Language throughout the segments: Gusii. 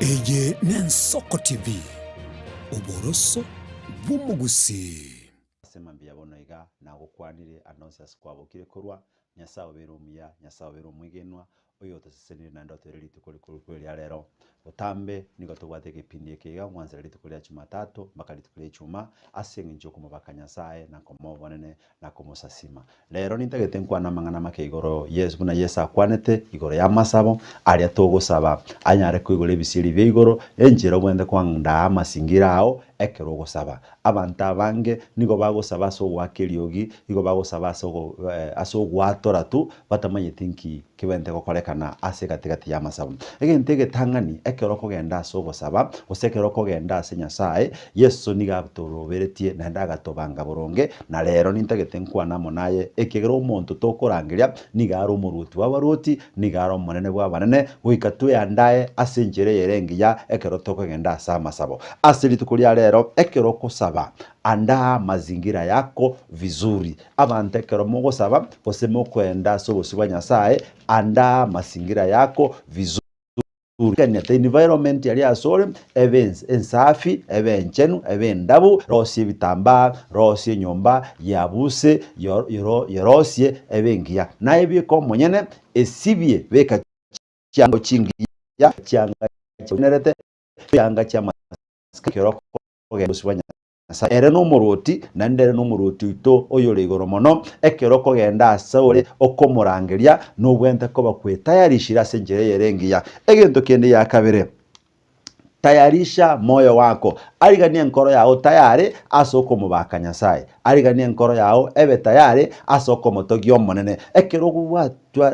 Eye n'Ensoko TV, oboroso bw'omogusii. Ase mambia bono iga nagokwanire ande onsi ase kwabokire korwa, Nyasae obeire omuya, Nyasae obeire omwegenwa, oyotosesenire naende otoire rituko rikuru ria rero. Botambe nigo tobwate egepindi eke iga gwanzera rituko ria Jumatatu mpaka rituko ria Ijumaa ase eng'encho yokomobaka Nyasae na komoa obonene na komosasima. Rero nintagete nkwane amang'ana make igoro Yeso buna Yeso akwanete igoro y'amasabo aria togosaba anyare koigora ebisieri bia igoro, enchera obwenerete koandaa amasingira ao ekero ogosaba. Abanto abange nigo bagosaba ase ogoaka eriogi, nigo bagosaba ase ogo ase ogoatora tu, batamanyeti nki kebwenerete gokorekana ase egati gati y'amasabo. Egento egetang'ani ekero okogenda ase ogosaba, gose ekero okogenda ase Nyasaye, Yeso nigo atoroberetie naende agatobanga boronge, na rero nintagete nkwane amo naye, ekiagera omonto tokorangeria nigo are omoruoti bw'abaruoti, nigo are omonene bw'abanene, goika tweandae ase enchera eyere engiya ekero tokogenda ase amasabo. Ase rituko ria rero, ekero okosaba, andaa mazingira yako vizuri. Abanto ekero mogosaba, gose mokoenda ase obosio bwa Nyasae, andaa mazingira yako vizuri. Gania the environment aria asore ebe ensafi, ebe enchenu, ebe endabu, rosie ebitambaa, rosie enyomba, yabuse, yerosie ebe engiya. Naye beka omonyene, esibie, beka chianga chingiya, chianga chinerete, chianga chi'amasikani ekero okogenda obosio bwa Nyasae. Ere nomorwoti, naende ere nomorwoti oito oyore igoro mono, ekero okogenda ase ore okomorangeria, nobwenerete koba kwetayarishire ase enchera eyere engiya. Egento kende gia kabere, tayarisha moyo wako, ariganie enkoro yao tayare ase okomobaka Nyasae, ariganie enkoro yao ebe tayare ase okomotogia Omonene. Ekero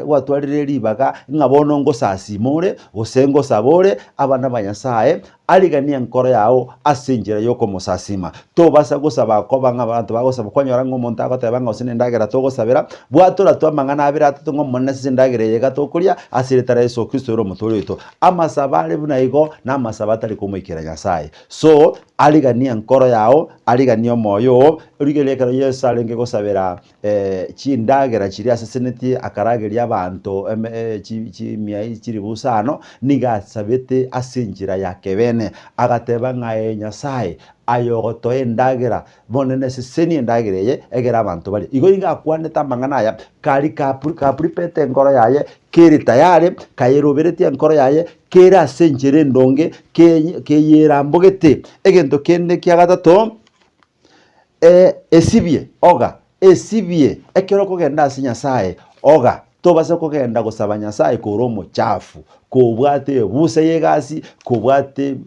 gwatwarire ribaga ng'a bono ngosasima ore, gose ngosaba ore, abana ba Nyasae, Ariganie enkoro yao ase enchera y'okomosasima. Tobasa gosaba koba ng'a abanto bagosaba, kwanyora ng'a omonto agoteba ng'a gose nendagera togosabera, bwatora tu amang'ana abere atato ng'a Omonene ase endagera eye iga tokoria, ase erieta ria Yeso Kristo ore Omotoori oito. Amasabo are buna igo namasabo atari komoikera Nyasae. So, ariganie enkoro yao, ariganie omoyo oo, origererie ekero Yeso arenge gosabera chindagera chiria asesenetie akarageria abanto chimia chilifu isano, nigo asabete ase enchera ya kebene, agateba ng'a Aye Nyasae, aye ogotoa endagera, bono nesesenie endagera eye, egere abanto barie. Igo nigo akwanete amang'ana aya, kari kaprepete enkoro yaye, kere tayari, kayeroberetie enkoro yaye, kere ase enchera endonge, keyerambogete. Egento kende kia gatato. Esibie, oga, esibie ekero okogenda ase Nyasae, oga, tobasa kogenda gosaba Nyasae kore omochafu, kobwate ebusa y'egasi, kobwate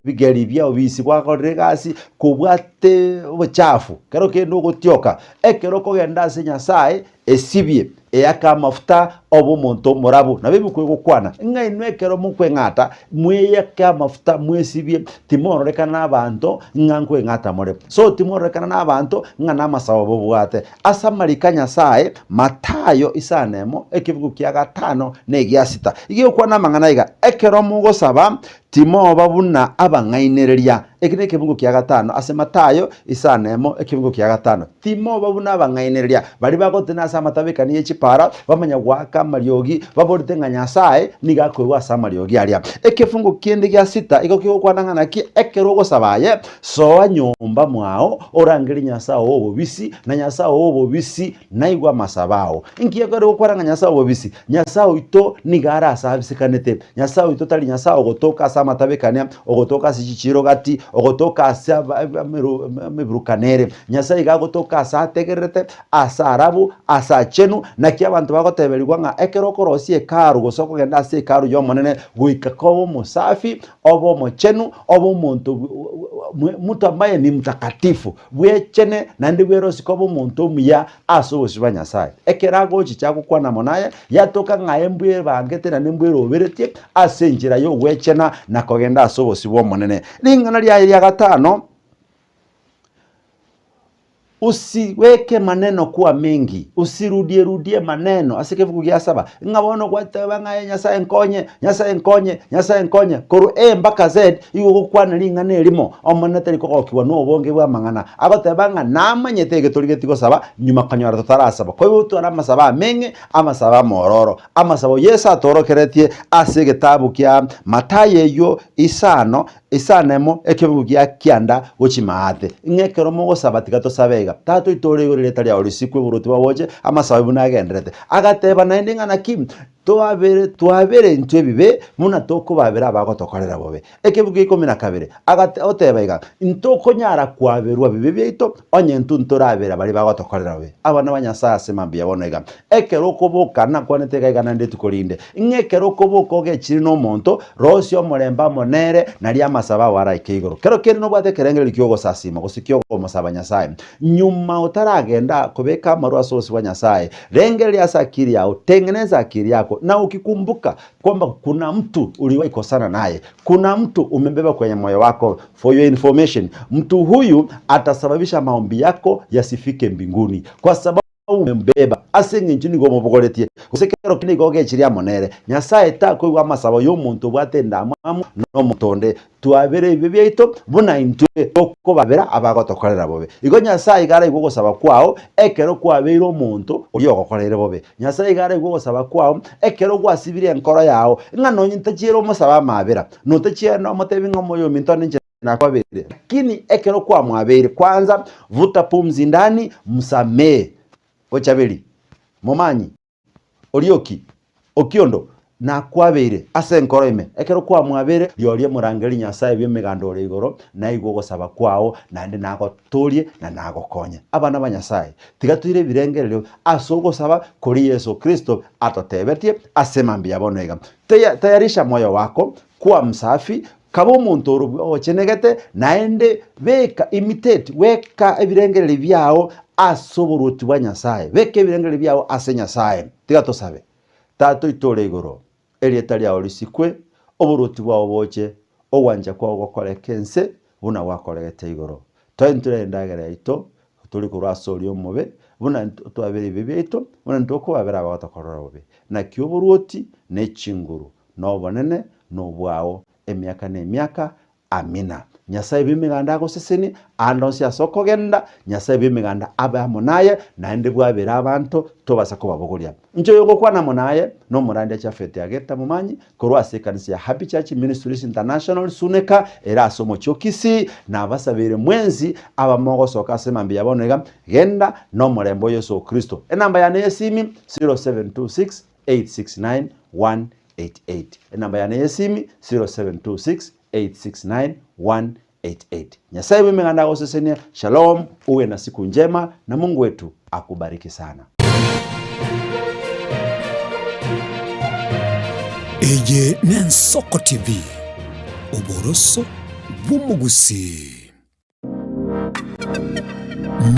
ebigeri bia obisi gwakorire egasi, kobwate obochafu, kero kende ogotioka. Ekero okogenda ase Nyasae, Esibie, eake amafuta, obe omonto omorabu. Nabo ebuku egokwana, ng'a inwe ekero mokweng'ata, mweyake amafuta, mwesibie, timororekana nabanto ng'a nkweng'ata more. So timororekana nabanto ng'a namasabo bobwate. Ase amariko a Nyasae, Mathayo isano emo, ekebugu kia gatano na egia sita, iga egokwana amang'ana aiga, Ekero mogosaba, timoba buna abang'ainereria. Eki nekebugu kia gatano ase Mathayo isano emo, ekebugu kia gatano. Timoba buna abang'ainereria, baria bagotenena ase amatabekani ye chipara, bamanya goaka amariogi, baborete ng'a Nyasae nigo akoigwa ase amariogi aria. Ekefungo kende gia sita igo kegokwana ng'a naki ekero ogosaba aye, soa nyomba mwao, orangerie Nyasae oo obobisi, na Nyasae oo obobisi naigwe amasabo ao. Inki ekero egokwana ng'a Nyasae obobisi? Nyasae oito nigo are ase abisekanete. Nyasae oito tari Nyasae ogotoka ase amatabekania, ogotoka ase chichiiro gati, ogotoka ase emeburukano ere. Nyasae iga agotoka ase ategererete, ase arabu, ase achenu, naki abanto bagoteberigwa ng'a ekero okorosia hekalu gose okogenda ase hekalu y'Omonene goika kobe omosafi, obe omochenu, obe omonto mtu ambaye ni mtakatifu, bwechene naende bwerosie koba omonto omuya ase obosio bwa Nyasae. Ekero agochicha agokwana amo naye, yatoka ng'a aye mbwebangete naende mbweroberetie ase enchera y'ogwechena na kogenda ase obosio bw'Omonene. Ring'ana riaye ria gatano. Usiweke maneno kuwa mengi, usirudie rudie maneno ase ekebugu gia saba, ng'a bono gwateba ng'a aye Nyasae nkonye, Nyasae nkonye, Nyasae nkonye, korwa A mpaka Z igo ogokwana ring'ana erimo, Omonene tari kogokigwa nobonge bw'amang'ana. Agoteba ng'a namanyete ege torigetie gosaba, nyuma konyora totarasaba. Koigo otware amasabo ameng'e, amasabo amororo, amasabo Yeso atorokeretie ase egetabu kia Mathayo eyio isano Isano emo, ekebugu gia kianda gochia maate, ng'a ekero mogosaba tiga tosabe iga, Tata oito ore igoro erieta riao risikwe, oboruoti bwao boche, amasabo buna agendererete. Agateba naende ng'a naki twabere twabere intwe ebibe buna tokobabera abagotokorera bobe. Ekebugu gia ikomi na kabere, agate oteba iga, Ntokonyara kwaberwa bibe biaito onye intwe ntorabera baria bagotokorera bobe. Abana ba Nyasae ase mambia bono iga, ekero okoboka, nakwanete iga iga naende rituko rinde, ng'a ekero okoboka ogechire nomonto, Rosia omorembe amo nere, nario amasabo ao araike igoro. Kero kende nobwate ekerengererio ki'ogosasima, gose ki'okomosaba Nyasae. Nyuma otaragenda kobeka amarwa ase obosio bwa Nyasae, rengereria ase akili yao, tengeneza akili yako, na ukikumbuka kwamba kuna mtu uliwahi kosana naye, kuna mtu umembeba kwenye moyo wako, for your information, mtu huyu atasababisha maombi yako yasifike mbinguni, kwa sababu Omobeba, ase engencho nigo omobogoretie, gose kero kende nigo ogechirie amo nere. Nyasae takoigwa amasabo y'omonto obwate endamwamu nomonto onde. Twabere ebibe biaito buna intwe tokobabera abagotokorera bobe. Igo Nyasae iga araigwe ogosaba kwao ekero kwabeire omonto oria ogokoreire bobe. Nyasae iga araigwe ogosaba kwao ekero gwasibirie enkoro yao, ng'a nonye ntachiere omosabe amaabera, notachiere omotebi ng'a omoyominto one inche Nakwabeire, lakini ekero kwamwabeire, kwanza vuta pumzi ndani, msamehe. Bochaberi, Momanyi, Orioki, Okiondo, nakwabeire ase enkoro ime. Ekero kwamwabeire, rioria morangerie Nyasae bw'emeganda ore igoro, naigwe ogosaba kwao, naende nagotoorie na nagokonye. Abana ba Nyasae, tiga toire ebirengererio ase ogosaba koria Yeso Kristo atotebetie ase mambia bono iga. Tayarisha moyo wako, kuwa msafi, Kaba omonto ore ochenegete, naende beka, imitate, beka ebirengererio biao ase oboruoti bwa Nyasae. Beka ebirengererio biao ase Nyasae. Tiga tosabe. Tata oito ore igoro, erieta riao risikwe, oboruoti bwao boche, ogwancha kwao gokoreke ense buna gwakoregete igoro. Toenture endagera yaito tori korwa ase oria omobe, buna twabere ebibe biaito, buna intwe tokobabera abagotokorera bobe. Naki oboruoti ne chinguru, na obonene, na obwao, emiaka na emiaka. Amina. Nyasae bw'Emeganda agosesenie aande onsi ase okogenda, Nyasae bw'Emeganda abe amo naye, naende bwabere abanto, tobasa kobabogoria. Inche oyogokwana amo naye, nomorandia Jafeti Ageta Momanyi, korwa ase ekanisa ya Happy Church Ministries International Suneka, ere ase omochie o Kisii, nabasabeire mwensi abamogosoka ase mambia ya bono iga, genda nomorembe o Yeso Kristo. Enamba yane y'esimi, 0726 869 188. Enamba yane y'esimi, 0726 869 188. Nyasaye bw'Emeganda agosesenie. Shalom, uwe na siku njema na Mungu wetu akubariki sana. Eye n'Ensoko TV, oboroso bw'omogusii.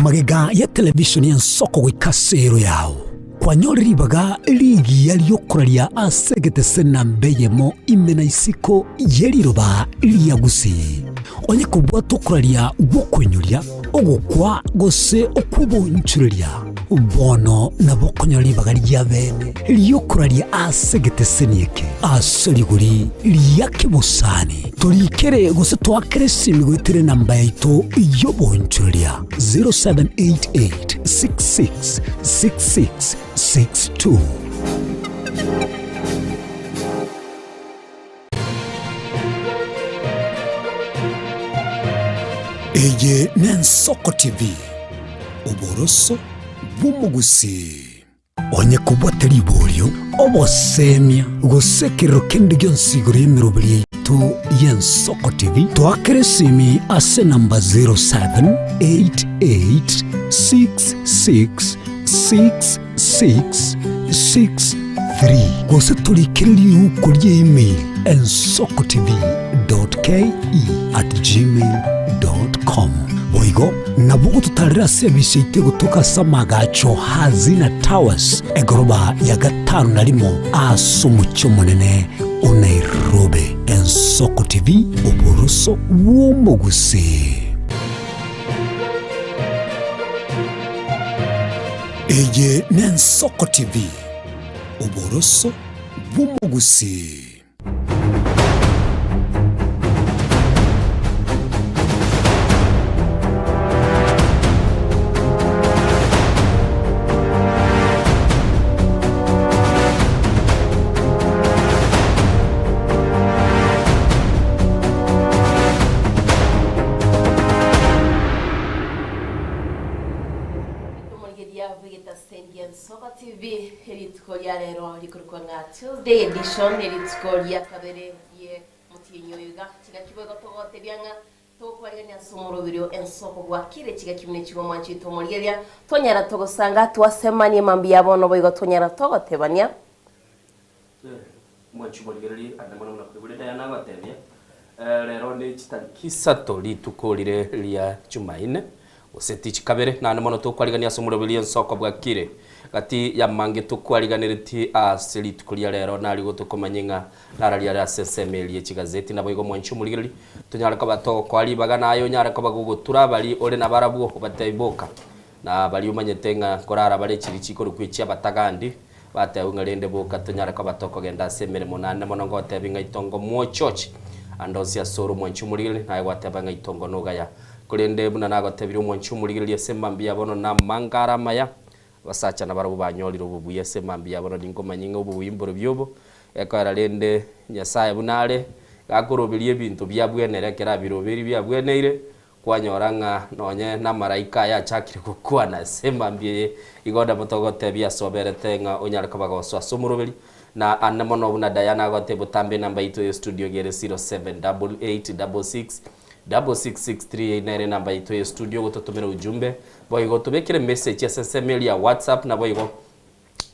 Magega ya televisheni y'ensoko goika ase ero yao, kwanyore ribaga rigiya ri'okoraria ase egetese namba eyemo ime na isiko ye riroba ria Gusii. Onye kobwata okoraria gw'okoinyoria, ogokwa gose okw'obonchoreria, bono nabo okonyora ribaga ria bene ri'okoraria ase egeteseni eke ase rigori ria kebosani. Torikere gose toakere esimi goetera enamba yaito y'obonchoreria 0788 66 66 62. Eye n'Ensoko TV, oboroso bw'omogusii. Onye kobwate riborio, obosemia, gose ekerero kende gionsi igoro y'emeroberi yaito y'Ensoko TV, toakere esimi ase enamba 0788666663 gose torikere riuko rie email ensokotv.ke@gmail.com. Boigo nabo ogototarera ase ebisi yaito egotoka ase amagacho Hazina Towers, egoroba ya gatano na rimo ase omochie omonene o Nairobi. Ensoko TV, oboroso bw'omogusii. Eye n'Ensoko TV, oboroso bw'omogusii. Omorigereria bw'egetaseni Nsoko TV, rituko ria rero rikorokwa ng'a Tuesday edition, rituko ria kabere rie motienyi oyo iga. Chingaki boigo togotebia ng'a togokwarigania ase omoroberio ensoko bwakire chingaki buna echi omwanchi oito omorigereria twanyara togosanga twasemanie mambia bono boigo twanyara togotebania. Mwanchi omorigereria ande mono buna koigure Diana agotebia, Rero ne chitariki isato rituko rire ria Jumaine, gose tichi kabere, naende mono tokwarigania ase omoroberi ensoko bwakire. Gati y'amange tokwariganeretie ase rituko ria rero narigo tokomanya ng'a nararia are ase ensemo eria ye chigazeti. Naboigo mwanchi omorigereria, tonyare koba togokoa ribaga naye onyare koba gogotura abari ore nabarabwo obatebi boka, Na baria omanyete ng'a nkorara bare chiria chikorokwa echi'abatagandi, batebiwa ng'a rende boka tonyare koba tokogenda ase emeremo naende mono ngotebi ng'a itongo mwochoche ande onsi ase ore omwanchi omorigereria, naye gwateba ng'a itongo nogaya. Korende buna nagotebirie omwanchi omorigereria ase mambia bono namanga are amaya, abasacha nabarabwo banyorire obobuya ase mambia bono ninkomanyie ng'a obobuya mborobio obo, Ekoera rende Nyasae buna are, gakoroberia ebinto biabwenere ekero abirobeiri biabweneire, Kwanyora ng'a nonye namaraika aye achakire gokwana ase emambia eye, igo nabo togotebia ase oberete ng'a onyare koba gosoa ase omoroberi, na ande mono buna Diana agotebia botambe enamba yaito ye studio iga ere 0788 66 6663 eyio nere enamba yaito ye studio ogototomera ujumbe, boigo tobekere message ase ensemo eria ya WhatsApp naboigo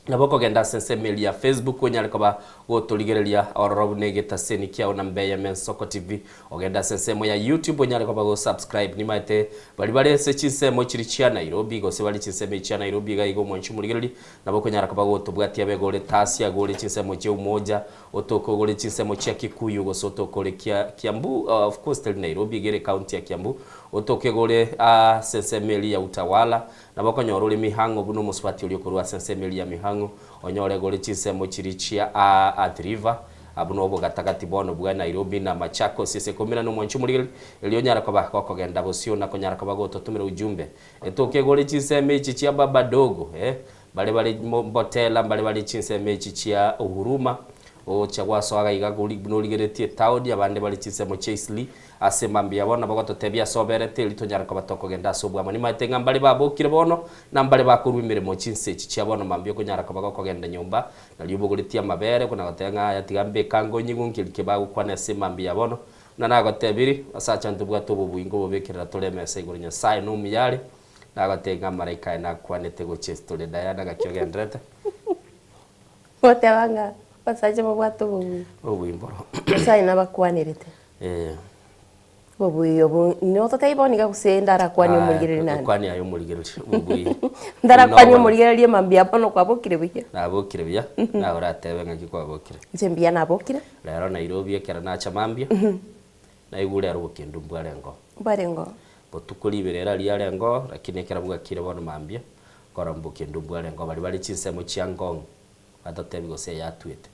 Nabo okogenda ase ensemo eria ya Facebook onyare koba gotorigereria ororo buna egetaseni kiao na Mbeyeme Nsoko TV. Ogende ase ensemo ya YouTube onyare koba go subscribe. Nimaete baria bare ase chinsemo chiria chia Nairobi gose bare chinsemo echi chia Nairobi iga iga omwanchi omorigereria nabo okonyara koba gotobwatia abega ore Tasia iga ore chinsemo chia Umoja otoke ogore chinsemo chia Kikuyu gose otoke ore Kia Kiambu of course teri Nairobi iga ere county ya Kiambu otoke iga ore ase ensemo eria ya Utawala Nabo okonyora ore mihang'o buna omosubati oria okorua ase ensemo eria ya mihang'o, onyore gore chinsemo chiria chia Athi River, buna obogatagati bono bwa Nairobi na Machakos ase ekomina na omwancho omorigereria, erio onyare koba gokogenda bosio na konyara koba gototomera ujumbe. Etoke gore chinsemo echi chia Baba Dogo, eh, baria bare Mbotela, mbaria bare chinsemo echi chia Huruma, Ogochia gwasoa gaiga buna origeretie etaoni, abande bare chinsemo chia Eastleigh, ase mambia bono bagototebia ase oberete, erio tonyare koba tokogenda ase obwamo. Nimaete ng'a mbare babokire bono, na mbare bakorua emeremo chinsa echi chia bono mambia okonyara koba gokogenda nyomba, nario obogoretie amabere, kona goteba ng'a aya tiga mbeke ango nyigwe nki eke bagokwana ase mambia ya bono. Buna nagotebirie, asacha ntobwate obobui nkobobekerera tore emesa igoro Nyasae nomuya are, nagotebia ng'a amaraika aye nakwanete gochia ase tore. Diana gaki ogenderete. Goteba ng'a abasacha babwate obobui. Obobui mboro. Nyasaye nabakwanerete. Eh. Obobui obo nototebie bono iga gose ndarakwanie omorigereria naende? Kwania aye omorigereria obobui. Ndarakwanie omorigereria mambia bono kwabokire buya? Nabokire buya, naye oratebe ng'aki kwabokire. Inche mbuya nabokire. Rero Nairobi ekero nacha mambia, naigure ere obokendu mbwarengeo. Mbwarengeo. Botuko riberera riarengeo, lakini ekero bwakire bono mambia, Korwa mbokendu mbwarengeo baria bare chinsemo chia Ngong batotebi gose eyatwete.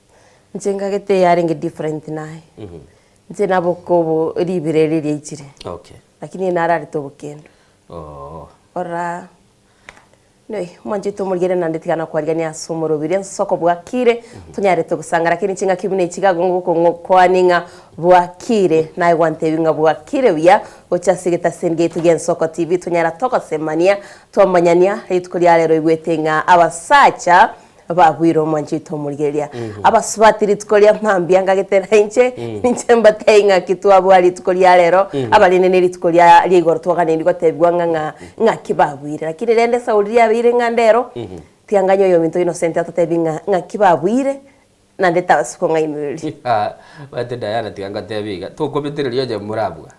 Inche ngagete yarenge different naye. Inche naboka obo ribero eri riaichire. Okay. Lakini nararete obokendu. Oo. Ora noi mwanchete omorigere naende tiga nakwarigania ase omorobiri ensoko bwakire tonyarete gosanga lakini chingaki buna echi iga ngokong'okwania ng'a Bwakire, naye gwantebia ng'a bwakire buya, gocha ase egetaseni giaito gi'Ensoko TV tonyara togosemania, twamanyania, rituko ria rero oigwete ng'a abasacha babuire omwancho oito omorigereria. Abasubati rituko ria mambia ngagete na inche, ninche mbatebie ng'aki twabua rituko ria rero, abarende ne rituko ria ria igoro twaganeiri gotebigwa ng'a ng'a ng'aki babuire. Lakini rende esauri riabeire ng'a ndero, tiga nganye oyominto Innocent atotebie ng'a ng'aki babuire, Naende tabasi kong'ainereria. Omanyete Diana tiga ngotebie iga, tokobetereria onye morabua,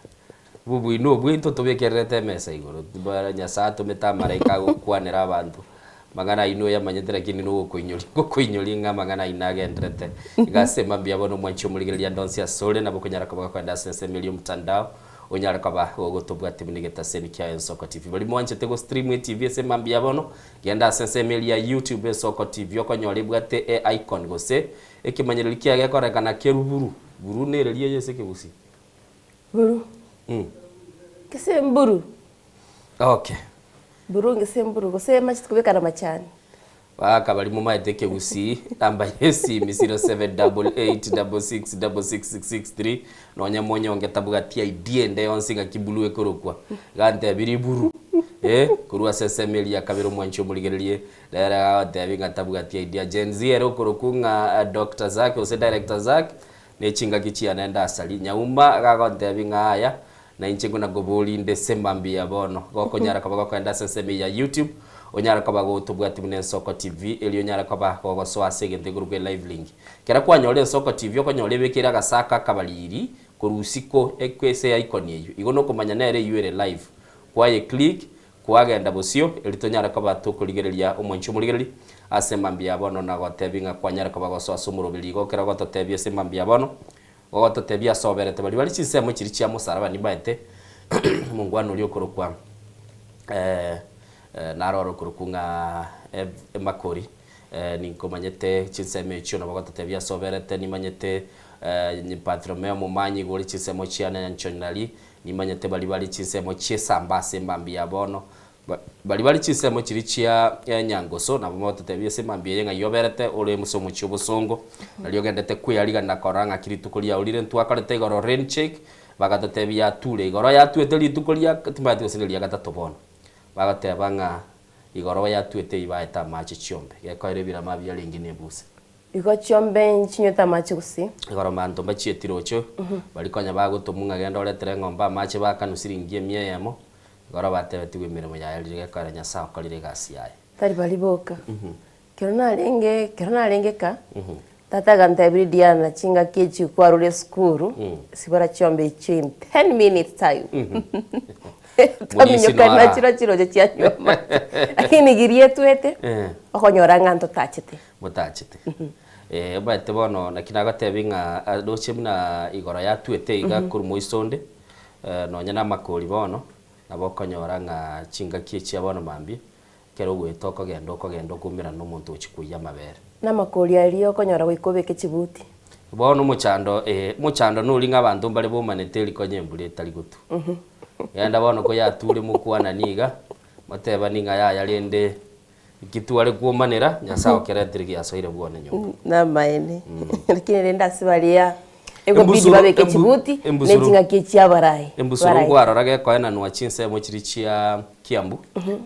obobuya obwaito tobekererete emesa igoro, bara Nyasae atomete amaraika agokwanera abanto, amang'ana ayio noyamanyete lakini nogokoinyoria ngokoinyoria ng'a amang'ana ayio nagenderete. Iga ase mambia bono omwanchi omorigereria ande onsi asore nabo okonyara koba gokogenda ase ensemo eria omtandao. Onyare koba gogotobwatia buna egetaseni kia Ensoko TV. Baria mwanchete go stream etv ase mambia bono, genda ase ensemo eria ya YouTube Ensoko TV okonyora ebwate e icon gose ekemanyererio kiaye gekorekana keruburu. Buru nere riaye ase ekegusii. Buru. Gese mburu. Okay. Buru gese mburu gose macheti kobeka na machani. Baka baria momaete ekegusii namba ya esimi 0788666663 nonya monyonge tabwati idea ende yonsi ng'aki buru ekorokwa iga ntebirie buru eh korwa ase ensemo eria ya kabere omwanchi omorigererie nere agotebi ng'a tabwati idea. Gen Z ere okorokwa ng'a Doctor Zack gose Director Zack ne chingaki chiane ndasari nyauma iga agontebi ng'a aya Na inche nguna nkoborinde ase mambia bono, gokonyara koba gokoenda ase ensemo eye ya YouTube, onyare koba gotobwati buna Ensoko TV, erio onyare koba gogosoa ase egento ekorokwa elive link. Kera kwanyora Ensoko TV okonyora ebekeire agasako akabariri korwa isiko ase icon eyio. Igo nokomanya nere eyio ere live. Kwaye click, kwagenda bosio, erio tonyare koba tokorigereria omwanchi omorigereri ase mambia bono na gotebia ng'a kwanyare koba gosoa ase omoroberi igo ekero ogototebia ase mambia bono, Ogototebia ase oberete baria bare chinsemo chiria chia mosaraba nimbaete omongwana oria okorokwa naro ore okorokwa ng'a Emakori, ninkomanyete chinsemo echio nabo ogototebia ase oberete nimanyete Bartholomeo omomanyi igo ore chinsemo chia Nyanchonari, nimanyete baria bare chinsemo chi'esamba ase emambia ya bono, Baria bare chinsemo chiria chia enyangoso nabo bagototebia ase mambia eye ng'ai oberete ore ase omochie obosongo, nario ogendete kweyarigana na korora ng'aki rituko riao rire ntwakorete igoro rain check, bagatotebia yature igoro yatwete rituko ria timanyeti gose neria gatato bono. Bagoteba ng'a igoro yatwete eyio baete amache chiombe, gekoera ebirama biarenge na ebuse. Igo chiombe nchinywete amache gose? Igoro abanto mbachieti roche, baria konya bagotomwa ng'a genda oretere eng'ombe amache bakanwa siringi emia eyemo, Igoro batebetigwe emeremo yaye riria gekogera Nyasae okorire egasi yaye. Tari baria boka. Ekero narenge ekero narenge ka, tata agantebirie Diana chingaki echi kwarure esukuru, sibora chiombe echio in ten minutes time. Morisi Twaminyokani noara. nachirwa chiroche chianywa amache. Lakini riria etwete, okonyora ng'a ntotachete. Motachete. Eh, omanyete bono naki nagotebi ng'a ah, roche buna igoro yatwete iga korwa moiso onde, Nonya namakori bono, nabo okonyora ng'a chingaki echia bono mambia, ekero ogoeta okogenda okogenda okoumerana nomonto ogochia koiyia amabere. Namakori aria okonyora goika obeke chibuti. Bono omochando eh, omochando noria ng'a abanto mbare bomanete rikonye embura etari gotwa. Genda bono koyature mokwanani iga, motebani ng'a yaya rende Inki tware kwomanera, Nyasae okeretire giasoire bwone nyomba. Namaene. Lakini rende ase baria egobidi Embusuro- babeke embu- chibuti ne embusuro- ching'aki echia abarai. Embusuro Barai. nkwarora gekoenanwa chinsemo chiria chia Kiambu,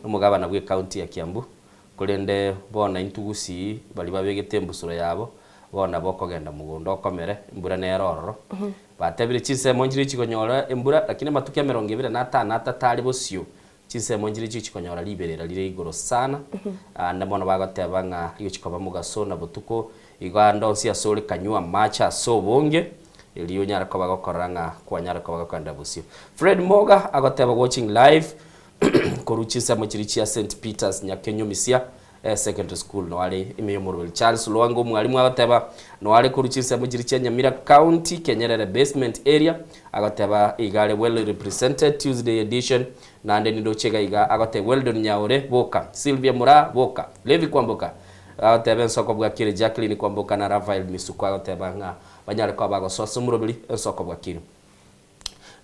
omogabana bwe county ya Kiambu, korende bono intwe gusii baria babegete embusuro yabo, bono nabo okogenda mogondo okomere, embura nere ororo. Batebire chinsemo nchiria chikonyora embura, lakini amatuko emerongo ebere na atano atato are bosio, Chinsemo nchiria chigochikonyora riberera rire igoro sana, aande mono bagoteba ng'a rigochi koba mogaso na botuko, igo ande onsi asore kanywa amache ase obonge, erio onyare koba gokorora ng'a kwanyare koba gokoenderera bosio. Fred Moga agoteba watching live korwa chinsemo chiria chia St Peters Nyakenyo Misia Secondary School noare ime y'omorweri Charles Lwanga omwalimu agoteba noare korwa chinsemo chiria chia Nyamira County Kenyerere Basement Area agoteba iga are well represented Tuesday edition naende nindoche iga iga agoteba Weldon Nyaore boka Sylvia Muraa boka Levi Kwamboka agoteba ensoko bwakire Jacqueline Kwamboka na Raphael Misuko agoteba ng'a banyare koba bagosoa ase omoroberi ensoko bwakire.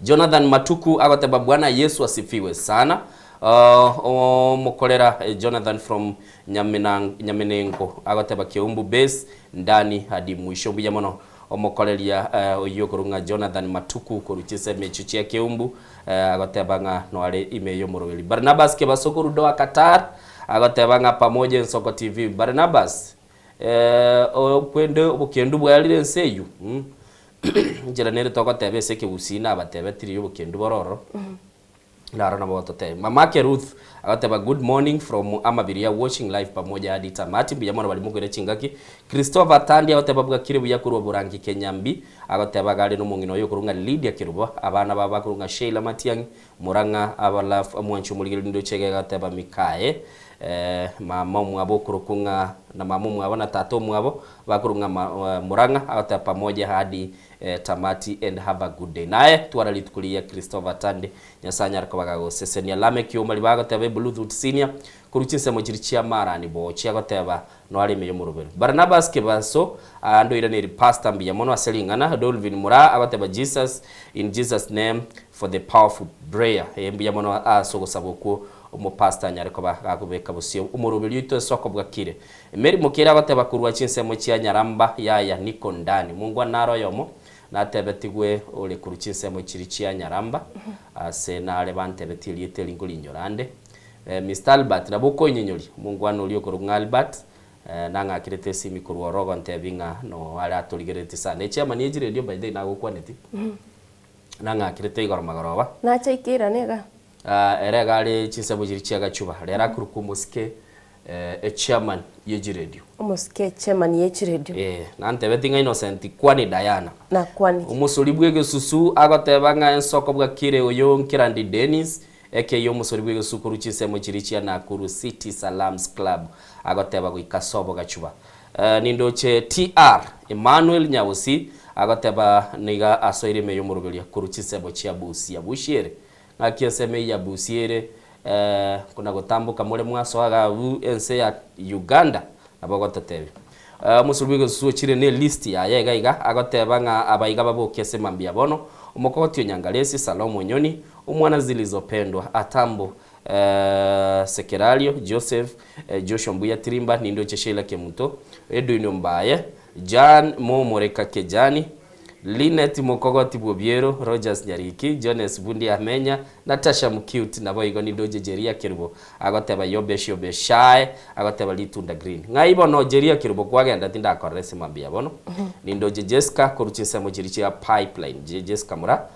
Jonathan Matuku agoteba Bwana Yesu asifiwe sana. Omokorera Jonathan from Nyamenengo agoteba Keumbu base ndani hadi mwisho mbuya mono omokoreria oyio okorwa ng'a Jonathan Matuku korwa chinsemo echio chia Keumbu agoteba ng'a noare ime y'omoroberi. Barnabas Kebaso korwa Doha Qatar agoteba ng'a pamoja Ensoko TV. Barnabas okwende obokendu bwarire ense eyio. Enchera nere togoteba ase ekegusii nabatebe tiri obokendu bore ororo, naro nabo gototebia. Mamake Ruth agoteba good morning from Amabiria watching live pamoja hadi tamati, mbuya mono baria mokoira chingaki. Christopher Tandi agoteba bwakire buya korwa Borangi Kenyambi, agoteba iga are nomong'ina oye okorwa ng'a Lydia Kerubo, abana babo bakorwa ng'a Sheila Matiang'i, Murang'a, Abalaf, Omwanchi omorigereria ndoche iga agoteba Mikaye. Mama omwabo okorokwa ng'a na mama omwabo na tata omwabo bakorokwa ng'a Murang'a agoteba pamoja hadi tamati and have a good day. Naye twara rituko rigiya Christopher Tande Nyasae anyare koba gagosesenia. Lameck Omari bagoteba Ebuluthuti Senior korwa chinsemo chiria chia Marani Bochia agoteba noare ime y'omoroberi. Barnabas Kebaso ndoiraneri Pastor mbuya mono ase ring'ana. Dolvin Muraa agoteba Jesus in Jesus name for the powerful prayer. Ee mbuya mono ase ogosaba okwo omopastor anyare koba gakobeka bosio omoroberi oito ase okobwakire. Mary Mokere agoteba korwa chinsemo chia Nyaramba yaya niko ndani. Mongwana nare oyomo natebetigwe ore korwa chinsemo chiria chia Nyaramba ase nare bantebetie erieta eri nkorinyora ande. Mister Albert nabo okoinyenyoria omongwana oria okorokwa ng'a Albert nang'akerete esimi korwa oro ogontebia ng'a no are atorigereretie sana. Echairman ye chiredio by the way nagokwaneti nang'akerete igoro magoroba. Nacha ikerane iga. Ere iga are chinsemo chiria chia Gachuba rero akorokwa omosike echairman ye chiredio. Omosike echairman ye chiredio. Ee, nantebeti ng'a Innocent kwani Diana. Nakwanire. Omosori bw'egesusu agoteba ng'a ensoko bwakire oyo Nkirandi Dennis Ekeyia omosori bw'egesusu korwa chinsemo chiria chia Nakuru City Salams Club agoteba goika sobo gachuba. Nindoche TR Emmanuel Nyabosi agoteba niga asoire ime y'omoroberio korwa chinsemo chia Busia. Busia ere ng'aki ensemo eyio ya Busia ere kona gotamboka more mwasoa iga abwo ense ya Uganda nabo ogototebia. Omosori bw'egesusu ochire ne list yaye iga iga agoteba ng'a abaiga baboke ase mambia bono, Omokogoti o Nyangaresi, Salomo Onyoni, Omwana Zilizopendwa, Atambo, Sekerario, Joseph, Joshua Mbuya Tirimba, Nindoche Sheila Kemunto, Edwin Ombaye, Jan Momoreka Kejani, Linet Mokogoti Bwobiero, Rogers Nyariki, Jones Bundi Amenya, Natasha Mcute, naboigo nindoche Jeria Kerubo agoteba Yobesh Yobeshae agoteba Ritunda Green. Ng'ai bono Jeria Kerubo kwagenda tindakorera ase mambia bono. Nindoche Jesca korwa chinsemo chiria chia Pipeline, Jesca Mura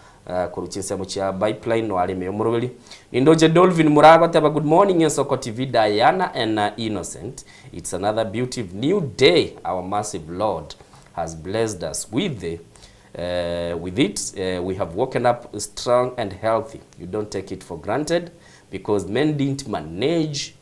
Korwa chinsemo chia Pipeline noare ime y'omoroberi. Nindoche Dolphin Mura agoteba good morning Ensoko TV Diana and Innocent it's another beautif new day our massive Lord has blessed us with the with it we have woken up strong and healthy you don't take it for granted because men didn't manage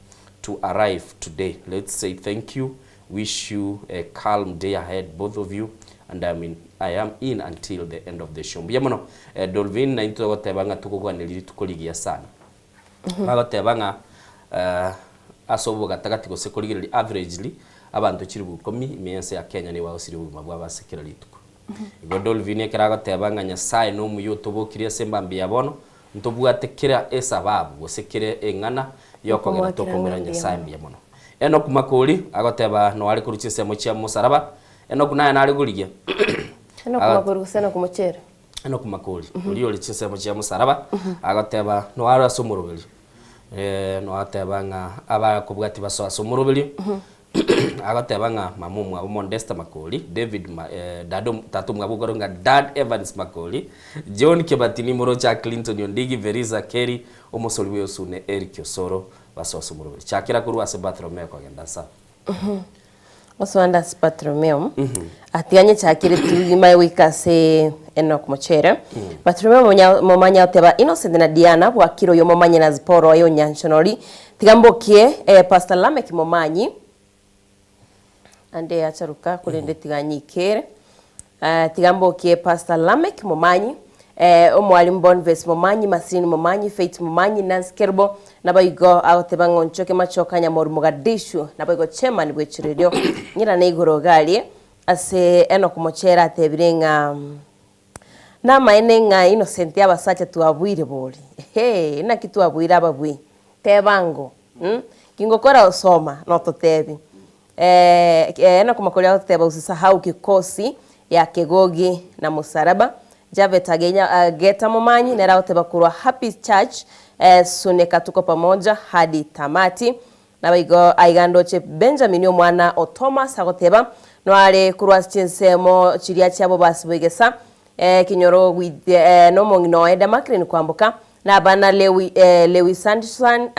to arrive today let's say thank you Wish you a calm day ahead both of you and I'm in, I am in until the end of the show. Mbuya mono eh, Dolvin na intwe togoteba ng'a tokogwaneria rituko rigiya sana. Bagoteba ng'a eh, ase obogatagati gose korigereria averagely abanto chilifu ikomi ime y'ense ya Kenya nigo bagosiria obogima bwabo ase kera rituko. Igo Dolvin ekero agoteba ng'a Nyasaye nomuya otobokirie ase embambi ya bono, ntobwate kera esababu gose kera eng'ana yokogera Okomoakera tokomwera ng'a mbuya Nyasaye mono. mbuya mono. Enoku Makori agoteba noare korwa chinsemo chia mosaraba, Enoku naye nare korigia. Enoku Makori gose Enoku Mochere? Enoku Makori, oria ore chinsemo chia mosaraba, agoteba noare ase omoroberio. Noateba ng'a abakobwatia basoe ase omoroberio, agoteba ng'a mama omwabo Mondesta Makori, David ma dad tata omwabo okorokwa ng'a Dad Evans Makori, John Kebatini moroche Clinton Ondigi, Verisa Kerry, omosori bw'Osune Eric Osoro, Basoe ase omoroberi. Chakera korwa ase Bartholomeo kogenda nsa. Osoande ase Bartolomeo, atiga nyechakire tu imaye goika ase Enock Mochere. Bartolomeo monya- momanya oteba Innocent na Diana bwakire oyo momanye na Zipporah oye onyanchonori. Tiga mbokie eh, Pastor Lameck Momanyi ande acharuka korende tiga nyikere. Tiga mbokie Pastor Lameck Momanyi, Omwalimu Bonface Momanyi, Marceline Momanyi, Faith Momanyi, Nancy Kerubo, naboigo agoteba ng'a Onchoke Machoka Nyamoru Mogadishu, naboigo Chairman bw'echiredio Ng'irane igoro iga arie ase Enock Mochere atebire ng'a namaene ng'a Innocent abasacha twabuire bori hee naki twabuire ababui tebango kingokora osoma nototebi Enock Makori agoteba usisahau kikosi ya Kegogi na Musaraba. Javet Agenya Ageta Momanyi nere agoteba korwa Happy Church Suneka tuko pamoja hadi tamati. Naboigo aiga ndoche Benjamin omwana o Thomas agoteba noare korwa ase chinsemo chiria chia Bobasi Boigesa Ekenyoro gwite nomong'ina oye Damaklin kwamboka, na abana Lewi, Lewi Sandison,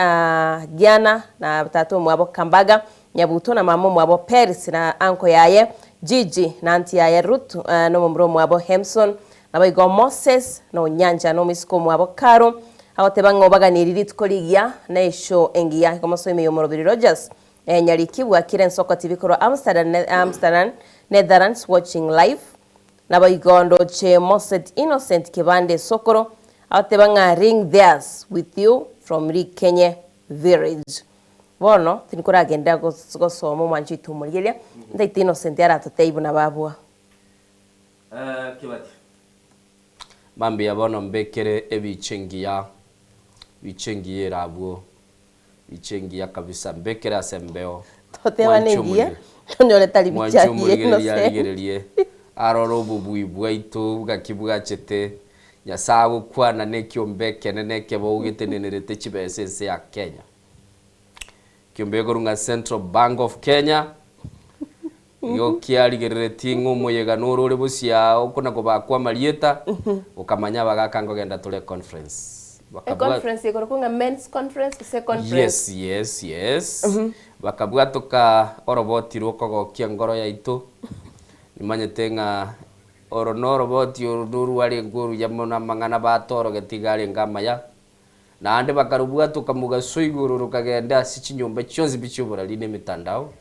Giana, na tata omwabo Kambaga, Nyabuto, na mama omwabo Peris, na anko yaye Gigi, na anti yaye Ruth, na omomura omwabo Hemson, naboigo Moses, na Onyanja, na omoiseke omwabo Karo. Agoteba ng'a obaganirie rituko rigiya na eshow engiya. Igo mosoe ime y'omorobiri Rogers Nyariki bwakire ensoko TV korwa Amsterdam, Netherlands watching live. Naboigo ndoche Moset Innocent Kebande Sokoro agoteba ng'a ring theirs with you from Rikenye village. Bono tinkoragenderera gosoma omwancho oito omorigereria, ntaete Innocent aratotebie buna babua. Kibati. Mambia bono mbekere ebicha engiya, bicha engiya ere abwo, bicha engiya kabisa, mbekere ase embeo. Totebane Mwanche engiya, omorigere- tonyore tari bicha Mwanche engiya omorigereria Innocent. arigererie, arore obobui bwaito ngaki bwachete, Nyasae agokwana na ekiombe ekenene ekebao getenenerete chibesa ense ya Kenya. Ekiombe ekorwa ng'a Central Bank of Kenya, Igo kiarigereretie ng'a omoyega noro ore bosio aa okona kobakwa amarieta, okamanya abagaka nkogenda tore econference. Bakabwa- Econference ekorokwa ng'a men's conference gose econference? Yes, yes, yes. Bakabwatoka oroboti rw'okogokia engoro yaito, nimanyete ng'a oro noroboti oro norwarenge oruya mono amang'ana batorogetie iga arenge amaya, Naende bakarobwatoka mogaso igoro rokagenda ase chinyomba chionsi pi chi'oborari na emetandao.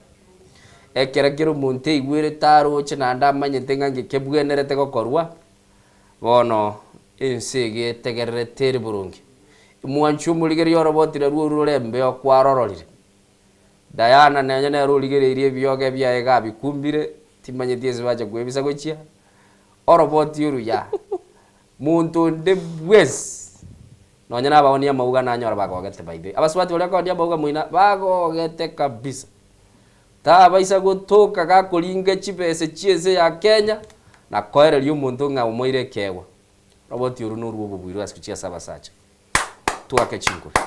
Ekero kera omonto aigwerete aroche naende amanyete ng'a nki kebwenerete gokorwa, bono ense eye etegererete ere boronge. Mwanche omorigereria oroboti narwo orwo rore embeo kwarororire. Diana nonye nere origereirie ebioge biaye iga abikumbire, timanyeti ase bacha kwebisa gochia, oroboti oruya. Monto onde bwensi, nonya nabaonia amauga nanyora bagogete by the way. Abasubati baria bakoondia amauga moina bagogete kabisa. Tabaisa gotoka gakoringa chibese chi'ense ya Kenya na koereria omonto ng'a omoire ekeegwa. Roboti oro norwo obobuirwe ase gochia ase abasacha. Twake chinkobi.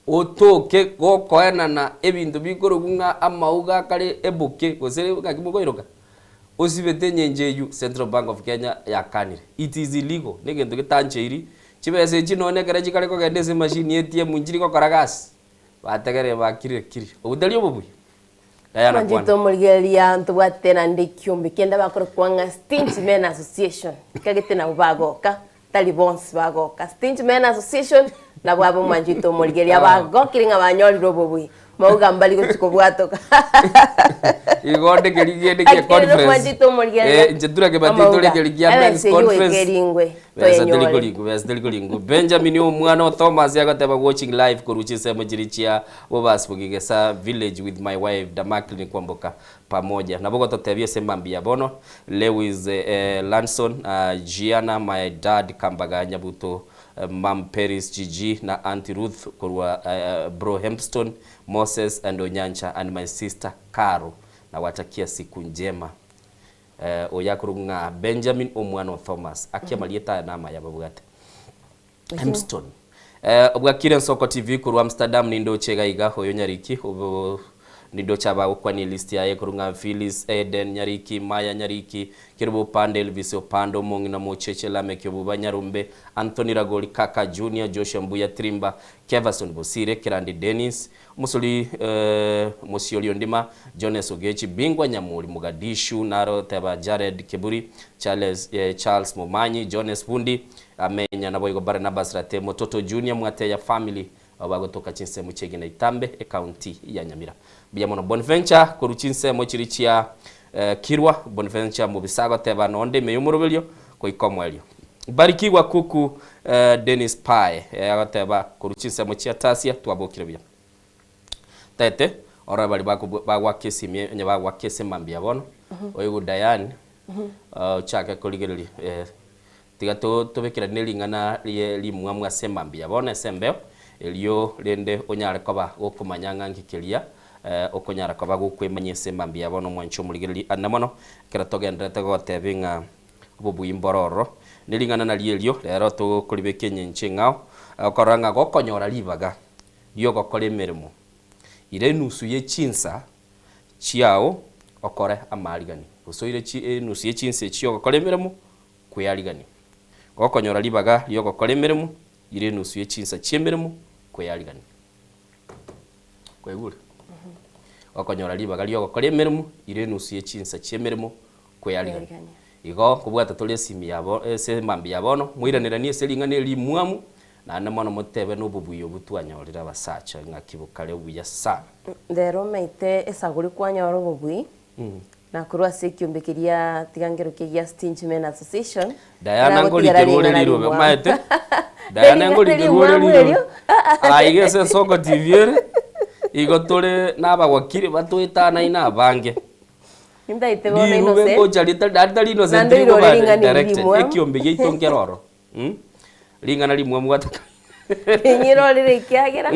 Otoke gokoenana ebinto bikorokwa ng'a amauga akare eboke gose ng'aki mokoiroka, osibete enyencho eywo Central Bank of Kenya yakanire. It is illegal, na egento getancheiri, chibesa echi nonye ekero chikare kogenda ase emachine ya ATM nchiri gokora gasi, bategerere bakirire kiri. Obwo tari obobui? Diana Mwanchete kwana. omorigereria ntobwate naende ekiombe kende bakorokwa ng'a Stingy Men Association, ekagete nabo bagoka Tari bonsi bagoka. Stingy Men Association nabwo abe omwancho oito omorigereria bagokire ng'a banyorire obobui. Mauga mbari gochia kobwatoka. Igo onde keri kende gie Lakini rero conference. omwancho oito omorigereria Eh, inche turage bati amauga. tore keri kia men's Ebesa eywo goika conference. eringwe Besa teri toyenyore. koringwa, besa teri koringwa. Benjamin omwana o Thomas agoteba watching live korwa chinsemo chiria chia Bobasi Bogigesa village with my wife Damaklin Kwamboka Pamoja nabo gototebia ase mambia bono, Lewis Lanson, Gianna, my dad Kambaga Nyabuto, Mum Peris GG na Aunty Ruth korwa Bro Hempston, Moses and Onyancha and my sister Caro nawatakia siku njema. Oyo akorokwa ng'a Benjamin omwana o Thomas. Akia amarieta aya namaya babwate. Hempston. Obwakire Nsoko TV korwa Amsterdam nindoche iga iga oyo Nyariki obo nindoche abagokwania elist yaye korwa ng'a Phyllis Eden Nyariki Maya Nyariki Kerubo Opande Elvis Opande Omong'ina Mocheche Lameck Obuba Nyarumbe Anthony Ragori Kaka Junior Joshua Mbuya Trimba Keverson Bosire Kerandi Dennis Omosori Mosiori Ondima Jones Ogechi Bingwa Nyamori Mogadishu naro teba Jared Keburi Charles Charles Momanyi Jones Bundi Amenya naboigo Barnabas Ratemo Toto Junior Mwateya Family abwo bagotoka chinsemo chi'Egina Itambe ecounty ya Nyamira. Mbuya mono Bonventure korwa chinsemo chiria chia Kirwa Bonventure mobisa agoteba nonde ime y'omoroberio goika omoerio. Barikigwa kuku Dennis Pae agoteba korwa chinsemo chia Tasia twabokire buya. Tete orore baria bagwaka esimi onye bagwaka ase mambia bono oigwe Diane ochake korigereria Tiga tobekeranie ring'ana rie rimwamu ase emambia bono ase embeo, erio rende onyare koba gokomanya ng'a nki keria okonyara koba gokwemanyia ase emambia bono omwanche omorigereria ane mono, ekero togendererete gogotebia ng'a obobui mboro ororo. Ne ring'ana nario erio rero tokoribeka enyencho eng'ao, okorora ng'a gokonyora ribaga ri'ogokora emeremo, ira enusu ye chinsa chiao okore amaarigani, gose oire enusu ye chinsa echio ogokora emeremo kwearigania. Gokonyora ribaga ri'ogokora emeremo, ira enusu ye chinsa chi'emeremo kwearigania. Kwaigure? Gokonyora ribaga ri'ogokora emeremo, ira enusu ye chinsa chi'emeremo kwearigania. Kwearigania. Igo nkobwata tore esimi yabo ase mambia ya bono, moiraneranie ase ring'ana eri rimwamu, naende mono motebe nobobuya obwo twanyorire abasacha ng'aki bokare obuya sana. Rero omaete esaguri kwanyora obobui, na korwa ase ekiombe keria tiga ngerokie gia Stingy Men Association, Diana eragotigera ngorikerwa ore ring'ana rirobe rimwamu. omaete Diana Ring'ana ngorikerwa ore rimwamu rirobe erio. aiga ase Ensoko TV ere igo tore nabagwakiri batoetanaine abange Nintaete bono Rirube Innocent. ngocha ritari naende tari Innocent Naende rigoba rirore ring'ana eri directed rimwamu. ekiombe giaito nkere oro mm ring'ana rimwamu gwataka Ninyirorire ekiagera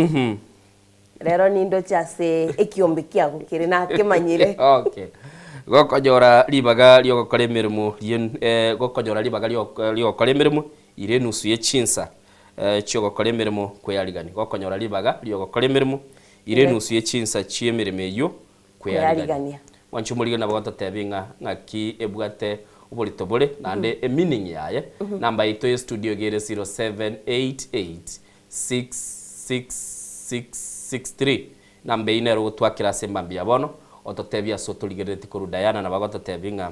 rero nindoche ase ekiombe kiago kere nakemanyire. Okay. Gokonyora ribaga riogokora emeremo rien eh, gokonyora ribaga riogokora emeremo ire enusu ye chinsa eh, chiogokora emeremo kweyarigania. Gokonyora ribaga riogokora emeremo ire enusu ye chinsa chi'emeremo eyio kweyarigania. Mwanche omorige nabo gototebia ng'a ng'aki ebwate oborito bore naende emeaning yaye. Namba yaito ye studio iga ere 0788666663. Namba eyio nero ogotwakera ase mambia ya bono ototebie ase otorigerereti korwa Diana nabo agototebia ng'a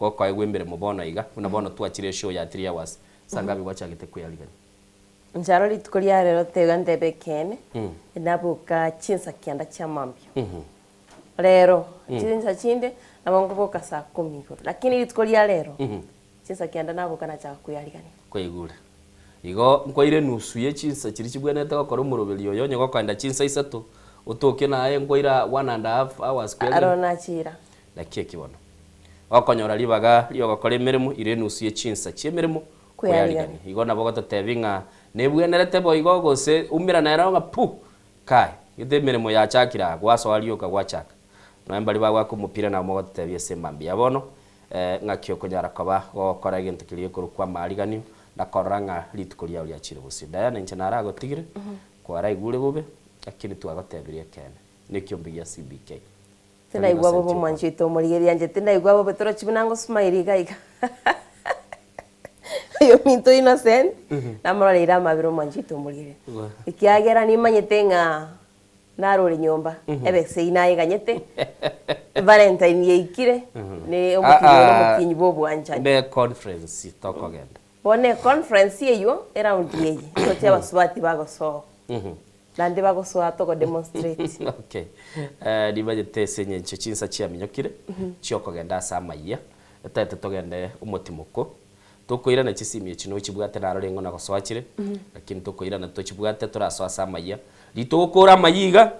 gokoegwa emeremo bono iga buna bono twachire eshow ya 3 hours saa ngapi gwachagete kweyarigania? Incharo rituko ria rero tega ntebe ekeene, naboka chinsa kianda chia mambia. Rero, chinsa chinde nabo nkoboka saa kumi igoro, lakini rituko ria rero, chinsa kianda naboka nachaka kweyarigania. Kwaigure. Igo nkwaire enusu ye chinsa chiria chibwenerete gokora omoroberi oyo, onye gokoenda chinsa isato, otoke naye nkwaira one and a half hours kweyarigania. Aro nachira. Naki eki bono. Gokonyora ribaga riogokora emeremo, ira enusu ye chinsa chi'emeremo kweyarigania. Igo nabo ogototebia ng'a nebwenerete boigo gose umera nere ng'a pu! Kai, gete emeremo yachakire aa, gwasoa rioka gwachaka. Nonya mbaria bagoaka omopira nabo mogototebia ase mambia bono, ng'aki okonyara koba gogokora egento keria gekorokwa amaariganio na korora ng'a rituko riao riachire bosio. Diana inche naragotigire, kwaraigure bobe, lakini twagotebirie ekeene. Nekiombe gia CBK. Tinaigwa bobe omwanchi oito omorigereria inche tinaigwa bobe torochi buna ngosmile iga iga oyominto Innocent namorareire amabera omwanchi oito omorigereria ekiagera nimanyete ng'a narore nyomba ebesa eyio nayeganyete Valentine yaikire ne omotienyi oyo nomotienyi bwa obwanchani. Ne conference tokogenda. Bono econference eyio eround eye toche abasubati bagosoa. Naende bagosoa togo demonstrate. Okay. Eh, nimanyete ase eng'encho chinsa chiaminyokire chiokogenda ase amayia, etaete togende omotimoko, tokoirana chisimi echi nochibwate narore ng'o nagosoa chire, lakini tokoirana tochibwate torasoe ase amayia. Ritogokora amayia iga,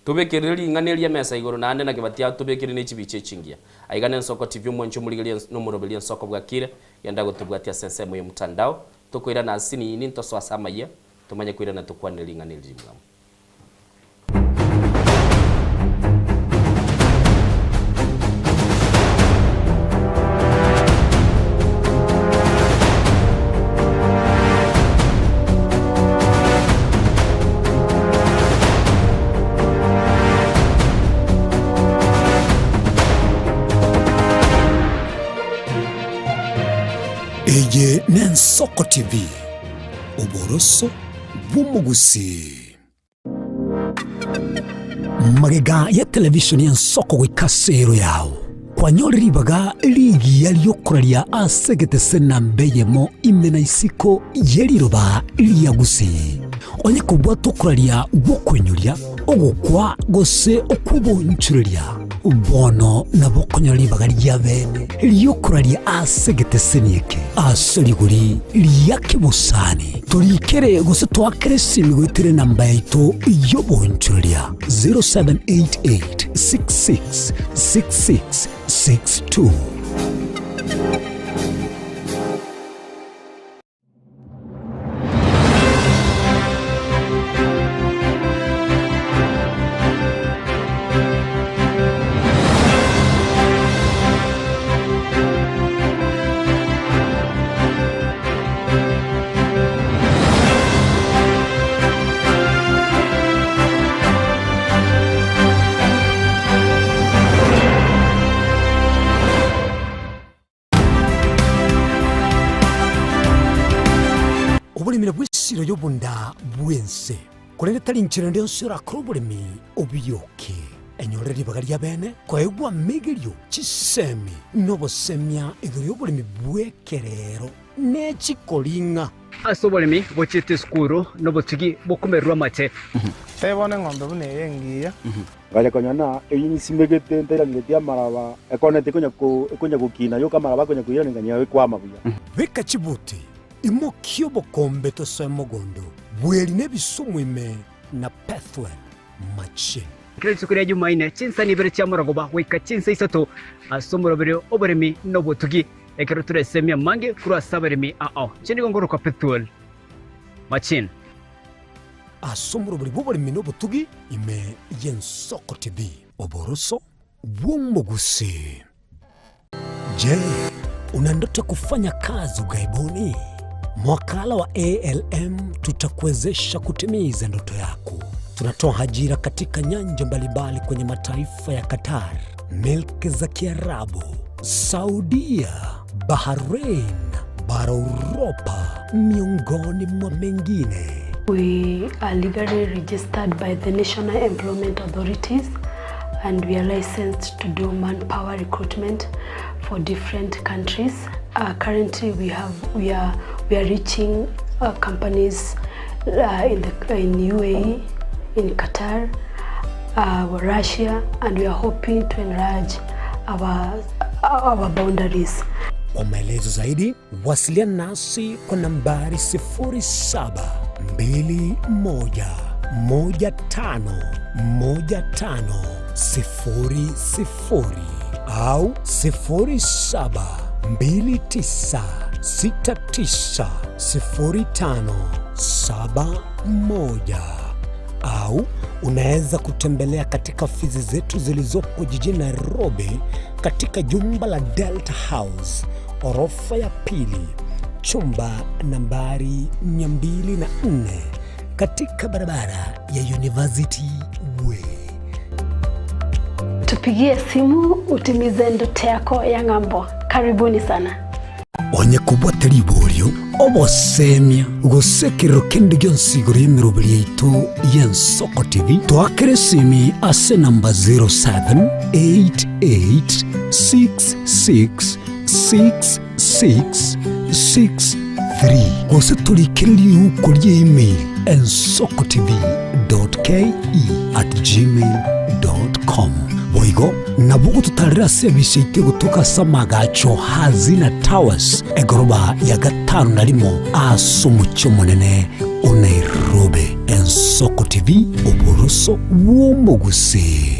tobekerere ring'ana eria emesa igoro naende naki batia tobekere ne chibicha echingiya. Aiga nensoko TV omwanchi omorigereria ens nomoroberia ensoko bwakire, genda gotobwatia ase ensemo ya omtandao, tokoirana ase nini ntosoe ase amayia, Tomanye koirana tokwane ring'ana eri rimwamu. Eye n'Ensoko TV. Oboroso bw'omogusii. Magega ya televishoni y'ensoko goika ase ero yao, kwanyore ribaga rigiya ri'okoraria ase egetese namba eyemo ime na isiko ye riroba ria Gusii. Onye kobwata okoraria gw'okoinyoria, ogokwa gose okw'obonchoreria, Bono nabo okonyora ribaga ria bene ri'okoraria ase egeteseni eke ase rigori ria kebosani. Torikere gose toakere esimi goetera enamba yaito y'obonchoreria 0788 66 66 62. Oboremi nabwo esiro y'obonda bw'ense, korende tari nchera ende yonsi orakore oboremi obioke. Enyore ribaga ria bene koegwa amegerio, chisemi, na obosemia igoro y'oboremi bw'ekerero ne chikoring'a. Ase oboremi bochiete esukuru nobotugi bokomererwa amache. Tebia bono eng'ombe buna eye engiya. Ngacha konya na eyio nsimegete ntairaneretie amaraba, ekoneti ekonya ko ekonya gokina yoka amaraba akonya koirana nganyia ekwama buya. Beka chibuti, imokia obokombe tosoe mogondo, bweri na ebisumu ime na Pethuel machine. Kera rituko ria Jumaine, chinsani ibere chi'amarogoba goika chinsa isato ase omoroberio oboremi na obotugi, ekero toresemie amange korwa ase abaremi ao. Inche nigo nkorokwa Pethuel Machine. Ase omoroberi bw'oboremi na obotugi ime y'Ensoko TV. Oboroso bw'omogusii. Je, una ndoto ya kufanya kazi ughaibuni? Mwakala wa ALM tutakuwezesha kutimiza ndoto yako. Tunatoa ajira katika nyanja mbalimbali kwenye mataifa ya Qatar, milki za Kiarabu, Saudia, Bahrain, bara Uropa, miongoni mwa mengine. We are legally registered by the National Employment Authorities and we are licensed to do manpower recruitment for different countries. Uh, currently we have we are we are reaching uh, companies uh, in the in UAE, in Qatar, uh, Russia and we are hoping to enlarge our our boundaries. Kwa maelezo zaidi wasiliana nasi kwa nambari 0721151500 au 0729690571 au unaweza kutembelea katika ofisi zetu zilizopo jijini Nairobi katika jumba la Delta House orofa ya pili chumba nambari 204 katika barabara ya University Way. Tupigie simu utimize ndoto yako ya ng'ambo. Karibuni sana. Onye kobwate riborio, obosemia, gose ekerero kende gionsi igoro y'emeroberi yaito y'Ensoko TV, toakere esimi ase enamba 0788666663 gose torikere riuko ria email ensokotv.ke@gmail.com. Boigo nabo ogototarera ase ebise yaito egotoka ase amagacho Hazina Towers, egoroba ya gatano na rimo ase omochie omonene o Nairobi. Ensoko TV, oboroso bw'omogusii.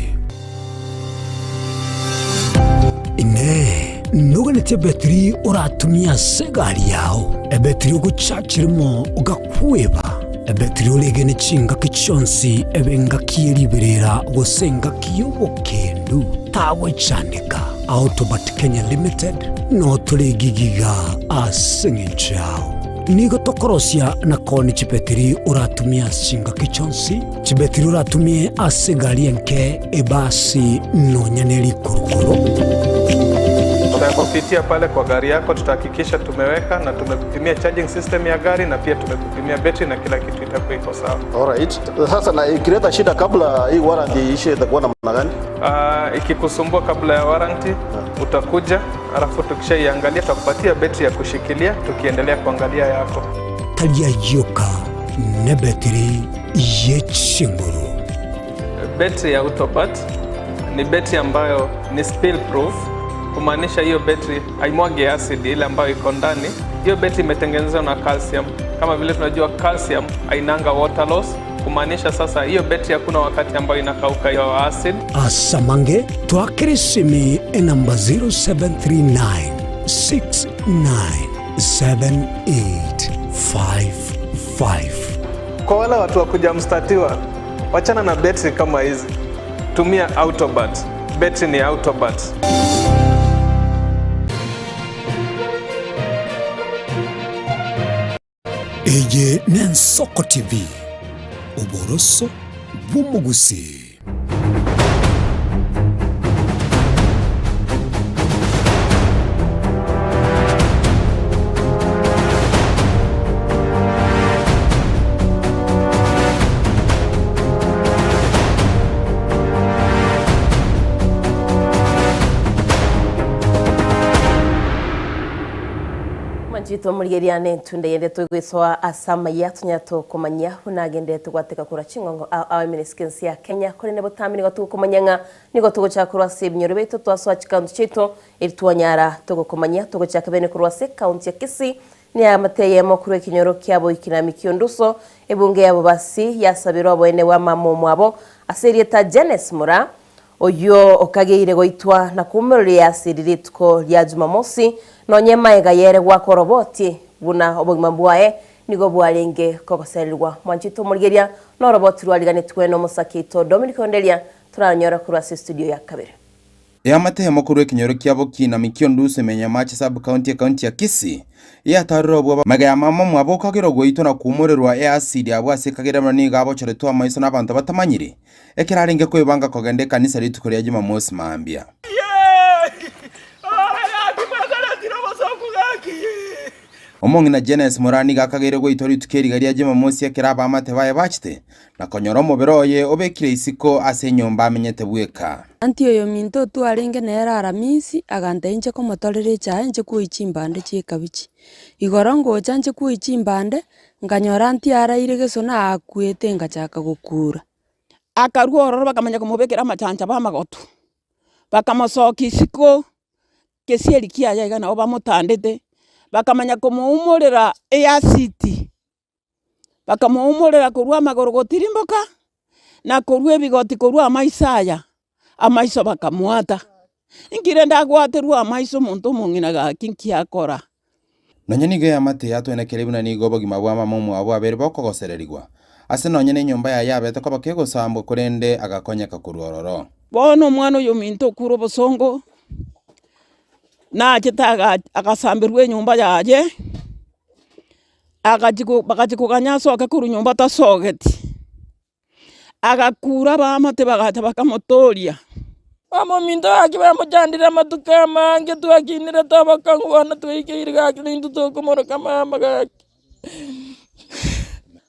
Inee! Noganetie ebetiri oratumie ase egari yao, ebetiri ogochachiremo ogakweba, ebetiri oregene chingaki chionsi ebe engaki ye riberera gose engaki y'obokendu? Tagochandeka. Autobat Kenya Limited notore egigiga ase engencho yao. Nigo tokorosia na koonia chibetiri oratumie ase chingaki chionsi, chibetiri oratumie ase egari enke, ebasi, nonya ne rikorokoro. Tutakupitia pale kwa gari yako, tutahakikisha tumeweka na tumekupimia charging system ya gari na pia tumekupimia betri na kila kitu itakuwa iko sawa. Alright. Sasa na ikileta shida kabla hii warranty iishe itakuwa namna gani? Ikikusumbua kabla ya warranty utakuja, alafu tukishaiangalia tutakupatia betri ya kushikilia tukiendelea kuangalia yako. Tari ayio ka nebetiri ye chinguru. Betri ya Autobat ni betri ambayo ni spill proof, kumaanisha hiyo betri haimwagi acid ile ambayo iko ndani. Hiyo betri imetengenezwa na calcium. Kama vile tunajua calcium hainanga water loss, kumaanisha sasa hiyo betri hakuna wakati ambayo inakauka hiyo acid. Asamange twakere esimi enamba 0739 697855. Kwa wale watu wa kujamstatiwa, wachana na betri kama hizi, tumia Autobat. Betri ni Autobat. Eye n'Ensoko TV, oboroso bw'omogusii. Mwanchete omorigereria nentunde yende toigwesoa ase amaya tonyare tokomanyia buna agenderete gwateka korwa ching'ongo ao ao emenesike ense ya Kenya korende botambe nigo togokomanyia ng'a nigo togochaka korwa ase ebinyoro biaito twasoa chikaunti chiaito eri twanyara togokomanyia togochaka bene korwa ase ekaunti ya Kisii Neamate eyemo korwa ekenyoro kia Boikinami Kionduso, ebunge ya Bobasi yasabirwe oboene bwa mama omwabo ase erieta Janes Mura, oyio okageire goitwa na koumereria ase eri rituko ria Jumamosi, nonye maega yere goaka oroboti buna obogima bwaye nigo bwarenge kogosererigwa. Mwanchete omorigeria noroboti rwariganetwe nomosake oito Dominic Onderia toranyore korwa ase estudio ya kabere. Eamate eyemo korwa ekenyoro kia Bokinami Kionduso ime Nyamache Sub-County ekaunti ya Kisii, yatarire obwoba magega ya mama omwabo okagera ogoitwa na koumorerwa easidi abwo ase ekagera buna nigo abochoretwe amaiso n'abanto batamanyiri, ekero arenge koebanga kogenda ekanisa rituko ria Jumamosi mambia. Omong'ina Jenes Moraa nigo akageire goitwa rituko eriga ria Jumamosi ekero abaamate baye bachete na konyora omobere oye obekire isiko ase enyomba amenyete bweka. Anti oyominto otwarenge nere Aramisi, agantebia inche komotorera echae inche kwoyia chimbande chi'ekabichi. Igoro ngocha inche kwoyia chimbande, nkanyora anti araire gesona akwete ngachaka gokura. Akarua ororo bakamanya komobekera amachancha b'amagotu, bakamosokia isiko, gesieri kiaye iga nabo bamotandete, bakamanya komoumorera easidi. Bakamoumorera korwa amagoro gotirimboka, na korwa ebigoti korwa amaiso aya, amaiso bakamoata. Inki rende agwaterwe amaiso omonto omong'ina gaki nki akora? Nonya nigo eamate yatwenekire buna nigo obogima bwa mama omwabo bwabeire bokogosererigwa, ase nonya nenyomba yaye yabete koba kegosambwa korende agakonyeka korwa ororo. Bono omwana oyo ominto okure obosongo, nachete aga agasamberwa enyomba yaye. Agachia ko bagachia koganya asoke korwa nyomba tasogeti, agakura abaamate bagacha bakamotoria. Abaminto gaki bamochandire amatuko amange twakinire tobokong'u bono twaikeire gaki naintwe tokomoroka mama gaki.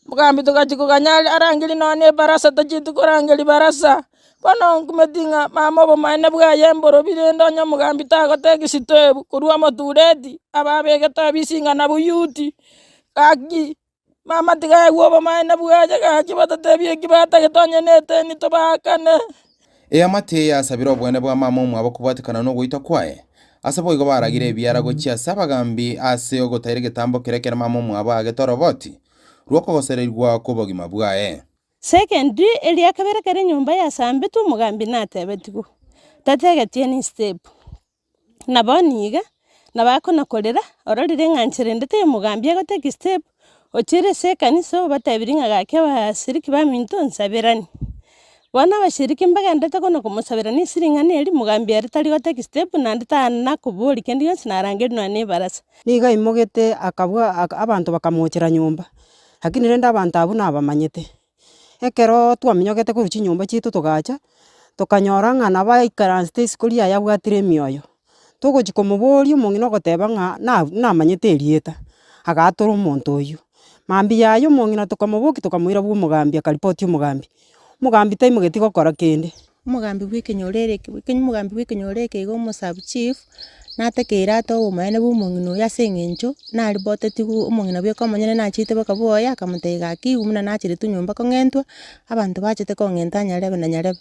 Mogambi togachia koganya arangerie nonya na ebarasa tachieti korangeria barasa. Bono nkumeti ng'a mama obomaene bwaye mborobi rende onye omogambi tagotebia esitoebu korwa omotureti ababegete abisi ng'a nabuyuti, gaki mama tiga aegwe obomaene bwaye gaki batatebie eki batagete onye na eteni tobaakane. Eamate eye yasabire oboene bwa mama omwabo kobwatekana nogoitwa kwaye. Ase boigo baragire ebiara gochia ase abagambi ase ogotaira egetambo keria ekero mama omwabo aagete oroboti rw'okogosererigwa kw'obogima bwaye. Secondly, eria kabere ekero enyomba yasambetwe omogambi natebetigwe, tategetie any step. Na bono iga, nabo akona korera, ororire ng'a nchera ende teiyo omogambi ago take step, ochire ase ekanisa obatebirie ng'a gaki abashiriki baminto nsaberani. Bono abashiriki mbagenderete kona komosaberania ase ring'ana erio, mogambi ere tari go take step naende tanakoboria kende gionsi narangeria nonya na ebarasa. Nigo aimogete akabua aka abanto bakamochera nyomba. Lakini rende abanto abwo nabamanyete, ekeroo twaminyogete korwa chinyomba chiaito togacha, tokanyora ng'a nabo aikaransete isiko riaye abwatire emioyo. Togochia komoboria omong'ina ogoteba ng'a na namanyete erieta, agatora omonto oywo. Mambia yaye omong'ina tokamobokia tokamoira bwa omogambi akaripoti omogambi, omogambi taimogeti gokora kende. Omogambi bw'ekenyoro ere omogambi bw'ekenyoro eke iga omosabu chief, natakeire atoe obomaene bwa omong'ina oyo ase eng'encho, naribotetigwe omong'ina bweka omonyene nachete mpaka bwoye akamotebia gaki igo buna nacheretwe nyomba kong'entwa, abanto bachete kong'enta nyarebe na nyarebe.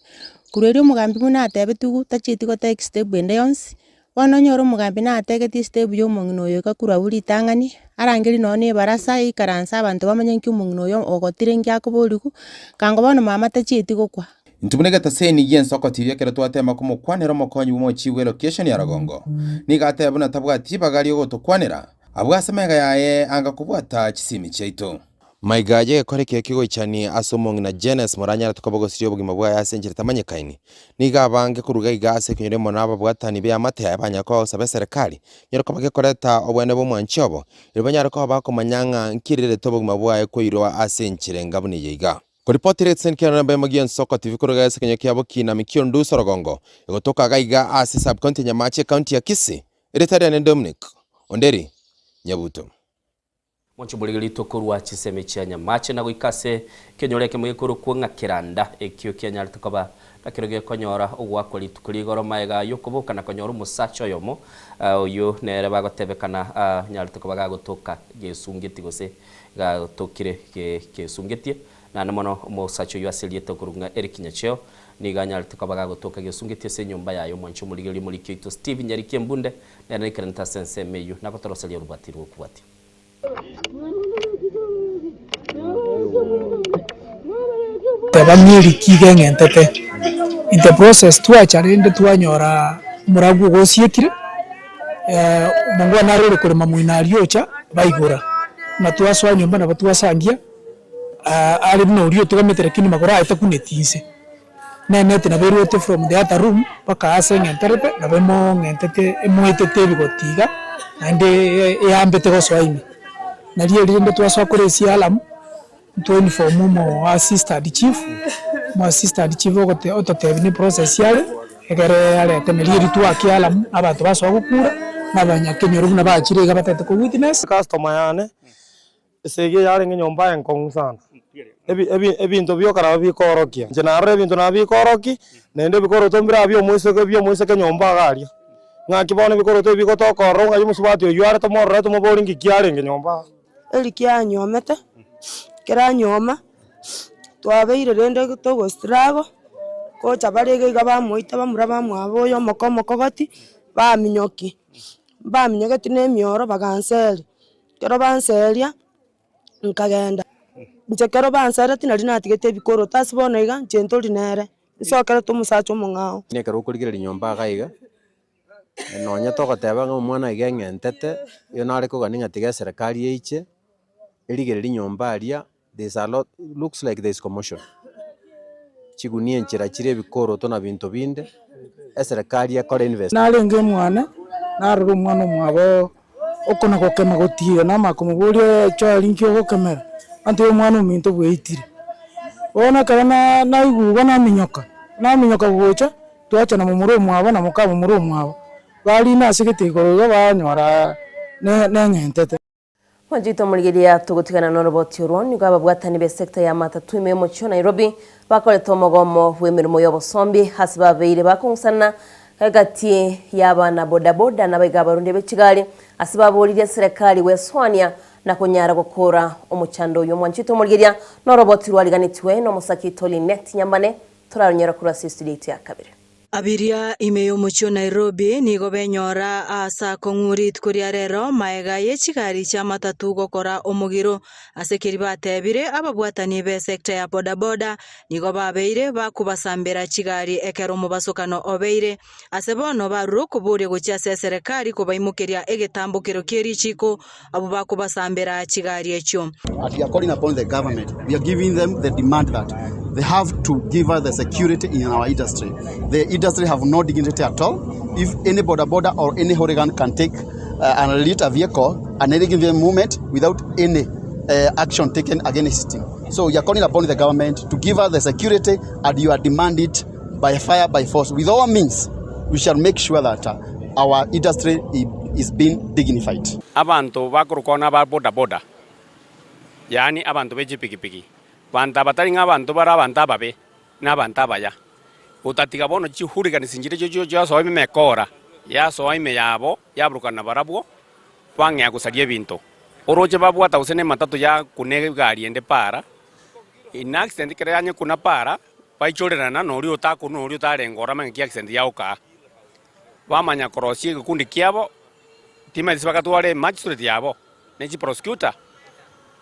Korwa erio omogambi buna atebetigwe tachieti go take step ende yonsi, Bono onyore omogambi nategetie estep ya omong'ina oyo iga korwa abwo ritang'ani, arangerie nonye na ebarasa aikaranse abanto bamanye nki omong'ina oyo ogotire nki akoborigwa, kango bono mama tachieti gokwa. Intwe buna egetaseni gi'ensoko TV ekero twatema komokwanera omokonyi bw'omochie bw'elocation ya Rogongo, nigo ateba buna tabwati ribaga ri'ogotokwanera, abwo ase amaiga yaye anga kobwata chisimi chiaito. Maiga y'egekora eke kegoichania ase omong'ina Jenes moranyarete koba gosiria obogima bwaye ase enchera etamanyekaini. Nigo abange koruga iga ase ekenyoro emo nababwatani b'eamate yaye banyare koba bagosaba eserekari nyare koba gekoreta obweene bw'omwanchi obo, erio banyare koba bakomanya ng'a nkirerete obogima bwaye koirwa ase enchera enga buna eye iga. Koripoti Retsen Kera namba emo gi'ensoko TV koruga ase ekenyoro kia Bokinami Kionduso Rogongo, egotoka iga iga ase Sub-county ya Nyamache Ekaunti ya Kisii. Erieta riane Dominic Onderi Nyabuto. Mwanche omorigereria korwa chinsemo chia Nyamache na goika ase ekenyoro ekemo gekorokwa ng'a Keranda, ekio kianyarete koba. Nakero gekonyora ogoakwa rituko rigoro maega y'okoboka na konyora omosacha oyomo, oyio nere bagotebekana anyarete koba gagotoka gesungeti gose gatokire gesungetie. Naende mono omosacha oyio ase erieta okorokwa ng'a Eric Nyacheo nigo anyarete koba gagotoka gesungetie ase enyomba yaye omwanchi omorigereria omoriki oito Steve Nyariki Embunde nere naikeranete ase ensemo eyio nagotoroseria orobati rw'okobwatia. Teba neriki iga eng'entete, in the process twacha rende twanyora omoragwa ogo osiekire, omongwana nare ore korema moino aria ocha baigora, buna twasoa nyomba nabo twasangia, are buna oria otigamete lakini magoro aye takuneti inse. Neneti nabo erwete from the other room mpaka ase eng'enterete nabo emong'entete emoetete ebigoti iga, naende eyambete gosoa ime. Nario eri rende twasoa kore esia alarm, ntwa inform omo assistant chief, omo assistant chief ogote ototebia ne process are, egere arete nario eri twakia alarm, abanto basoa gokura, na abanyakenyoro buna bachire iga batagete ko witness. Customer yane, Esegi yarenge nyomba enkong'u sana, ebi ebi ebinto biokaraba bikoorokia. Inche narora ebinto nabikoorokia, naende ebikoroto mbire bia omoiseke bia omoiseke nyomba iga aria. Ng'aki bono ebikoroto ebi bigotoka ororo ng'ai omosubati oyio are tomorore tomobori ng'iki kiarenge nyomba aa. Erikia yanyuomete, ekero anyuoma, twabeire rende togo struggle, gocha bare iga iga bamoita bamura bamwabo oyo omoko omokogoti, baminyokia, mbaminyogeti na emioro baganseria. Ekero banseria, nkagenda, inche ekero banseretie nari natigete ebikoroto ase bono iga, inche ntori nere, nsokerete omosacha omong'ao. Ekero okorigereria nyomba iga iga, nonye togoteba ng'a omwana iga eng'entete, igo nare kogania ng'a tiga eserekari eiche, erigererie nyomba aria, there is a lot, looks like there is commotion. Chigunia enchera chire ebikoroto na binto binde, eserekari ekore invest. Narenge mwane, narora omwana omwabo okona gokema gotiira, namanya komoboria chwari nki ogokemera, antebia omwana ominto bweitire. Bono ekero na naigwa igo naminyoka, naminyoka gocha, twacha na momura omwabo na moka momura omwabo, barina ase egete igoro iga banyora ne neng'entete. Mwanchete omorigereria togotigana noroboti orwo nigo ababwatani b'esecta ya matatu ime y'omochie o Nairobi bakorete omogomo bw'emeremo y'obosombi ase babeire bakong'usana egati y'abana bodaboda nabaiga abarundi be chigari ase baboririe eserekari gwesoania na konyara gokora omochando oyio. Mwanchete omorigereria noroboti rwariganetiwe nomosaki Tolinet Nyambane toraronyore korwa ase estudio yaito ya kabere. Abiria ime y'omochie o Nairobi nigo benyora aase akong'u rituko ria rero maega ye chigari chi'amatatu gokora omogiro. Ase keria batebire ababwatani b'esecta ya bodaboda nigo babeire bakobasambera chigari ekero omobasokano obeire. Ase bono barure okoboria gochia ase eserekari kobaimokeria egetambokero kie richiko abwo bakobasambera chigari echio. But we are calling upon the government, we are giving them the demand that they have to give us the security in our industry. The industry have no dignity at all. If any boda boda or any hooligan can take uh, and lead a vehicle at any given moment without any uh, action taken against him. So we are calling upon the government to give us the security and you are demand it by fire, by force. With all means, we shall make sure that uh, our industry is being dignified. Abanto bakorokwa naba boda boda, yaani abanto be chipikipiki, banto aba tari ng'a abanto bare abanto ababe, na abanto abaya. Gotatiga bono chihooligans nchiria chio chiasoa ime emekora, yasoa ime yabo, yaburukana nabarabwo, bang'ea gosaria ebinto. Oroche babwata gose nematatu yakuna egari ende para, in accident ekero yanyekuna para, baichorerana noria otakuna noria otarenge ororo amanye ng'aki accident yagokaa. Bamanya korosia egekundi kiabo, timaeti bagatwara emagistrate yabo, ne chiprosecutor,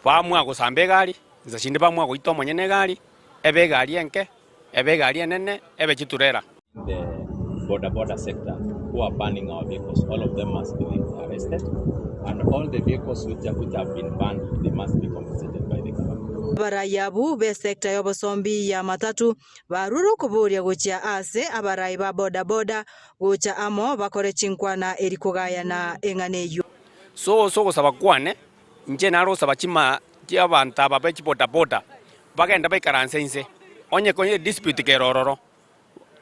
baamua gosamba egari, insa chinde baamua goita omonyene egari, ebe egari enke, ebe egari enene, ebe chiturera. The boda boda sector who are burning our vehicles, all of them must be arrested and all the vehicles which, which have been burned, they must be compensated by the government. Abarai abwo b'esecta y'obosombi ya matatu Barure okoboria gochia aase abarai ba boda-boda gocha amo bakore chinkwana eri kogayana eng'ana eyio. So ase ogosaba kwane, inche nare gosaba chima chi'abanto aba be chibodaboda bagende baikaranse inse, onye konye dispute kere ororo,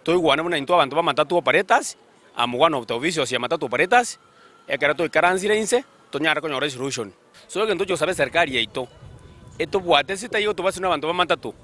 toigwane buna intwe abanto b'amatatu operators, am one of the officials ya matatu operators, ekero toikaransire inse, tonyare konyora esolution. So egento tochi gosaba eserikari yaito, etobwate ase taiyo tobaswe na abanto b'amatatu.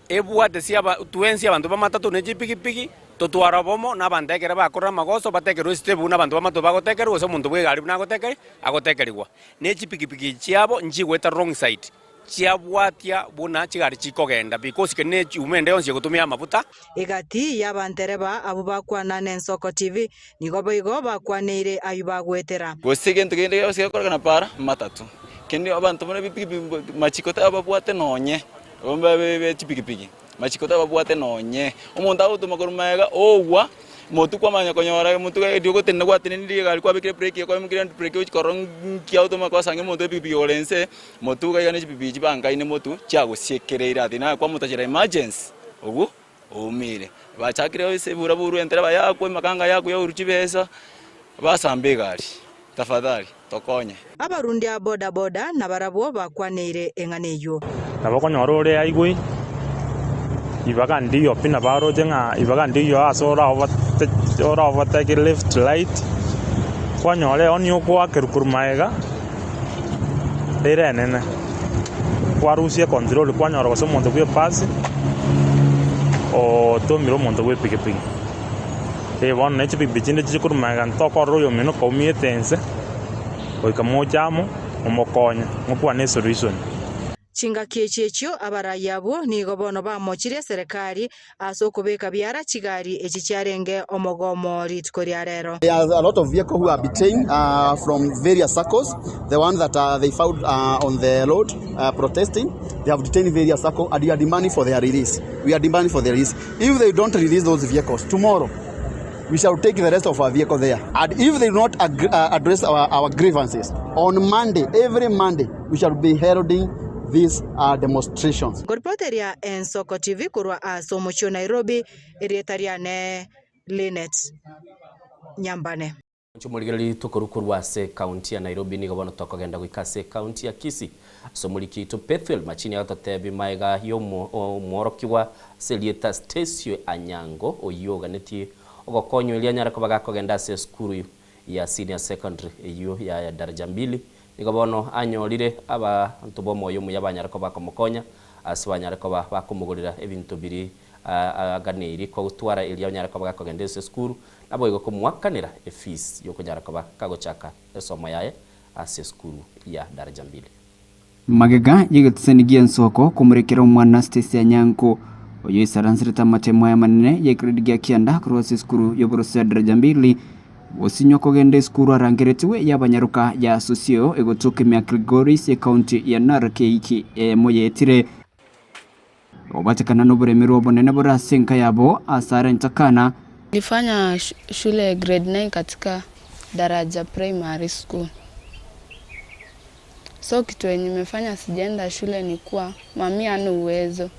Ebwate sia twensi abanto b'amatato ne chipigipigi, totware obomo na abanto ekero bakorire amagoso batekerwe esitebu buna abanto b'amatato bagotekerwa, gose omonto bw'egari buna agotekeri agotekerigwa. Ne chipigipigi chiabo nchigoeta wrong side, chiabwatia buna chigari chikogenda because keri ne echuma ende yonsi egotumia amafuta. Egati y'abantereba abwo bakwana n'Ensoko TV, nigo boigo bakwaneire ayio bagoetera. Gose egento kende gionsi gekorekana para matatu. Kende abanto buna ebipigipigi machiko tababwate nonye. Abwo be chipigipigi, machiko tababwate nonye. Omonto agotoma korwa magega ogwa, motwe kwamanya konyora omotwe erio ogotenena gwatenenirie egari kwabekire ebreki kwaimokirie handbrake ochia korora nki agotoma kwasanga omonto epigipigi ore inse, motwe iga iga ne chipigipigi chibangaine motwe chiagosiekereire ati naye kwamotachera emergency obwo oumire. Bachakire ase eburaburu entereba yakwa emakanga yakwa yaurwa chibesa, basamba egari. Tafadhali tokonye. Abarundi a boda boda nabarabwo bakwaneire eng'ana eyio. Nabo okonyora ore highway, ibaga ndiyo pi nabo aroche ng'a ibaga ndiyo ase ora overtake left right, kwanyora ehoni okoakerwa korwa magega, ere enene, kwarusia econtrol kwanyora gose omonto bwa ebasi, otomire omonto bwa epikipiki. Ee bono ne chipikipiki chinde chiche korwa magega ntokorora oyomino kaumiete ense, goika moche amo, momokonye, mokwane esolution. Chingaki echi echio abarai abwo nigo bono bamochirie eserekari ase okobeka biara chigari echi chiarenge omogomo rituko ria rero. There are a lot of vehicle who are detained from various circles, the ones that they found on the road protesting, they have detained various circle and we are demanding for their release. We are demanding for their release. If they don't release those vehicles tomorrow we shall take the rest of our vehicle there and if they do not address our, our grievances on Monday, every Monday we shall be heralding these uh, demonstrations. Nkoripoteria Ensoko TV korwa ase omochie o Nairobi, erieta riane Linet Nyambane. Inche omorigereria rituko korwa ase ekaunti ya Nairobi nigo bono tokogenda goika ase ekaunti ya Kisii ase omoriki oito Bethuel Machini agototebia maega y'omworokigwa ase erieta Stacio Anyango oyio oganetie ogokonywa erio anyare koba gakogenda ase esukuru ya Senior Secondary eyio ya Daraja Mbili nigo bono anyorire abanto b'omoyo omuya banyare koba bakomokonya ase banyare koba bakomogorera ebinto biria aganeiri kogotwara erio anyare koba gakogenda ase esukuru Naboigo komoakanera efees yokonyara koba kagochaka esomo yaye ase esukuru ya daraja mbili. Magega y'egetisani gi'ensoko komorekera omwana Stacy Anyango, oyo oisaranserete amatemo aya amanene y'egrade gia kianda korwa ase esukuru y'oboroso ya daraja mbili, gosinywa kogenda esukuru arangeretigwe y'abanyaroka ya Sosio egotoka ime ya Kilgoris ecounty ya Narok eiki eyemo yaetire. Obatekana noboremerwa obonene bore ase enka yabo asare entakana. Nilifanya shule grade 9 katika Daraja Primary School. So kitu yenye imefanya sijaenda shule ni kuwa mami hana uwezo.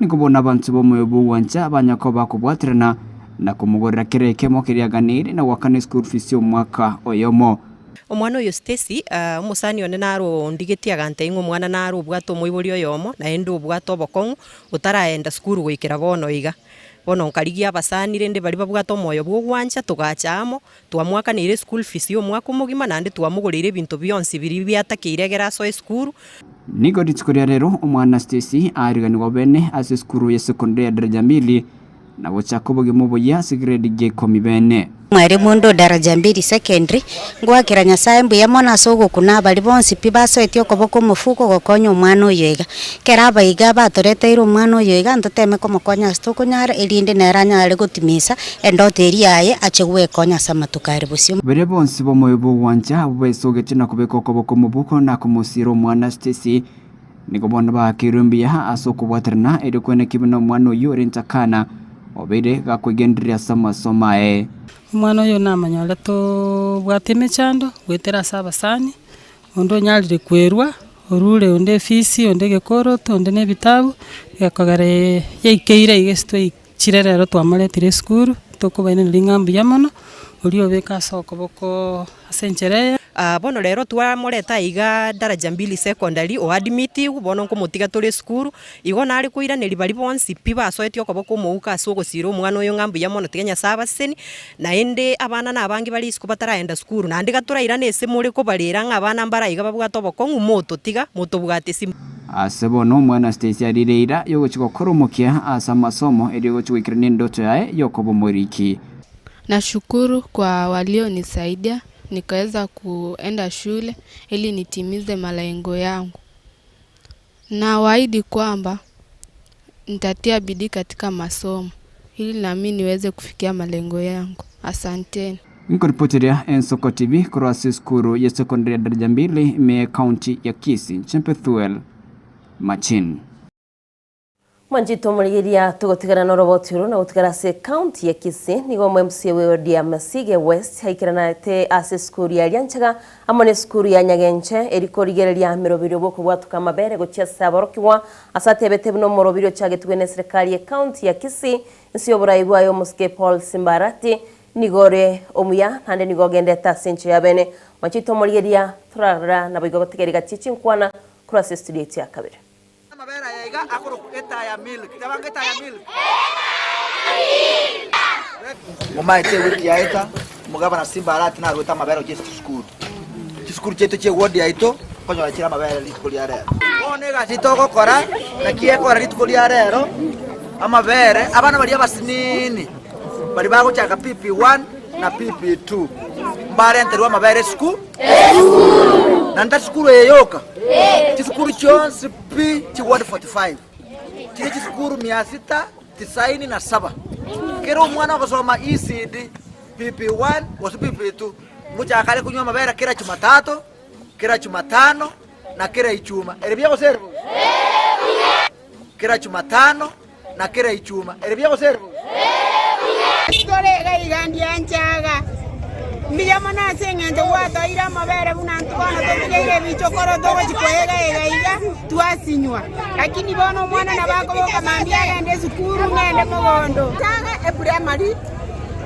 Nigo bono abanto b'omoyo bw'ogwancha banya koba bakobwaterana na komogorera kera ekemo keria aganeire na goakana eschool fees y'omwaka oyomo. Omwana oyo Stacy, omosani one naro ondigetie agantebia ng'a omwana naro obwate omoibori oyomo, naende obwate obokong'u, otaraenda sukuru goikera bono iga. Bono nkarigia abasani rende baria babwate omoyo bwa ogwancha, togacha amo, twamoakaneire eschool fees ya omwaka omogima, naende twamogoreire ebinto bionsi biria biatakeire egere asoe esukuru. Nigo rituko ria rero omwana Stacy aariganigwa bene ase esukuru ya secondary ya Daraja Mbili na gochaka obogima oboyia ase grade gia ikomi bene. Mwarimu onde o Daraja Mbili Secondary, Ngoakera Nyasae mbuya mono ase ogokuna abaria bonsi pi basoetie okoboko omofuko gokonya omwana oyo iga. Ekero abaiga batoreteire omwana oyo iga ntoteme komokonya ase tokonyara erinde nere anyare gotimisa endoto eria yaye ache gwekonya ase amatuko are bosio. Baria bonsi b'omoyo bw'ogwancha abwo baesogetie na kobeka okoboko omobuko na komosiira omwana Stacy, Nigo bono baakeirwe mbuya ase okobwaterana erio kweneki buna omwana oyio ore ntakana obeire gakoigendereria ase amasomo aye. Omwana oyo namonyorete obwate emechando goetera ase abasani, onde onyarire kwerwa, orure onde efisi, onde egekoroto, onde na ebitabu, gekogera yaikeire iga ase twaichire rero twamoretire esukuru, tokobairaneria ng'a mbuya mono, oria obeke ase okoboko ase enchera eye. Bono rero twamoreta aiga Daraja Mbili Secondary oadmitigwe, bono nkomotiga tore esukuru, igo nare koiraneria baria bonsi pi basoetie okoboko omouko ase ogosira omwana oyo ng'a mbuya mono tiga Nyasaye abasesenie, naende abana na abange bare isiko bataraenda sukuru, naende iga torairane ase more kobarera ng'a abana mbare aiga babwate obokong'u mototiga, motobwate ase. Ase bono omwana Stacy arire eira y'ogochia gokora omokia ase amasomo erio gochia goikerania endoto yaye y'okoba omoriki. Nashukuru kwa walionisaidia nikaweza kuenda shule ili nitimize malengo yangu. Nawaahidi kwamba nitatia bidii katika masomo ili nami niweze kufikia malengo yangu. Asanteni. Nkoripoteria Ensoko TV korwa ase esukuru ye secondary ya Daraja Mbili ime ye county ya Kisii, inche Bethuel Machin. Mwanchete omorigereria togotigana noroboti oro na gotigara ase ecounty ya Kisii nigo omo MCA we ward ya Masige West aikeranate ase esukuru ya Rianchaga amo nesukuru ya Nyagenche eri korigereria emeroberio bw'okobwatoka amabere gochia ase aborokigwa ase atebete buna omoroberio ochagetigwe neserekari ye county ya Kisii inse yoborai bwaye omosike Paul Simba Arati nigo ore omuya naende nigo ogendete ase enchera ya bene. Mwanchete omorigereria torarora naboigo gotiga rigatie chinkwana korwa ase estudio yaito ya kabere. Amabere aya iga akorokwa etaya milk. Teba ng'a etaya milk. Momaete ewiki yaeta, omogabana Simba Arati naruete amabere gochia ase chisukuru. Chisukuru chiaito chia eward yaito nkonyora chire amabere rituko ria rero. Bono egasi togokora, naki ekora rituko ria rero, amabere, abana baria abasinini, baria bagochaka PP1 na PP2, mbarenterwe amabere esukuru, naende tari sukuru eye yoka, chisukuru chionsi pi chi ward 45, chire chisukuru mia sita tisaini na saba. Kera omwana ogosoma ECD, PP1 gose PP2, ngochaka are konywa amabere kera Jumatatu, kera Jumatano, na kera Ichuma. Ere buya gose ere bobe? Kera Jumatano, na kera Ichuma. Ere buya gose ere bobe? Tore iga iga ndianchaga, mbuya mono ase eng'encho gwatoeire amabere buna intwe bono totigeire ebichokoro togochia koega iga iga twasinywa. Lakini bono omwana nabo akoboka mambia agende esukuru ng'ende mogondo. Chaga eprimary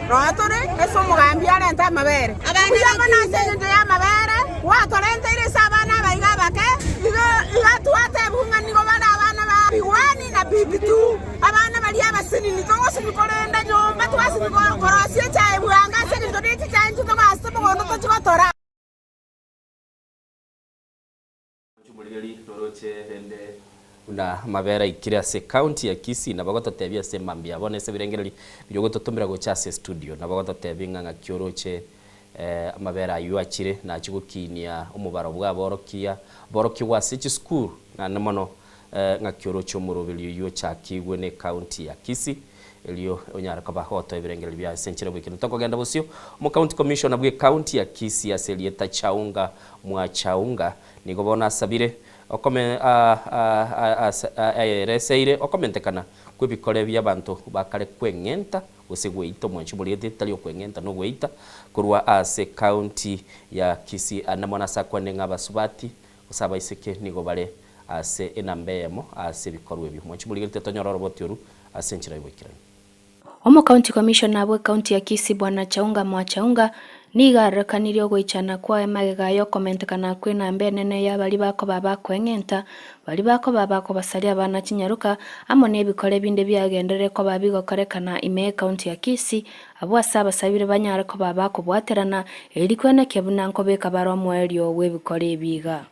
noo tore ase omogambi arente amabere. Mbuya mono ase eng'encho y'amabere gwatorenteire ase abana aba iga abake, igo iga twatebwa ng'a nigo bare abana ba P1 na P2. Abana baria abasinini togosinywa korenda nyomba, twasinywa korosia echae bwango ase egento ne chichae intwe togaasete mogondo tochie gotora. Omorigeri noroche rende buna amabere aikire ase county ya Kisii nabo agototebia ase mambia bono ase ebirengererio biria ogototomera gocha ase studio nabo agototebia ng'a ng'aki oroche amabere ayio achire nachie gokinia omobaro bwa aborokia borokigwa ase chisukuru naende mono Ng'aki oroche omoroberio oyio ochakigwe ne county ya Kisii, erio onyare koba gotoa ebirengererio biaye ase enchera bwekeno. Tokogenda bosio, omo county commissioner bwe county ya Kisii ase erieta Chaunga Mwachaunga nigo bono asabire okome aereseire okomentekana kw'ebikore bi'abanto bakare kweng'enta gose gweita omwanchi omoriete tari okweng'enta nogweita korwa ase county ya Kisii. Ande mono ase akwane ng'a abasubati Gose abaiseke nigo bare ase enamba eyemo ase ebikorwa ebio. Mwanche morigeretie tonyore oroboti oru ase enchera y'oboikeranu. Omocounty Commissioner bw'ecounty ya Kisii Bwana Chaunga Mwachaunga nigo arorekanirie ogoichana kwaye magega y'okomentekana kw'enamba enene y'abaria bakoba bakoeng'enta, baria bakoba bakobasaria abana chinyaroka, amo nebikore binde biagenderere koba bigokorekana ime y'ecounty ya Kisii Abwo ase abasabire banyare koba abakobwaterana, erio kwenekia buna nkobeka bare omoerio bw'ebikoro ebi iga.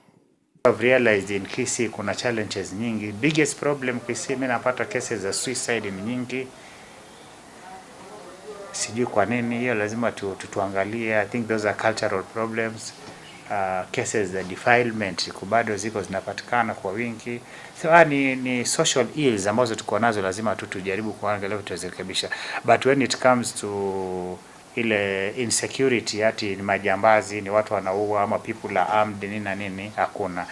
I've realized in Kisii kuna challenges nyingi. Biggest problem Kisii mi napata cases za suicide ni nyingi. Sijui kwa nini hiyo lazima tu, tu, tuangalie. I think those are cultural problems. Cases za defilement iko bado ziko zinapatikana kwa wingi. So ni, ni social ills ambazo tuko nazo, lazima tu tujaribu kuangalia tuzirekebisha. But when it comes to ile insecurity ati ni majambazi, ni watu wanaua ama people are armed nini na nini, hakuna.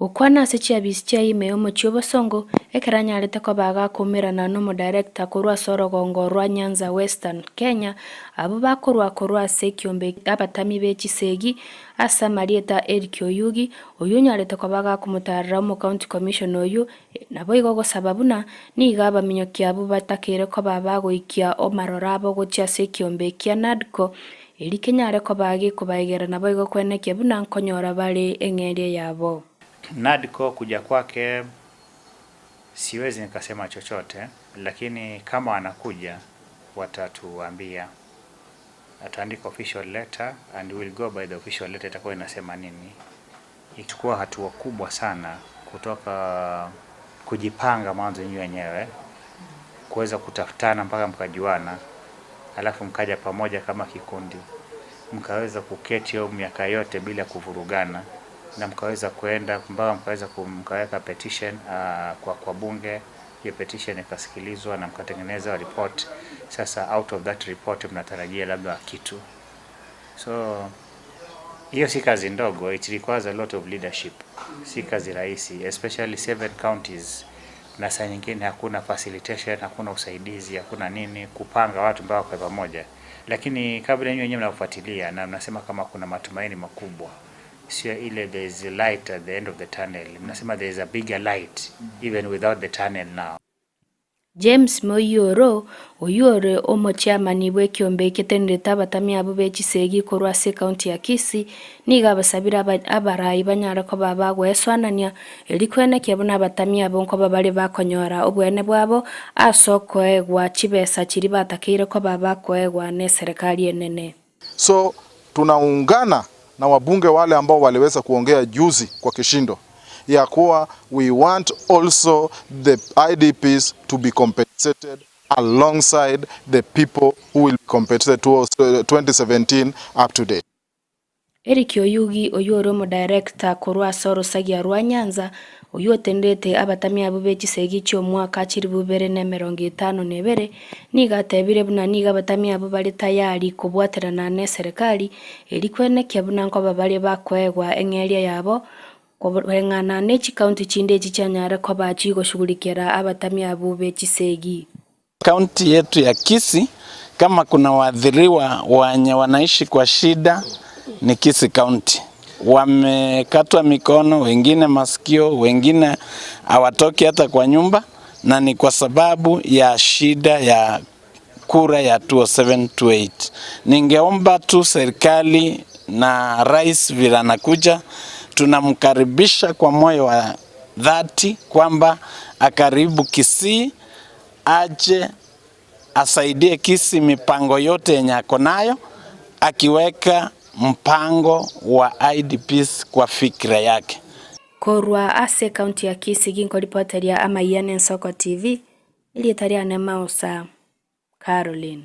Gokwana ase chiabisi chia ime y'omochie obosongo, ekero anyarete koba agakoumerana n'omodirector korwa ase orogongo rwa Nyanza Western Kenya, abwo bakorwa korwa ase ekiombe abatami be chisegi ase amarieta Eric Oyugi, oyio onyarete koba agakomotarera omocounty commissioner oyio, naboigo gosaba buna nigo abaminyoki abwo batakeire koba bagoikia omaroro abo gochia ase ekiombe kia NADCO, Erio kenyare koba gekobaegera naboigo kwenekia buna nkonyora bare eng'eria yabo. NADCO kuja kwake siwezi nikasema chochote, lakini kama wanakuja watatuambia, ataandika official letter and we'll go by the official letter itakuwa inasema nini. Ichukua hatua kubwa sana kutoka kujipanga mwanzo nyinyi wenyewe kuweza kutafutana mpaka mkajuana, alafu mkaja pamoja kama kikundi, mkaweza kuketi hiyo miaka yote bila kuvurugana, na mkaweza kuenda mpaka mkaweza mkaweka petition kwa, kwa bunge. Hiyo petition ikasikilizwa na mkatengeneza report. Sasa out of that report mnatarajia labda kitu, so hiyo si kazi ndogo, it requires a lot of leadership. Si kazi rahisi, especially seven counties, na saa nyingine hakuna facilitation, hakuna usaidizi, hakuna nini, kupanga watu mpaka kwa pamoja. Lakini kabla nyinyi wenyewe mnafuatilia na mnasema kama kuna matumaini makubwa, sio ile there is a light at the end of the tunnel, mnasema there is a bigger light even without the tunnel now. James Moyioro, oyio ore omochiamani bw'ekiombe eketenerete abatami abwo be chisegi korwa ase ekaunti ya Kisii, nigo abasabire abarai banyare koba bagoesoanania erio kwenekia buna abatami abwo nkoba bare bakonyora oboene bwabo ase okoegwa chibesa chiria batakeire koba bakoegwa neserekari enene. So tunaungana na wabunge wale ambao waliweza kuongea juzi kwa kishindo ya kuwa we want also the IDPs to be compensated alongside the people who will be compensated towards 2017 up to date. Eric Oyugi, oyio ore omodirector korwa ase orosagia rwa Nyanza, oyio otenderete abatami abwo be chisegi chi'omwaka chilifu ibere na emerongo etano na ebere, nigo atebire buna nigo abatami abwo bare tayari kobwaterana na eserekari erio kwenekia buna nkoba bare bakoegwa eng'eria yabo koreng'ana ne chikaunti chinde echi chianyare koba chigoshughulikera abatami abwo be chisegi. Kaunti yetu ya Kisii kama kuna waathiriwa wenye wanaishi kwa shida ni Kisii County. Wamekatwa mikono, wengine masikio, wengine hawatoki hata kwa nyumba, na ni kwa sababu ya shida ya kura ya 2007-2008. Ningeomba tu serikali na rais vile anakuja, tunamkaribisha kwa moyo wa dhati kwamba akaribu Kisii aje asaidie Kisii mipango yote yenye ako nayo, akiweka mpango wa IDPs kwa fikra yake. Korwa ase ekaunti ya Kisii ginkoripoteria amayia na Ensoko TV, erieta riane Mausa Caroline.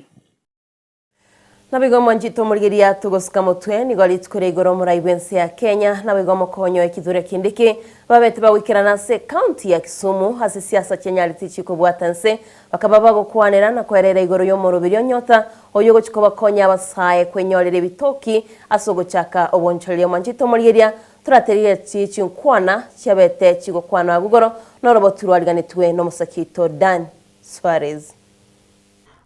Naboigo omwanchete omorigereria togosika motwe nigo rituko ria igoro omorai bw'ense ya Kenya naboigo omokonyo ekithure Kindiki babete bagoikerana ase ekaunti ya Kisumu ase siasa chianyareti chikobwata nse bakaba bagokwanera na koerera igoro y'omoroberi onyota oyo ogochi kobakonya abasae kwenyorera ebitoki ase ogochaka obonchoreria omwanchete omorigereria toraterire chi chinkwana chiabete chigokwanwa agwo igoro norobotu rwariganetwe nomosakito Dan Suarez.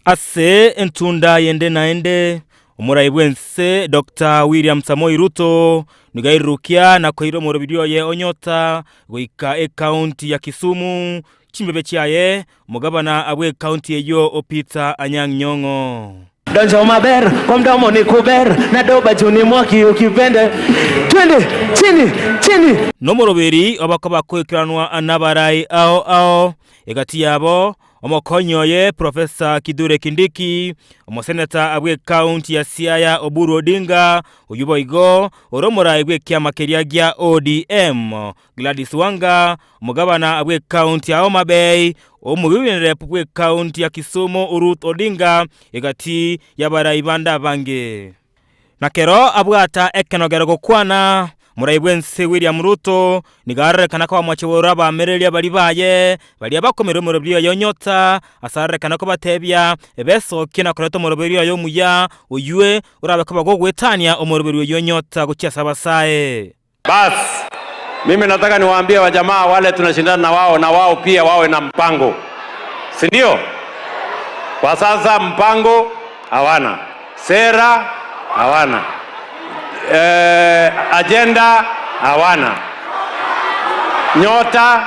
Ase entunda y'ende naende, omorai bw'ense Doctor William Samoei Ruto nigo airurukia na koira omorobiri oye o Nyota goika ekaunti ya Kisumu, chimbebe chiaye omogabana bw'ekaunti eyio Peter Anyang' Nyong'o. Donjo maber kwa mdomo ni kuber na doba juu mwaki ukipende twende chini chini. Nomoroberi obakoba koikeranwa nabarai ao ao egati yabo Omokonyi oye Professor Kithure Kindiki, omoseneta bw'ecounty ya Siaya Oburu Odinga, oyio boigo ore omorai bw'ekiama keria gia ODM, Gladys Wanga, omogabana bw'ecounty ya Homa Bay, omowomen rep bw'ecounty ya Kisumu Ruth Odinga, egati y'abarai bande abange. Na kero abwata ekenogero gokwana, morai bw'ense William Ruto nigo arorekana kobamochebora abaamereria baria baye, baria bakomerwa omoroberi oye onyota, ase arorekana kobatebia besokie na koreta omoroberi oye omuya, oywe orabe koba gogoetania omoroberi oyio onyota gochia ase abasae. Bas, mimi nataka niwaambie wajamaa wale tunashindana na wao na wao pia wawe na mpango, si ndio? Kwa sasa mpango hawana, sera hawana, agenda hawana, nyota,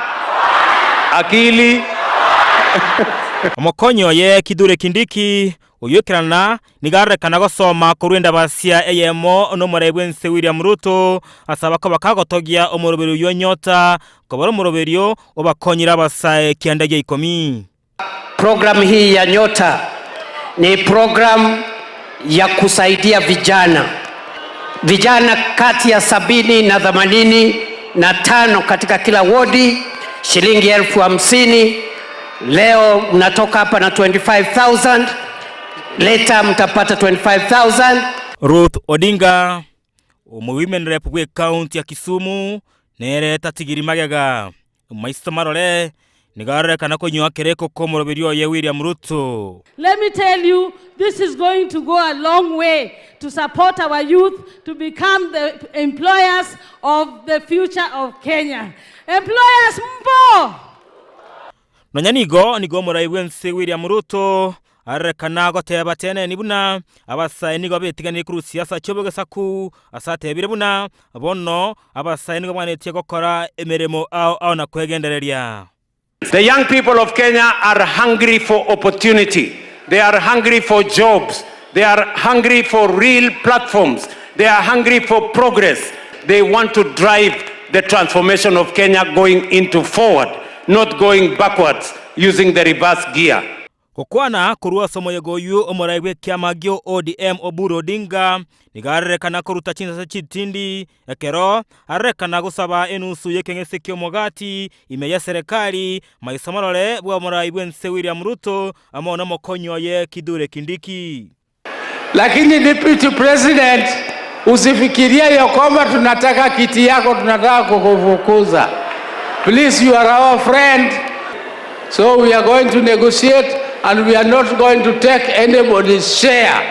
akili. Omokonyi oye Kithure Kindiki Oyoikerana nigo arorekana gosoma korwa endabasia eyemo nomorai bw'ense William Ruto, ase abakoba kagotogia omoroberio oyio onyota, kobora omoroberio obakonyire abasae kianda gia ikomi. Programu hii ya Nyota ni programu ya kusaidia vijana, vijana kati ya 70 na 80 na tano katika kila wodi, shilingi 50,000. Leo mnatoka hapa na 25,000, later mtapata 25,000. Ruth Odinga, omowomen rep bw'ecounty ya Kisumu, nere tatigiri magega. Maiso marore, nigo arorekana konywa kereko kw'omoroberi oye William Ruto. Let me tell you, this is going to go a long way to support our youth to become the employers of the future of Kenya. Employers mpo! Nonya nigo nigo omorai bw'ense William Ruto arorekana goteba teneni buna abasae nigo betiganirie korwa siasa chi'obogesaku ase atebire buna bono abasae nigo baganetie gokora emeremo ao ao na kwegendereria. The young people of Kenya are hungry for opportunity. They are hungry for jobs. They are hungry for real platforms. They are hungry for progress. They want to drive the transformation of Kenya going into forward, not going backwards using the reverse gear. Gokwana korwa ase omoyega oyio omorai bw'ekiama gio ODM Oburu Odinga nigo arorekana koruta chinsase chitindi ekero arorekana gosaba enusu y'ekeng'ese ki'omogati ime y'eserekari maiso marore bw'omorai bw'ense William Ruto amo nomokonyi oye Kithure Kindiki. Lakini Deputy President, usifikirie ya kwamba tunataka kiti yako, tunataka kukufukuza. Please, you are our friend. So we are going to negotiate and we are not going to take anybody's share.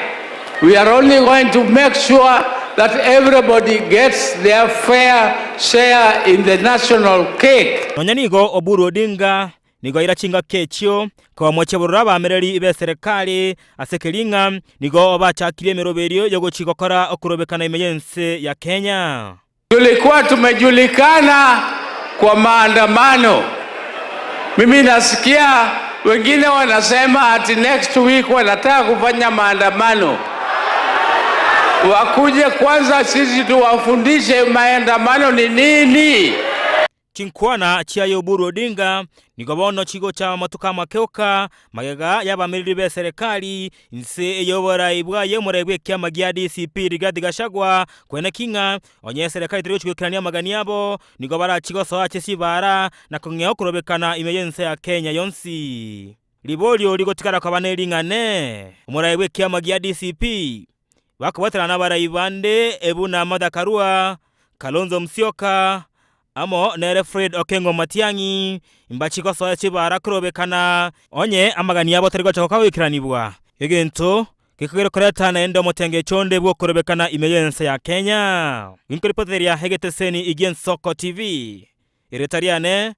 We are only going to make sure that everybody gets their fair share in the national cake. Nonya nigo Oburu Odinga nigo aira chingaki echio komochia bororo abamereri b'eserekari ase keria ng'a nigo bachakirie emeroberio y'ogochia gokora okorobekana ime y'ense ya Kenya. Tulikuwa tumejulikana kwa maandamano. Mimi nasikia wengine wanasema ati next week wanataka kufanya maandamano. Wakuje kwanza, sisi tuwafundishe maandamano ni nini. Chinkwana chiaye Oburu Odinga nigo bono chigocha amatuko amakeoka magega y'abamereri b'eserekari inse ey'oborai bwaye omorai bw'ekiama gia DCP Rigathi Gachagua kweneki ng'a onye eserekari teri gochi goikerania amagani abo nigo barachi gosoa ase chibara na kong'ea okorobekana ime y'ense ya Kenya yonsi. Riborio rigotigara koba nering'ane omorai bw'ekiama gia DCP bakobwaterana nabarai bande buna Martha Karua, Kalonzo Musyoka amo nere Fred Okengo Matiang'i mbachi gosoa chibara korobekana onye amagani abo tari gocha gokagoikeranigwa egento gekogera koreta naende omotengecho onde bw'okorobekana ime y'ense ya Kenya. Ginkoripoteria egeteseni gi'Ensoko TV, erieta riane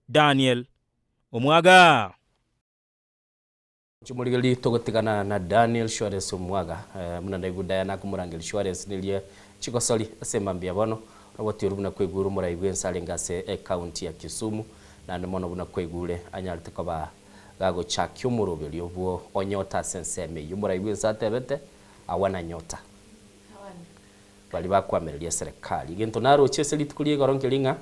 Daniel Omwaga. Chimorigereria togotigana na Daniel Suarez Omwaga buna ndaigwe Diana akomorangeria Suarez neria chigosori ase mambia bono ogotioro buna kwaigure omorai bwense arenge ase ecounty ya Kisumu naende mono buna kwaigure anyarete koba gagochakia omoroberio bwo onyota ase ensemo eyio omorai bwense atebete awana nyota baria bakoamereria eserekari. Egento naroche ase rituko ria igoro nkeri ng'a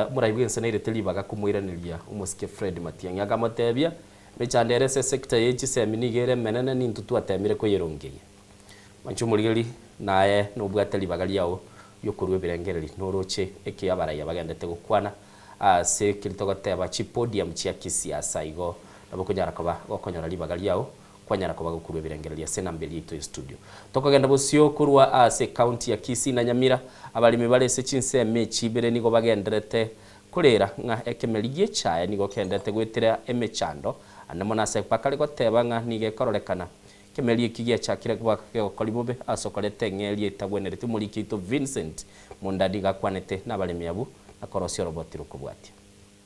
omorai bwense nairete ribaga komoiraneria omosike Fred Matiang'i akamotebia mechando ere ase esector ye chisemi nigo ere emenene nintwe twatemire koyerongeria. Mwanche omorigeri naye nobwate ribaga riao riokorwa ebirengereri noroche eke abaraiya bagendete gokwana ase keri togoteba chipodium chia kisiasa igo nabo okonyara koba gokonyora ribaga riao kwanyara koba gokorwa ebirengererio ase enamba eria yaito ya studio. Tokogenda bosio korwa ase ecounty ya Kisii na Nyamira, abaremi bare ase chinsemo echi ibere nigo bagenderete korera ng'a ekemeri gi'echaye nigo kendete goetera emechando ande mono ase bakare goteba ng'a nigo ekororekana ekemeri eki giachakire koba kegokori bobe ase okoreta eng'eria etagwenereti. Omoriki oito Vincent Mundadi iga akwanete nabaremi abwo na korosia oroboti rokobwatia.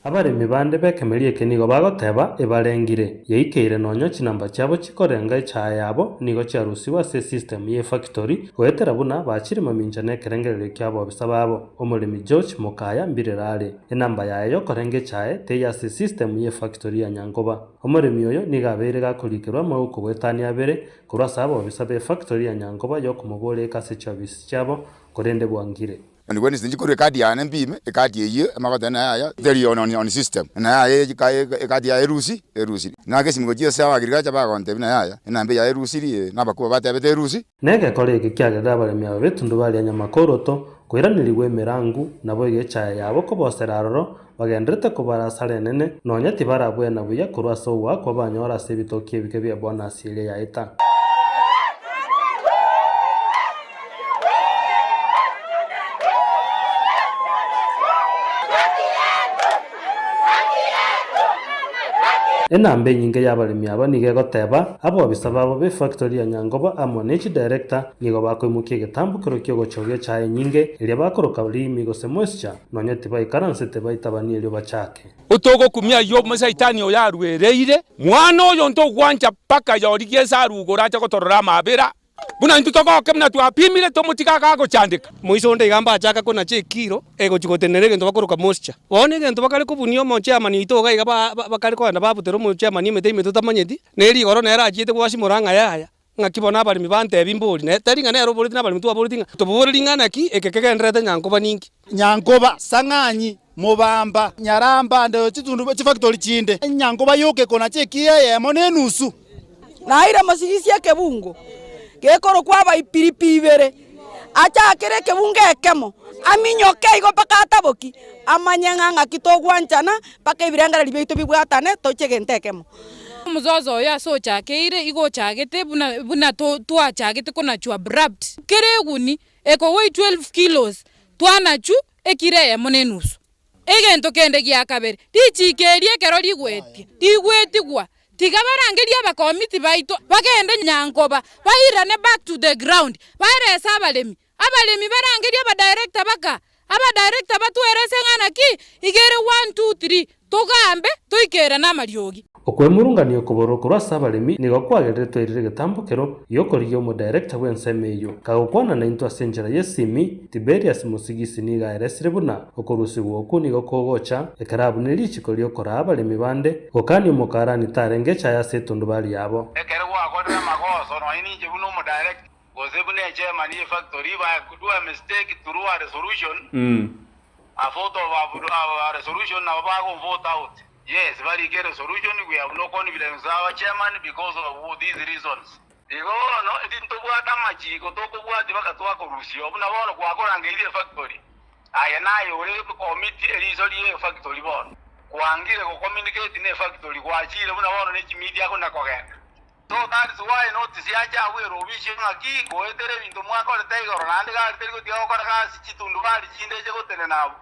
Abaremi bande b'ekemeri eke nigo bagoteba, Ebarengire, yaikeire nonya chinamba chiabo chikorenga echae yabo nigo chiarusigwe ase esystem y'efactory goetera buna bachire mamincha nekerengererio ki'abobisa babo. Omoremi George Mokaya mbirero are. Enamba yaye y'okorenga echae teiyo ase esystem y'efactory ya Nyankoba. Omoremi oyo nigo abeire gakorikerwa amauko goetania abere korwa ase abobisa b'efactory ya Nyankoba y'okomoboreka ase chiobisi chiabo korende bwangire. On Wednesday nchikorwa ecard yane mpime, ecard eyio emagoteba naye yaya teri on on system, naye yaya ecard yaye erusi erusiri. Nake esimi gochia ase abagriculture bagontebia naye yaya enamba yaye erusiri ee, na abakubwa batebete erusi. Negekora eke kiagerire abaremi aba b'etundubari ya Nyamakoroto Koiranerigwa emerangu, naboigo echaye yabo kobosera aroro, bagendererete kobara asara enene, nonya tibarabwena buya korwa ase ogoakwa banyore ase ebitoki ebike bie bonus eria yaeta. Enamba enyinge y'abaremi aba nigo egoteba, Abobisa babo b'efactory ya Nyangoba amo ne chidirector nigo bakoimokia egetambokero ki'ogochoria echae enyinge eria bakoroka rimi gose moisture, nonya tibaikaransete baitabanie erio bachake. Otogokumia ayio omosaitani oyo aruereire, mwana oyo ntogwancha mpaka yorigie ense arugoro ache gotorora amabera. Buna intwe togoke buna twapimire, tomotige agagochandeka. Moiso onde iga mbachaka konacha ekiro egochia gotenena egento bakoroka moisture. Bono egento bakare kobunia omochairman oito iga iga bakare kogenda babutera omochairman emete ime totamanyeti, ne rigoro nere achiete gwasimora ng'a yaya, ng'aki bono abaremi bantebi mbori, ne tari ng'a nere oboreti na abaremi twaboreti ng'a toboborerie ng'a naki eke kegendererete nyankoba ninki. Nyankoba, Sang'anyi, Mobamba, Nyaramba, ande chitundu chifactory chinde. Nyankoba yoka ekonacha ekiro eyemo na enusu. Naire mosigisi ekebungo gekorokwa Abaipiripi ibere, achakere ekebungo ekemo, aminyoke igo mpaka ataboki, amanye ng'a ng'aki togwanchana mpaka ebirengererio biaito bibwatane toche egento ekemo. Omozozo oyo ase ochakeire igo ochagete buna buna twachagete konachwa abrupt. Kera eguni ekoweigh 12 kilos twanachwa ekiro eyemo na enusu. Egento kende gia kabere, richiiko eri ekero rigwetie, rigwetigwa, tiga barangerie abakomiti baito bagende nyankoba, bairane back to the ground, baerese abaremi, abaremi barangerie abadirector baka, abadirector batwerese ng'a naki, iga ere one, two, three, togambe toikerane amariogi. Okwemurungania okoborwa korwa ase abaremi nigo kwagerire twairire egetambokero gi'okorigia omodirector bw'ensemo eyio. Kagokwana naintwe ase enchera y'esimi, Tiberius Mosigisi nigo aeresire buna okorusigwa okwo nigo kogocha ekero abunire richiko ri'okoraa abaremi bande gokania omokarani tarenge echaye ase etundubari yabo. Ekero gwakorire amagoso, nonya ninche buna omodirector, gose buna echairman ye factory, if I do a mistake through a resolution, a vote of a resolution nabo bago vote out. Yes, barike resolution, we have no confidence with our chairman because of these reasons. Igo bono intitobwate amachiko tokobwatia baka twakorusia buna bono gwakorangeirie efactory, aye naye ore committee eriso rie efactory bono kwangire go communicate ne efactory gwachire buna bono ne chimiti akona kogenda. So that is why notice yacha abwo erobisio ng'aki goetera ebinto mwakorete igoro naende gari teri gotiga gokora gasi chitundubari chinde eche gotenena abwo.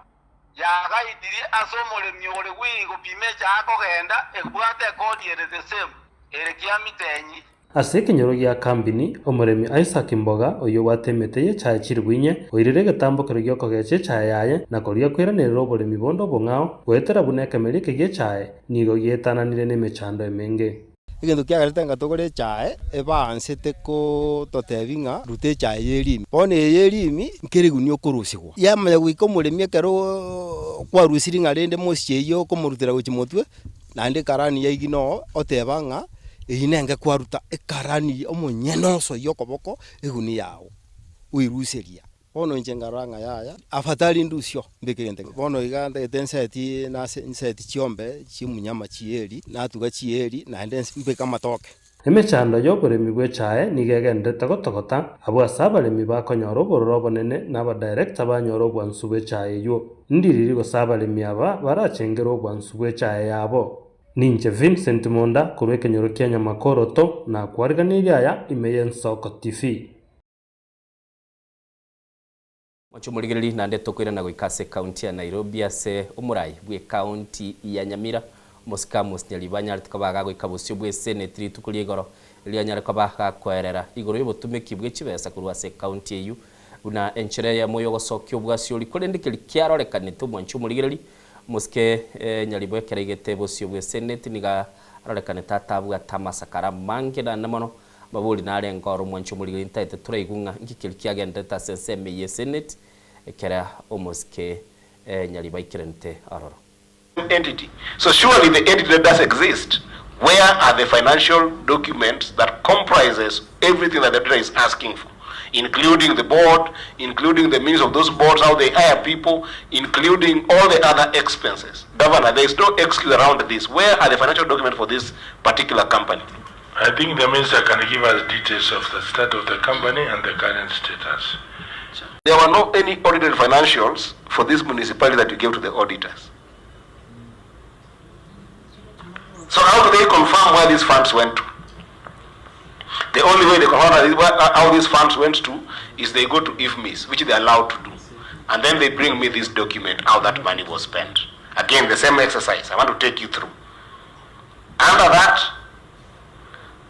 Yagaitirie ase omoremi ore bwii gopima echaye akogenda, ebwate ekodi ere the same, ere kiamitenyi. Ase ekenyoro gia Kambini, omoremi Isaac Mboga, oyio obwate emete y'echaye chilifu inye, oirire egetambokero gi'okogecha echaye yaye na koria koiranerera oboremi bonde obong'ao, goetera buna ekemeri eke gi'echaye nigo giaetananire nemechando emenge. Egento kiagerete ng'a togore echae, ebaansete kototebi ng'a ruta echae y'erimi. Bono eye y'erimi nkere egunia okorusigwa. Yamanya goika omoremi ekero kwarusirie ng'a rende mosiche eyio okomorutera gochia motwe, naende ekarani yaigina oo, oteba ng'a eyio nenge kwaruta ekarani omonyene osoyie okoboko egunia yago, oiruseria. Bono inche nkarora ng'a yaya, afadhali ndusio mbeke egento eke. Bono iga ntagete nseti nase nseti chiombe chi'omunyama chieri, natuga chieri, naende mbeke amatoke. Emechando y'oboremi bw'echae nigo egenderete gotogota, abwo ase abaremi bakonyora obororo obonene na abadirector banyora obwansu bw'echae eywo. Ndiriri gose abaremi aba barachengerwe obwansu bw'echae yabo? Ninche Vincent Monda korwa ekenyoro kia Nyamakoroto, nakwariganirie aya ime y'Ensoko TV. Moche omorigereria naende tokoirana goika ase ekaunti ya Nairobi ase omorai bw'ekaunti ya Nyamira omosike Amos Nyaribo anyarete koba gagoika bosio bw'eseneti rituko ria igoro erio anyare koba gakoerera igoro y'obotumeki bwe chibesa korwa ase ekaunti eyio buna enchera eyemo y'ogosokia obwasiori korende keri kiarorekanete omwanchi omorigereria omosike Nyaribo ekero aigete bosio bw'eseneti nigo arorekanete atabwate amasakara amange naende mono Mabori narenge oro omwanchi omorigeri ntaete toraigwe ng'a inki keria kiagenderete ase ensemo eye y'eseneti ekera omosike Nyaribo aikerente ororo. Entity. So surely the entity that does exist, where are the financial documents that comprises everything that the auditor is asking for, including the board, including the means of those boards, how they hire people, including all the other expenses. Governor, there is no excuse around this. Where are the financial documents for this particular company? I think the minister can give us details of the state of the company and the current status. There were no any audited financials for this municipality that you gave to the auditors. So how do they confirm where these funds went to? The only way they confirm how these funds went to is they go to IFMIS, which they are allowed to do. And then they bring me this document, how that money was spent. Again, the same exercise. I want to take you through. Under that,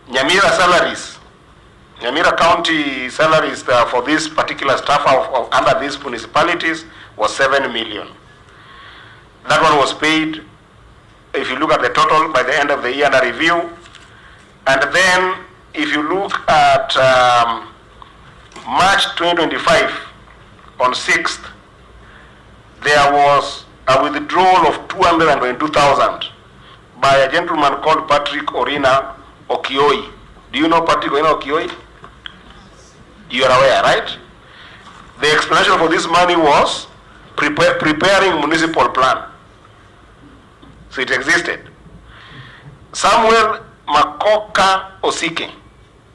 Nyamira salaries, Nyamira County salaries uh, for this particular staff of, of, under these municipalities was 7 million. That one was paid, if you look at the total, by the end of the year under review. And then if you look at um, March 2025, on 6th, there was a withdrawal of 222,000 by a gentleman called Patrick Orina Okioi. Do you know Patrick Orina Okioi? You are aware, right? The explanation for this money was prepare, preparing municipal plan. So it existed. Samuel Makoka Osike.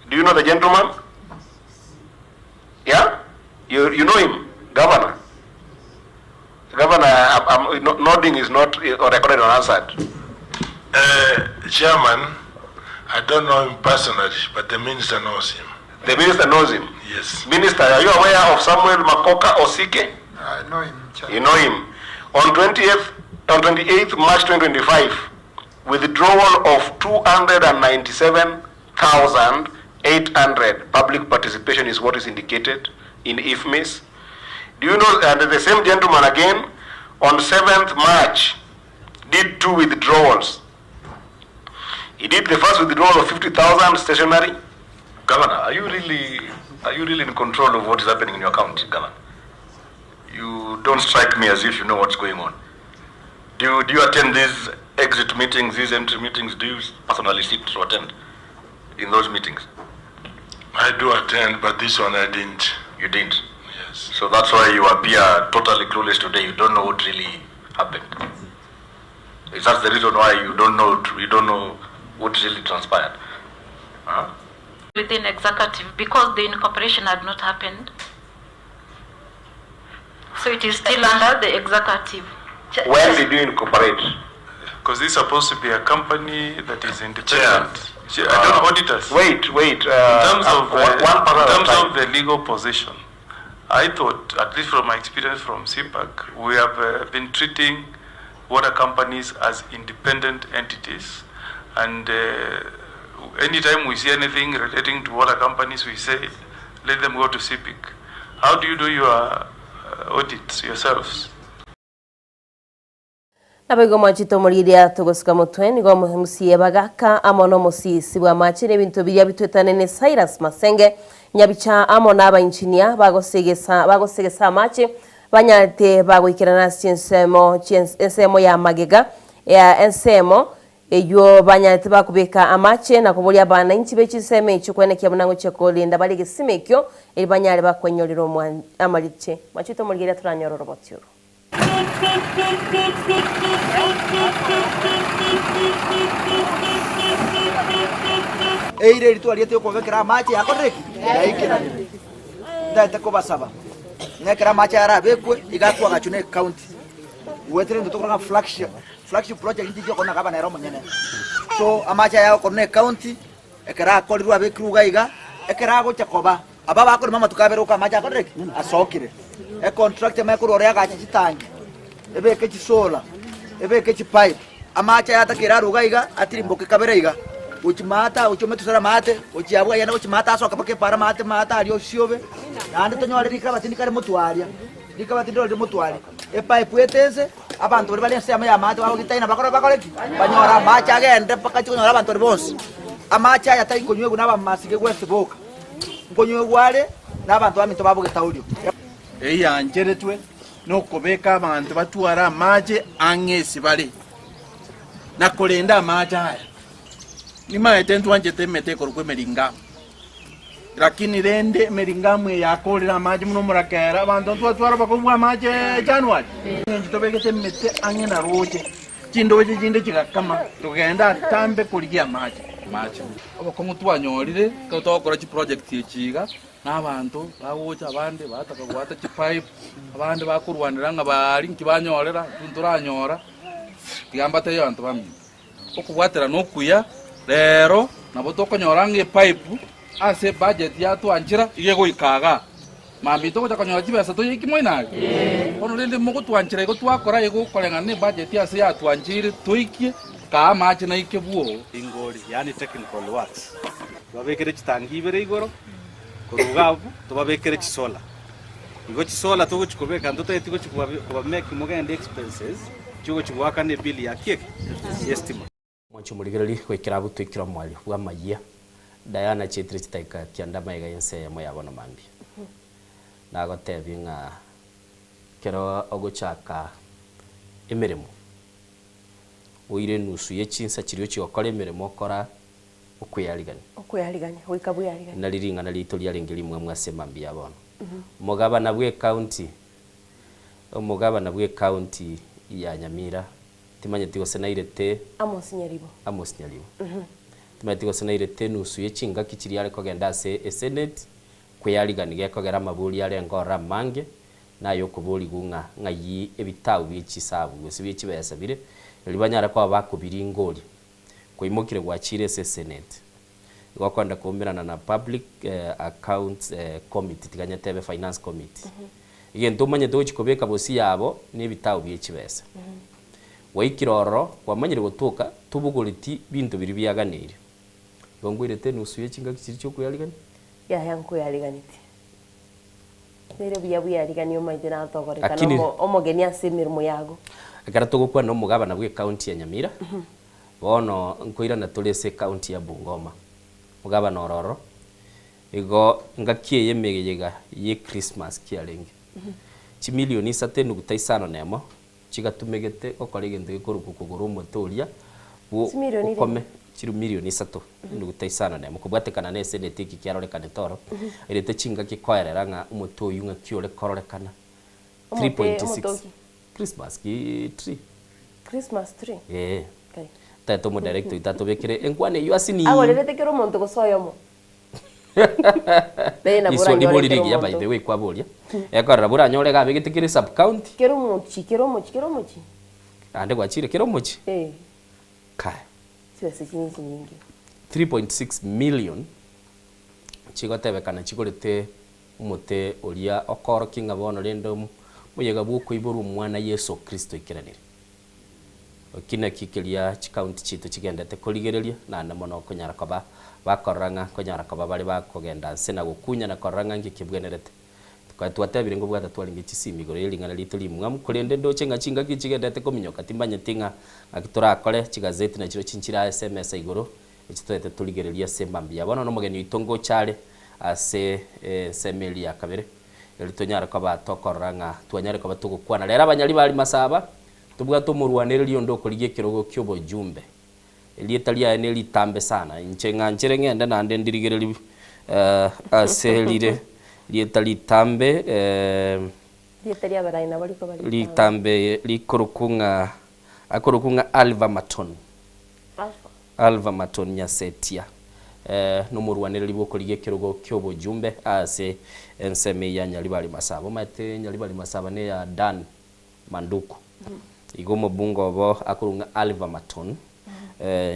Do you know the gentleman? Yeah? You, you know him? Governor. Governor, I'm, I'm, nodding is not recorded or answered. Uh, Chairman, I don't know him personally, but the minister knows him. The minister knows him? Yes. Minister, are you aware of Samuel Makoka Osike? I know him, Chairman. You know him. On 20th, on 28th March 2025, withdrawal of 297,800 public participation is what is indicated in IFMIS. Do you know, and the same gentleman again, on 7th March, did two withdrawals. He did the first withdrawal of 50,000 stationery. Governor, are you really are you really in control of what is happening in your county, Governor? You don't strike me as if you know what's going on. Do you, do you attend these exit meetings, these entry meetings? Do you personally sit to attend in those meetings? I do attend, but this one I didn't. You didn't? Yes. So that's why you appear totally clueless today. You don't know what really happened. Is that the reason why you don't know you don't know what really transpired? Huh? Within executive, because the incorporation had not happened. So it is still under the executive. When did you incorporate? Because this is supposed to be a company that is independent. Chair. I don't auditors. Wait, wait. in terms of one in terms time. of the legal position, I thought, at least from my experience from CPAC, we have uh, been treating water companies as independent entities, and uh, anytime we see anything relating to water companies, we say, let them go to CPIC. How do you do your uh, audits yourselves? Naboigo mwachete omorigereria togosika motwe nigo omomusie bagaka amo na omosisi bwa amache na ebinto biria bitwetanene Cyrus Masenge nyabicha amo na abainjinia bagosegesa bagosegesa amache banyarete bagoikerana ase chinsemo ensemo ya magega ya ensemo eyo banyarete bakobeka amache na koboria abananchi be chinsemo echio kwenekia buna ngochia korinda bare egesima ekio eri banyare bakwenyorera amariche mwachete omorigereria toranyora oroboti oro. Eire ritwariete okwabekera amache yakoreki yaikerani ndaete kobasaba ng'ekera amache arabekwe igakwagachu na ecounty gwetire nto tokoranga flagship flagship project nchi okona gabana ero omonyene so amache aya okona ecounty ekera akorirwe abekirwe iga iga ekera agocha koba aba bakorima amatuko abere oka amache akorire ki asokire econtract emaekorwa ore agacha chitangi ebeke chisola ebeke chipipe amache aya atakere aruga iga atirimboke kabere iga gochimata gochometusera mate gochiabwa yene gochimata asoka paka epara mate mate aria osiobe naende tonyore rikabati ndikare motwaria rikabati ndiro rire motwaria epipe etense abanto baria bare ensemo ya amate bagogitaina bakore bakore ki banyora amache agende mpaka chikonyora abanto baria bonsi amache aya taikonywegwa na abamasike gwesiboka nkonywegwa are na abanto baminto babogeta orio. Eyancheretwe nokobeka abanto batware amache ang'esi bare na korenda amache aya nimaete ntwanchete emete ekorokwa emiringamu lakini rende emiringamu eyakorera amache muno omorakera abanto ntwatwara bakobua amache January eng'encho tobegete emete ang'e na roche chindoche chinde chigakama togenda atambe korigia amache. Amache. Obokong'u twanyorire ekero togokora chiproject echi iga, na abanto bagocha abande bataka goata chipipe, abande bakorwanera ng'a baria nki banyorera, intwe ntoranyora, tiga mbatebie abanto baminto. Okobwaterana okuya rero nabo tokonyora ng'a epipe ase ebudget yatwanchera iga egoika igaa. Mambia togocha konyora chibesa toyeiki moino aria? Bono rende mogotwanchera igo twakora igo koreng'ana ne ebudget ase yatwancheire toikie kaa amache naike bwoo. Ingori, yaani technical works, tobabekere chitangi ibere igoro, korwa iga abwo tobabekere chisolar. Igo chisolar togochi kobeka ntotageti gochi koba make mogende expenses chiogochi goakana ebill ya ki eke? Ya estima. Mwanche omorigererie goikera abwo toikire omoerio bw'amayia. Diana chietire chidakika kianda amaiga y'ense eyemo ya bono mambia. Nagotebie ng'a ekero ogochaka emeremo, oire enusu ye chinsa chiria ochia gokora emeremo okora okweyarigania. Okweyarigania, goika bweyariganie. Nari ring'ana riaito riarenge rimwamu ase mambia ya bono. Omogabana bw'ecounty, omogabana bw'ecounty ya Nyamira Timanyeti gose nairete. Amos Nyaribo. Amos Nyaribo. Timanyeti gose nairete enusu ye chingaki chiria are kogenda ase esenate kweyarigani gekogera amabori arenge ororo amange na ayokoborigwa ng'a ng'ai ebitabu bie chisabu gose bie chibesa bire erio banyare koba bakobiringoria. Kwaimokire gwachire ase esenate. Igo okoenda koumerana na Public Accounts Committee tiga nyetebe Finance Committee. Egento omanyete ogochia kobeka bosio yabo na ebitabu bie chibesa. Gwaikire ororo kwamanyire gotoka tobogoreti binto biria biaganeire. Igo nkoirete enusu ye chingaki chiria chiokoyarigania? Yaya nkoyariganetie. Nere buya bweyariganie omaete natogorekana Lakini omo omogeni ase emeremo yago. Ekero togokwana omogabana bwe county ya Nyamira, bono nkoirana tore ase ecounty ya Bungoma, omogabana ororo, igo engaki eye emeyega ye Christmas kiarenge, chimilioni isato enuguta isano na emo chigatumegete gokora egento gekorokwa kogora omote oria bwo Chimilioni okome rende? chiri milioni isato enuguta isano na emo kobwatekana na eseneti eki kiarorekanete oro, erete chingaki koerera ng'a omote oyio ng'aki ore kororekana Omote 3.6 omote oki? Christmas ki tree. Christmas tree? Ee. Kai. Tata omodirector oito atobekere enkwana eyio asinini. Agorerete kera omonto gose oyomo? Naye nabo Iswa oranyore ribori kera rigiya by omonto. the way kwaboria. Ekorera boranyore iga abegete kera esub county. Kera omochie, kera omochie, kera omochie. Naende gwachire kera omochie. Eh. Kaya. Chibesa echi ne chinyinge. 3.6 million chigotebekana chigorete omote oria okoorokia ng'a bono rende omoyega bw'okoiborwa omwana Yeso Kristo oikeranire. Eki nakio keria chikaunti chiaito chigendete korigereria, naende mono okonyara koba bakorora ng'a nkonyara koba bare bakogenda nse na gokunya na korora ng'a nki kebwenerete. Tware twatebire ngobwata twarenge chisimi igoro ye ring'ana riaito rimwamu, korende ndoche ng'a chingaki chigendete kominyoka timbanyeti ng'a ng'aki torakore, chigazeti nachirochio nchire ase emesa igoro, echi toete torigererie ase mambia. Bono nomogeni oito ngocha are ase ensemo eria ya kabere, erio tonyare koba tokorora ng'a twanyare koba togokwana. Rero abanyari ba Rimasaba, tobwate omorwanereri onde okorigia ekerogo ki'obojumbe. Erieta riaye neritambe sana, inche ng'anchere ng'ende naende ndirigererie ase rire rieta ritambe Rieta ri'abarai nabo rikoba ritambe. ritambe rikorokwa ng'a akorokwa ng'a Alva Maton. Alpha. Alva Maton Nyasetia nomorwanereri bw'okorigia ekerogo ki'obojumbe ase ensemo eye ya Nyaribari Masaba. Omanyete Nyaribari Masaba neya Dan Manduku. Igo omobunge obo akorokwa ng'a Alva Maton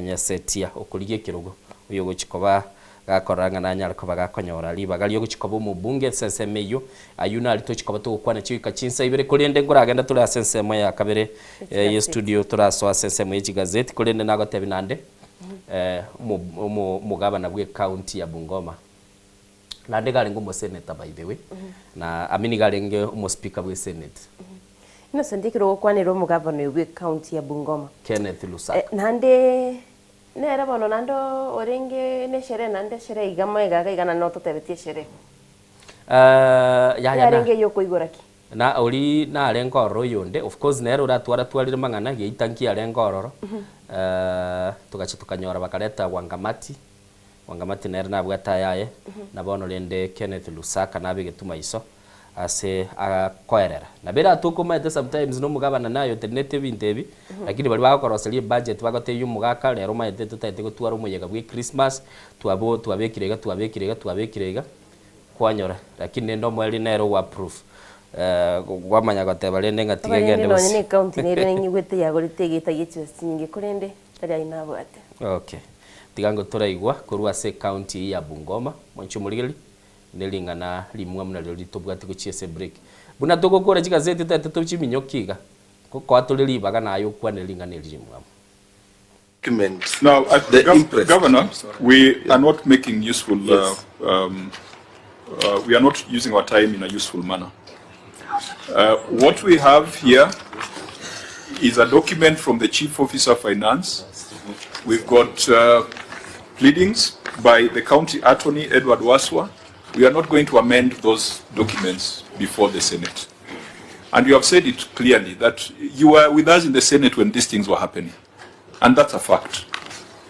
Nyasetia okorigia ekerogo oyo ogochia koba gakorora ng'a nanyare koba gakonyora ribaga riogochia koba omobunge ase ensemo eyio. Ayio nario tochia koba togokwana chigoika chinsa ibere korende nkoragenda tore ase ensemo ya kabere ye studio torasoa ase ensemo ye chigazeti korende nagotebia naende omogabana bwe county ya Bungoma naende iga arenge omosenator by the way na I mean iga arenge omospeaker bwe senate. Innocent ekero ogokwanera omogabana oyo bwe county ya Bungoma Kenneth Lusaka. Naende nere bono naende orenge ne esherehe naende esherehe iga magega iga iga naende nototebetie esherehe. Yaya na. Yarenge eyokoigora ki? Na oria narenge ororo oyonde, of course nere oratwaratwarire mang'ana, geita nkiarenge ororo, togacha tokanyora bakareta Wangamati, Wangamati nere nabwate ayaye, na bono rende Kenneth Lusaka nabegete maiso, Ase akoerera. Nabo eratoke omanyete sometimes na omogabana naye otenenete ebinto ebi, lakini baria bagokoroseria ebudget bagotebia omogaka rero omanyete totagete gotwara omoyega bwe Christmas, twabo twabekire iga twabekire iga twabekire iga, kwanyora. Lakini rende omoerio nere ogo approve. Kwamanya goteba rende ng'a tiga Korende egende nonye gose. na ecounty nere ninyigwete yagorete egeta gie chibesa chinyinge korende tari ayio nabwate. Okay. Tiga ngo toraigwa korwa ase ecounty eyio ya Bungoma, mwanche omorigereria. Ne ring'ana rimwamu nario ritobwati gochia ase break. Buna togokora chigazeti totagete tochiminyokie iga, ngokoa tore ribaga naye okwane ring'ana eri rimwamu. Now, uh, Gov- Governor, we are not making useful, uh, um, uh, we are not using our time in a useful manner. Uh, what we have here is a document from the Chief Officer Finance. We've got uh, pleadings by the County Attorney, Edward Waswa. We are not going to amend those documents before the Senate. And you have said it clearly that you were with us in the Senate when these things were happening. And that's a fact.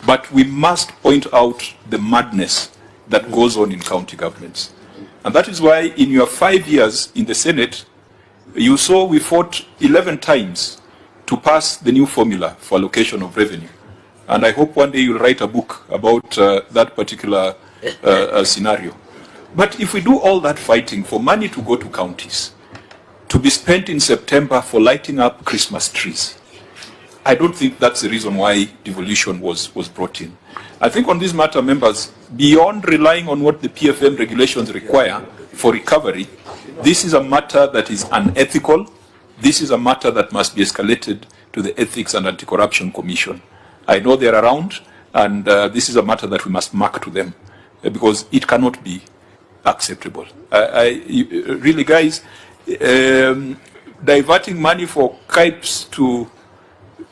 But we must point out the madness that goes on in county governments. And that is why in your five years in the Senate, you saw we fought 11 times to pass the new formula for allocation of revenue. And I hope one day you'll write a book about uh, that particular uh, uh, scenario. But if we do all that fighting for money to go to counties, to be spent in September for lighting up Christmas trees, I don't think that's the reason why devolution was, was brought in. I think on this matter, members, beyond relying on what the PFM regulations require for recovery, this is a matter that is unethical. This is a matter that must be escalated to the Ethics and Anti-Corruption Commission. I know they're around, and uh, this is a matter that we must mark to them uh, because it cannot be acceptable. I, I, really, guys, um, diverting money for KIPES to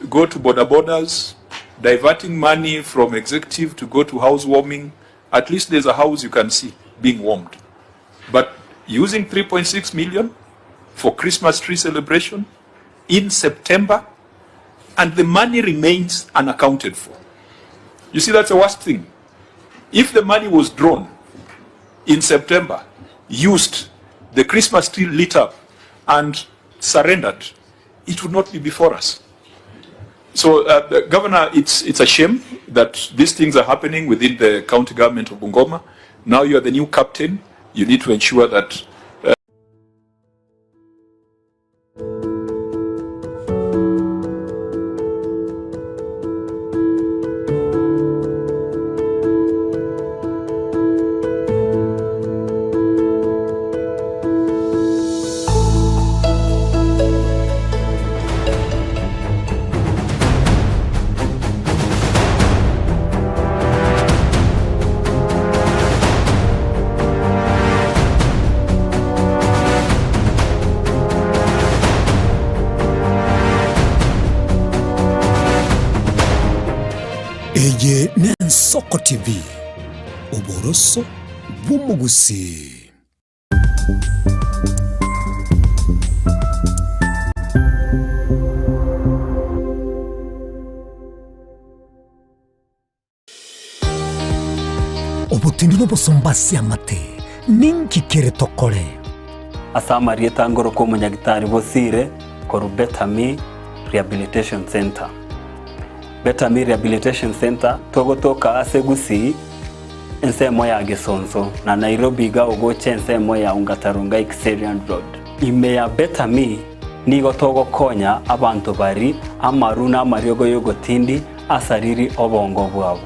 go to border borders, diverting money from executive to go to housewarming, at least there's a house you can see being warmed. But using 3.6 million for Christmas tree celebration in September, and the money remains unaccounted for. You see, that's the worst thing. If the money was drawn in September, used, the Christmas tree lit up, and surrendered, it would not be before us. So, uh, Governor, it's, it's a shame that these things are happening within the county government of Bungoma. Now you are the new captain. You need to ensure that uh, Eye n'Ensoko TV, oboroso bw'omogusii. Obotindi nobosomba ase amate, ninki kere tokore? Ase amarieta ngoroka omonyagitari Bosire korwa Betami Rehabilitation Centre. Betami Rehabilitation Centre togotoka ase Gusii ensemo ya Gesonso na Nairobi iga ogocha ensemo ya Ongata Rongai Kiserian Road. Ime ya Betami nigo togokonya abanto bari amaru na amariogo y'ogotindi asariri obongo bwabo.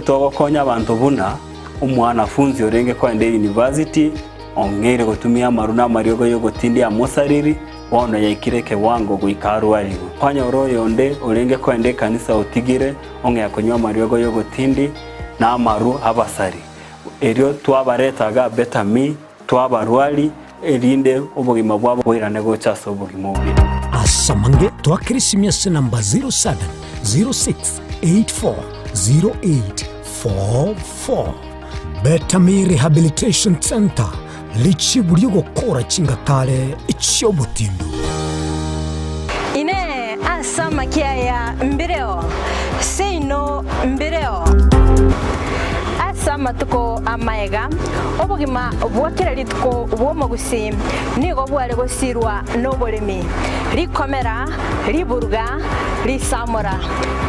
Togokonya abanto buna omwanafunzi orenge kogenda eyunivasiti ong'eire gotumia amaru na amariogo y'ogotindi amosariri bono yaikire ekewango goika arwarigwe. Kwanyora oyonde orenge kogenda ekanisa otigire ong'ea konywa amariogo y'ogotindi na amaru abasari. Erio twabareta iga Betami, twabarwari, erinde obogima bwabo boirane gocha ase obogima obuya. Ase amange twakere esimi ase namba 0706840844. Betami Rehabilitation Centre, richibu ri'ogokora chingatare chi'obotindu. Inee! Ase amakia aya mbireo? Seino mbireo. Ase. Amatuko amaega, obogima bwa kera rituko bw'omogusii nigo bware gosirwa noboremi, rikomera, riburuga, risamora,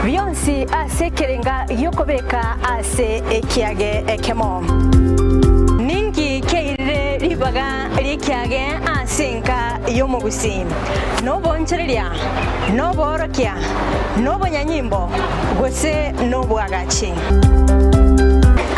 bionsi ase ekerenga gi'okobeka ase ekiage ekemo. Ninki kiairire ribaga ri'ekiage ase enka y'omogusii? Nobonchoreria, noboorokia, nobonyanyimbo, gose nobwagachi?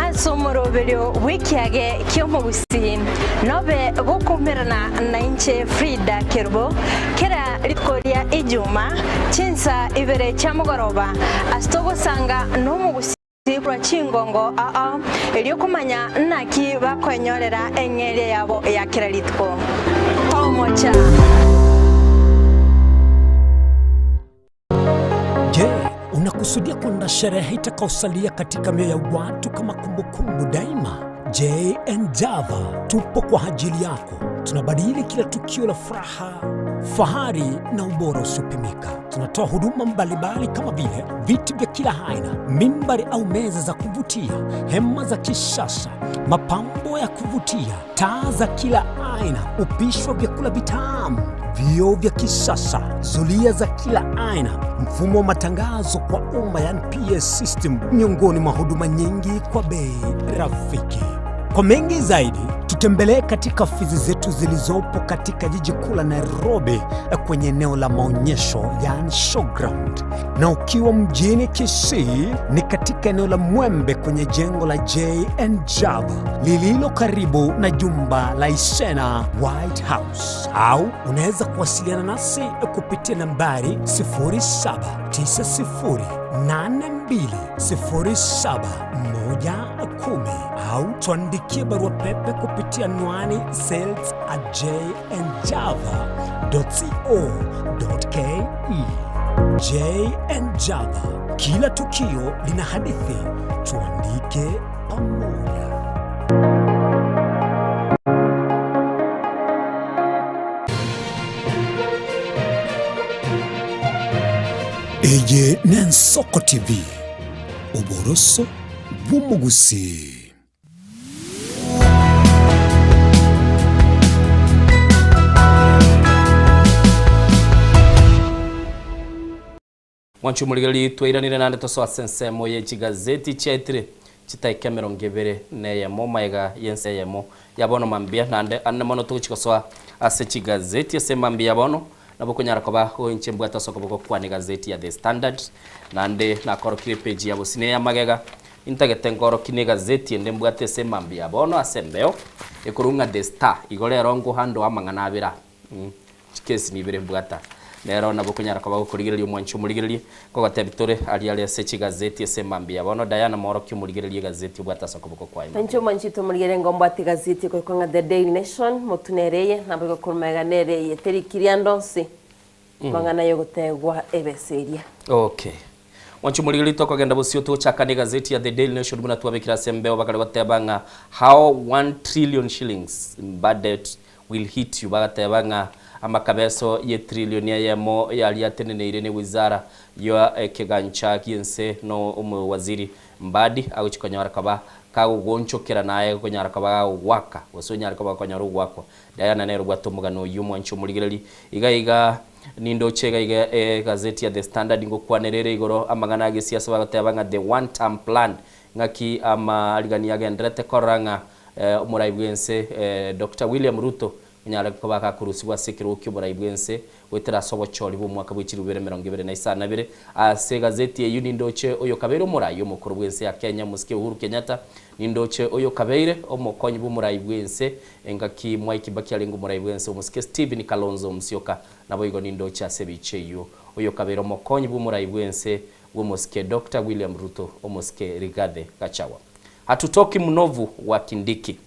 Ase omoroberio bw'ekiage ki'omogusii nobe gokoumerana nainche Frida Kerubo kera rituko ria Ijuma chinsa ibere chia mogoroba ase togosanga nomogusii korwa chingongo ao erio komanya naki bakoenyorera eng'eria yabo ya kera rituko. Tomocha! Je, unakusudia kuandaa sherehe itakayosalia katika mioyo ya watu kama kumbukumbu daima? JN Java tupo kwa ajili yako. Tunabadili kila tukio la furaha, fahari na ubora usiopimika. Tunatoa huduma mbalimbali kama vile viti vya kila aina, mimbari au meza za kuvutia, hema za kisasa, mapambo ya kuvutia, taa za kila aina, upishi wa vyakula vitamu, vioo vya kisasa, zulia za kila aina, mfumo wa matangazo kwa umma yani PS system, miongoni mwa huduma nyingi kwa bei rafiki. Kwa mengi zaidi, tutembelee katika ofisi zetu zilizopo katika jiji kuu la Nairobi kwenye eneo la maonyesho yani showground, na ukiwa mjini Kisii ni katika eneo la Mwembe kwenye jengo la JN Java lililo karibu na jumba la Isena White House, au unaweza kuwasiliana nasi kupitia nambari 0790820710 au tuandikie barua pepe kupitia anwani sales at jnjava.co.ke. JN Java, kila tukio lina hadithi, tuandike pamoja. Eye n'Ensoko TV, oboroso bw'omogusii. Mwanche omorigereria twairanire naende tosoe ase ensemo ye chigazeti chiaetire chitaika emerongo ebere na eyemo magega y'ense eyemo ya bono mambia naende ande mono togochia gosoa ase chigazeti ase mambia ya bono nabo okonyara koba inche mbwate ase okoboko kwane egazeti ya The Standard naende nakorokire epage ya bosio na eya magega Intagete nkorokie negazeti ende mbwate ase emambia ya bono ase embeo, ekorwa ng'a The Star. Igo rero nkohandoa amang'ana abere aa. Chikesi nibere mbwate aa. Nero nabo okonyara koba gokorigereria omwanchi omorigererie, nkogotebia tore aria are ase chigazeti ase emambia ya bono. Diana morokia omorigererie egazeti obwate ase okoboko kwaye mambia. Inche omwanchi tomorigererie ngombwate egazeti ekorokwa ng'a The Daily Nation, motwe nere eye, nabo egokorwa magega nere eye, teri kiria ande onsi. Amang'ana y'ogotegwa ebesa eria. Okay. Mwanche omorigereria tokogenda bosio togochaka ne egazeti ya The Daily Nation buna twabekire ase embeo bakare goteba ng'a how 1 trillion shillings budget will hit you bagateba ng'a amakabeso ye trillion eyemo yaria ateneneire ne wizara ya ekegancha giense no omowaziri Mbadi agochia konyora koba kagogonchokera naye gokonyara koba gagogwaka gose onyare koba gokonyora ogwakwa Diana nere obwate omogano oyio omwanche omorigereria. Iga iga nindoche iga iga egazeti ya The Standard ngokwanera ere igoro amang'ana a gesiasa bagoteba ng'a the one term plan ng'aki amarigani agendererete korora ng'a omorai bwense Doctor William Ruto onyare koba gakorusigwa ase ekerogo kioborai bwense goetera ase obochori bw'omwaka bwe chilifu ibere emerongo ebere na isano na ibere. Ase egazeti eyio nindoche oyo kabeire omorai omokoro bw'ense ya Kenya omosike Uhuru Kenyatta, nindoche oyo kabeire omokonyi bw'omorai bw'ense Engaki Mwai Kibaki arenge omorai bw'ense omosike Stephen Kalonzo Musyoka naboigo nindoche ase ebicha eyio oyokabeire omokonyi bw'omorai bw'ense bw'omosike Doctor William Ruto omosike Rigathi Gachagua. Hatutoki mnovu wa Kindiki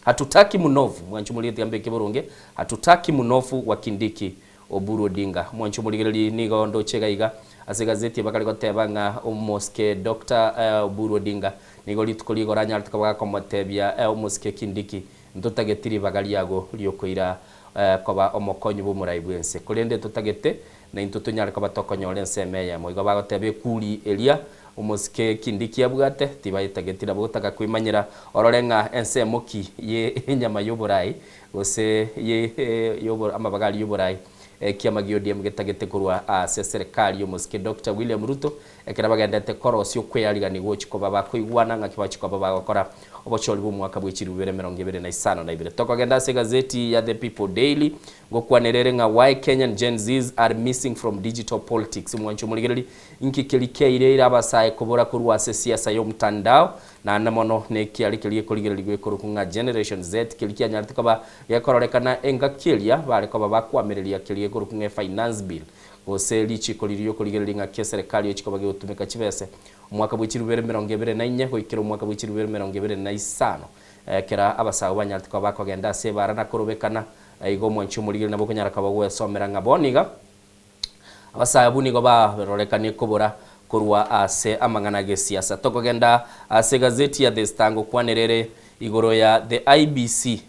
Hatutaki mnovu mwanche omorigereria tiga mbeke boronge Hatutaki mnofu wa Kindiki Oburu Odinga mwanche omorigereria nigo ndoche iga iga ase egazeti bakare goteba ng'a omosike Doctor Oburu Odinga nigo rituko rigoro anyarete koba gakomotebia omosike Kindiki Ntotageti ribaga riago riokoira koba omokonyi bw'omorai bw'ense, korende ntotagete naintwe tonyare koba tokonyora ensemo eyemo. Igo bagoteba ekuri eria Omosike Kindiki abwate, tibaetageti nabo gotaka kwemanyera orore ng'a ensemo ki ye enyama y'oborai gose ye amabaga aria y'oborai ekiama gia ODM getagete korwa ase eserekari y'omosike Doctor William Ruto ekero bagendete korosia okweyarigania gochi koba bakoigwana ng'aki bachi koba bagokora obochori bw'omwaka bwe chilifu bibere emerongo ebere na isano na ibere. Tokogenda ase egazeti ya The People Daily ngokwanera ere ng'a Why Kenyan Gen Zs are missing from digital politics Omwancho omorigereri Inki keria kiaireire abasae kobora korwa ase siasa y'omtandao, naende mono nekiaria keria gekorigererigwa ekorokwa ng'a Generation Z keria kianyarete koba gekororekana engaki eria bare koba bakwamereria keria gekorokwa ng'a efinance bill gose richiko riria riokorigereria ng'aki eserekari echi koba gegotumeka chibese omwaka bwe chirubere 24 goikera omwaka bwe chirubere 25 ekero abasae banyarete koba bakogenda ase ebara na korobekana igo omwanchi omorigereria nabo okonyara koba gwesomera ng'a bono iga Abasae abwo nigo barorekanie kobora korwa ase amang'ana g'esiasa. Tokogenda ase egazeti ya The Star ngokwanera ere igoro ya The IEBC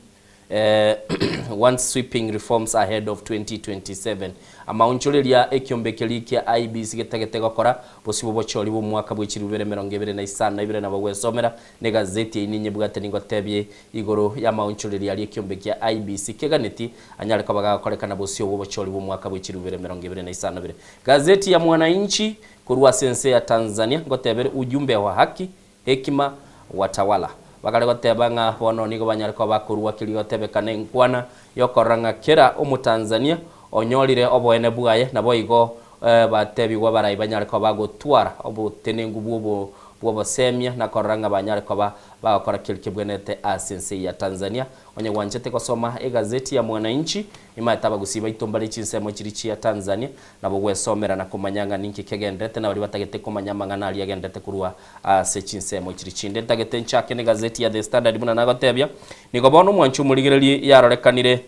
wants sweeping reforms ahead of 2027. Amaonchoreria ekiombe keria kia IEBC getagete gokora bosio bw'obochori bw'omwaka bwe chilifu ibere emerongo ebere na isano na ibere nabo gwesomera negazeti eyio ninyebwate ningotebie igoro y'amaonchoreria aria ekiombe kia IEBC keganeti anyare koba gagokorekana bosio bw'obochori bw'omwaka bwe chilifu ibere emerongo ebere na isano na ibere. Gazeti ya Mwananchi korwa ase ense ya Tanzania ngotebere ujumbe wa haki, hekima, watawala. Bakare goteba ng'a bono nigo banyare koba bakorua keria gotebekana enkwana y'okorora ng'a kera Omotanzania onyorire oboene bwaye naboigo batebigwe abarai banyare koba bagotwara obotenenku bw'obo bw'obosemia na korora ng'a banyare koba bagokora keria kebwenerete ase ense ya Tanzania. Onye gwanchete gosoma egazeti ya Mwananchi, nimaete abagusii baito mbare chinsemo chiria chia Tanzania, nabo gwesomera na komanya ng'a ninki kegenderete na baria batagete komanya amang'ana aria agenderete korwa ase chinsemo chiria chinde. Ntagete nchake negazeti ya The Standard buna nagotebia, nigo bono omwanchi omorigereria yarorekanire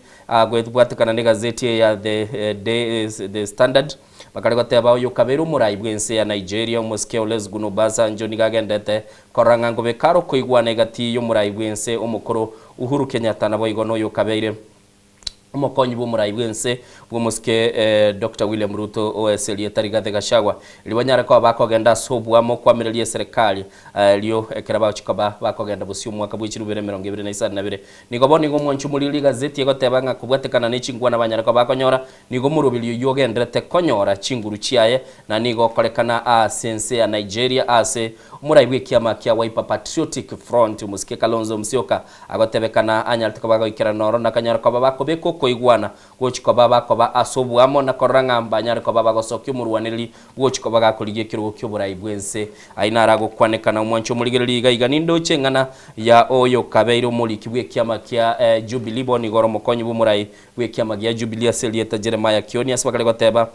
gwebwatekana negazeti eye ya The The Standard, Bakare goteba, Oyo okabeire omorai bw'ense ya Nigeria, omosike Olusegun Obasanjo nigo agendete korora ng'a ngobeka are okoigwana egati y'omorai bw'ense omokoro Uhuru Kenyatta naboigo noyo okabeire omokonyi bw'omorai bw'ense bw'omosike Doctor William Ruto oese erieta Rigathi Gachagua erio banyare koba bakogenda ase oboamo koamereria eserekari erio ekero bagochia koba bakogenda bosio omwaka bwe chirubere 2022 Nigo bono igo omwanchi omoriri rigazeti egoteba ng'a kobwatekana ne chingwana banyare koba bakonyora Nigo omoroberi oyio ogendererete konyora chinguru chiaye, na nigo okorekana aase ense ya Nigeria aase omorai bw'ekiama kia Wiper Patriotic Front omosike Kalonzo Musyoka agotebekana anyarete koba agoikerana noro na akanyara koba bakobeka okoigwana gochi koba bakoba ase oboamo na korora ng'a mbanyare koba bagosokia omorwanereri bwochi koba gakorigia ekerogo ki'oborai bw'ense. Ayio naro agokwanekana omwancho omorigereria iga iga nindoche eng'ana ya oyo kabeire omoriki bw'ekiama kia Jubilee bono igo ore omokonyi bw'omorai bw'ekiama gia Jubilee ase erieta Jeremiah Kioni ase bakare goteba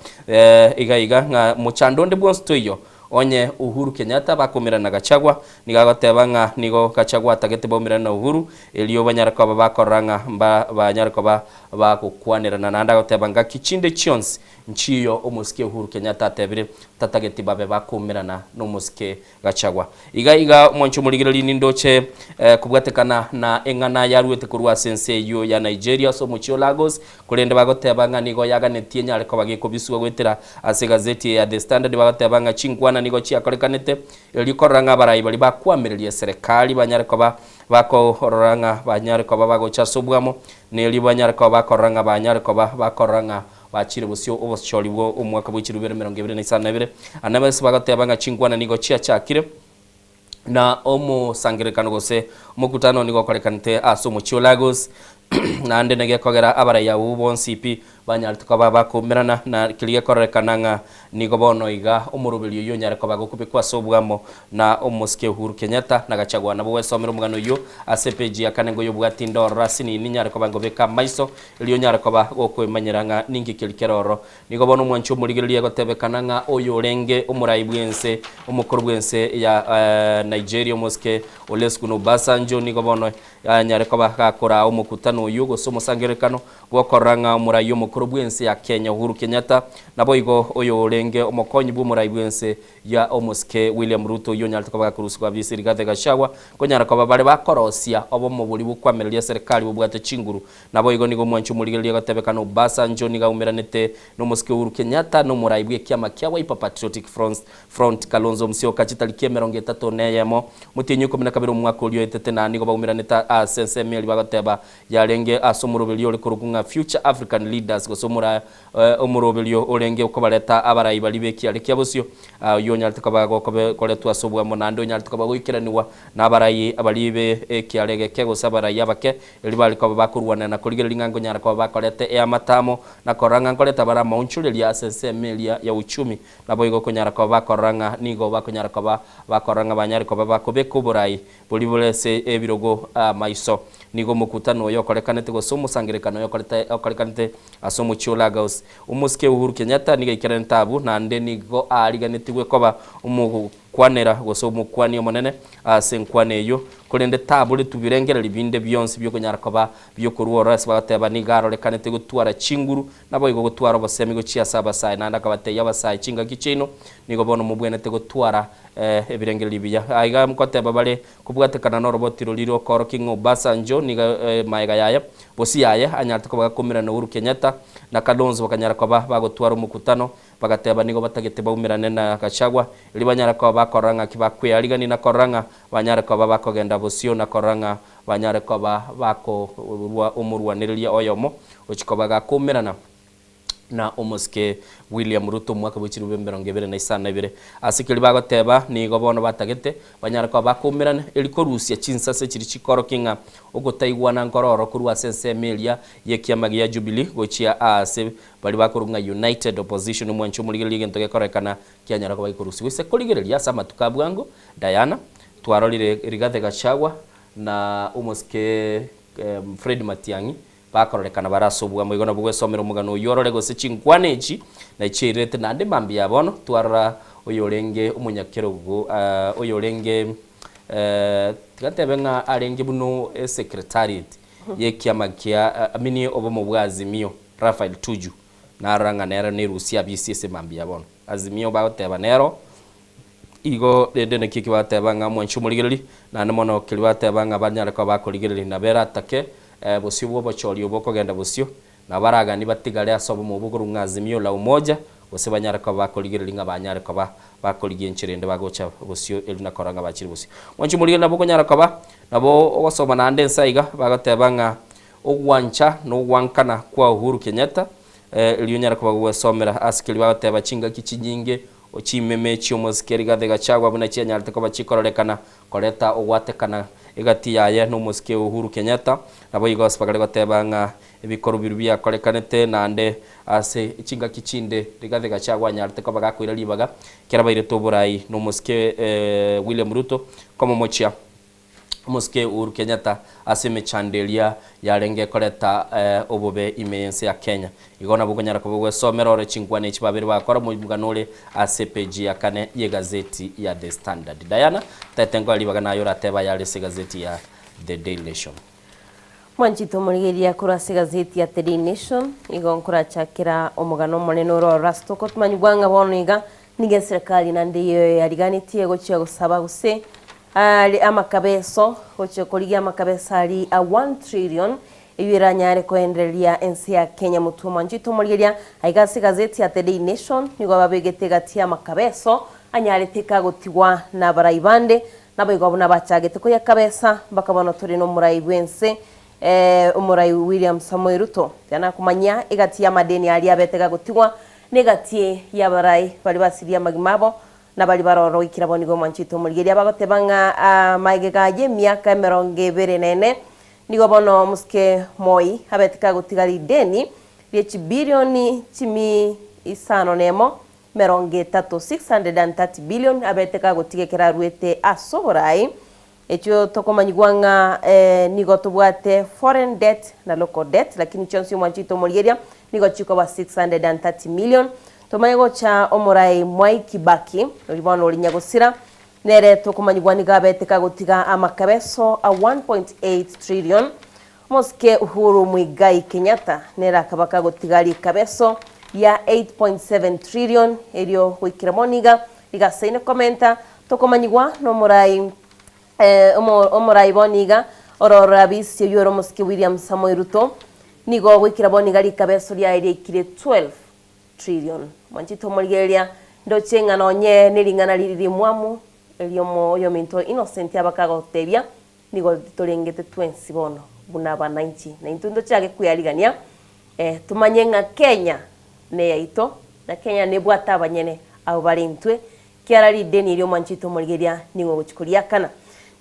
iga iga ng'a mochando onde bwonsi toiyo onye Uhuru Kenyatta bakomerana na Gachagua. Nigo agoteba ng'a nigo Gachagua atagete baumerane na Uhuru erio banyare koba bakorora ng'a mba banyare koba bagokwanerana naende agoteba ngaki chinde chionsi nchiyo omosike Uhuru Kenyatta atebire tatageti babe bakoumerana nomosike Gachagua. Iga iga omwancho omorigereria nindoche kobwatekana na eng'ana yaruete korwa ase ense eyio ya Nigeria ase omochie o Lagos, korende bagoteba ng'a nigo yaganetie enyare koba gekobiswa goetera ase egazeti eye ya The Standard bagoteba ng'a chinkwana nigo chiakorekanete erio korora ng'a abarai baria bakwamireria eserekari banyare koba bakorora ng'a banyare koba bagocha ase obwamo na erio banyare koba bakorora ng'a banyare koba bakorora ng'a Bachire bosio obochori bwo omwaka bwe chilifu ibere emerongo ebere na isano na ibere. Ande base bagateba ng'a chinkwana nigo chiachakire, na omosangererekano gose omokutano nigo okorekanete ase omochie o Lagos, naende negekogera abarai abwo bonsi pi banyarete koba bakoumerana, na keria gekororekana ng'a nigo bono iga omoroberio oyio onyare koba gokobekwa ase obwamo na omosike Uhuru Kenyatta na Gachagua. Nabo gwesomera omogano oyio ase epeji ya kane ngoyobwati inde ororo ase nini nyare koba ngobeka amaiso Erio onyare koba gokwemanyera ng'a ninki keria kere ororo. Nigo bono omwanchi omorigereria agotebekana ng'a oyo orenge omorai bw'ense, omokoro bw'ense ya Nigeria omosike Olusegun Obasanjo nigo bono anyare koba gakoraa omokutano oyio gose omosangererekano bw'okorora ng'a omorai omokoro. omokoro bw'ense ya Kenya Uhuru Kenyatta naboigo oyorenge omokonyi bw'omorai bw'ense ya omosike William Ruto oyio onyarete koba gakorusigwa abisi Rigathi Gachagua konyara koba bare bakorosia obomo boria bokwamereria eserekari bobwate chinguru. Naboigo nigo omwanchi omorigereria agotebekana Obasanjo nigo aumeranete nomosike Uhuru Kenyatta na omorai bw'ekiama kia Wiper Patriotic Front Kalonzo Musyoka chitariki 31 omotienyi o 12 omwaka oria oetete na nigo baumeranete ase ensemo eria bagoteba yarenge ase omoroberio ore korokwa ng'a Future African Leaders gose omora omoroberio orenge okobareta abarai baria b'ekiare kia bosio oyio onyarete koba gokoretwa ase obwamo naende onyarete koba goikeranigwa nabarai baria be ekiare egeke gose abarai abake erio bare koba bakorwana na korigereria ng'a nkonyara koba bakorete eamate amo na korora ng'a nkoreta bare amaonchoreria ase ensemo eria ya uchumi Naboigo konyara koba bakorora ng'a nigo bakonyara koba bakorora ng'a banyare koba bakobeka oborai boria bore ase ebirogo amaiso. Nigo omokutano oyo okorekanete gose omosangererekano oyo okorete okorekanete ase omochie o Lagos. Omosike Uhuru Kenyatta nigo aikeranete abwo naende nigo aariganetigwe koba omokwanera gose omokwani omonene ase enkwana eyio, korende taboretwe birengererio binde bionsi biokonyara koba biokorwa ororo ase bagoteba nigo arorekanete gotwara chinguru Naboigo gotwara obosemi gochia ase abasae, naende akabatebia abasae, Chingaki chiaino nigo bono mobwenerete gotwara ebirengererio ebiya. Aiga nkoteba bare kobwatekana noroboti roria rw'okoorokia ng'a Obasanjo nigo maega yaye, bosio yaye, anyarete koba gakomerana na Uhuru Kenyatta na Kalonzo bakanyara koba bagotwara omokutano, bagateba nigo batagete baumerane na Gachagua erio banyare koba bakorora ng'aki bakwearigania na korora ng'a banyare koba bakogenda bosio na korora ng'a banyare koba bakorua omorwanereria oyomo Gochia koba gakoumerana na omosike William Ruto omwaka bwe chilifu 2052. Ase keria bagoteba nigo bono batagete banyare koba bakoumerana eri korusia chinsase chiria chikorokia ng'a ogotaigwana nkororo korwa ase ensemo eria y'ekiama gia Jubilee gochia aase baria bakorwa ng'a United Opposition omwancho omorigereria egento gekorekana kianyara koba gekorusigwa ase korigereria ase amatuko a bwango Diana twarorire Rigathi Gachagua na omosike Fred Matiang'i Bakororekana bare ase obwamo. Igo nabwo gwesomera omogano oyio orore gose chinkwana echi nachiairerete naende mambia ya bono twarora oyorenge omonyakerogo oyorenge tiga ntebe ng'a arenge buna esecretariat y'ekiama kia I mean obomo bwa Azimio Raphael Tuju narora ng'a nere nerusia abisi ase mambia ya bono. Azimio bagoteba nero igo rende naki eki bagoteba ng'a mwanche omorigereria naende mono keria bagoteba ng'a banyare koba bakorigereria nabo eratake bosio bw'obochori obo okogenda bosio, nabo baraganie batigare ase obomo obwo korwa ng'a Azimio la Umoja, gose banyare koba bakorigereria ng'a banyare koba bakorigia enchera ende bagocha bosio erio na korora ng'a bachire bosio. Mwanche omorigereria nabo okonyara koba nabo ogosoma naende ense aiga bagoteba ng'a ogwancha na ogwankana kwa Uhuru Kenyatta erio onyare koba gogwesomera ase keria bagoteba chingaki chinyinge chimeme chi'omosike Rigathi Gachagua buna chianyarete koba chikororekana Koreta ogwatekana egati yaye nomosike Uhuru Kenyatta, naboigo ase bakare goteba ng'a ebikorwa biria biakorekanete naende ase chingaki chinde Rigathi Gachagua anyarete koba gakoira ribaga ekero bairete oborai nomosike William Ruto komomochia omosike Uhuru Kenyatta ase emechando eria yarenge koreta obobe ime y'ense ya Kenya. Igo nabo okonyara koba ogwesomera ore chinkwana echi babere bagakora omogano ore ase epeji ya kane y'egazeti ya The Standard. Diana, tete nkoe ribaga naye oratebe ayare ase egazeti ya The Daily Nation. Mwanchete omorigereria korwa ase egazeti ya The Daily Nation, igo nkorachakera omogano omonene ore ororo ase tokotumanyigwa ng'a bono iga nigo eserekari naende eyio yariganetie gochia gosaba gose are amakabeso gochia korigia amakabeso aria a 1 trillion Eyio eranyare koendereria ense ya Kenya motwe omwanchete omorigeria aiga ase egazeti ya The Daily Nation nigo babegete egati y'amakabeso anyarete kagotigwa nabarai bande naboigo buna bachagete koyakabesa mpaka bono tore nomorai bwense omorai William Samoei Ruto tianakomanyia egati y'amadeni aria abete gagotigwa negati y'abarai baria basirie amagima abo Nabari baroro goikera bono nigo omwanchete omorigereria bagoteba ng'a magega y'emiaka 24 nigo bono omosike Moi abete kagotiga rideni rie chibilioni chimi isano nemo 30, 630 billion, abete kagotiga ekero aruete ase oborai. Ekio tokomanyigwa ng'a nigo tobwate foreign debt na local debt lakini chionsi omwanchete omorigereria nigo chikoba 630 million. Tomanye gocha omorai Mwai Kibaki oria bono ore nyagosira nere tokomanyigwa nigo abete kagotiga amakabeso a 1.8 trillion. Omosike Uhuru Muigai Kenyatta nere akaba kagotiga rikabeso ria 8.7 trillion erio goikera mono iga rigasaine komenta tokomanyigwa nomorai omorai bono iga ororo abisi oyio ore omosike William Samoei Ruto nigo goikera bono iga rikabeso riaye riaikire 12 trillion. Mwanchete omorigereria ndoche ng'a nonye nering'ana riri rimwamu eriomo oyominto Innocent abakagotebia Nigo torengete twensi bono buna abananchi, na intwe ntochake kwearigania, eh, tomanye ng'a Kenya neyaito, na Kenya nebwate abanyene abwo bare intwe, kiara rideni erio omwanchete omorigeria ning'o ogochia koriakana.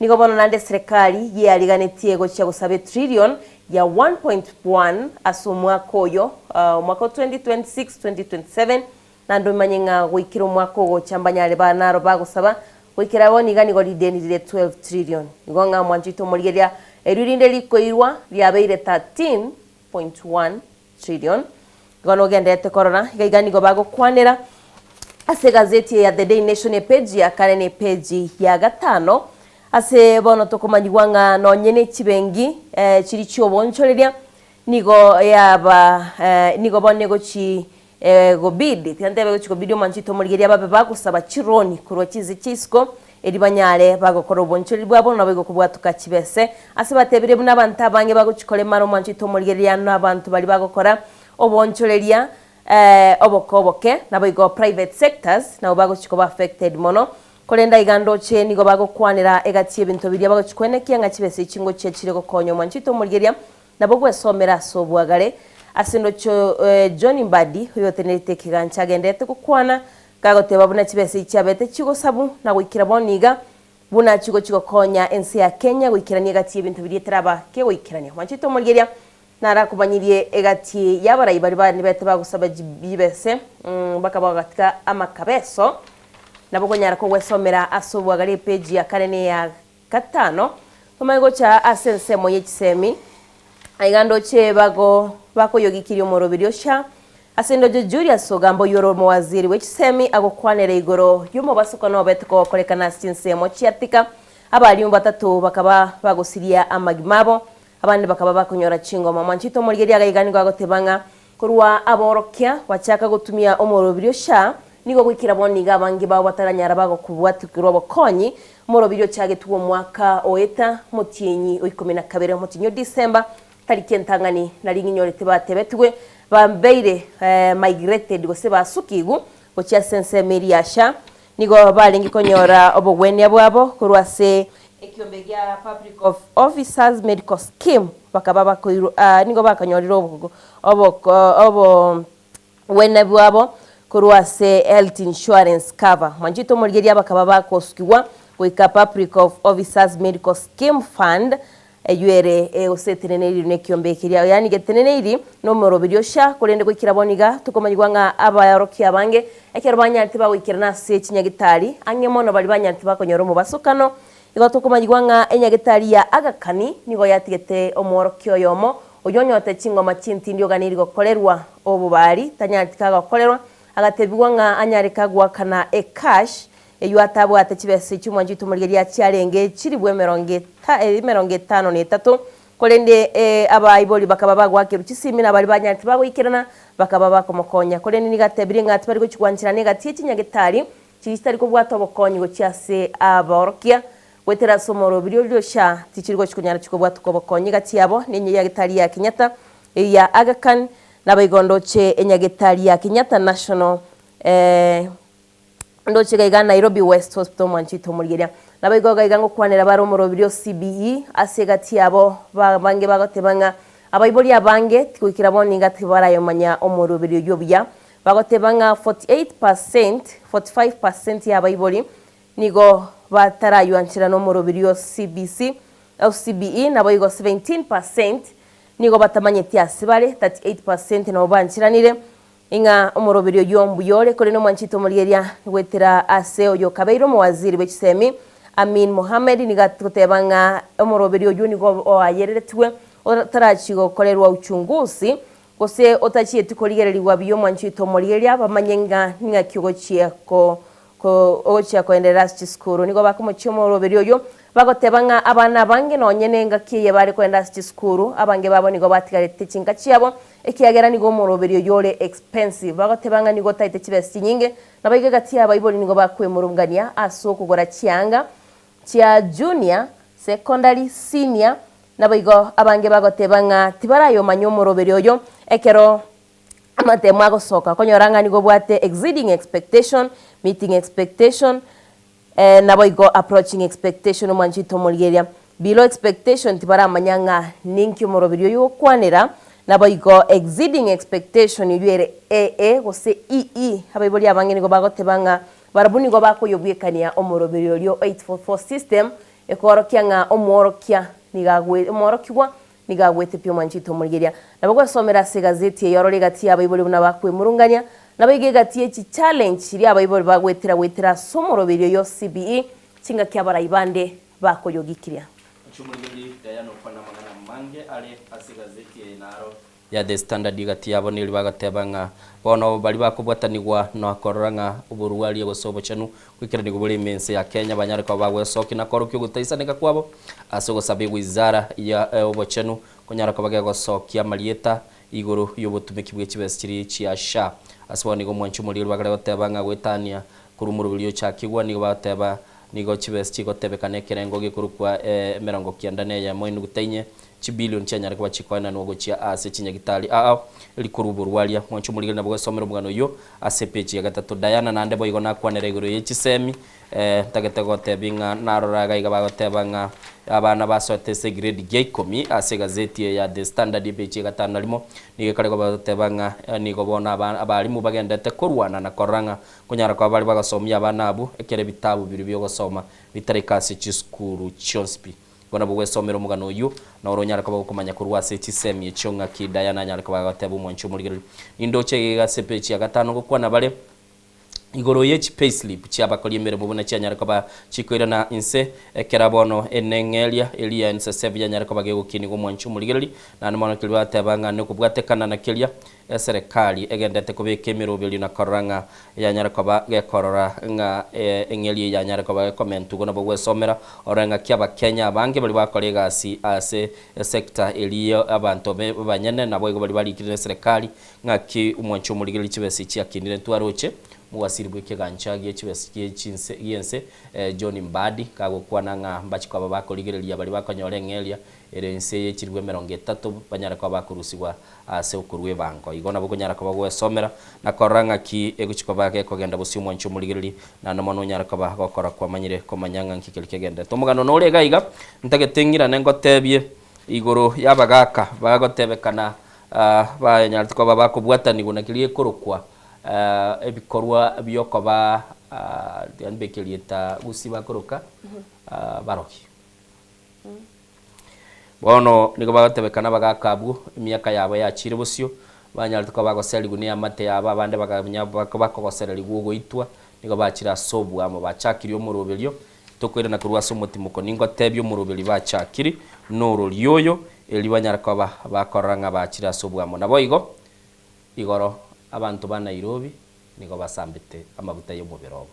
Nigo bono naende eserekari yeariganetie gochia gosaba etrillion ya 1.1 ase omwaka oyo, omwaka o 2026, 2027, Naende omanye ng'a goikera omwaka ogocha mbanyare ba naro bagosaba, goikera bono iga nigo rideni rire 12 trillion. Igo ng'a mwanchete omorigereria erio rinde rikoirwa riabeire 13.1 trillion. Igo nogenderete korora iga iga nigo bagokwanera ase egazeti eye ya The Daily Nation epeji ya kane na epeji ya gatano ase bono tokomanyigwa ng'a nonye ne chibengi chiri chiobonchoreria nigo yaba nigo bono egochi Gobidi, tiga ntebe gochia gobidi omwanchete omorigereria babe bagosaba chironi korwa chinse chia isiko, erio banyare bagokora obonchoreri bwabo naboigo kobwatoka chibese. Ase batebire buna abanto abange bagochia koremara omwanchete omorigereria na abanto baria bagokora obonchoreria oboke oboke, naboigo private sectors nabo bagochia koba affected mono. Korende aiga ndoche nigo bagokwanera egati y'ebinto biria bagochia koenekia ng'a chibese echi ngochia chire gokonya omwanchete omorigereria Nabo gwesomera ase obwagare. Ase ndoche John Mbadi oyotenerete ekegancha agenderete gokwana gagoteba buna chibesa echi chiabete chigosabu na goikera bono iga buna chigochi gokonya ense ya Kenya goikerania egati yebinto biria eteraba kegoikerania. Mwanchete omorigeria narakomanyirie egati yabarai baria banebete bagosaba chibese bakaba bagatika amakabeso nabo okonyara kogwesomera ase obwagare epeji ya kane neya Gatano, tomanye gocha ase ensemo ye chisemi, aiga ndoche bago bakoyogikiria omoroberi ocha. Ase ndoche Julius Ogamba oyio ore omowaziri bwe chisemi agokwanera igoro y'omobasokano obete kogokorekana ase chinsemo chia Thika, abalimu batato bakaba bagosiria amagima abo, abande bakaba bakonyora chingoma. Mwanchete omorigereria iga iga nigo agoteba ng'a Korwa aborokia bachaka gotumia omorobiri o SHA, nigo goikera bono iga abange babo bataranyara bagokobwatikirwa obokonyi. Omorobiri ochagetwe omwaka oeta omotienyi o ikomi na kabere omotienyi o December tariki entang'ani nari ng'inyorete batebetigwe babeire migrated gose basukigw gochia ase ensemo eria ya SHA. Nigo barenge konyora obogwenia bwabo korwa ase ekiombe gia Public of Officers Medical Scheme, bakaba bakoirwa nigo bakanyorire obogwenia bwabo korwa ase Health Insurance Cover. Mwanchete omorigereria bakaba bakosukigwa goika Public of Officers Medical Scheme Fund Eyio ere gose eteneneiri nekiombe keria, yaani geteneneiri nomoroberio sha, korende goikera bono iga tokomanyigwa ng'a abaorokia abange ekero banyarete bagoikerana ase chinyagitari ang'e mono baria banyarete bakonyora omobasokano. Igo tokomanyigwa ng'a enyagitari ya Aga Khan nigo yatigete omworokia oyomo oyio onyorete chingoma chintindi oganeiri gokorerwa obobari tanyareti kagokorerwa agatebigwa ng'a anyare kagoakana ecash Eyio atabwate chibesa chi'omwancho oito omorigereria chiarenge chilifu emerongo etano na etato, korende abaibori bakaba bagoakerwa chisimi na baria banyarete bagoikerana bakaba bakomokonya. Korende nigo atebirie ng'a tibari gochia gwancherana egati ye chinyagetari chiria chitari kobwata obokonyi gochia ase aborokia goetera ase omorobiri oria sha tichiri gochia konyara chikobwatoka obokonyi egati yabo nenyagetari ya Kenyatta eyio ya Aga Khan naboigo ndoche enyagetari ya Kenyatta National Ndoche iga iga Nairobi West Hospital mwanchete omorigeria. Naboigo iga iga ngokwanera bare omorobiri o CBE ase egati yabo abange bagoteba ng'a abaibori abange tigoikera bono iga tibarayomanya omoroberi oyio buya. Bagoteba ng'a 48%, 45% ya abaibori nigo batarayoancherana omoroberi o CBC, o CBE naboigo 17% nigo batamanyeti ase bare, 38% nabo bancheranire. Ing'a omoroberi oyio mbuya ore, korende omwanchete omorigereria goetera ase oyo okabeire omowaziri bwe chisemi, Amin Mohamed, nigo agoteba ng'a omoroberi oyio nigo oayereretigwe otarachia gokorerwa uchunguzi, gose otachieti korigererigwa buya omwanchete omorigereria bamanye ng'a ning'aki ogochia ko ogochia koenderera ase chisukuru. Nigo bakomochia omoroberi oyio. Bagoteba ng'a abana abange nonye nengaki eye bare kogenda ase chisukuru, abange babo nigo batigarete chinka chiabo, ekiagera nigo omoroberio oyio ore expensive. Bagoteba ng'a nigo otaete chibesa chinyinge, naboigo egati y'abaibori nigo bakwemurungania ase okogora chianga chia junior, secondary, senior, naboigo abange bagoteba ng'a tibarayomanya omoroberio oyo ekero amatemo agosoka okonyora ng'a nigo obwate exceeding expectation, meeting expectation, Naboigo approaching expectation omwanchete omorigereria below expectation tibaramanya ng'a ninki omoroberi oyo ogokwanera, naboigo exceeding expectation oyio ere AA gose EE. Abaibori abange nigo bagoteba ng'a barabwo nigo bakoyobwekania omoroberi oria o 844 system ekoorokia ng'a omworokia nigo agwe omworokigwa nigo agwete pi omwanchete omorigereria. Nabo gwesomera ase egazeti eye orore egati y'abaibori buna bakwemurungania, Naboigo egati ye chichallenge chiria abaibori bagoetera goetera ase omoroberi oyo CBE, chingaki abarai bande bakoyogikiria. Ochiomorigererie Diana okwana amang'ana amange are ase egazeti eye naro ya The Standard egati yabo neri bagateba ng'a bono baria bakobwatanigwa na korora ng'a oborwaria gose obochenu goikeranigwa bore ime ense ya Kenya banyare koba bagwesokia na korokia ogotaisaneka kwabo ase ogosaba ewizara ya obochenu konyara koba gegosokia amarieta Igoro y'obotumeki bwe chibesa chiria chia SHA. Ase bono nigo omwanchi omoriri bakare goteba ng'a goetania korwa omoroberi ochakigwa nigo bagoteba nigo chibesa chigotebekana ekerengo gekorokwa emerongo kianda na eyemo enuguta inye chibilion chianyare koba chikoenanwa gochia ase chinyagitari ao rikorwa oborwaria. Mwanchi omorigeri nabo gwesomera omogano oyio ase epeji ya gatato. Diana naende boigo nakwanera igoro ye chisemi Ntagete gotebia ng'a narora iga iga bagoteba ng'a abana basoete ase egrade gia ikomi ase egazeti eye ya The Standard epeji ya gatano na rimo, nigo ekare goteba ng'a nigo bono aba abalimu bagendete korwana na korora ng'a konyara koba bare bagosomia abana abwo ekero ebitabu biria biogosoma bitaraika ase chisukuru chionsi pi. Igo nabo gwesomera omogano oyio, na ore onyare koba gokomanya korwa ase chisemi echio ng'aki Diana anyare koba agoteba omwanchi omorigereria. Nindoche iga iga ase epeji ya gatano gokwana bare. Igoro ye chipayslip chi'abakori emeremo buna chianyare koba chikoirana inse, ekero bono eneng'eria eria ya NSSF yanyare koba gegokinigwa omwanchi omorigereri, naende mono keria bateba ng'a nokobwatekana na keria eserekari egendete kobeka emeroberio na korora ng'a yanyare koba gekorora ng'a eng'eria eye yanyare koba gekomentwa. Igo nabo gwesomera orore ng'aki abakenya abange baria bakora egasi ase esector eria abanto banyene naboigo baria barikire neserekari Ng'aki omwanche omorigereria chibesa echi akinire ntwaroche omowasiri bw'ekegancha gie chibesa gie chinse gi'ense John Mbadi kagokwana ng'a mbachi koba bakorigereria baria bakonyora eng'eria ere inse ye chilifu emerongo etato banyare koba bakorusigwa ase okorua ebango. Igo nabo okonyara koba gwesomera na korora ng'aki egochi koba gekogenda bosio omwanche omorigereria naende mono onyare koba gokora kwamanyire komanya ng'a nki keria kegenderete. Omogano nore iga iga ntagete ng'irane ngotebie igoro y'abagaka bagotebekana Banyarete koba bakobwatanigwa na keria gekorokwa ebikorwa bi'okoba tiga mbeke erieta gusii bakoroka barogi. Bono nigo bagotebekana abagaka abwo emiaka yabo yachire bosio, banyarete koba bagoserigwa neamate yabo abande bakamanya bakogosererigwa ogoitwa, nigo bachire ase oboamo bachakirie omoroberio Tokoirana korwa ase omotimoko, ningotebie omoroberi bachakiri norori oyo, erio banyare koba bakorora ng'a bachire ase oboamo. Naboigo igoro abanto ba Nairobi nigo basambete amaguta y'omobere obo.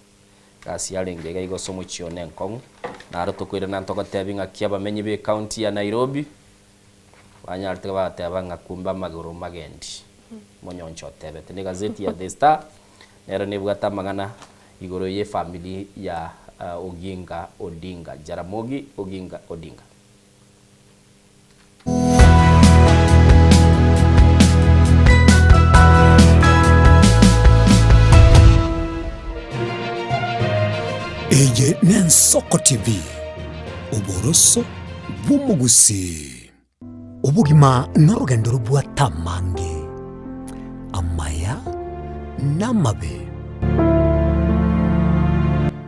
Gasi yarenge iga igo ase omochie one enkong'u, naro tokoirana ntogotebie ng'aki abamenyi b'ecounty ya Nairobi banyarete bagateba ng'a kumbe amagoro magendi. Monyoncho otebete. Negazeti ya The Star Nero nebwate amang'ana igoro y'efamiri ya Oginga Odinga, Jaramogi Oginga Odinga. Eye n'Ensoko TV, oboroso bw'omogusii. Obogima norogendo robwate amange, amaya na amabe.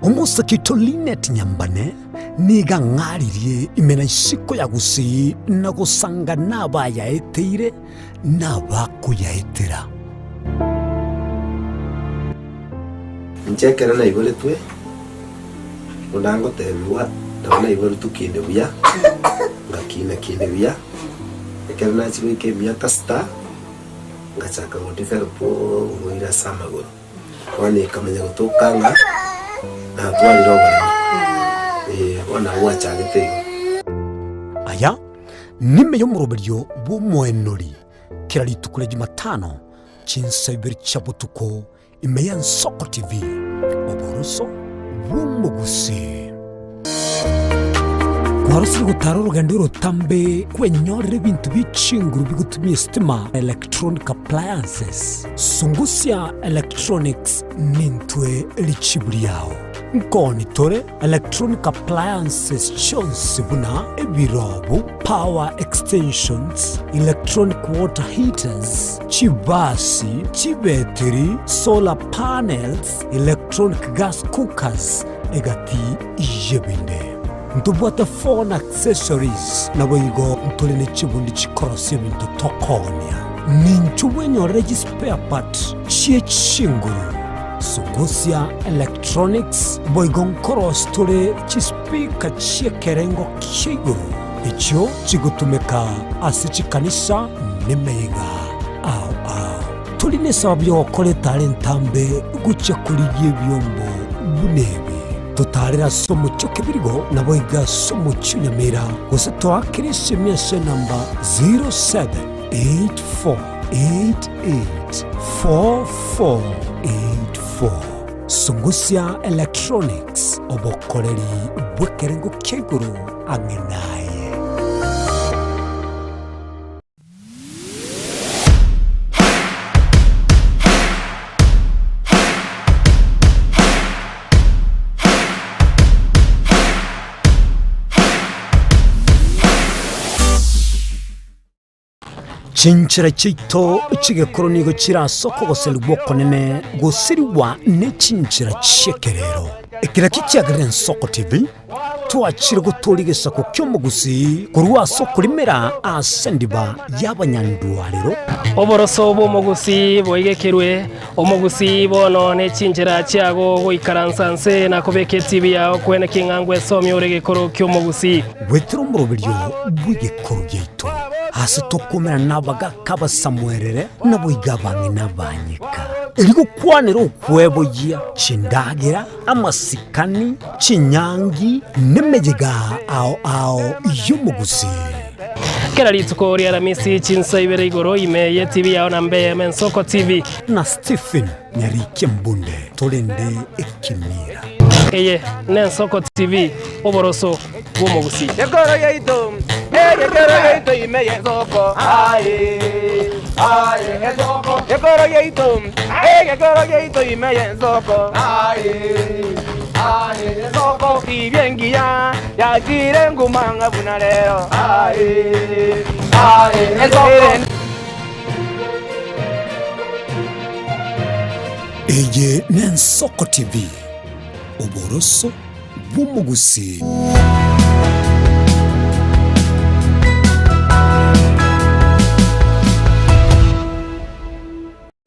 Omosake oito Linet Nyambane nigo ang'aririe ime na isiko ya Gusii na gosanga nabayaeteire na abakoyaetera. Inche ekero naiboretwe, buna ngotebigwa, nabo naiboretwe kinde buya, ngakina kinde buya, ekero nachia goika emiaka sita, ngachaka go develop oborwaire ase amagoro. Bono ekamanya gotoka ng'a natwarire oboremo. Bono nabo gwachagete igo. Aya nime y'omoroberio bw'omoenori kera rituko ria Jumatano chinsa ibere chia botuko ime y'Ensoko TV, oboroso bw'omogusii. Kwarosire gotara orogendo orotambe kwenyorera ebinto bie chinguru bigotumia esitima, electronic appliances. Sungusia Electronics nintwe richibu riao. Nkoni tore electronic appliances chionsi buna ebirobu, power extensions, electronic water heaters, chibasi, chibetiri, solar panels, electronic gas cookers, egati y'ebinde. Ntobwate phone accessories, naboigo ntore ne chibundi chikorosia ebinto tokoonia. Ninchu bwenyorere chispare part chie chinguru, Sungusia Electronics, boigo nkorosia tore chispeaker chi'ekerengo kia igoro echio chigotumeka ase chikanisa nemeyega ao ao. Tori nesababu y'ogokora etara entambe gochia korigia ebiombo buna ebi. Totaarere ase omochie o Kebirigo, naboigo ase omochie o Nyamira, gose toakere esemi ase enamba 0784884484. Sungusia Electronics, obokoreri bw'ekerengo kia igoro ang'e naye. Chinchera chiaito chi'egekoro nigo chire ase okogoserigwa okonene gosirigwa ne chinchera chi'ekerero. Ekero ekio kiagerire Ensoko TV, twachire gotooria egesaku ki'omogusii korwa ase okorimera ase endiba y'abanyandwarero. Oboroso bw'omogusii boigekerwe, omogusii bono ne chinchera chiago goikaransa nse na kobeka etibi yao kwene king'a ngwesomia ore egekoro ki'omogusii. Goetera omoroberio bw'egekoro giaito, ase tokomerana nabagaaka abasamuerere, naboigo abang'ina abanyeka, erio gokwanera okweboyia chindagera, amasikani, chinyangi, nemeyega ao ao y'omogusii. Kera rituko ri'Aramisi chinsa ibere igoro ime y'etibi yao na mbe Ensoko TV. Na Stephen Nyarikia Mbunde torende ekemira. Eye n'Ensoko TV, oboroso bw'omogusii. Gekoro yaito, eh, gekoro yaito ime y'ensoko, aye, aye, ensoko. Gekoro yaito, eh, gekoro yaito ime y'ensoko, aye, aye, ensoko. Tibia engiya yachire nguma ng'a buna rero, aye, aye, ensoko. Eye n'Ensoko TV, oboroso bw'omogusii.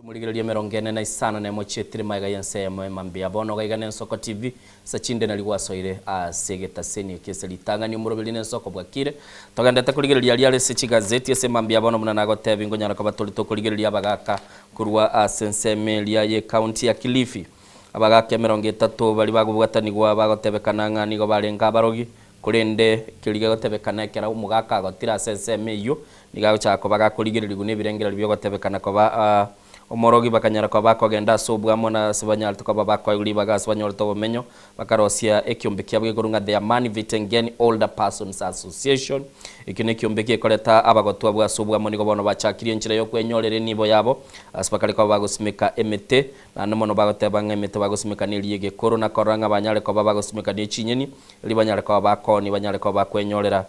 Morigererie emerongo ene na isano na emo chietire magega y'ense eyemo emambia. Bono gaiga n'Ensoko TV, ase chinde nari gwasoire ase egetaseni eke ase ritang'ani omoroberi n'Ensoko bwakire. Togendete korigereria aria are ase chigazeti ase emambia bono buna nagotebi ngonyara koba tore tokorigereria abagaka korwa ase ensemo eria y'ecounty ya Kilifi. Abagaaka emerongo etato baria bagobwatanigwa bagotebekana ng'a nigo barenge abarogi, korende keria gegotebekana ekero omogaka agotire ase ensemo eyio, nigo agochaka koba gakorigererigwa nebirengererio bi'ogotebekana koba omorogi, bakanyara koba bakogenda ase oboamo na ase banyarete koba bakoegwa ribaga ase banyorete obomenyo, Bakarosia ekiombe kiabo gekorwa ng'a The Amani Vitengeni Older Persons Association. Ekio nekiombe gekoreta abagotu abwo ase obwamo nigo bono bachakirie enchera y'okwenyorera enibo yabo ase bakare koba bagosimeka emete, naende mono bagoteba ng'a emete bagosimeka neria y'egekoro na korora ng'a banyare koba bagosimeka ne chinyeni erio banyare koba bakoonia banyare koba bakwenyorera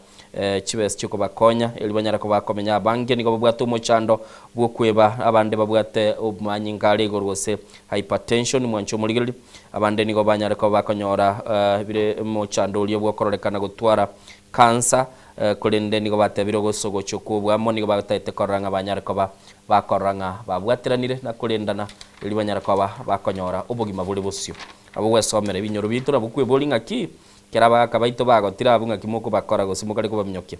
chibesa chiokobakonya erio banyare koba bakomenya. Abange nigo babwate omochando bw'okweba, abande babwate amanyinga are igoro gose hypertension, mwanche omorigereria. Abande nigo banyare koba bakonyora bire omochando oria bw'okororekana gotwara cancer, korende nigo batebire ogosogochia kw'obwamo nigo batagete korora ng'a banyare koba bakorora ng'a babwateranire na korendana erio banyare koba bakonyora obogima bore bosio. Nabo gwesomera ebinyoro biaito nabo kweboria ng'aki kera abagaka baito bagotire abwo ng'aki mokobakora gose mokare kobaminyokia.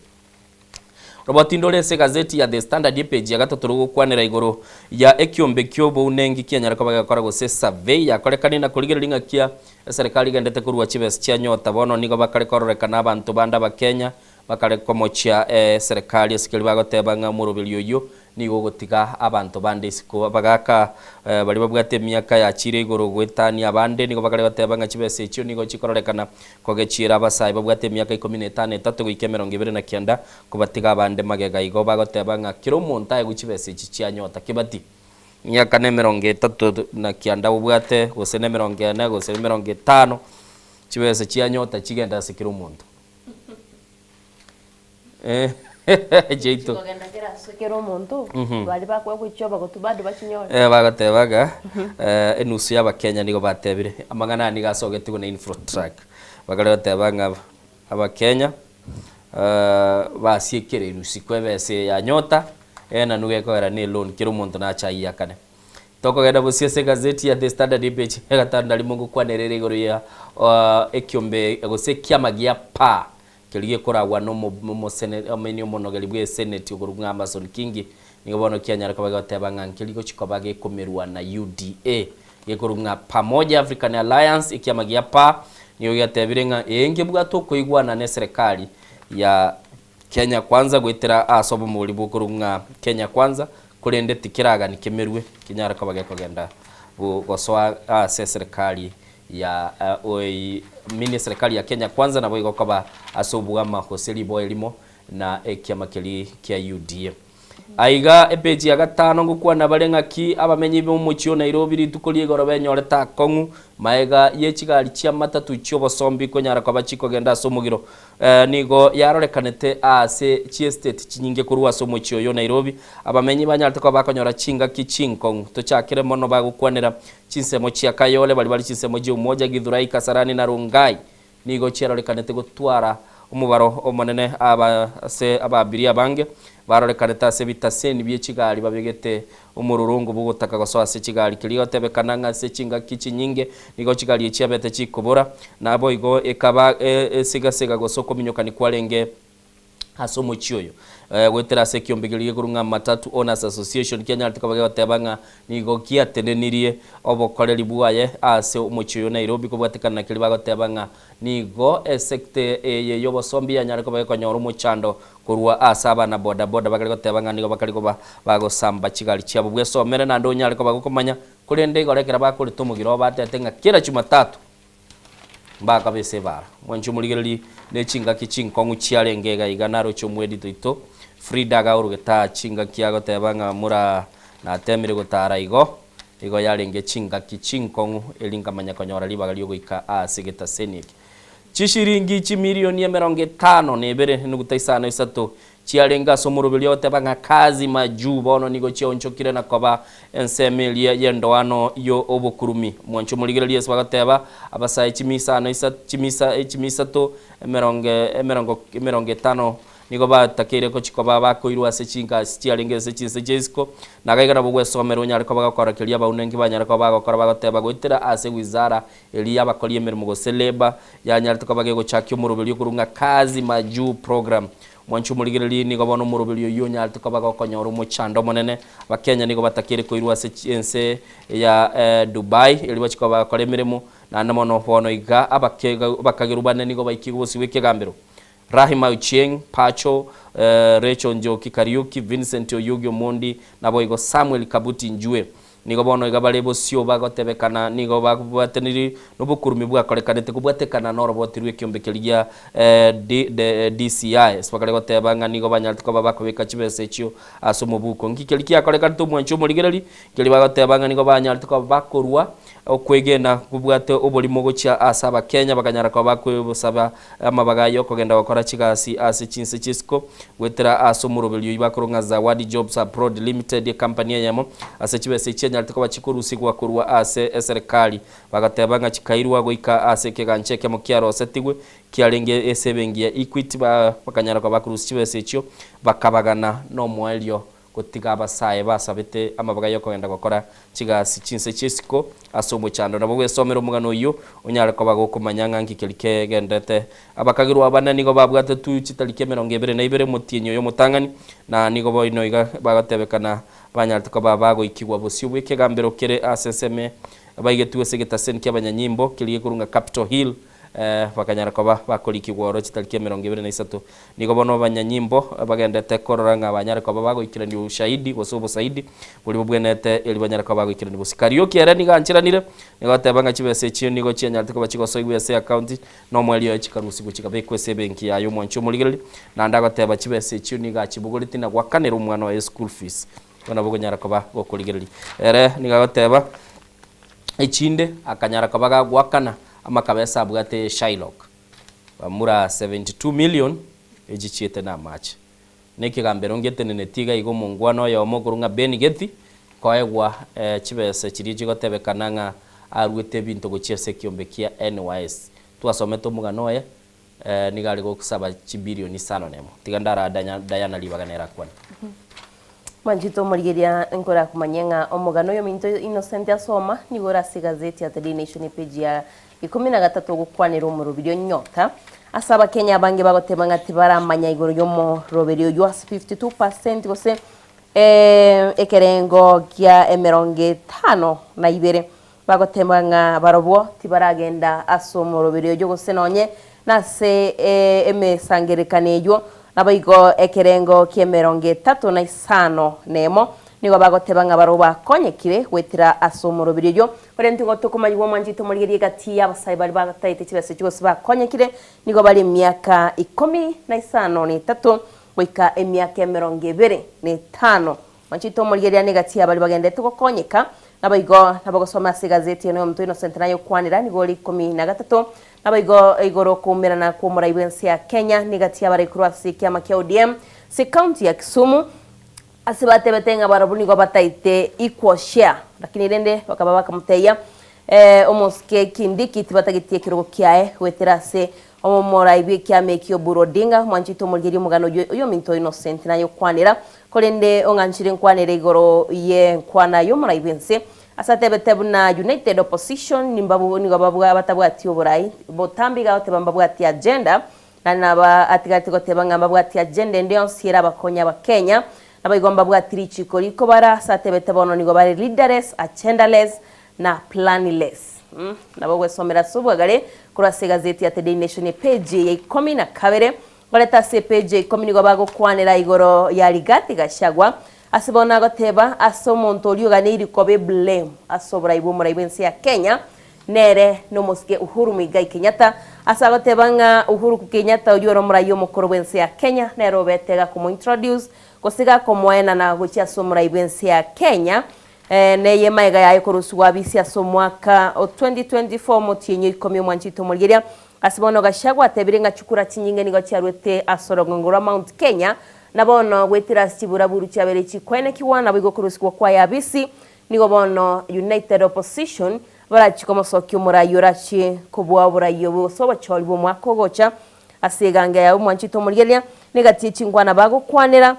Roboti ndore ase egazeti ya The Standard epeji ya gatato rogokwanera igoro ya ekiombe ki'obounengi kianyare koba gegokora gose esurvey yakorekanire na korigereria ng'aki eserekari egendete korua chibesa chia nyota bono nigo bakare kororekana abanto bande abakenya bakare komochia eserekari ase keria bagoteba ng'a omoroberi oyio nigo ogotiga abanto bande isiko. Abagaka baria babwate emiaka yachiire igoro goetania abande nigo bakare goteba ng'a chibesa echio nigo chikororekana kogechiera abasae babwate emiaka ikomi na etano etato goika emerongo ebere na kianda kobatiga abande magega. Igo bagoteba ng'a kera omonto aegwe chibesa echi chianyota kebati emiaka nemerongo etato na kianda obwate gose nemerongo ene gose emerongo etano chibesa chianyota chigende ase kera omonto. Chiaito. Chikogenda kera ase kera omonto, Mhm. baria bakoegwa echio abagotu bado bachinyore. Eh, bagateba ng'a eh, enusu y'Abakenya nigo batebire amang'ana aya nigo asogetigwe na Infotrak. Bakare goteba ng'a Abakenya eh, basiekereirwe isiko ebesa eye ya Nyota, enanu gekogera ne eloan kera omonto nache ayiakane. Tokogenda bosio ase egazeti ya The Standard epeji ya gatano na rimo ngokwanera ere igoro ya ekiombe gose ekiama gia PAA keria gekoragwa na omosene omonogeri bwe eseneti okorokwa ng'a Amason Kingi nigo bono kianyara koba gegoteba ng'a nkeri gochia koba gekomerwa na UDA gekorokwa ng'a Pamoja African Alliance ekiama gia PAA nigo giatebire ng'a ee nkebwate okoigwana na eserekari ya Kenya Kwanza goetera ase obomori bw'okorokwa ng'a Kenya Kwanza, korende tikeragani kemerwe kenyare koba gekogenda gosoa ase eserekari ya mini eserekari ya Kenya Kwanza nabo igokoba ase obwama gose riboa erimo na ekiama keria kia UDA. Aiga epeji ya gatano ngokwana bare ng'aki abamenyi b'omochie o Nairobi rituko ria igoro benyorete akong'u maega ye chigari chia matatu chi'obosombi konyara koba chikogenda ase omogiro. Nigo yarorekanete aase chiestate chinyinge korwa ase omochie oyo o Nairobi abamenyi banyarete koba bakonyora chingaki chinkong'u. Tochakere mono bagokwanera chinsemo chia Kayole baria bare chinsemo chia Umoja, Githurai, Kasarani na Rongai. Nigo chiarorekanete gotwara omobaro omonene aba ase abaabiria abange barorekanete ase ebitaseni bie chigari babegete omororong'o bw'ogotaka gosoa ase chigari. Keria gotebekana ng'a ase chingaki chinyinge nigo chigari echi chiabete chikobora, naboigo ekaba esigasega gose okominyokani kwarenge ase omochie oyo. Goetera ase ekiombe keria gekorwa ng'a Matatu Owners Association kianyarete koba gegoteba ng'a nigo giatenenirie obokoreri bwaye ase omochie oyo Nairobi kobwatekana na keria bagoteba ng'a nigo esecte eye y'obosombi yanyare koba gekonyora omochando korwa ase abana boda boda bakare goteba ng'a nigo bakare koba bagosamba chigari chiabo. Bwesomere naende onyare koba gokomanya korende igoro ekero bakorete omogiro obo batete ng'a kera Jumatatu Mbakabe ase ebaara. Mwanche omorigererie ne chingaki chinkong'u chiarenge iga iga naroche omwedito oito Frida agaorogete aa chingaki agoteba ng'a mura natemire gotara igo, igo yarenge chingaki chinkong'u eri nkamanya konyora ribaga riogoika aase getaseni eke. Chishiringi chimilioni emerongo etano na ebere enuguta isano isato Chiarenge ase omoroberio ogoteba ng'a Kazi Majuu bono nigo chiaonchokire na koba ensemo eria y'endoano y'obokurumi. Mwanche omorigererie ase bagoteba, Abasae chimisano isa chimisa chimisato emerongo emerongo emerongo etano nigo batakeire gochia koba bakoirwa ase chingasi chiarenge ase chinse chia isiko, na gaiga nabo gwesomera onyare koba gokorokeria abaunenki banyare koba bagokora bagoteba goetera ase wizara eria y'abakori emeremo gose labour yanyarete koba gegochakia omoroberio okorwa ng'a Kazi Majuu Program. Mwanche omorigererie, nigo bono omoroberio oyio onyarete koba gokonyora omochando omonene. Abakenya nigo batakeire koirwa ase ense ya Dubai erio bachie koba bagokora emeremo, naende mono bono iga abakagerwa bane nigo baikigwe bosio bw'ekegambero. Rahima Ochieng, Pacho, Rachel Njoki Kariuki, Vincent Oyugi Omondi, naboigo Samuel Kabuti Njue. Nigo bono iga bare bosio bagotebekana nigo babwataniri nobokurumi bwakorekanete kobwatekana noroboti rw'ekiombe keria gia DCI. Ase bakare goteba ng'a nigo banyarete koba bakobeka chibesa echio ase omobuko. Nki keria kiakorekanete omwanchi omorigereri? Keria bagoteba ng'a nigo banyarete koba bakorua okwegena kobwate oborimo gochia ase abakenya bakanyara koba bakwebosaba amabaga ay'okogenda gokora chigasi ase chinse chi'isiko goetera ase omoroberio oyio bakorwa ng'a Zawadi Jobs Abroad Limited ekampani eyemo ase chibesa echi chianyarete koba chikorusigwa korwa ase eserekari bagateba ng'a chikairwa goika ase ekegancha ekemo kiarosetigwe kiarenge ase ebenki ya Equity bakanyara koba bakorusia chibesa echio bakabagana nomoerio. gotiga abasae basabete amabaga y'okogenda gokora chigasi chinse chi'isiko ase omochando. Nabo gwesomera omogano oyio onyare koba gokomanya ng'a nki keria kegenderete. Abakagerwa abane nigo babwatetwe chitariki 21 omotienyi oyo omotang'ani, na nigo boino iga bagotebekana banyarete koba bagoikigwa bosio bw'ekegambero kere ase ensemo baigetwe ase egetaseni ki'abanyanyimbo keria gekorwa ng'a Capitol Hill. Bakanyara koba bakorikigwa oro chitariki 23. Nigo bono abanyanyimbo bagendete korora ng'a banyare koba bagoikerania oboshahidi gose obosaidi boria bobwenerete erio banyare koba bagoikerania bosio. Kariuki ere nigo ancheranire, nigo ateba ng'a chibesa echio nigo chianyarete koba chigosoigwa ase eakaunti na omoerio oye chikarusigwa chikabekwa ase ebenki yaye omwanchi omorigereria, naende agoteba chibesa echio nigo achibogoretie na goakanera omwana oye school fees. Igo nabo okonyara koba gokorigereria. Ere nigo agoteba echinde akanyara koba gagoakana amakabesa abwate Shylock. Bamura 72 million echichiete namache. Nekegambero ngeteneneti iga iga omongwana oyomo okorwa ng'a Ben Gethi koegwa chibesa chiria chigotebekana ng'a aruete ebinto gochia ase ekiombe kia NYS. Twasomete omogano oye nigo are gosaba chibilioni isano nemo. Tiga ndara Diana ribaga nere akwane. Mwanchete omorigereria nkorakomanyia ng'a omogano oyo ominto Innocent asoma nigo ore ase egazeti ya The Daily Nation epage ya 13 ogokwanera omoroberio Nyota ase abakenya abange bagoteba ng'a tibaramanya igoro y'omoroberio oyio ase 52 percent gose ekerengo kia 52 bagoteba ng'a barobwo tibaragenda ase omoroberio oyio gose nonye nase emesangererekano eyio, naboigo ekerengo ki'emerongo etato na isano nemo nigo bagoteba ng'a barobwo bakonyekire goetera ase omoroberio oyio. Korende nigo tokomanyigwa omwanchete omorigereria egati y'abasae baria bataete chibesa echio gose bakonyekire nigo bare emiaka 53 goika emiaka 25. Mwanchete omorigereria negati y'abaria bagenderete gokonyeka, naboigo nabogosoma ase egazeti eno y'omonto Innocent naye okwanera nigo ore 13, naboigo igoro okoumerana kw'omorai bw'ense ya Kenya negati y'abarai korwa ase ekiama kia ODM ase ecounty ya Kisumu ase batebete ng'a barobwo nigo bataete equal share lakini rende bakaba bakamotebia omosike Kindiki tibatageti ekerogo kiaye goetera ase Omorai bw'ekiama ekio Oburu Odinga, mwanchete omorigereria omogano oyio oyominto Innocent naye okwanera, korende ong'anchire nkwanere igoro y'enkwana y'omorai bw'ense, ase atebete buna United Opposition nimbabu nigo babwa batabwati oborai botambe iga agoteba mbabwati agenda, naende naba atigarete goteba ng'a mbabwati agenda ende yonsi erabakonye abakenya, naboigo mbabwati richiko rikobara ase atebete bono nigo bare leaderless, agendaless na planless. Nabo ogwesomera ase obwagare korwa ase egazeti ya The Daily Nation epeji ya ikomi na kabere. Ngorete ase epeji ya ikomi nigo bagokwanera igoro ya Rigathi Gachagua ase bono agoteba ase omonto oria oganeiri koba eblame ase oborai bw'omorai bw'ense ya Kenya nere nomosike Uhuru Muigai Kenyatta ase agoteba ng'a Uhuru Kenyatta oyio ore omorai omokoro bw'ense ya Kenya nere obete gakomointroduce gose gakomoenana gochia ase omorai bw'ense ya Kenya Neye magega yaye korusigwa abisi ase omwaka o 2024 omotienyi o ikomi omwanchete omorigeria. Ase bono Gachagua atebire ng'a chikura chinyinge nigo chiaruete ase orogongo rwa Mount Kenya na bono goetera ase chiburaburu chiabeire chikoenekigwa naboigo korusigwa kwaye abisi nigo bono United Opposition barachie komosokia omorai orachie kobua oborai obo gose obochori bw'omwaka ogocha ase egango yaye omwanchete omorigereria negati ye chinkwana bagokwanera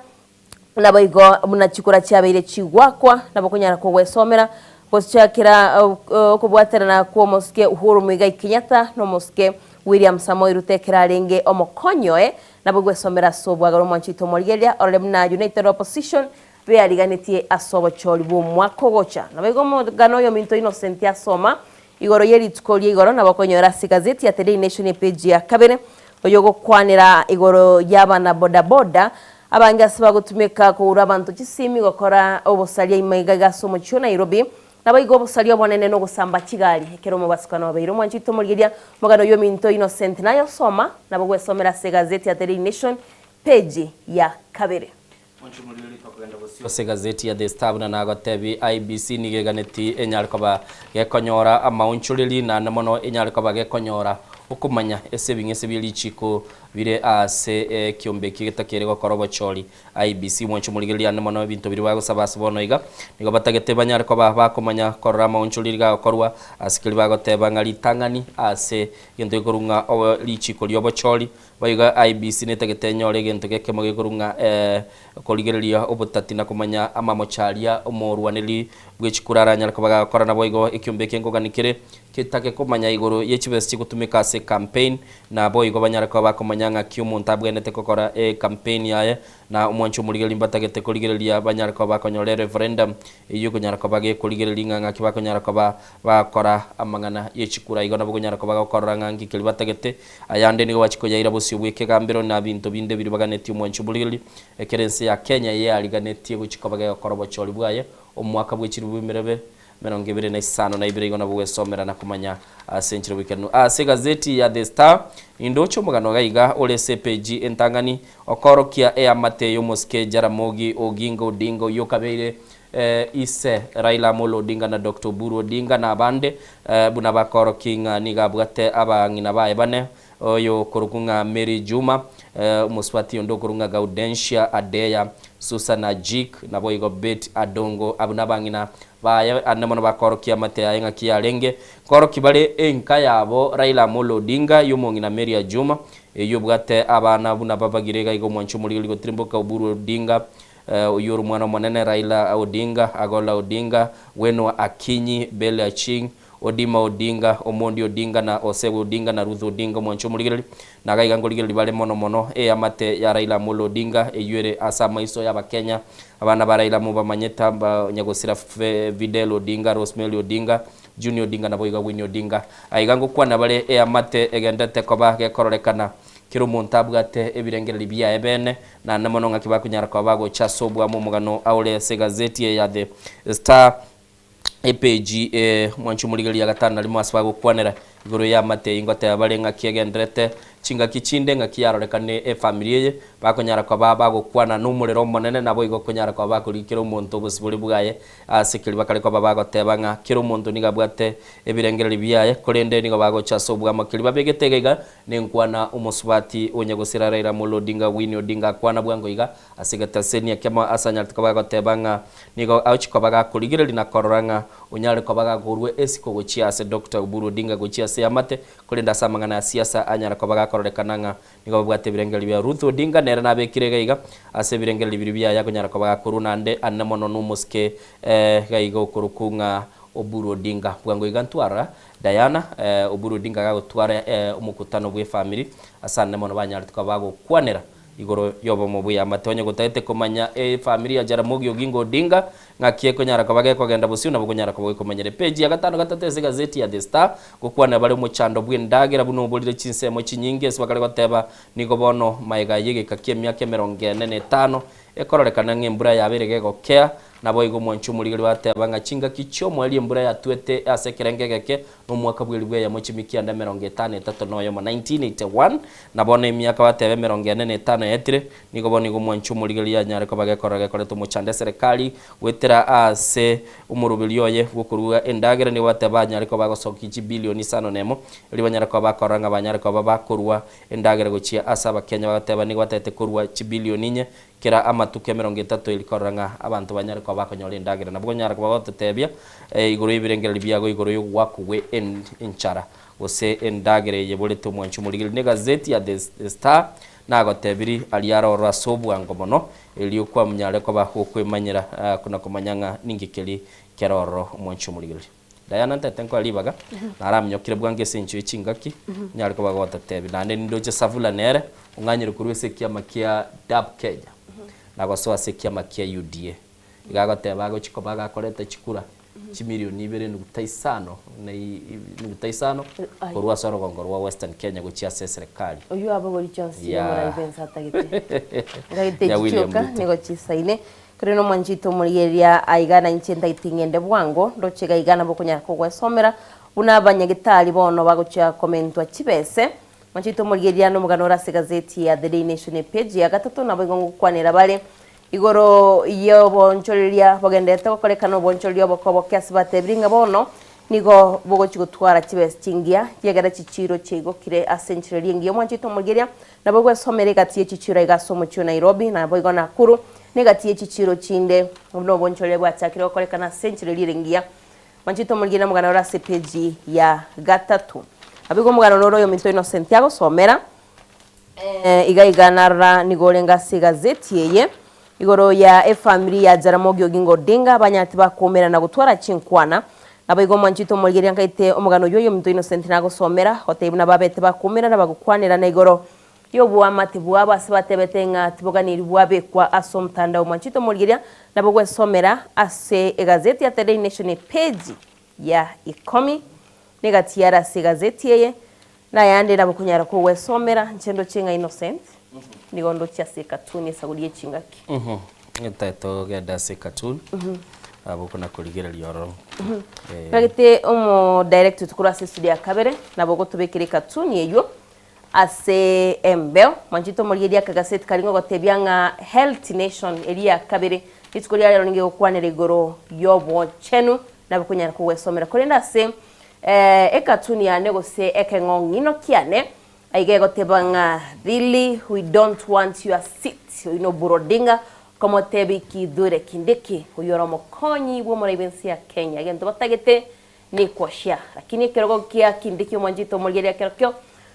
Naboigo buna chikura chiabeire chigwakwa, nabo okonyara kogwesomera gochakera okobwaterana kw'omosike Uhuru Muigai Kenyatta na omosike William Samoei Ruto ekero arenge omokonyi oye, nabo gwesomera ase obwagare omwanchi oito omorigereria orore buna United Opposition beariganetie ase obochori bw'omwaka ogocha. Naboigo omogano oyo ominto Innocent asoma igoro ye rituko ria igoro nabo okonyora ase egazeti ya The Daily Nation epage ya kabere, oyogokwanera igoro y'abana bodaboda Abange ase bagotumeka kogura abanto chisimi gokora obosaria ime iga iga ase omochie o Nairobi, naboigo obosaria obonene nogosamba chigari. Ekero omobasukano obeire omwanchi oito omorigeria omogano oyio ominto Innocent naye osoma, nabo gwesomera ase egazeti ya The Daily Nation page ya kabere. Mwanchi omorigereria tokogenda bosio ase egazeti ya The Star buna nagotebi IEBC nigo eganeti enyare koba gekonyora amaonchoreri naende mono enyare koba gekonyora. okomanya ase ebing'ese bie richiko bire ase ekiombe eki getakeire gokora obochori IEBC. Mwanche omorigereria ande mono ebinto biria bagosaba ase bono iga nigo batagete banyare koba bakomanya korora amaonchoreri gagokorwa ase keria bagoteba ng'a ritang'ani ase egento gekorwa ng'a richiko riobochori Boigo IEBC netagete enyore egento gekemo gekorwa ng'a korigereria obotati na komanya amamocho aria omorwaneri bw'echikura aranyare koba gagokora naboigo ekiombe eke nkogani kere ketake komanya igoro ye chibesa chigotumeka ase ecampaign na boigo banyare koba bakomanya ng'aki omonto abwenerete gokora ecampaign yaye na omwancho omorigereria mbatagete korigereria banyare koba bakonyora ereferendum eyio ekonyara koba gekorigereria ng'a ng'aki bakonyara koba bagakora amang'ana ye chikura. Igo nabo konyara koba gokorora ng'a nki keria batagete. Ayande nigo bachia koyaira bosio bw'ekegambero na binto binde biria baganetie omwancho omorigereria, ekero ense ya Kenya yariganetie gochia koba gegokora obochori bwaye omwaka bwe chilifu emerebe 25 igo nabo gwesomera na komanya ase enchera boikeranu. Ase egazeti ya The Star nindoche omogano iga iga ore ase epeji entang'ani okoorokia eamate y'omosike Jaramogi Oginga Odinga oyio okabeire Ise Raila Amolo Odinga na Doctor Oburu Odinga na abande buna bakoorokia ng'a nigo abwate abang'ina baye bane, oyo okorokwa ng'a Mary Juma, omosubati onde okorokwa ng'a Gaudentia Adeya, Susan Ajik, naboigo Betty Adongo. Abwo nabang'ina baye ande mono bakoorokia amate aye ng'aki yarenge. Nkoorokia bare enka yabo Raila Amolo Odinga y'omong'ina Mary Ajuma, eyio obwate abana buna babagire iga iga omwanchi omorigeri gotirimboka Oburu Odinga, Oyio ore omwana omonene Raila Odinga, Agolla Odinga, Wenwa Akinyi, Belly Aching, Odima Odinga, Omondi Odinga na Osegwe Odinga na Ruth Odinga omwanche omorigereria. Na gaiga nkorigereria bare mono mono eamate ya Raila Amolo Odinga eyio ere ase amaiso y'Abakenya. Abana ba Raila mobamanyete aba Nyagosira Fidel Odinga, Rosemary Odinga, Junior Odinga naboigo Winnie Odinga. Aiga ngokwana bare eamate egenderete koba gekororekana Kera omonto abwate ebirengererio biaye bene, naende mono ng'aki bakonyara koba bagocha ase obwamo omogano aore ase egazeti eye ya The Star epeji mwanche omorigereria gatano na rimo ase bagokwanera igoro y'amate eyio ngoteba bare ng'aki egenderete chingaki chinde ng'aki yarorekane efamiri eye bakonyara koba bagokwana nomorero omonene naboigo konyara koba bakorigia kera omonto obosibore bwaye Ase keria bakare koba bagoteba ng'a kera omonto nigo abwate ebirengererio biaye, korende nigo bagocha ase obwamo keria babegete iga iga nenkwana omosubati onye gosira Raila Amolo Odinga Winnie Odinga akwana bwango iga ase egetaseni ekemo ase anyarete koba agoteba ng'a nigo agochia koba gakorigereria na korora ng'a onyare koba gakorua esiko gochia ase Doctor Oburu Odinga gochia ase eamate korende ase amang'ana ya siasa anyare koba gakororekana ng'a Nigo babwate ebirengererio bia Ruth Odinga nere nabekire iga iga ase ebirengererio biria biaye akonyara koba gakorwa naende ane mono nomosike iga iga okorokwa ng'a Oburu Odinga. Bwango iga ntwara Diana Oburu Odinga gagotwara omokutano bw'efamiri ase ane mono banyarete koba bagokwanera igoro y'obomo bw'eamate. Onye gotagete komanya efamiri ya Jaramogi Oginga Odinga Ng'aki ekonyara koba gekogenda bosio nabo okonyara koba goikomanyera. Epeji ya gatano gatato ase egazeti ya The Star, gokwanera bare omochando bw'endagera buna oborire chinsemo chinyinge ase bakare goteba nigo bono magega y'egeka ki'emiaka emerongo ene na etano ekororekana ng'a embura yabeire gegokea. Naboigo omwanchi omorigereria bateba ng'a chingaki chi'omoerio embura yatwete ase ekerengo egeke nomwaka bw'elifu eyemo chimikianda emerongo etano etato na oyomo, 1981, na bono emiaka bateba emerongo ene na etano yaetire, Nigo bono igo omwanchi omorigereria anyare koba gekorora gekoreta omochando eserekari goetera ase omoroberi oye bw'okorua endagera nigo bateba banyare koba bagosokia chibilioni isano nemo erio banyare koba bakorora ng'a banyare koba bakorua endagera gochia ase abakenya bagoteba nigo batagete korua chibilioni inye kera amatuko emerongo etato eri korora ng'a abanto banyare koba bakonyora endagera nabo konyara koba gototebia igoro y'ebirengererio biago igoro y'ogoakwa gwe enchara gose endagera eye borete omwanchi omorigereria negazeti ya The Star Nagotebiri aria aroro ase obwango mono, erio kwamnyare koba gokwemanyera na komanya ng'a ninki keria kere ororo omwanchi omorigereria. Diana ntete nkoe ribaga, naraminyokire bwango ase enchera ye chingaki, nyare koba gototebi. Naende nindoche Savula nere ong'anyire korwa ase ekiama kia DAP Kenya, na gosoa ase ekiama kia UDA. Iga agoteba agochia koba agakoreta chikura chimilioni ibere nuguta isano na nuguta isano korwa ase orogongo rwa Western Kenya gochia ase eserekari. Oyio abogori chionsi Ya. omorai bwense atagete. Ngagete Ya echi William chioka Ruto. nigo chisaine. Korende omwanchete omorigereria aiga na inche ntagete ng'ende bwango ndoche iga iga nabo okonyara kogwesomera buna abanyagitari bono bagochia komentwa chibese. Mwanchete omorigereria nomogano ore ase egazeti ya The Daily Nation epage ya gatato nabo igo ngokwanera bare Igoro y'oboonchoreria bogendererete gokorekana oboonchoreria obokoboke ase batebire ng'a bono Nigo bogochia gotwara chibesa chingiya, ekiagera chichiiro chiaigokire ase enchera eria engiya. Omwanchete omorigereria, nabo gwesomera egati ye chichiiro aiga ase omochie o Nairobi, naboigo Nakuru, na egati ye chichiiro chinde, buna obonchoreria bwachakire gokorekana ase enchera eria ere engiya. Mwanchete omorigereria omogano ore ase epeji ya gatato. Naboigo omogano noro oyominto Innocent agosomera, Iga iga narora nigo orenge ase egazeti eye igoro ya efamiri ya Jaramogi Oginga Odinga abanyati bakoumera na gotwara chinkwana. Naboigo omwanchete omorigereria nkaite omogano oyio oyominto Innocent nagosomera gotebia buna babete bakoumera na bagokwanerana igoro yoboamate bwabo ase batebete ng'a tiboganiri bwabekwa ase omotandao. Omwanchete omorigereria nabo gwesomera ase egazeti ya The Daily Nation epeji ya ikomi negati yare ase egazeti eye. Nayande nabo konyara kogwesomera inche ndoche ng'a Innocent nigo ndoche ase ecartoon esago rie chingaki. Ng'etaete ogende ase ecartoon nabo okona korigereria ororo. Ntagete omo direct oito korwa ase estudio ya kabere nabo ogotobekera ecartoon eywo ase embeo. Mwanchete omorigereria akagaseti karia ngogotebia ng'a Healthy Nation eria ya kabere rituko ria rero nigo egokwanera igoro yobochenu nabo konyara kogwesomera korende ase Ekatuni yane gose ekeng'ong'ino kiane aiga egoteba ng'a really we don't want your seat oyio no Oburu Odinga komotebia Kithure Kindiki oyio ore omokonyi bw'omorai bw'ense ya Kenya egento batagete nikwoshia lakini ekerogo kia Kindiki omwanchete omorigereria kerokio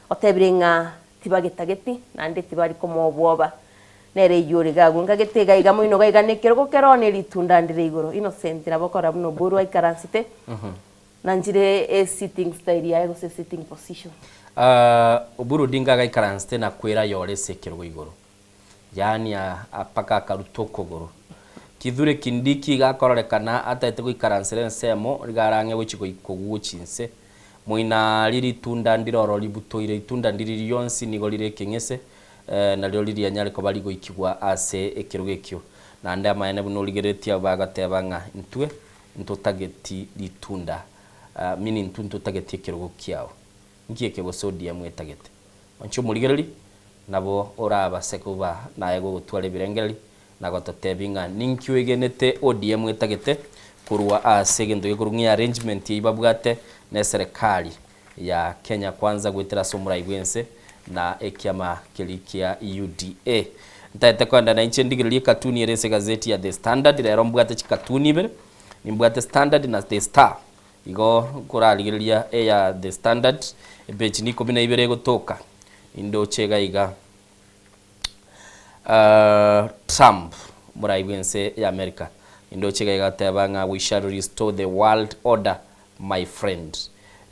otebire ng'a tibagetageti naende tibari komoa obwoba nere eyio ore iga agwo nkagete iga iga moino iga iga nekerogo keroo neritunda ndire igoro Innocent nabo okorora buna Oburu aikaransete Nanchire e sitting style yaye gose sitting position. Oburu Odinga agaikaransete na kwera yore ase ekerogo igoro, yaani mpaka akaruta okogoro. Kithure Kindiki iga akororekana ataete goikaransera ensemo riga arang'e gochia kogwa gochia inse. Moina aria ritunda ndire ororo ributoire, ritunda ndiri rionsi nigo rire ekeng'ese, nario ririanyare koba rigoikigwa ase ekerogo ekio. Naende amaene buna origereretie abwo bagateba ng'a intwe Ntotageti ritunda, meaning intwe ntotageti ekerogo kiao. Nki eke gose ODM etagete? Onche omorigereri, nabo orabase koba naye gogotwara ebirengereri na gototebi ng'a ninki oegenete ODM etagete korwa ase egento gekorwa ng'a earrangement eyio babwate na eserekari ya Kenya Kwanza goetera ase omorai bwense na ekiama keria kia UDA. Ntaete koenda nainche ndigererie ekatuni ere ase egazeti ya The Standard, rero mbwate chikatuni ibere, nimbwate Standard na The Star. Igo nkorarigereria eya The Standard, epeji ni ikomi na ibere egotoka, nindoche iga iga. Trump, omorai bwense ya America, nindoche iga iga agoteba ng'a we shall restore the world order my friend.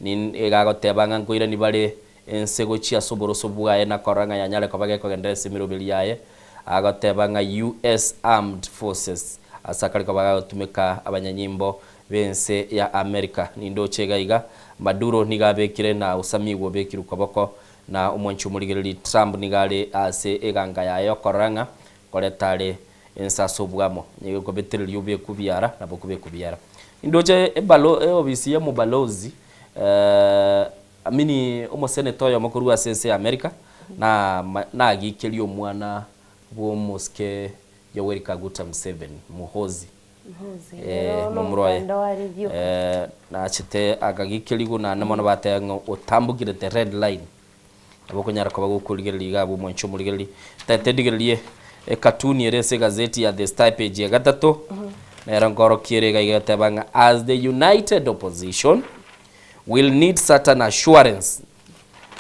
Nigo agoteba ng'a nkoirani bare ense gochia ase oboroso bwaye na korora ng'a yanyare koba gekogenderera ase emeroberi yaye. Agoteba ng'a US Armed Forces ase akare koba gagotumeka abanyanyimbo b'ense ya America. Nindoche iga iga Maduro nigo abekire na osamigwe obekirwe koboko na omwanchi omorigereria Trump nigo are ase eganga yaye okorora ng'a koreta are ense ase obwamo. Nigo ekobetereria obekwe biara nabo okobekwa biara. Nindoche ebalo eofisi ya omobalozi amini omoseneta oyomo korwa ase ense ya America na nagikerie omwana bw'omosike Yoweri Kaguta Museveni, Muhoozi. Momura oye nachete akagikerigwa naende mono bateba ng'a otambokire the red line. Nabo okonyara koba gokorigereria iga abwo omwanchi omorigereria. Tete ndigererie ekatuni ere ase egazeti ya The Star epage ya gatato, nero nkorokia ere iga iga egoteba ng'a as the united opposition will need certain assurance.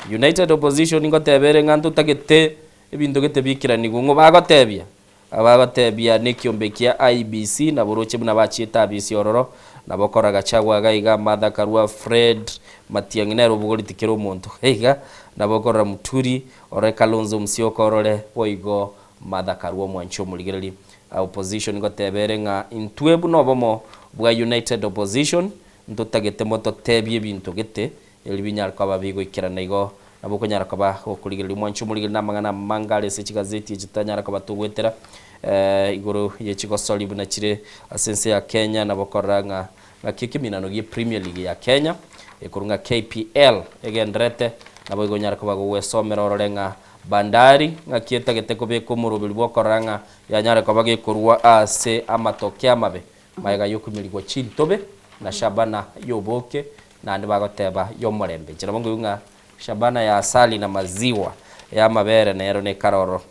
United opposition ngoteba ere ng'a ntotagete ebinto gete biikeranigwe ng'o bagotebia? Abagotebia nekiombe kia IEBC naboroche buna bachiete abisi ororo, nabo kora Gachagua iga iga, Martha Karua, Fred Matiang'i nere obogoreti kera omonto iga iga, nabo okorora Muturi, orore Kalonzo Musyoka orore boigo Martha Karua omwanchi omorigereri. Opposition ngoteba ere ng'a intwe buna obomo bwa United Opposition ntotagete mototebie ebinto gete Erio binyare koba bigoikerana igo, nabo okonyara koba gokorigereria omwancho omorigereria na amang'ana amange are ase chigazeti echi totanyara koba togoetera igoro ye chigosori buna chire ase ense ya Kenya nabo okorora ng'a ng'aki ekeminano gie Premier League ya Kenya ekorwa ng'a KPL egendererete nabo igo onyare koba gogwesomera orore ng'a Bandari ng'aki etagete kobeka omoroberi bwokorora ng'a yanyare koba gekorwa ase amatokeo amabe magega yokomerigwa chintobe. na Shabana y'oboke, naende bagoteba y'omorembe. Inche nabo nkoigwa ng'a Shabana ya asali na maziwa, ey'amabere nero nekare ororo.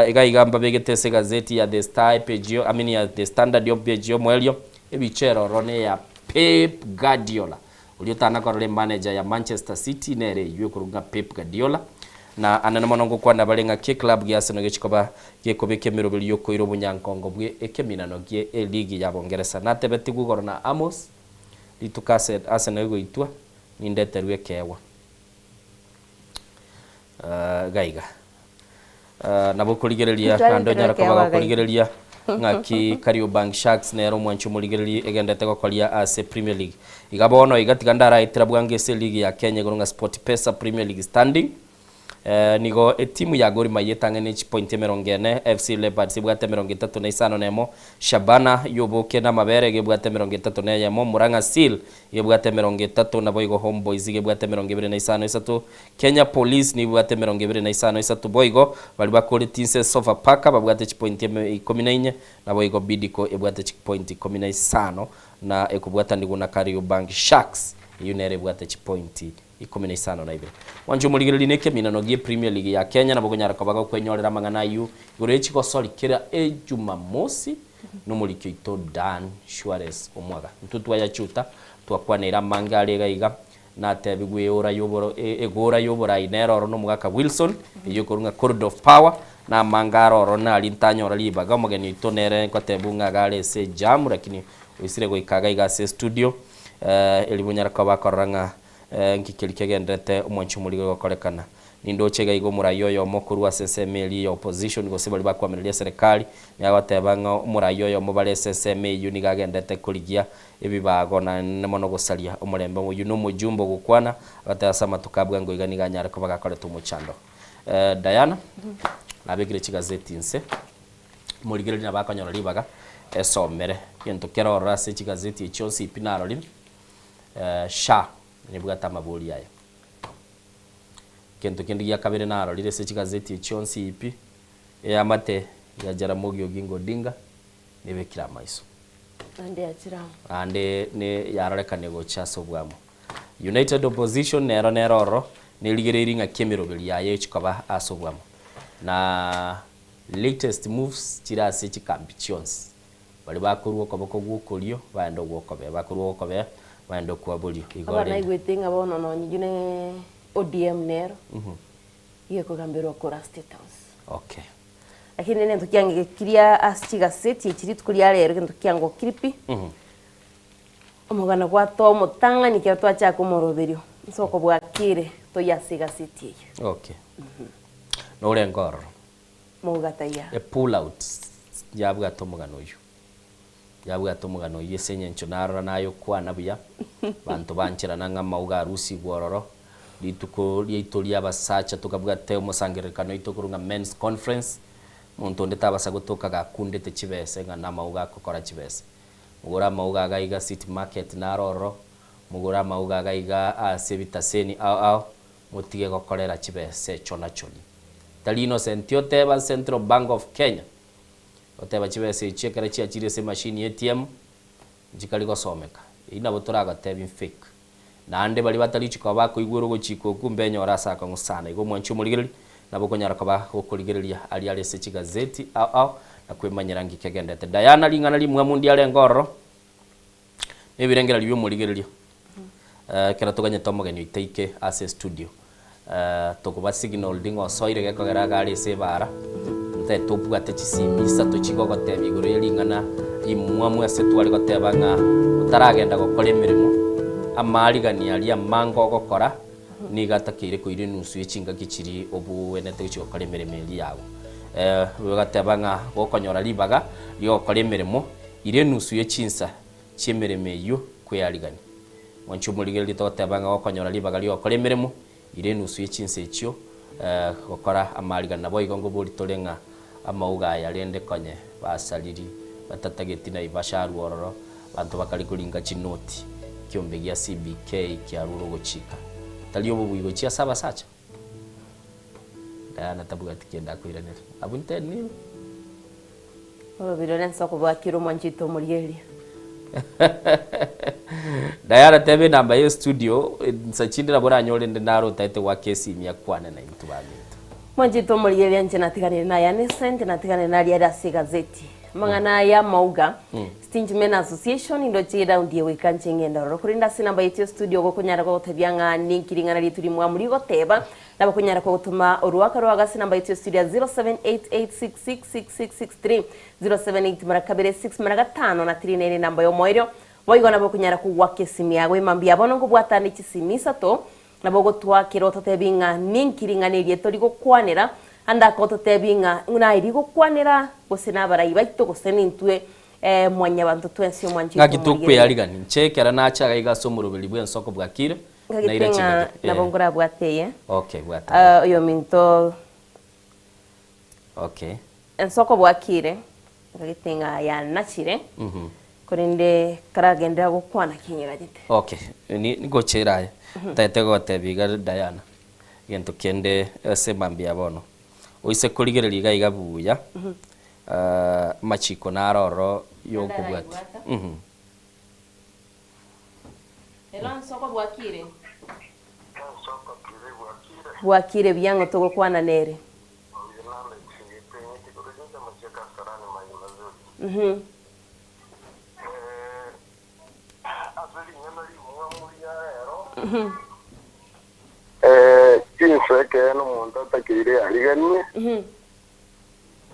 Iga iga mbabegete ase egazeti ya The Star epage yo, I mean ya The Standard epage y'omoerio, ebicha ere ororo neya Pep Guardiola. Oria otana korora emanager ya Manchester City nere eywo ekorokwa ng'a Pep Guardiola. Na anene mono ngokwana bare ng'aki eclub gia Arsenal gechi koba gekobeka emeroberi yokoira obonyankongo bwe ekeminano gie eligi ya Bongeresa. Natebetigwe igoro na Amos, rituko ase Arsenal egoitwa, nindeterwe ekeegwa. Iga iga. Nabo okorigereria naende onyare koba gokorigereria ng'aki Kariobangi Sharks nere omwanchi omorigereria egenderete gokoria ase Premier League. Iga bono iga tiga ndaraetera bwango ase eligi ya Kenya igoro ng'a SportPesa Premier League standing. Nigo etimu ya Gor Mahia etang'ani ne chipointi emerongo ene, FC Leopards ebwate emerongo etato na isano na emo, Shabana y'oboke na amabere iga ebwate emerongo etato na eyemo, Murang'a Seal iga ebwate emerongo etato, naboigo Homeboyz iga ebwate emerongo ebere na isano isato, Kenya Police nibwate emerongo ebere na isano isato boigo baria bakoreti inse Sofapaka babwate chipointi ikomi na inye naboigo Bidco ebwate chipointi ikomi na isano na ekobwatanigwa na Kariobangi Sharks eyio nere ebwate chipointi ikomi na isano na ibere. Mwanche omorigereria na ekeminano gie Premier League ya Kenya nabo okonyara koba gokwenyorera amang'ana ayio igoro ye chigosori kera ejumamosi nomoriki oito Dan Shuares Omwaga. Intwe twayachuta twakwaneire amange are iga iga Natebigwe eora y'oboro egoora y'oborai nere oro nomogaka Wilson, eyio ekorwa ng'a Corridor of Power, na amanga are ororo naria ntanyora ribaga, omogeni oito nere nkotebwa ng'a iga are ase ejam lakini oisire goika iga iga ase estudio, erio bonyare koba akorora ng'a nki keria kegenderete omwanchi omorigo gokorekana. Nindoche iga iga omorai oyomo korwa ase ensemo eria ya opposition gose baria bakoamereria eserekari, nigo agoteba ng'a omorai oyomo bare ase ensemo eyio nigo agenderete korigia ebibago naende mono gosaria omorembe. Oyio nomojumbe ogokwana, agoteba ase amatuko a bwango iga nigo anyare koba gakoreta omochando. Diana, nabekire chigazeti inse, morigereria nabo akonyora ribaga esomere egento kere ororo ase chigazeti echi chionsi pi narorire, SHA nebwate amabori aya. Egento kende gia kabere narorire ase chigazeti echi chionsi pi, eamate ya Jaramogi Oginga Odinga nebekire amaiso. Naende yachire amo. Naende ne yarorekane gocha ase obwamo. United Opposition nero nere ororo, nerigereiri ng'aki emeroberi yaye egochia koba ase obwamo. Na latest moves chire ase chikambi chionsi. Baria bakorua okoboko gw'okorio baende ogw'okobee, bakorua ogw'okobee baende okwa borio. Igo Abana rende. naigwete ng'a bono nonye inche ne ODM nero, iga ekogamberwa kora State House. Okay. Lakini nento kiangekiria ase chigaseti echi rituko ria rero egento kiangokiri pi, omogano gwatoa omotang'ani ekero twachaka omoroberio, nse okobwakire toyie ase egaseti eye. Okay. Norenge ororo. Mouga taiya. E pull out yabwate omogano oyio. Yabwate omogano oyio ase eng'encho narora nayokwana buya, banto bancherana ng'a amauga arusigwe ororo, rituko riaito ria abasacha tokabwate omosangererekano oito okorwa ng'a men's conference, monto onde tabasa gotoka gakundete chibese ng'a namauga akokora chibese. Mogore amauga iga iga city market naro ororo, mogore amauga iga iga ase ebitaseni ao ao, motige gokorera chibese chonachoni. Tari innocent oteba Central Bank of Kenya, Goteba chibesa echio ekero chiachire ase emachine ya ATM, nchikari gosomeka. Eyio nabo toragotebi fake. Naende baria batari gochia koba bakoigwera ogochika okwo mbenyore ase akong'u sana. Igo omwanchi omorigereria nabo okonyara koba gokorigereria aria are ase chigazeti ao ao na kwemanyera nki kegenderete. Diana ring'ana rimwamu ndiarenge ororo, na ebirengererio bi'omorigereria ekero toganyete omogeni oito aike ase estudio. Tokoba signaled ng'a osoire gekogera iga are ase ebaara, ntae tobwate chisimi isato chigogotebia igoro ye ring'ana rimwamu ase tware goteba ng'a otaragenda gokora emeremo, amaarigani aria amange ogokora nigo atakeire koira enusu ye chingaki chiria obuenete gochia gokora emeremo eria yago. Ogateba ng'a gokonyora ribaga riogokora emeremo, ira enusu ye chinsa chi'emeremo eyio kwearigania. Mwanche omorigererie togoteba ng'a gokonyora ribaga ri'ogokora emeremo, ira enusu ye chinsa echio gokora amaarigani. Naboigo ngobori tore ng'a amauga aya rende konye basariri batatageti Naivasha arue ororo, abanto bakare koringa chinoti, ekiombe gia CBK kiarure ogochika. Tari obobui gochia ase abasacha? Diana tabwati kende akoiranera. Abwo ntenenire. Orobiri ore nse okobwakire omwanchete omorigereria. Diana teba enamba ye studio nsa chinde nabo oranyore inde naro otaete goaka esimi akwane naintwe baminto. Mwanchete omorigereria inche natiganire naye ane esente natiganire naria are ase egazeti. Amang'ana aya amauga Stingy Men Association indoche eraundi eye goika nche ng'ende ororo korende ase enamba yaito ya studio gokonyara gogotebia ng'a ninki ring'ana riaito rimwamu rigoteba nabo okonyara kogotoma oruaka rwago ase enamba yaito ya studio ya 0788666663 078 mara kabere 6 mara gatano na 3 nere enamba y'omoerio Boigo nabo okonyara kogwaka esimi yago emambia bono nkobwatane chisimi isato, nabo ogotwakera ototebi ng'a ninki ring'ana eria tori gokwanera, ande ake ototebi ng'a naye rigokwanera, gose nabarai baito, gose nintwe mwanyabanto twensi omwanchi Ng'aki oito omorigereria. tokweyarigani inche ekero nacha iga iga ase omoroberi bw'ensoko bwakire, Ngagete naira ng'a chingaki. nabo Eh. nkorabwate eye. Okay, bwata. Ah, oyominto Okay. Ensoko bwakire, ngagete ng'a yanachire, korende karagenderera gokwana kinyeganyete. Okay, ni ngochera aye. Ntagete gogotebia iga Diana, egento kende ase mambia ya bono. Oise korigereria iga iga buya, amachiko naro ororo yokobwatia. Hello Nsoko bwakire? Bwakire buya ng'o togokwana nere? Mhm. Mhm. Chinsa ekeene omonto atakeire ariganie, Mhm.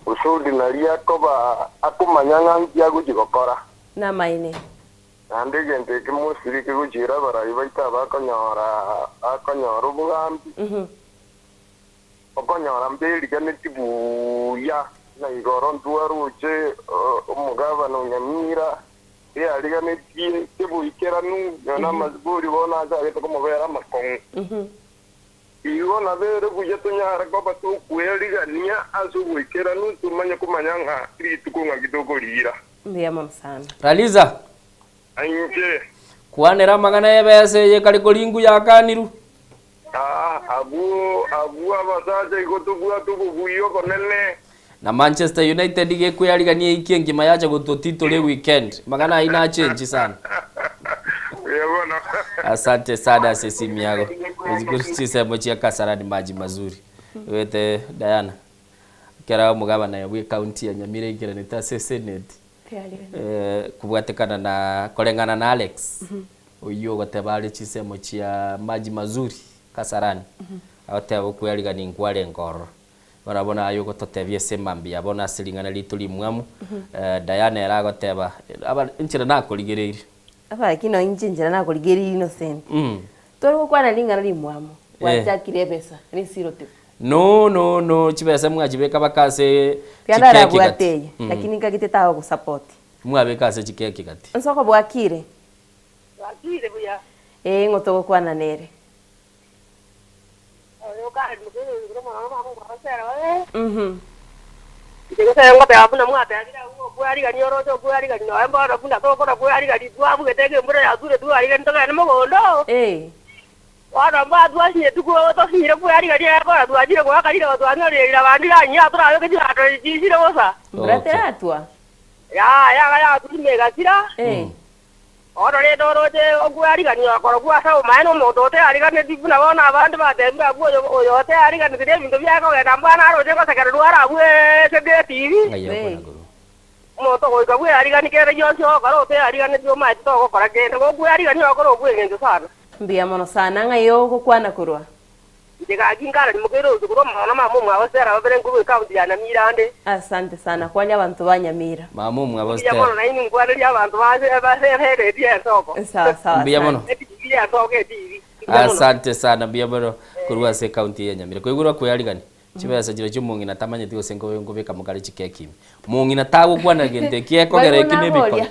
kusudi naria akoba akomanya ng'a nki agochia gokora. Namaene. Naende egento eke mosiri kegochiera abarai baito abakonyora bakonyora obogambi, okonyora mberiganeti buya, na igoro ntwaroche omogabana o Nyamira eyariganetie keboikeranu, nonya namasibori bono achagete komobera amakong'u. Igo nabere buya tonyare koba tokwerigania ase oboikeranu, tomanye komanya ng'a rituko ng'aki tokoriira. Mbuya mono sana. Raliza. Inche. Kwanera amang'ana y'ebesa eye kare koringu yakanirwe. Aa, abwo, abwo abasacha igo tobwate obobui obonene. Na Manchester United iga ekweyarigania eiki engima yacha gototitora eweekend. Amang'ana ayio nachenchi sana. Mbuya mono. Asante sana ase esimi yago. Chinsemo chia Kasarani maji mazuri. Wete Diana. Ekero omogabana bwe county ya Nyamira aikeranete ase eseneti, kobwatekana na koreng'ana na Alex, oyio ogoteba are chinsemo chia maji mazuri Kasarani, agoteba okwearigania nkwarenge ororo. Bono abwo naye ogototebia ase mambia bono ase ring'ana riaito rimwamu, Diana ere agoteba aba enchera nakorigereirie. Aba lakini inche enchera nakorigereirie Innocent, Tore gokwana ring'ana rimwamu, gwachakire ebesa, risirote. No no no chibesa mwachibeka baka ase Tiga chikeki ndarabwate gati. eye, lakini nkagete tagogosupport. Mwabeka ase chikeki gati. Nsoko bwakire? Bwakire buya. Ee ng'o togokwana nere? Oyo kare mokeyo omwana mama omwabasera babe. Mhm. Inche gose ngoteba buna mwatebire agwo okwarigania oroche okwarigania nonya mbono buna tokora kwarigania twabugete embura yature twarigania togende mogondo. Eh. Bono mbaa twasinyeti ko tosinyire kwarigania ekora twachire goaka riroba twanyorire riraba ndiranyia torabeke chibando chisire bosa. Mbura Okay. teratwa? Yaya iga yaturime egasira. Eh. Bono rende oroche okwearigania korokwo ase obomaene omonto oteariganeti buna bono abande batebire abwo oyo oyoteariganeti nebinto biaye kogenda mbwana aroche gosekererwa arabue ase etibi. Ng'ai okwana korwa? Omonto goika bwearigani kende gionsi ogokora oteariganeti omaeti togokora kende, gokwearigania ogokora obw'engencho sana. Mbuya mono sana ng'ai ogokwana korwa? Inche gaki nkararimokeire oroche korwa omwana mama omwabo Stella babere nkorwa ecounty ya Nyamira ande. Asante sana kwania abanto ba Nyamira. Mama omwabo Mbuya mono Stella. nainwe nkwanerie abanto base base eredio y'ensoko. Sawa sawa Mbuya mono. asante. Etibi y'ensoko etibi. Mbuya mono. Asante sana mbuya mono korwa ase ecounty ya Nyamira. Koigurwa kweyarigani chibesa chiria chia omong'ina tamanyeti gose nko nkobeka mokare chikeki ime. Mong'ina tagokwana gento eki ekogera Barabwo eki nebikone. naboria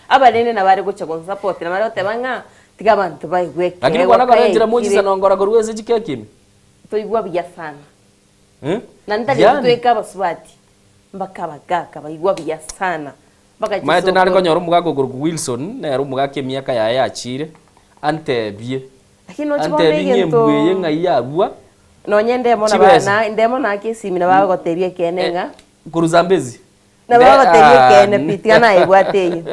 abanene nabare gocha gonsupport nabare goteba ng'a Tiga abanto baigwe Lakini ekeegwa kwana kore enchera kayaikire. mochisa nongora korwa ase chikeki ime. Toigwa buya sana. Eh? Na ntari Yani. tweka abasubati mpaka abagaka baigwa buya sana mpaka Maete nare chisokoro. konyora omogaka okorokwa Wilson, nere omogaka emiaka yaye yachire, antebie. Lakini noche bono Antebie ng'a egento embwa eye ng'ai yarua, nonye ndemo na ba Chibesa. na ndemo nake esimi nabo bagotebia ekeene ng'a korwa Zambezi. Nabo Nde bagotebia ah, ekeene pi tiga naye bwate eyio.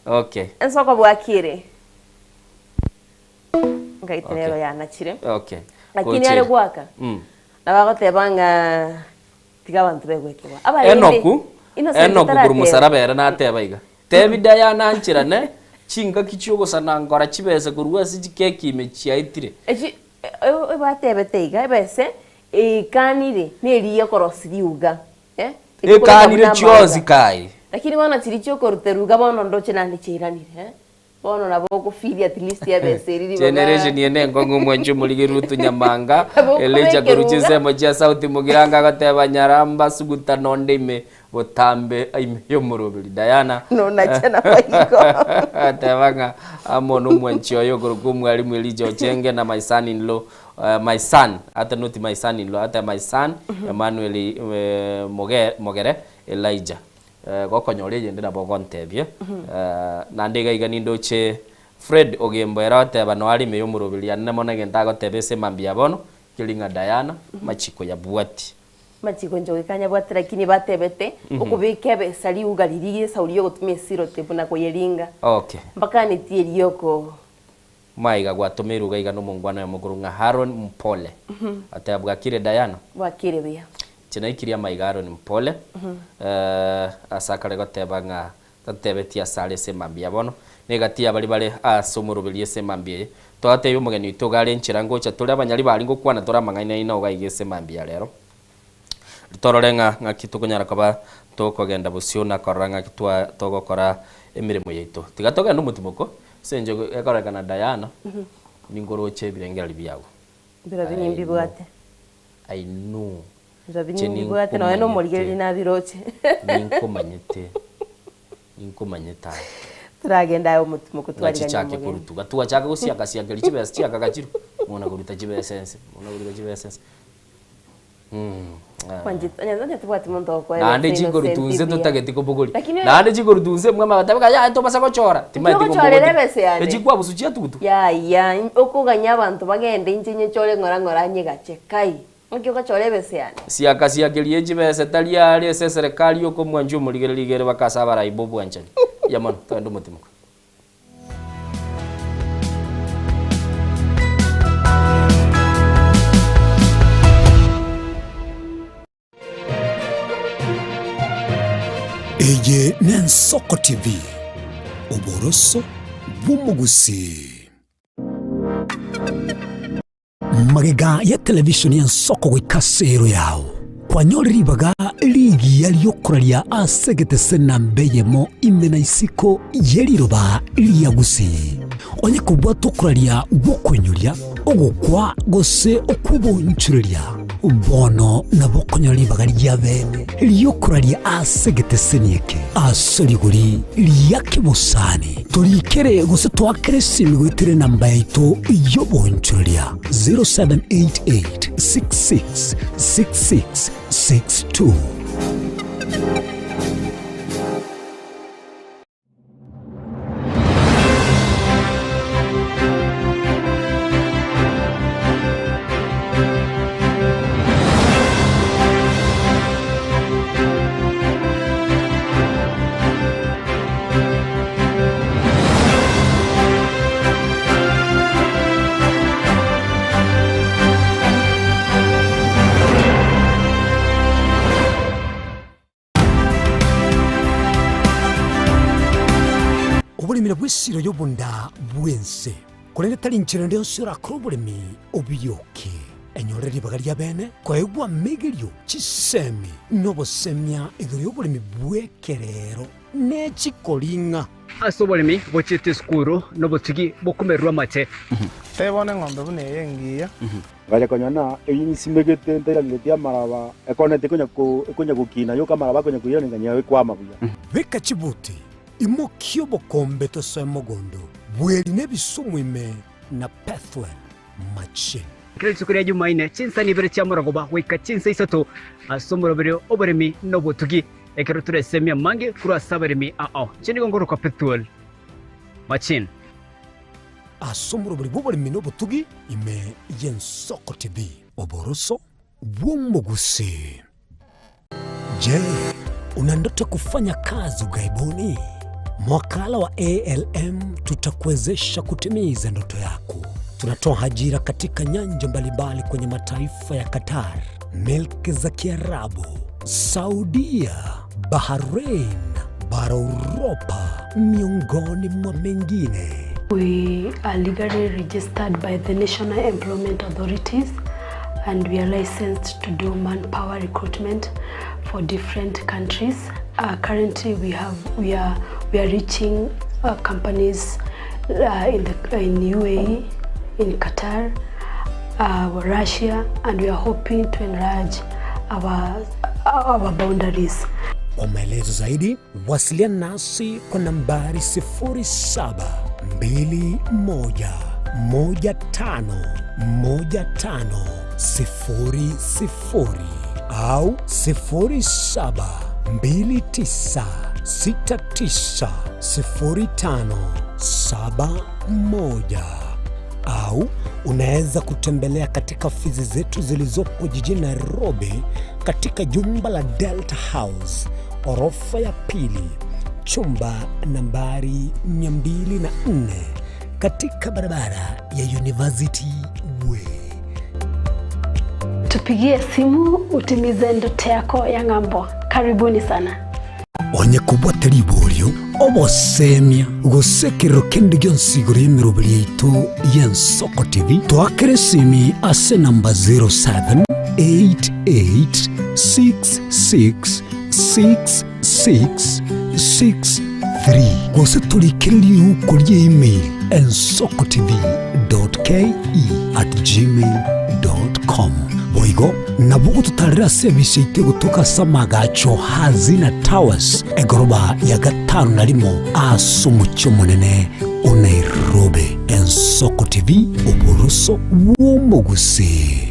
Okay. Ensoko bwakire. Ngaite nero yanachire. Okay. Lakini Gochera. are gwaka. Nabagoteba ng'a tiga abanto begwekigwa. Abarende, Enoku, Innocent Enoku korwa tarateba. mosaraba ere nateba iga, Tebi Diana ancherane chingaki chi'ogosanangora chibese korwa ase chikeki ime chiaetire. Echi ebatebete iga, ebese ekanire neriya ekorosia riuga. Eh, echikoreka Ekanire buna chionsi amauga. kai. Lakini bono chiria chiokoruta eruga bono ndoche naende chiairanire eh. Bono nabo okofeel at least ebesa eri ribaga. Generation eye nenkong'u mwanche omorige Ruth Nyamanga, Nabo Elijah okobeka korwa eruga. chinsemo chia South Mugirango agoteba Nyaramba suguta nonde ime botambe ime y'omoroberi Diana Nonache naboigo. ateba ng'a amo nomwanchi oye okorokwa omwalimu Elijah Ochenge na my son in law my son ata not my son in law ata my son Emmanuel Moge Mogere Elijah Gokonyora eyende nabo ogontebia. Naende iga iga nindoche Fred Ogembo ere oteba noe are ime y'omoroberi anene mono egento agoteba ase emambia ya bono, keri ng'a Diana machiko yabwati. Machiko inche goika nyabwate lakini batebete okobeka ebesa riuga riria esauri yogotumia esirote buna koyeringa. Okay. Mbakanetie erioko. Maiga gwatomeirwe iga iga nomongwana oyomo korwa ng'a Haron Mpole. Ateba bwakire Diana? Bwakire buya. Inche naikirie amaiga Haron Mpole, ase akare goteba ng'a tatebetie asare ase emambia ya bono, na egati ya baria bare ase omoroberio ase emambia eye. Twatebia omogeni oito iga are enchera ngocha tore abanyari baria ngokwana tore amang'aina aino iga iga ase emambia ya rero. Torore ng'a ng'aki tokonyara koba tokogenda bosio na korora ng'aki twa togokora emeremo yaito. Tiga togende omotimoko, ase engencho ekorekana Diana, ninkoroche ebirengererio biago. Birobio nimbibwate. I know. Birobio Inche nimbibwate nonya na omorigereria nabiroche. Ninkomanyete. Ninkomanyete aye. Toragende aye omotimoko Ng'a twariganie chichake omogeni. korutuga. Twachaka gosiaka-siakeria chibesa chiakagachirwe, mona koruta chibesa ense, mona koruta chibesa ense. Mwanchete onye onye tobwati monto ogokoa Naende ebesa chikorutu innocent inse buya. totageti kobogori. Lakini oyo- Naende chikorutu inse mwama agateba ng'a yaya tobasa gochora. Timanyeti Ntogochorera kombogoria. ebesa yane. Echikwabusu chiatugutu. Yaya, okoganya abanto bagende inche nyechore ng'ora ng'ora nyegache kai. Naki ogochora ebesa yane? Siaka siakeria echibesa tari are ase eserekari yokomwancha omorigereria igere baka ase abarai b'obwanchani. Mbuya mono, togende omotimoko. Eye n'Ensoko TV, oboroso bw'omogusii. Magega ya televishoni y'ensoko goika ase ero yao, kwanyore ribaga rigiya ri'okoraria ase egetese namba eyemo ime na isiko ye riroba ria Gusii. Onye kobwate okoraria gw'okoinyoria, ogokwa gose okw'oboonchoreria, bono nabo okonyora ribaga ria bene ri'okoraria ase egeteseni eke ase rigori ria kebosani. Torikere gose toakere esimi goetera enamba yaito y'oboonchoreria 0788 66 66 62. Oboremi nabwo esiro y'obonda bw'ense, korende tari inchera ende yonsi orakore oboremi obiyoke. Enyore ribaga ria bene koegwa amegerio, chisemi, na obosemia igoro y'oboremi bw'ekerero ne chikoring'a. Ase oboremi bochiete esukuru nobotugi bokomererwa amache. Teba bono eng'ombe buna eye engiya. Ngacha konyora ng'a eyio nsimegete ntairaneretie amaraba, ekoneti ekonya ko ekonya gokina yoka amaraba akonya koiraneria ng'a ekwama buya. Beka chibuti, imokia obokombe tosoe mogondo, bweri na ebisumu ime na Pethuel machine. Kera rituko ria Jumaine, chinsa ibere chia morogoba goika chinsa isato ase omoroberio oboremi na obotugi, ekero toresemie amange korwa ase abaremi ao. Inche nigo nkorokwa Pethuel Machine. Ase omorobori bw'oboremi na obotugi ime y'Ensoko TV. Oboroso bw'omogusii. Je, una ndoto ya kufanya kazi ughaibuni? Mwakala wa ALM tutakuwezesha kutimiza ndoto yako. Tunatoa ajira katika nyanja mbalimbali kwenye mataifa ya Qatar, milki za Kiarabu, Saudia, Bahrain, bara Uropa, miongoni mwa mengine. We are legally registered by the National Employment Authorities and we are licensed to do manpower recruitment for different countries. Uh, currently we have we are we are reaching uh, companies uh, in the in UAE, in Qatar, uh, Russia and we are hoping to enlarge our our boundaries. Kwa maelezo zaidi wasiliana nasi kwa nambari 0721151500 au 0729690571 au unaweza kutembelea katika ofisi zetu zilizopo jijini Nairobi katika jumba la Delta House orofa ya pili chumba nambari 204 katika barabara ya University Way. Tupigie simu utimize ndoto yako ya ng'ambo. Karibuni sana. Onye kobwate riborio, obosemia, gose ekerero kende gionsi igoro y'emeroberi yaito y'Ensoko TV, toakere esimi ase enamba 0788666663 gose torikere riuko ria email ensokotv.ke@gmail.com. Boigo nabo gototarera ase ebise yaito egotoka ase amagacho Hazina Towers egoroba ya gatano na rimo ase omochie omonene o Nairobi. Ensoko TV, oboroso bw'omogusii.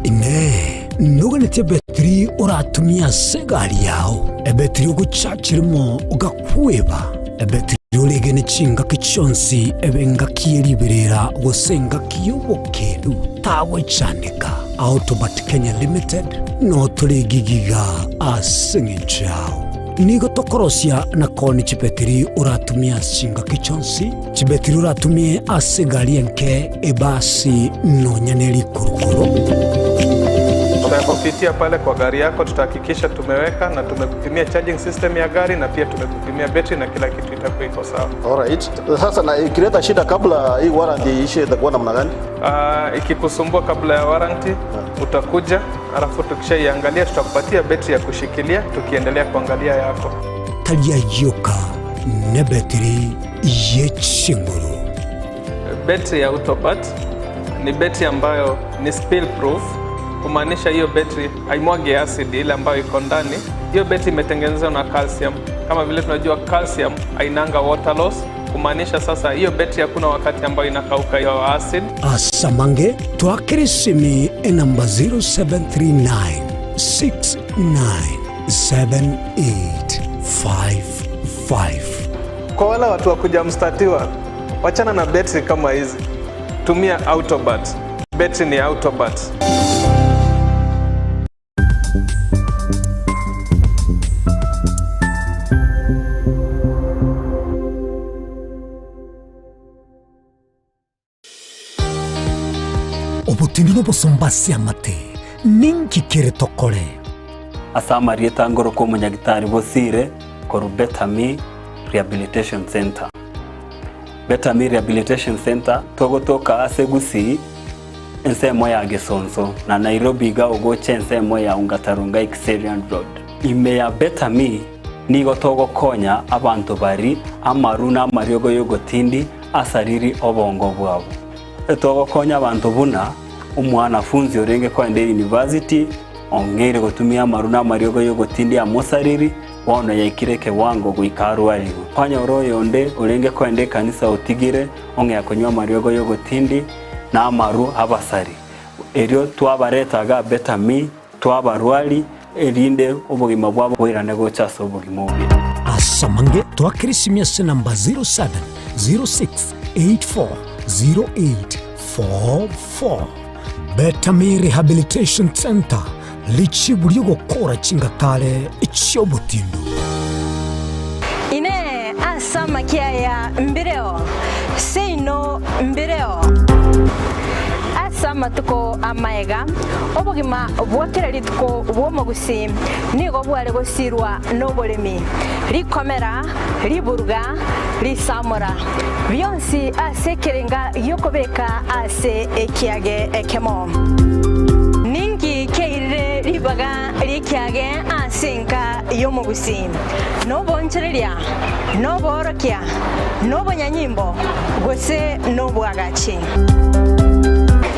Inee! Noganetie ebetiri oratumie ase egari yao, ebetiri ogochachirimo ogakweba, ebetiri oregene chingaki chionsi ebe engaki ye riberera gose engaki y'obokendu? Tagwechandeka. Autobat Kenya Limited notore gigiga ase eng'encho yao. Nigo tokorosia na koonia chibetiri oratumie ase chingaki chionsi, chibetiri oratumie ase egari enke, ebasi, nonya ne rikurukuru. Tutakupitia pale kwa gari yako, tutahakikisha tumeweka na tumekupimia charging system ya gari na pia tumekupimia betri na kila kitu itakuwa iko sawa. Alright. Sasa na ikileta shida kabla hii warranty iishe itakuwa namna gani? Uh, ikikusumbua kabla ya warranty utakuja, alafu tukishaiangalia tutakupatia betri ya kushikilia tukiendelea kuangalia yako. Tari ayioka nebetiri ye chinguru. Betri ya Autobat ni betri ambayo ni spill proof, kumaanisha hiyo betri haimwagi acid ile ambayo iko ndani. Hiyo betri imetengenezwa na calcium. Kama vile tunajua calcium hainanga water loss, kumaanisha sasa hiyo betri hakuna wakati ambayo inakauka hiyo acid. Asamange twakere esimi enamba 0739 697855. Kwa wale watu wa kuja mstatiwa, wachana na betri kama hizi, tumia Autobat. Betri ni Autobat. Obotindi nobosomba ase amate, ninki kere tokore? Ase amarieta ngorokwa omonyagitari Bosire korwa Betami Rehabilitation Centre. Betami Rehabilitation Centre togotoka ase Gusii ensemo ya Gesonso na Nairobi iga ogocha ensemo ya Ongata-Rongai Kiserian Road. Ime ya Betami nigo togokonya abanto bari amaru na amariogo y'ogotindi asariri obongo bwabo. Togokonya abanto buna omwanafunzi orenge koenda university ong'eire gotumia amaru na amariogo y'ogotindi amosariri bono yaikire ekewango goika arwarigwe. Kwanyora oyonde orenge koenda ekanisa otigire ong'ea konywa amariogo y'ogotindi na amaru abasari. Erio twabareta iga Betami, twabarwari, erinde obogima bwabo boirane gocha ase obogima obuya. Asamange twakere esimi ase namba 0706840844. Betami Rehabilitation Centre, richibu ri'ogokora chingatare chi'obotindu. Amakiaya mbireo, seino mbireo. Ase amatuko amaega, obogima bwa kera rituko bw'omogusii nigo bware gosirwa noboremi, rikomera, riburuga, risamora, bionsi ase ekerenga gi'okobeka ase ekiage ekemo. Ninki kiairire ribaga ri'ekiage ase enka y'omogusii? Nobonchereria, noboorokia, nobonyanyimbo, gose nobwagachi?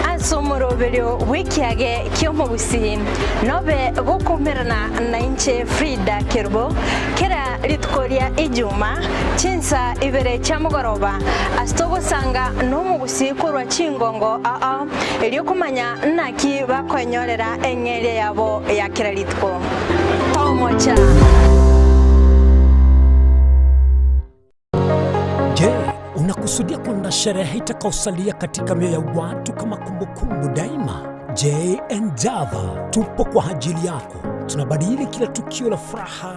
Ase omoroberio bw'ekiage ki'omogusii nobe gokoumerana nainche Frida Kerubo kera rituko ria Ijuma chinsa ibere chia mogoroba ase togosanga nomogusii korwa chingongo ao erio komanya naki bakoenyorera eng'eria yabo ya kera rituko. Tomocha. Je, unakusudia kuandaa sherehe itakayosalia katika mioyo ya watu kama kumbukumbu daima? JN Java tupo kwa ajili yako. Tunabadili kila tukio la furaha,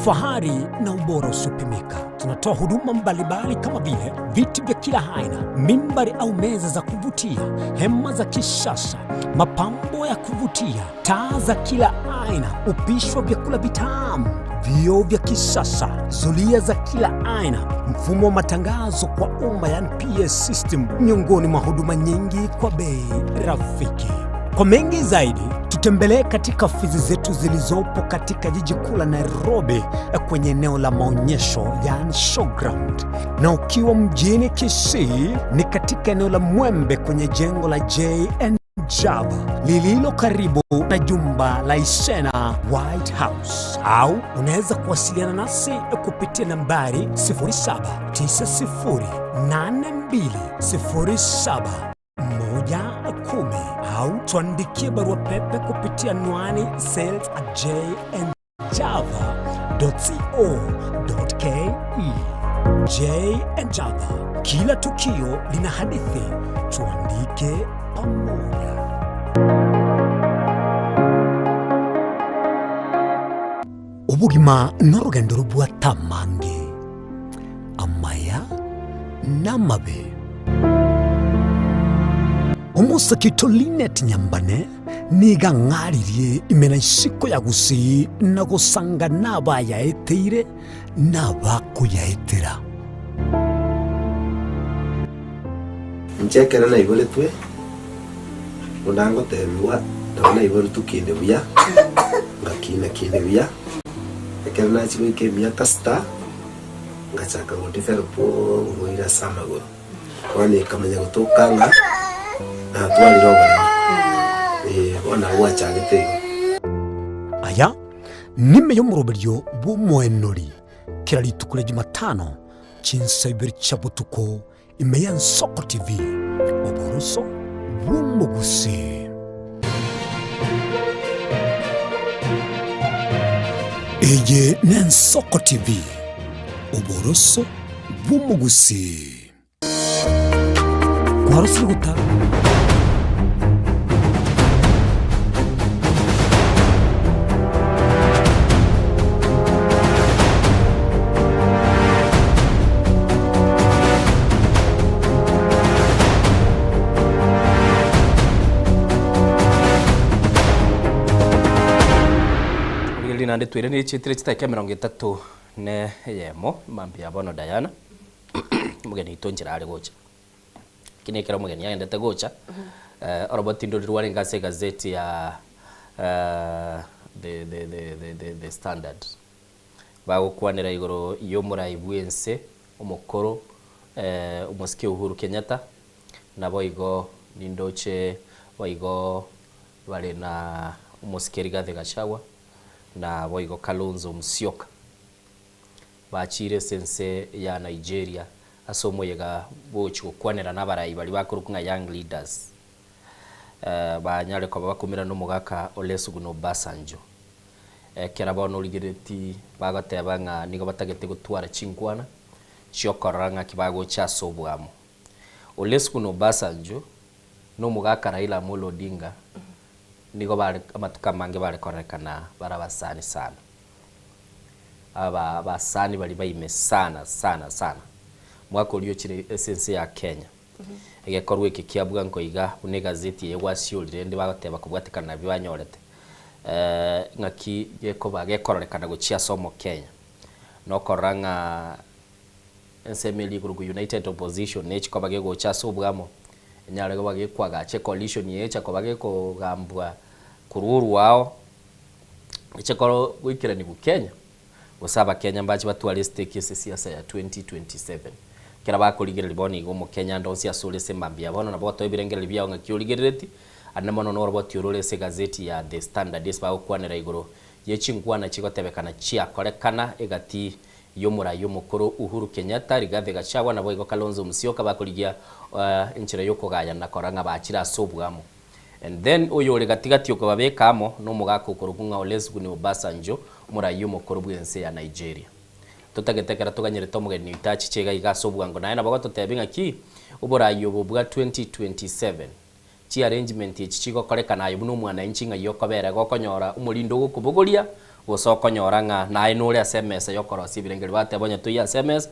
fahari na ubora usiopimika. Tunatoa huduma mbalimbali kama vile viti vya kila aina, mimbari au meza za kuvutia, hema za kisasa, mapambo ya kuvutia, taa za kila aina, upishi wa vyakula vitamu, vioo vya kisasa, zulia za kila aina, mfumo wa matangazo kwa umma yani PS system, miongoni mwa huduma nyingi kwa bei rafiki. Kwa mengi zaidi, tutembelee katika ofisi zetu zilizopo katika jiji kuu la Nairobi kwenye eneo la maonyesho yani showground, na ukiwa mjini Kisii ni katika eneo la Mwembe kwenye jengo la JN Java lililo karibu na jumba la Isena White House, au unaweza kuwasiliana nasi kupitia nambari 0790820710 au tuandikie barua pepe kupitia anwani sales at jnjava.co.ke. JN Java, kila tukio lina hadithi, tuandike pamoja. Obogima norogendo robwate amange, amaya na amabe. Omosake oito Linet Nyambane nigo ang'aririe ime na isiko ya Gusii na gosanga nabayaeteire na abakoyaetera. Inche ekero naiboretwe, buna ngotebigwa, nabo naiboretwe kinde buya, ngakina kinde buya, ekero nachia goika emiaka sita, ngachaka go develop oborwaire ase amagoro. Bono ekamanya gotoka ng'a natwarire oboremo, eh, bono nabo gwachagete igo. Aya nime y'omoroberio bw'omoenori kera rituko ria Jumatano chinsa ibere chia botuko ime y'Ensoko TV, oboroso bw'omogusii. Eye n'Ensoko TV, oboroso bw'omogusii. Kwarosire gotara. Rigereria naende tweiranie chitire chidakika emerongo etato ne eyemo, mambia bono Diana, omogeni oito nchera are gocha. Lakini ekero omogeni agendete gocha, oroboti ndori rwarenge ase egazeti ya the the the the the Standard. Bagokwanera igoro y'omorai bw'ense omokoro omosike Uhuru Kenyatta, naboigo nindoche boigo bare na omosike Rigathi Gachagua, na boigo Kalonzo Musyoka. Bachiire ase ense ya Nigeria ase omoyega bw'ogochia gokwanera nabarai baria bakorokwa ng'a Young Leaders, banyare koba bakomerana nomogaka Olusegun Obasanjo. Ekero bono origereretie bagoteba ng'a nigo batagete gotwara chinkwana chiokorora ng'aki bagocha ase oboamo. Olusegun Obasanjo na omogaka Raila Amolo Odinga nigo bare amatuko amange bare kororekana bare abasani sana. Aba abasani baria baime sana sana sana. Mwaka oria ochire ase ense ya Kenya. Egekorwa eke kia bwango iga buna egazeti eye gwasiorire rende bagoteba kobwatekana nabio banyorete ng'aki gekoba gekororekana gochia ase omokenya. Nokorora ng'a ensemo eria ekorokwa United Opposition nechi koba gegocha ase obwamo enyare koba gekoagacha ecoalition echa koba gekogambwa korwa orwao eche koro goikeranigwa Kenya. Gose Abakenya mbache batware estake ase esiasa ya 2027. Ekero bakorigereria bono iga Omokenya ande onsi ase ore ase emambia bono nabo otoe ebirengererio biao ng'aki origerereti, ande mono noroboti oro ore ase egazeti ya The Standard ase bagokwanera igoro ye chinkwana chigotebekana chiakorekana egati y'omorai omokoro Uhuru Kenyatta, Rigathi Gachagua naboigo Kalonzo Musyoka bakorigia enchera yokogayana kora ng'a bachire ase oboamo. And then oyore gati-gati okobabeka amo nomogaka okorokwa ng'a Olusegun Obasanjo, omoraia omokoro bw'ense ya Nigeria. Totagete ekero toganyerete omogeni oito achiche iga iga ase obwango naye nabo agototebia ng'a ki oboraia obo bwa 2027 chi arrangement echi chigokorekana aye buna omwananchi ng'ai okobera iga okonyora omorindo ogokobogoria gose okonyora ng'a naye nore ase emesa yokorosia ebirengererio bateba onye toiyo ase emesa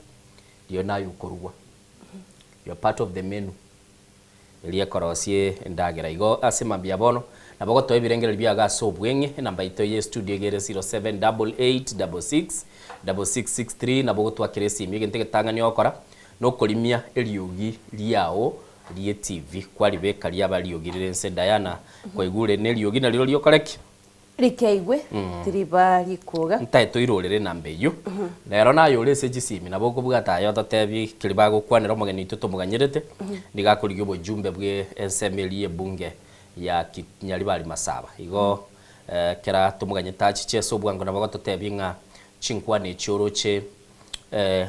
rirorio naye okorugwa you are part of the menu. Erio ekorosie endagera. Igo ase mambia bono, nabo gotoa ebirengererio biago ase obweng'e. Enamba yaito ye studio iga ere 0788666663 nabo gotwakera esimi. Egento egetang'ani ogokora nokorimia eriogi riao rie TV kwaribeka riaba riogi rire inse. Diana, kwaigure neriogi nario riokore ki? Rikeigwe, tiriba rikoga. Ntae toirorere enamba eyio. Rero naye ore ase chisimi nabo okobwata aye ototebi keri bagokwanera omogeni oito tomoganyerete, nigo akorigia obojumbe bwe ensemo eria y'ebunge ya Nyaribari Masaba. Igo kera tomoganyete achiche ase obwango nabo agototebia ng'a chinkwana echi oroche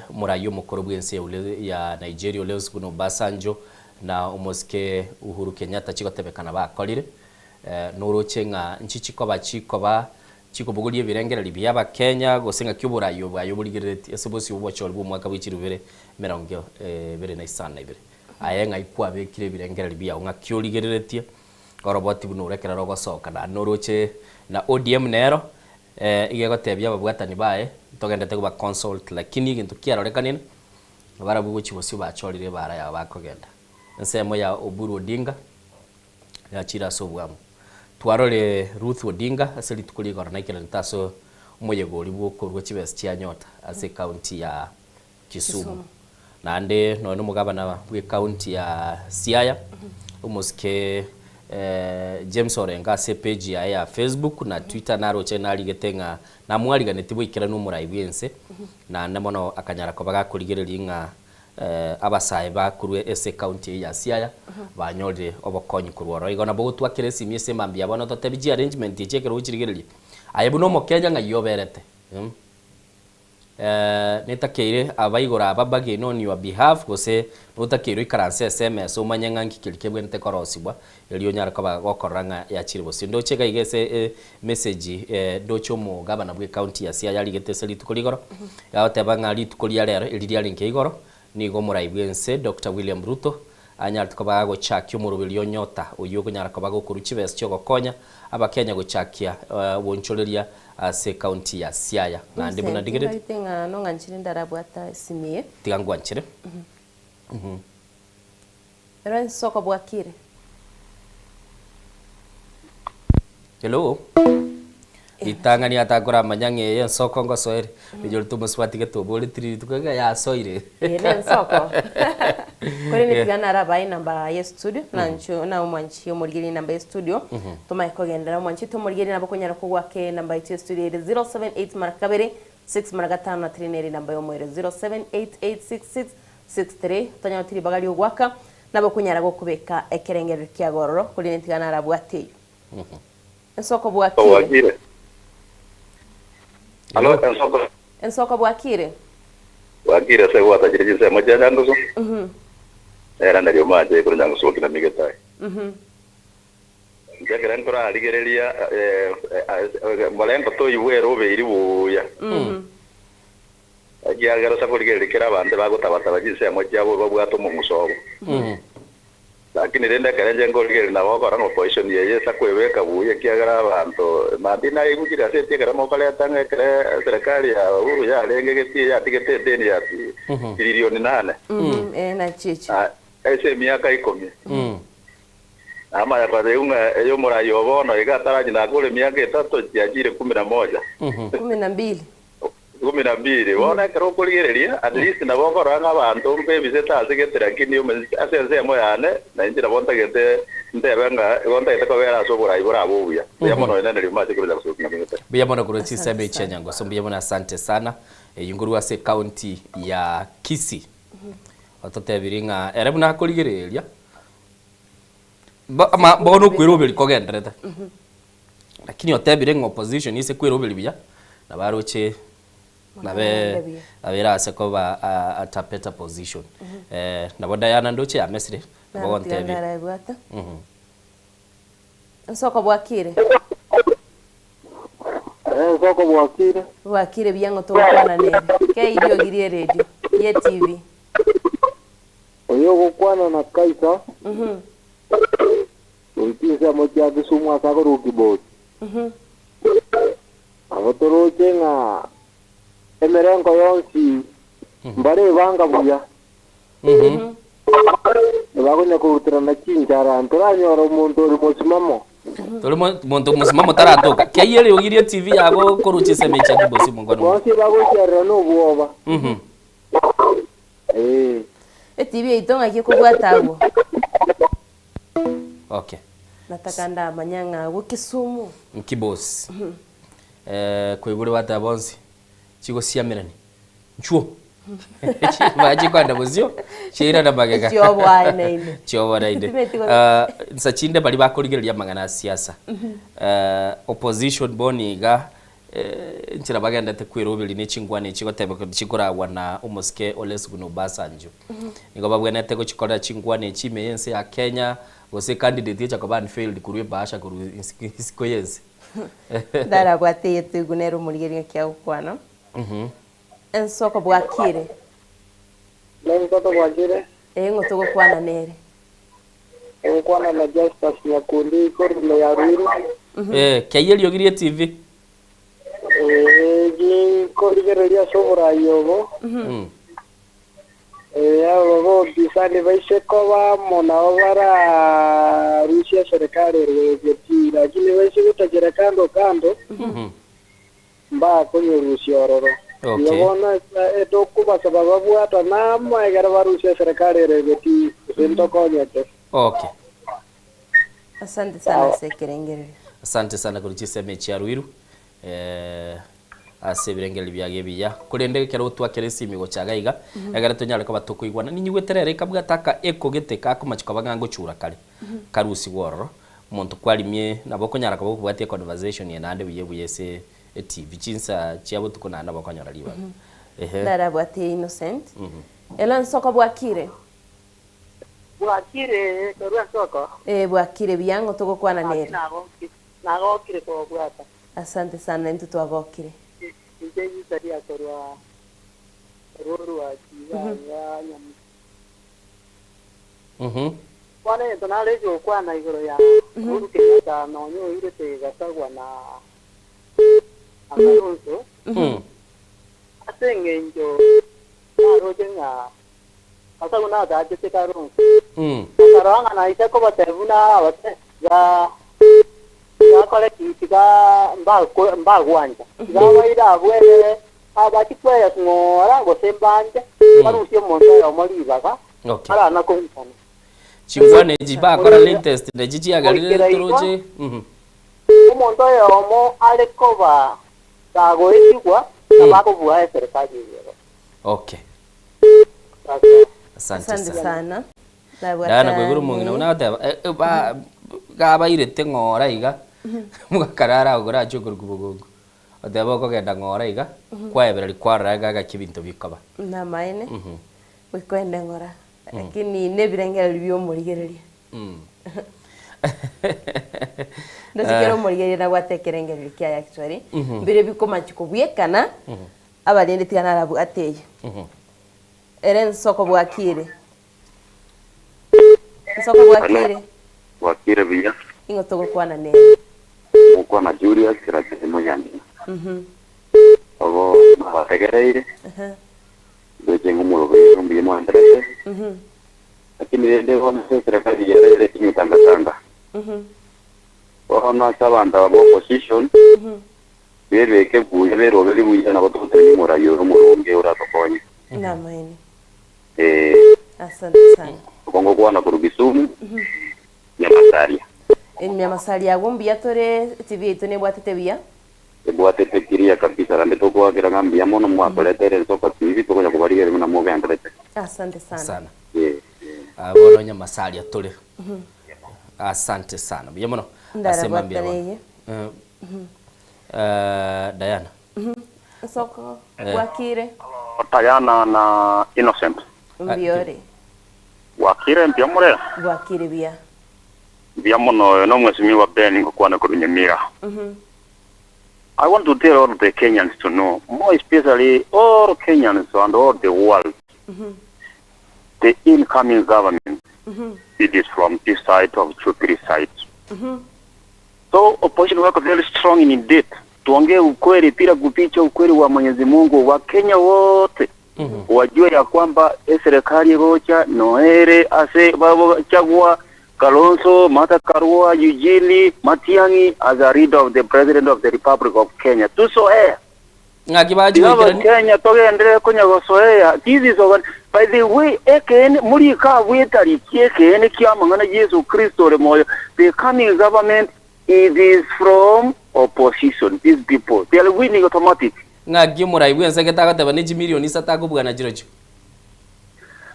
omorai omokoro bw'ense ya Nigeria Olusegun Obasanjo na omosike Uhuru Kenyatta chigotebekana bakorire. Noroche ng'a nchichi koba chikoba chikobogoria ebirengererio bi'Abakenya, gose ng'aki oboraai obo aye oborigereretie ase bosio bw'obochori bw'omwaka bwe chilifu ibere emerongo ebere na isano na ibere? Aye ng'ai kwabekire ebirengererio biao? Ng'aki origereretie oroboti buna ore ekero rogosoka? Naende noroche na ODM nero iga egotebia ababwatani baye ntogenderete koba consult lakini egento kiarorekanire barabwo gochia bosio bachorire ebaara yabo bakogenda. Ensemo ya Oburu Odinga. Yachire ase obwamo. Twarore Ruth Odinga ase rituko rigoro naikererete ase omoyega oria bw'okorua chibesa chia Nyota ase ecounty ya Kisumu. Naende nonya nomogabana bw'ecounty ya Siaya omosike James Orengo ase epage yaye ya Facebook na Twitter naroche narigete ng'a namwariganetie boikeranu omorai bw'ense naende mono akanyara koba gakorigereria ng'a Abasae ba korwa ase ecounty eye ya Siaya banyorire obokonyi korwa ororo. Igo nabo gotwakera esimi ase mambia bono totebi chi arrangement echi ekero gochirigereria. Aye buna omokenya ng'ai oberete? Netakeire abaigoro aba bargain on your behalf gose notakeire oikaranse ase emesa omanye ng'a nki keria kebwenerete korosibwa erio onyare koba gokorora ng'a yachire bosio. Ndoche iga iga ase emessage ndoche omogabana bwe county ya Siaya arigete ase rituko rigoro, agoteba ng'a rituko ria rero eri riarenge igoro, nigo omorai bw'ense Doctor William Ruto anyarete koba agochakia omoroberio o Nyota oyio okonyara koba gokorwa chibesa chiogokonya abakenya gochakia obonchoreria ase ecounty ya Siaya. Naende buna Vincent, ndigereti. Nkaite ng'a nong'anchire ndarabwata esimi eye. Tiga ngwanchire. Ero ensoko bwakire. Hello. Ritang'ani atakoramanya ng'a eye ensoko ngosoere, riria tomosubati gete oboreti rituko ng'a yasoire. Eye nensoko. Korende tiga narabae enamba ye studio, nancho na omwanchi omorigereria enamba ye studio, tomae kogenderera omwanchi tomorigereria nabo okonyara kogwaka enamba yaito ye studio ere 078 mara kabere 6 mara gatano na 3 nere enamba yomoerio 078866 63 Tonyoti ribaga ri'ogoaka, nabo okonyara gokobeka ekerengerero kiago ororo, korende tiga narabwate eyio. Ensoko bwakire. Bwakire. Alo, ensoko. Ensoko bwakire. Bwakire ase gwatachire chinsemo chia Nyangusu. Nere nario mache igoro Nyangusu gokina migetai. Inche ekero nkorarigereria morengo toigwere obeiri buya. Ekiagera ase korigereria kera abanto bagotabataba chinsemo chiabo babwate omong'uso obo. Lakini. Lakini rende ekero inche nkorigereria nabo okora ng'a opposition eye ase kwebeka buya ekiagera abanto mambia naigwe chigaseti ekero mokoreta ng'a ekere eserekari ya Uhuru yarenge getie yatigete edeni ya tiririoni nane Eh, nachi echi. Ah, ase emiaka ikomi. Namanya koteba ng'a eye omorai o bono iga atarachi nakore emiaka etato chiachire kumi na moja. Kumi na mbili. Kumi na mbili. Bono ekero okorigereria, at least nabo okorora ng'a abanto mbebisete ase gete lakini ase ensemo yane, na inche nabo ntagete ntebe ng'a igo ntagete kobera ase oborai borabe obuya. Mbuya mono onye nerimo ase ekerogo chia gosokia namanyete. Mbuya mono korwa chinsemo echi chia Nyangoso, mbuya mono asante sana. Eyio nkorwa ase ecounty ya Kisii. Ototebirie ng'a ere buna akorigereria, bono okweroberia kogenderete. Lakini otebire ng'a opposition ase kweroberia buya, nabo aroche nabe nabere ase koba at a better position. Nabo Diana ndoche yamesire, nabo Naro tiga ogontebia. ndaraebwate. Nsoko bwakire? Nsoko bwakire. Bwakire buya ng'o togokwana nere? Kei riogi rie radio, ye TV. Oyo ogokwana na Kaisa. Goika chinsemo chia Kisumu ase akorokwa Kibori. Nabo toroche ng'a emerengo yonsi mbarebanga buya, nibakonya koruterana chinchara, ntoranyore omonto ore mosimamo. Tori monto mosimamo taratoka. Kei eriogi rie TV yago korwa chinsemo echi chia Kibori mongwana omonto. Bonsi bagochiarera nobwoba. Ee. Etibi yaito ng'aki ekobwata agwo? Okay. Nataka ndamanya ng'a agwo Kisumu. Nki boss. Eh, koigure bateba bonsi chigosiamerani nchuo bachikwenda bosio chiairana magega Chioboainaine. chioboraine Timeti go- Ah, nsa chinde baria bakorigereria amang'ana a siasa Eh, opposition bono iga Enchera bagendete kweroberia ne chingwana echi gotebeka chikoragwa na omosike Olusegun Obasanjo. Nigo babwenerete gochikorera chingwana echi ime y'ense ya Kenya, gose candidate echa koba unveiled korwa ebahasha korwa isiko y'ense. Ndarabwate eye toigwe nere omorigereria ng'aki agokwana. Ensoko bwakire. Nensoko bwakire. Ee ng'o togokwana nere. Ogokwana na Justus Nyakundi korwa ime ya Ruiru. Eh, keyia eriogi rie TV. Eh, ginkorigereria ase oborai obo. Eh, aba bopisani baise koba amo nabo bararusie eserekari erwe ti, lakini baise gotachera kando kando, mbakonyerusia ororo. Okay. Igo bono etokobasaba babwatane amo ekero barusie eserekari ere egetii, gose ntokonyete. Okay. Asante sana ase ekerengererio. Asante sana korwa chisemi echi chia Ruiru eh, ase ebirengererio biago ebiya. Korende ekero otwakera esimi gocha iga iga, ekero tonyare koba tokoigwana, ninyigwete rero ekabwate aka echo gete kakomachi koba ng'a ngochura kare, karusigwe ororo, omonto kwarimie nabo okonyara koba okobwatia econversation eye naende buya buya ase etv, chinsa chia botuko naende nabo okonyora ribaga. Ehe. Ndarabwate Innocent. Elo nsoko bwakire? Bwakire korwa ensoko. Eh, bwakire buya ng'o togokwana nere? Nagokire, nagokire kobwata. Asante sana intwe twagokire. Inche risaria korwa korwa orwaki iga iga nyamusi. Bono egento nareche gokwana igoro ya Uhuru Kenyatta nonya oirete Gachagua na na Kalonzo, ase eng'encho naroche ng'a Gachagua natachete Kalonzo, akarora ng'a naise kobatebia buna arabate tiga tigakore ki tiga mbako mbagwancha, tiga abaire abwo ere abachie kweyasng'ora gose mbanche, barusie omonto oyomo ribaga, Okay. arana kong'usana. Chingwana echi bakora latest nachi chiagerire Goikera igo, toroche. Mhm. omonto oyomo are koba gagoetigwa, nabo akobua eserekari eyio. Okay. Asante. Asante Asante sana. sana. Dana koigure omong'ina buna agoteba eh, eh, ba gabairete ng'ora iga mogakarara agwo korachie okorokwa bogongo oteba okogenda ng'ora iga kwaebereria kwarora iga gaki ebinto bikoba. Namaene, goika oende ng'ora, lakini nebirengererio bia omorigereria. Ndoche kera omorigereria nabwate ekerengererio kiaye actually, mbire bikomachi kobwekana, abarende tiga narabwate eye. Ere ensoko bwakire. Nsoko bwakire. Bwakire buya. Ing'o togokwana nere? Mokwana Julius Rachel Monyandina. Obo nabategereire. Ndoche ng'omoroberio mbuya mwanderete. Lakini rende bono ase eserekari yaraire chimitangatanga. Bono ase abanto aba ba opposition bebeke buya beroberi buya nabo togotebia omorai ore omoronge oratokonye. Namaene. Eh, Asante sana. oko ngokwana korwa Kisumu, Nyamasaria. Nyamasaria agwo mbuya tore TV yaito nebwatete buya. Ebwatete clear kabisa naende tokoakera ng'a mbuya mono mwakoretera Ensoko TV tokonya kobarigereria buna mogenderete. Asante sana. Sana. Eh. Ah, bono Nyamasaria tore. Asante sana. Mbuya mono. Ase mambia bono. Ndarabwataneye. Eh, eh, Diana. Nsoko Eh. bwakire. Diana na Innocent. Mbiore. Bwakire mbuya more? Bwakire buya. Mbuya mono oyo no mwesimiwa Ben ngokwana korwa Nyamira. I want to tell all the Kenyans to know, more especially all Kenyans and all the world, the incoming government, it is from this side of Jubilee side. So opposition wako very strong indeed. Tuongee ukweli bila kuficha ukweli wa Mwenyezi Mungu. Wakenya wote wajue ya kwamba e serikali gocha noere ase babo chagua Kalonzo, Martha Karua, Eugene Matiang'i as a leader of the President of the Republic of Kenya. Tusoea. Ng'aki bachi Tiga goikerani. Kenya togendere konya gosoea. This is over. By the way, ekene muri ka bwetariki ekene kia mang'ana Yesu Kristo ore moyo. The coming government it is from opposition. These people they are winning automatic. Ng'aki omorai bwense getagoteba ne chimilioni isa takobwana chirochio.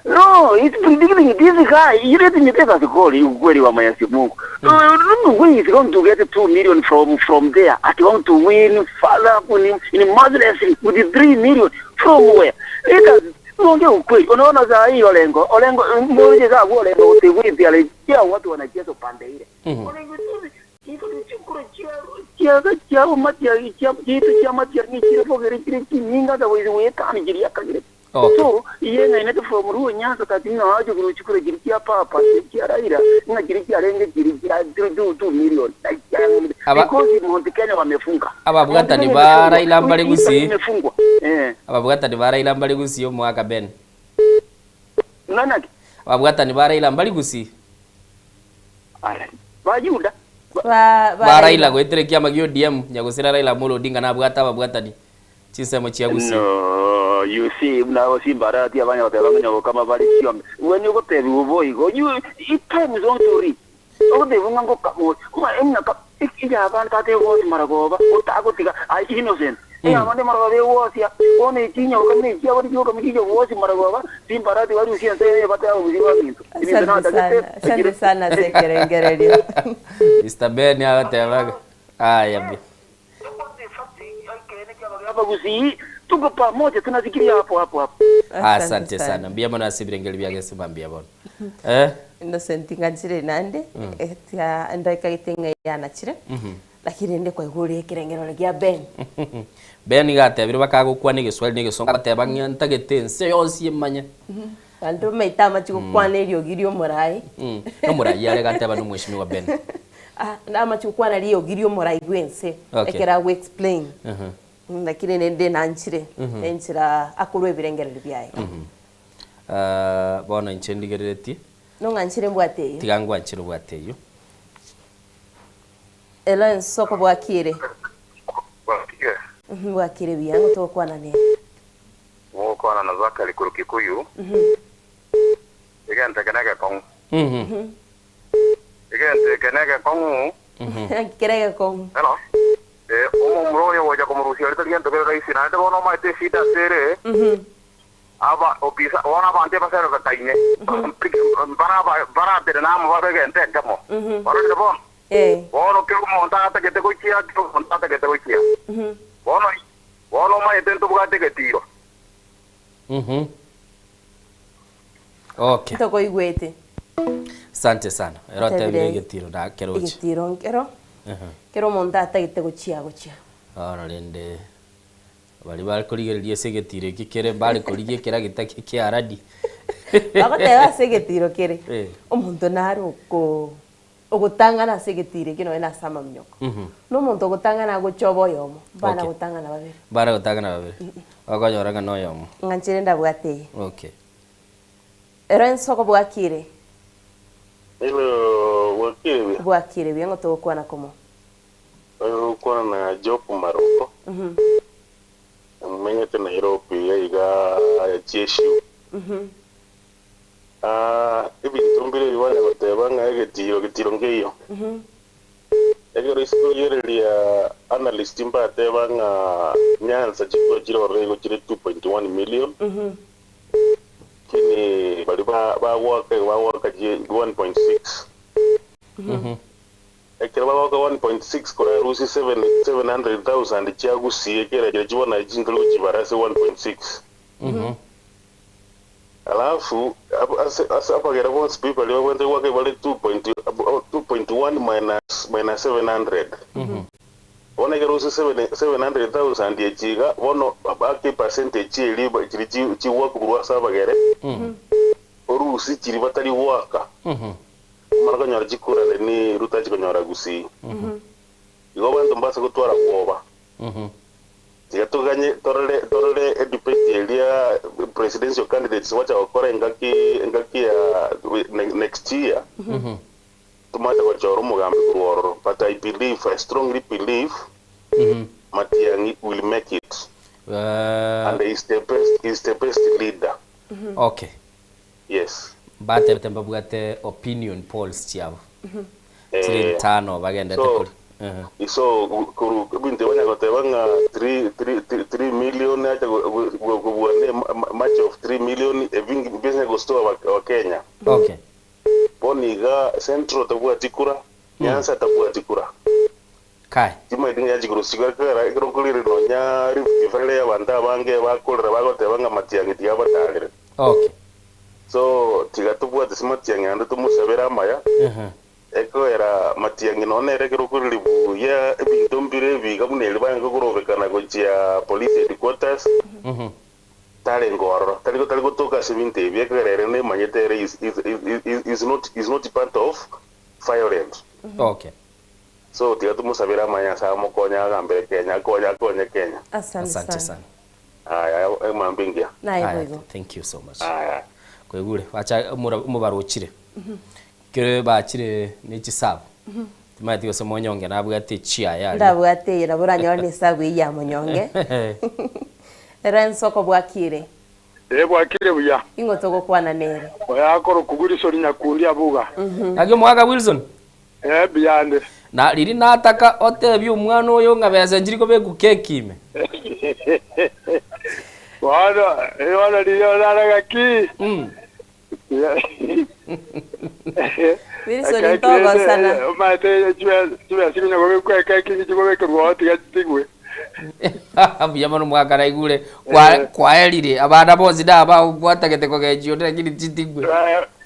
No, it's predicting this guy. You let me tell us ukweli ukweli wa Mwenyezi Mungu. No, no way he's going to get 2 million from from there. At going to win further in, in marvelously with the 3 million from where? Let us tuongee ukweli. Unaona saa hii Olengo, Olengo mmoja saa huo Olengo utiwiti alijia watu wanacheza pande ile. Olengo chiaga chiao matia chia chitu chia matia ni chiro fogere chire chininga da wizi wetani chiri yakagire. Okay. So iye ng'ainete from Luo Nyanza kati ng'a wacho kuruchukure chiri chia papa chia Raila ng'a chiri chia renge chiri chia 2 million Aba- because Mount Kenya wamefunga. Ababwatani Mount ba Kenya Raila mbare imefungwa. gusii. Imefungwa. Eh. Ababwatani ba Raila mbare gusii omwaka Ben. Ng'ana Ababwatani ba Raila mbari gusii. Ala. Ba Yuda. Ba Ba Raila goetire kiama gia ODM nyagusira Raila Amolo Odinga nabwate ababwatani chinsemo chia gusii. No, you see, mna simbarati abanya batebanganya kama bali chiombe. When you go tell you boy go you it time is going to reach. Ogote bunga ngo ka mo ma emna ka ija abantu ate wosi maragoba utagotiga ai innocent. Ya mande maragoba wosi ya one chinya okamne chia bali yoka mikijo wosi maragoba simbarati wali usianse bate abo buziba bintu. Asante sana. Asante sana sekerengererio. Mr. Ben agotebaga. Aya bi. Hapa gusii tuko pamoja tunasikilia hapo hapo hapo. Asante sana. Mbuya mono ase ebirengeri biage mbuya bono. Eh? Innocent ng'anchire nande Mm. etia ndaikagete ng'a yanachire Mhm. lakini ndi kwaigure ekirengero gia Ben. Ben igatebire bakagokwana egeswahili na egesongo agateba ng'a ntagete ense yonsi emanye. Bandu maita amachi gokwana eriogi ria omorai. Mm. Nomorai are gateba na omweshimiwa Ben. Ah, amachi gokwana riogi ria omorai bwense Okay. ekera gwe explain. Mhm. Lakini nende nanchire Mhm. enchira akorwa ebirengereri biaye. Mhm. Ah, bono inche ndigereretie No ng'anchire mbwate eyo. tiga ngwanchire obwate eyo. Elo ensoko bwakire. Bwakire. Bwakire buya ngo togokwana nere. Gũkwana na Zakari kũrũ Kikuyu igente kenege kong'u Mhm. igente kenege kong'u Kerege kong'u. hello eh omomura oyo gocha kũmũrucia rita rigento kere raisi naende bono omaete eshida ase aba opisa bono abanto ebaserebekaine barabere namo babegente ekemo ororire bono bono kero omonto atagete gochia kero omonto atagete gochia bono bono omaete ntobwate egetiro Mhm. Okay. Ntokoigwete. Asante sana. Ero Atebire atebire egetiro na keroche. Egetiro nkero. Mhm. Kero omonto atagete gochia gochia. Bono rende bari bakorigereria ase egetiro eki kere bare korigia ekera gitaki kiaradi. Bagoteba ase egetiro kere, Eh. omonto nare oko ogotang'ana ase egetiro ekio nonye nase amaminyoko. Na omonto ogotang'ana agocha obe oyomo, mbana Okay. gotang'ana babere. Mbare gotang'ana babere. Okonyora ng'a noyomo. Ng'a nchire ndabwate eye. Okay. Ero ensoko bwakire. Hello, bwakire buya? Bwakire buya ng'o togokwana komo? Oyo ogokwana na Job Maroko, menyete Nairobi iga iga GSU. Ah, ebinto mbire ebi banya goteba ng'a egetiro getiro nkeiyo. Ekero isiko rigereria analyst mbateba ng'a Nyanza chikura chire ororo igo chire 2.1 million, lakini baria ba bagoaka igo bagoaka chi 1.6. Ekero bagoaka 1.6 korarusie 700,000 chia Gusii ekera chiria bono naye chintori gochibara ase 1.6. Alafu ase ase abagera bonsi pi baria babwenerete goaka bare 2.1 minus minus 700. Bono ekero ose 700,000 echi iga bono ake epercentage eria chiria chigoakwa korwa ase abagere orusie chiria batari goaka. Omana konyora chikura then Ruto achi konyora Gusii. Igo abanto mbase gotwara bwoba. Tiga toganye torore torore edebate eria presidential candidates bacha gokora engaki engaki ya next year tomache gochora omogambi korwa ororo but I believe I strongly believe Matiang'i will make it and he is the best he is the best leader. Okay. Yes. Mbatebete mbabwate opinion polls chiabo chire ntano bagendete So, kori. Ehe. so koru ebinto banya goteba ng'a 3 3 3 million acha kobua ne match of 3 million ebingi mbese gostoa wa Kenya. Okay. Bono iga Central tabwati kura, Nyanza tabwati kura. Kai. Timaeti ng'a yachia korosiwa ekero ekero okorire nonya Rift Valley abanto abange bakorera bagoteba ng'a Matiang'i tiga abatarere. Okay. So tiga tobwate ase Matiang'i naende tomosabere amaya, ekoera Matiang'i nonya nere ekero okorire buya ebinto mbire ebiga buna erio barenge korobekana gochia police headquarters, tarenge ororo, tari tari gotoka ase ebinto ebi ekero ere nemanyete ere is is is is not is not part of violence. Okay. So tiga tomosabere amaya Nyasaye amokonye agambere Kenya akonye akonye Kenya. Asante Asante sana. sana. Aya emambia engiya. Naye Aya, boigo. thank you so much. Aya. Kwaigure bacha omobaro ochire kere bachire ne chisabu timanyeti gose monyonge nabwate echiaye aria. Ndabwate eye nabo oranyore na esabu eyio ya monyonge. Ero ensoko bwakire. Ee, bwakire buya. Ing'o togokwana nere? Oyo akorokwa Wilson Nyakundi Abuga. Naki omogaka Wilson? Ee, mbuya ande. Na riria nataka otebie omwana oyo ng'a besa nchiri kobekwa keki ime. Bono, bono riria orare gaki. Wilson ntogosana. Omanyete chibesa chikonya kobekwa ekeki nchikobekerwa oo tiga chitigwe. Mbuya mono omogaka naigure kwaerire abana bonsi naba gwatagete kogechia onde lakini chitigwe.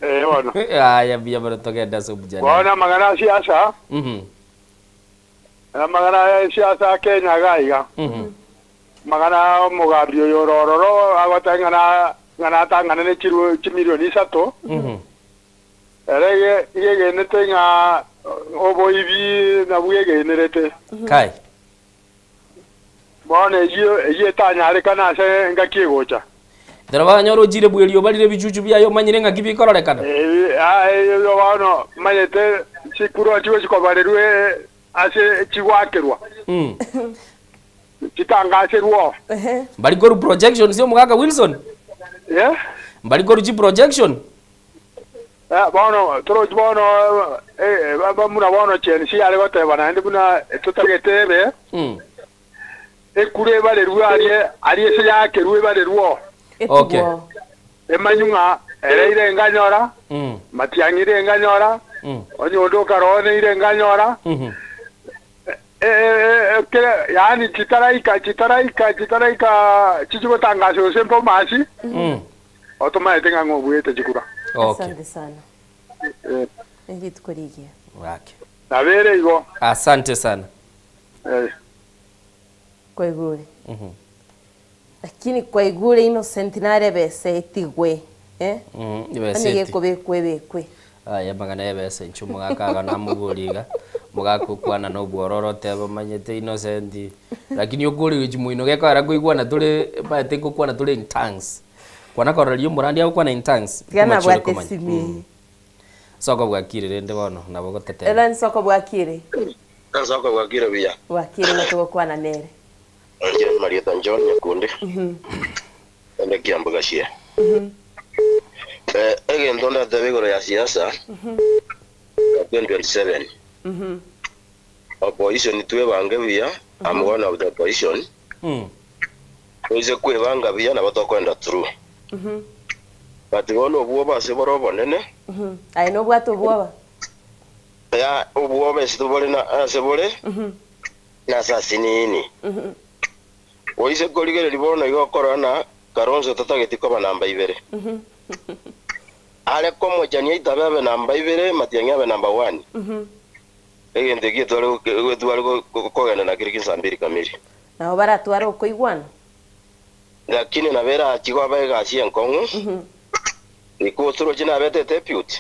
Eh, bono. Aya mbuya mono togende ase omojadala. Bono amang'ana a siasa, amang'ana a siasa a Kenya iga iga. Amang'ana a omogambi oyo ore ororo agoteba ng'a na ng'a natang'ane ne chiru chimilioni isato, ere iga iga egenete ng'a oboibi nabwo egenerete. Kai. Bono eyio eyio etanyarekane ase engaki egocha. Ekero banyora ochire bw'erioba rire ebichuchu biaye omanyire ng'aki bikororekana. Ebi bono manyete chikura chigochi kobarerwa ase chigoakerwa, chitangaserwe oo. Mbari korwa projections omogaka Wilson? Mbari korwa chiprojection? Bono torochi bono buna bono Gen Z are goteba naende buna totagete ebe ekura ebarerwe aria aria ase yakerwe ebarerwe oo. Okay. Emanywe ng'a ere ire enganyora, Matiang'i ire enganyora, onye onde okaroa neire enganyora, kere yaani chitaraika chitaraika chitaraika chichigotangasa gose mpomasi, otomaete ng'a ng'obuete chikura. Okay. Asante sana. Rituko rigiya. Wake. Nabere igo. Asante sana. Eh. Kwaigure? Lakini kwaigure Innocent nare besa etigwe. Eh? Mm, Onye ebeseti. gekobekwa ebekwe. Aye amang'ana ya ebesa inche omogaka iga namoboria iga, omogaka okwana na obwororo oteba omanyete Innocent, lakini okoreria chimoino gekogera nkoigwana tore omanyete ngokwana tore in tongues. Kwana korora riria omorandi agokwana in tongues, Tiga omochie ore nabwate komanya. esimi eye. Nsoko bwakire rende bono nabo gotetera. Ere nsoko bwakire. Nsoko bwakire buya. Bwakire ng'a togokwana nere. Inche Marieta John Nyakundi, ende Kiambu Gachie. Eh, egento ndatebe igoro ya siasa ya 2027 opposition twebange buya I'm one of the opposition toise kwebanga buya nabo tokoenda through but bono obwoba ase bore obonene Aye nobwate obwoba. ya obwoba ase tobore na ase bore nase asinini oise korigereria bono igo okorora na Kalonzo tatageti koba namba ibere are komochania itabe abe namba ibere Matiang'i abe namba one egento ekio tware tware kogenda nakio kinsa mbiri kamiri Nabo baratware okoigwana. lakini nabo erachi koba egasi enkong'u because roche nabete deputy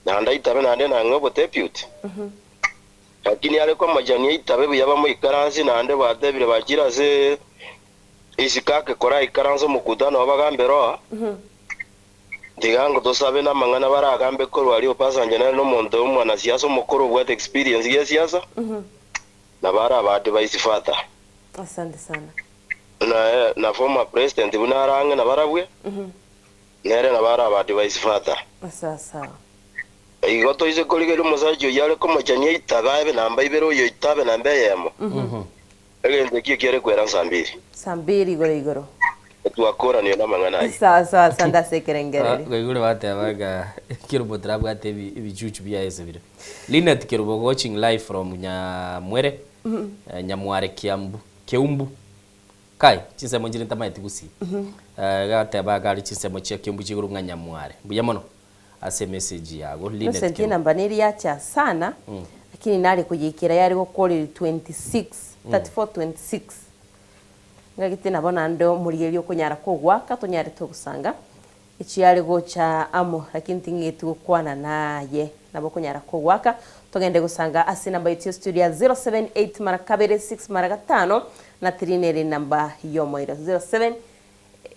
naende aitabe naende nang'e obodeputy lakini are komochania itabe buya bamoikaransi naende batebire bachire ase isiko ake koraikaransa omokutano bagambe roa tiga ngo tosabe na amang'ana baragambe korwa aria Obasanjo nere na omonto omwanasiasa omokoro obwate experience ya siasa na bara aba advise further Asante sana. na na former president buna arang'e na barabwe nere na bara aba advise further Sawa sawa. igo toise korigeria omosacha oyio are komochania itabe abe namba ibere oyo itabe namba eyemo egento ekio kiare kwera nsa mbiri Saa mbiri igoro igoro. twakoranio na amang'ana ayio Sawa sawa asante ase ekerengererio. Kwaigure batebaga Kerubo tarabwate ebichuchu biaye ase bire. Linet Kerubo watching live from Nyamwere, Nyamware Kiambu, Keumbu. Kai, chinsemo nchire ntamaeti gusii. Gateba iga are chinsemo chia Kiambu chigoro ng'a Nyamware. Mbuya mono ase emessage yago Linet Innocent Kerubo. enamba neri yacha sana lakini nare koyeikera yare gokoreri 26 34 26 ngagete nabo naende omorigereria okonyara kogoaka tonyare togosanga echiare gocha amo lakini ting'eti gokwana naye nabo okonyara kogoaka togende gosanga ase enamba yaito ya studio ya 078 mara kabere 6 mara gatano na 3 nere enamba ya omoerio 07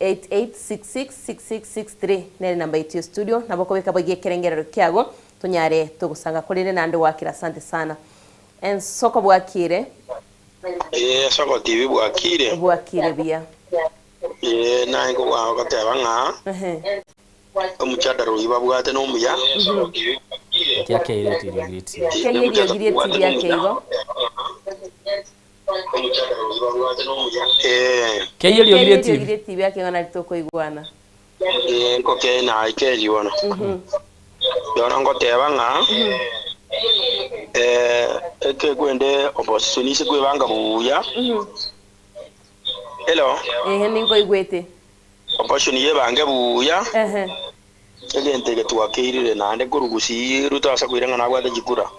88666663 nere namba yaito ya studio nabo okobeka boigo ekerengerero kiago tonyare togosanga korende naende gwakire asante sana ensoko bwakire Ee, Soko TV bwakire. Bwakire buya. Ee, naye nkogwa goteba ng'a Ehe. omochadara oyio babwate nomuya. Kiakeire tiriogire TV. Keire eriogire TV ake igo. Ee. Keire eriogire Keire TV. eriogire TV ake igo nari tokoigwana. Ee, nkoke naye keri bono. Bono ngoteba ng'a eh, ekekwende opposition ise kwebanga buya. Hello, Ehe ninkoigwete. opposition yebange buya. Ehe. Egento eke twakeirire naende korwa gusii Ruto ase koira ng'a nabwate chikura.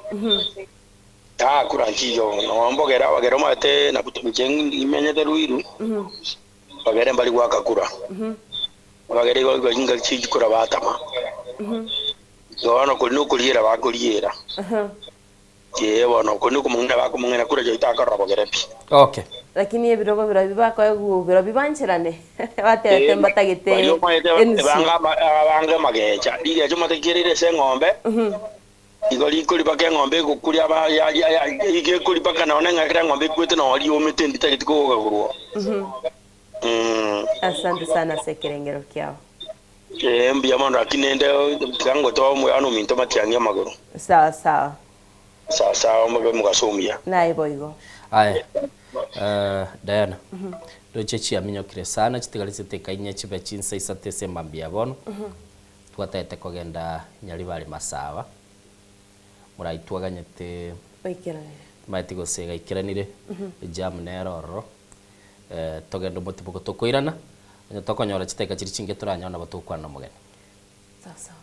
Ah, kura nchiyo no mbogera bagera omanyete nabuto inche imenyete Ruiru bagere mbari gwaka kura. Bagere igo igo inga chikura batama. Bono kori nokoriera bakoriera. Ee bono kori nokomong'ina bakomong'ina kura chiaito akorora bogere pi. Okay. Lakini ebirogo birobio bakoegwa birobio bancherane batebete mbatagete Baria omanyete enusu. ebanga ama- abange magecha rigecha omanyete kerire ase eng'ombe igo rikori mpaka eng'ombe egokuria aba ya- ya- ya- igo ekori mpaka nonye ng'a ekero eng'ombe ekwete nonye riomete nditageti kogagurwa. Asante sana ase ekerengero kiao. Ee mbuya mono lakini ende tiga ngotoa omwana ominto matiang'i amagoro. Sawa sawa. Sawa sawa mobe omogaso omuya. Naye boigo. Aye. Eh, Diana. Ndoche chiaminyokire sana chitigarisete ekainya chibe chinsa isato ase emambia ya bono. Twataete kogenda Nyaribari Masaaba. Moraitwaganyete Oikeranire. Timanyeti gose gaikeranire, ejam nere ororo, togende omotibuko tokoirana, onye tokonyora chidakika chiria chinke toranyore nabo togokwana na omogeni. Sawa sawa.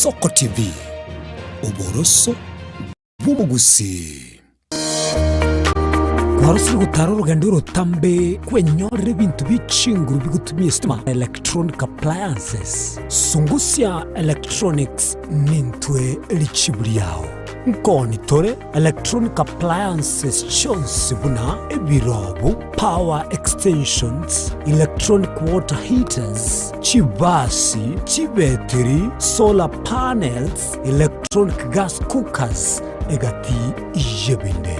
Ensoko TV, oboroso bw'omogusii. Kwarosire gotara orogendo orotambe kwenyorera ebinto bie chinguru bigotumia estima, electronic appliances. Sungusia Electronics nintwe richibu riao. Nkoni tore electronic appliances chionsi buna ebirobu, power extensions, electronic water heaters, chibasi, chibetiri, solar panels, electronic gas cookers, egati y'ebinde.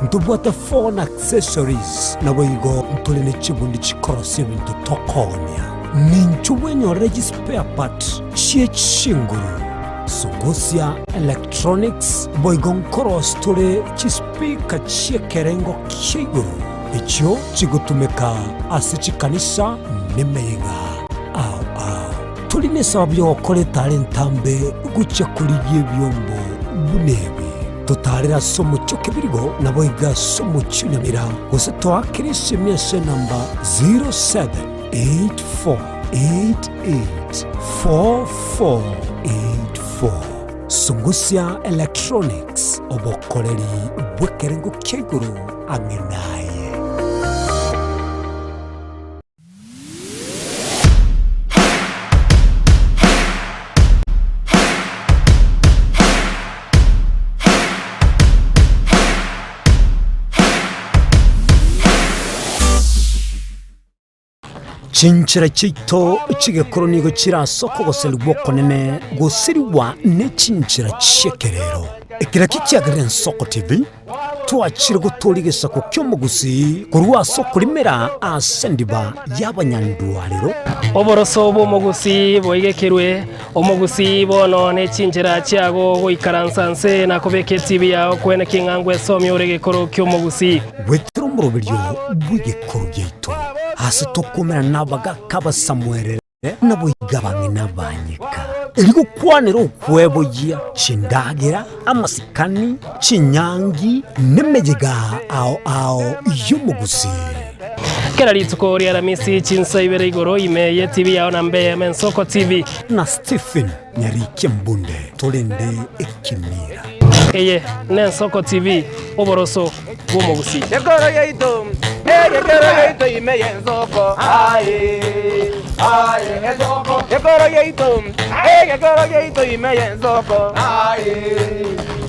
Ntobwate phone accessories, naboigo ntore ne chibundi chikorosia ebinto tokoonia. Ninchu bwenyorere chispare part chie chinguru, Sungusia Electronics, boigo nkorosia tore chispeaker chi'ekerengo kia igoro echio chigotumeka ase chikanisa nemeyega ao ao. Tori nesababu y'ogokora etara entambe gochia korigia ebiombo buna ebi. Totaarere ase omochie o Kebirigo, naboigo ase omochie o Nyamira, gose toakere esemi ase enamba 0784884484. Sungusia Electronics, obokoreri bw'ekerengo kia igoro ang'e naye. Chinchera chiaito chi'egekoro nigo chire ase okogoserigwa okonene gosirigwa ne chinchera chi'ekerero. Ekero ekio kiagerire Ensoko TV, Twachire gotooria egesaku ki'omogusii korwa ase okorimera ase endiba y'abanyandwarero. Oboroso bw'omogusii boigekerwe, omogusii bono ne chinchera chiago goikaransa nse na kobeka etibi yao kwene king'a ngwesomia ore egekoro ki'omogusii. Goetera omoroberio bw'egekoro giaito, ase tokomerana nabagaaka abasamuerere. Naboigo abang'ina banyeka, erio gokwanera okweboyia chindagera, amasikani, chinyangi, nemeyega ao ao y'omogusii. Kera rituko ri'Aramisi chinsa ibere igoro ime y'etibi yao na mbe Mensoko TV. Na Stephen Nyarikia Mbunde torende ekemira. Eye n'Ensoko TV, oboroso bw'omogusii. Gekoro giaito, egekoro giaito ime y'ensoko, aye, aye, ensoko. Gekoro giaito, egekoro giaito ime y'ensoko, aye,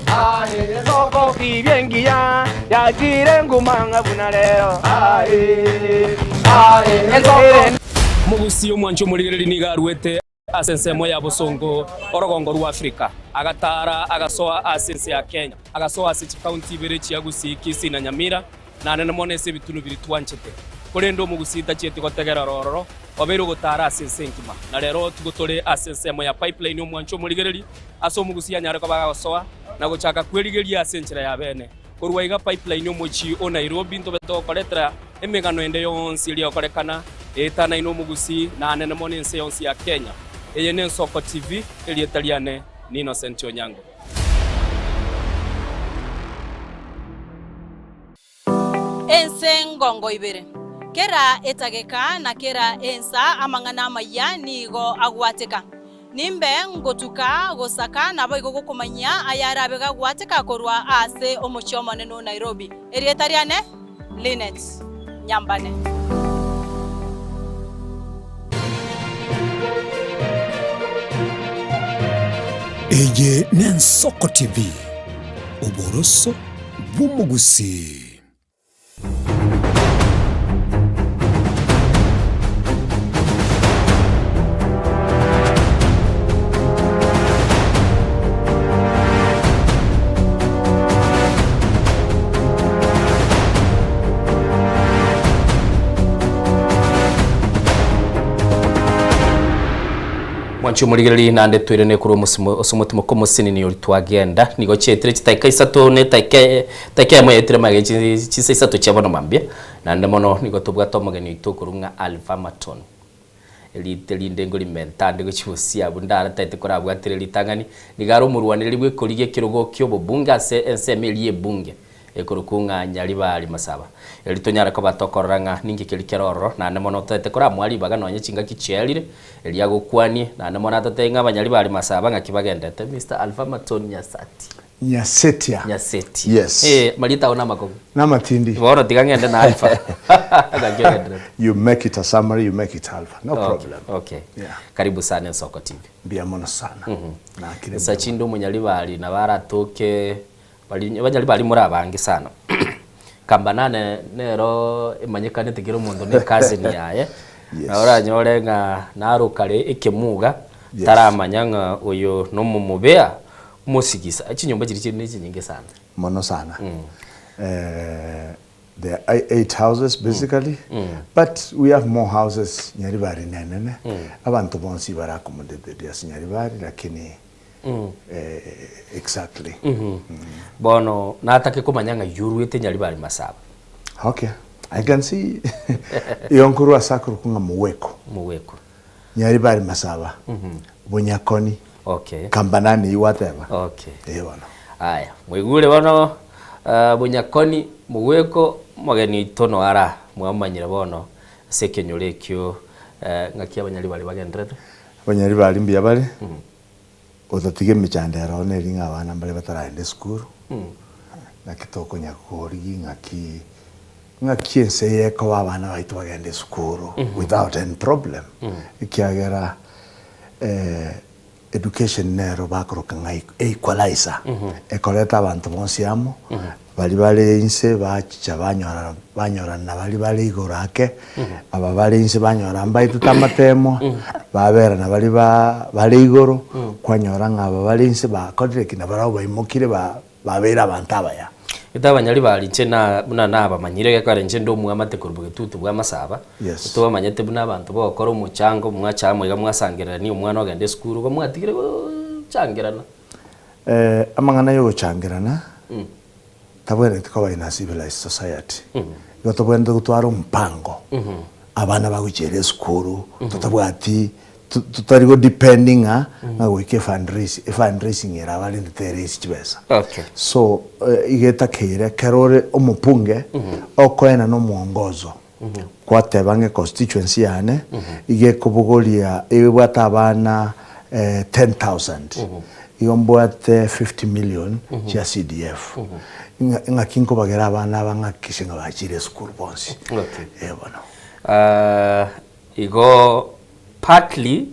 aye, ensoko. Tibia engiya yachire nguma ng'a buna rero, aye, aye, ensoko. Omogusii omwanchi omorigereria nigo aruete Ase ensemo ya bosongo orogongo rwa Afrika, agataara agasoa ase ense ya Kenya, agasoa ase chikaunti ibere chia Gusii, Kisii na Nyamira, naende mono ase ebitunu biria twanchete. Korende omogusii tachieti gotegerera ororo, obeire ogotaara ase ense engima. Na rero tigo tore ase ensemo ya Pipeline omwancho omorigereri, ase omogusii anyare koba agagosoa na gochaka kwerigeria ase enchera ya bene. Korwa iga Pipeline omochie o Nairobi ntobe togokoretera emegano ende yonsi eria egokorekana eetanaine omogusii na anene mono ense yonsi ya Kenya. Eye n'Ensoko TV, erieta riane ni Innocent Onyango. Ense ngongo ibere, kera etageka na kera ensa amang'ana amayia nigo agwateka. Nimbe ngotuka gosaka naboigo gokomanyia ayarabe gagwateka korwa aase omochie omonene o Nairobi. Erieta riane Linet Nyambane. Eye n'Ensoko TV, oboroso bw'omogusii. Mwanche omorigereria naende toirane korwa omosimo ase omotimo komosinini oria twagenda nigo chiaetire chitaika isato na etaika Taikia eyemo yaetire magega chinsa isato chia bono mambia, naende mono nigo tobwate omogeni oito okorwa ng'a Alvamaton. Erite rinde ngorimenta ande gochia bosio abwo ndarataete korabwatire ritang'ani, nigo are omorwanereri bw'ekorigia ekerogo ki'obobunge ase ensemo eria y'ebunge. Ekorokwa ng'a Nyaribari Masaba. Erio tonyare koba tokorora ng'a ninki keria kere ororo, naende mono toete koramoa ribaga nonye chingaki chiaerire, erio agokwanie, naende mono atotebie ng'a Abanyaribari Masaba ng'aki bagendete. Mister Alpha Matson Nyasati. Nyasetia. Nyasetia. Yes. Eh, marieta ao namakobi. Namatindi. Bono tiga ng'ende na Alpha. Ng'aki ogenderete. You make it a summary, you make it Alpha. No Okay, problem. okay. Yeah. Karibu sana Ensoko TV. Mbuya mono sana. Nakire Nsa mbuya chinde omonyaribari nabo aratoke Bari banyari bari more abange sana. Kambanane nero emanyekanete kera omonto ne cousin yaye. Yes. Na oranyore ng'a narokare ekemuga Yes. taramanya ng'a oyo nomomobea omosigisa. Chinyomba chiria chire nechinyinge sana. Mono sana. Eh, there are eight houses basically but we have more houses Nyaribari nenene. Abanto bonsi bare accommodated ase Nyaribari lakini Exactly. Bono natake komanya ng'ai oruete Nyaribari Masaba. Okay. I can see iyo nkorwa ase akorokwa ng'a Moweko. Moweko. Nyaribari Masaba. Bonyakoni. Okay. Kambanani eywo gwateba. Okay. Ee bono. Aya, mwaigure bono Bonyakoni, Moweko, omogeni oito noyo ara, mwamomanyire bono ase ekenyoro ekio ng'aki abanyaribari bagenderete. Abanyaribari mbuya bare. Otatiga emechando ere oo neri ng'a abana mbare bataragenda esukuru, naki tokonya korigia ng'aki ng'aki ense eye ekoba abana baito bagende esukuru without any problem, ekiagera education nero bakoroka ng'a equalizer, ekoreta abanto bonsi amo, Baria bare inse bachicha banyora banyorana na baria bare igoro ake, aba bare inse banyora mbaetete amatemo, babera na baria ba bare igoro, kwanyora ng'a aba bare inse bakorire ki? Nabarabwo baimokire ba babeire abanto abaya. Gete abanyari baria inche na buna nabamanyire gekogera inche nde omwamate korwa bogetutu bwa amasaba, Yes. tobamanyete buna abanto bagokora omochango mwacha amo iga mwasangererania omwana ogenda esukuru igo mwatigire gochangerana. Amang'ana y'ogochangerana tabwenereti koba in a civilized society. Igo tobwenerete gotwara omopango, abana bagochiera esukuru, totabwati totari go depend ng'a ng'a goika efundraise efundraising ere abarende teraise chibesa. Okay. So iga etakeire ekero ore omopunge, okoena na omwongozo, Gwateba ng'a econstituency yane iga ekobogoria ebwate abana 10,000 igo mbwate 50 million chia CDF. Ng'a ng'aki nkobagera abana aba ng'akikishe ng'a bachire esukuru bonsi. Okay. Eh bono. Ah, igo partly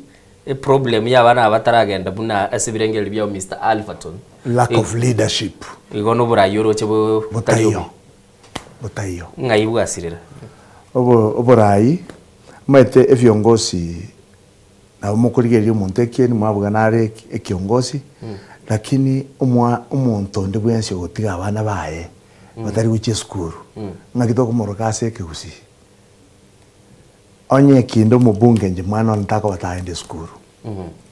eproblem ya abana aba bataragenda buna ase ebirengererio biao Mister Alphaton. Lack of leadership. Igo noborai oroche bo botari Botaiyo. obuya. Botaiyo. Ng'ai bwasirera? Obo oborai, omanyete ebiongosi nabo mokorigereria omonto ekieni mwabuga nare eki ekiongosi, lakini omwa omonto onde bwensi ogotiga abana baye batari gochia esukuru, ng'aki tokomoroka ase ekegusii? Onye ekinde omobunge inche mwana one takoba tagenda esukuru,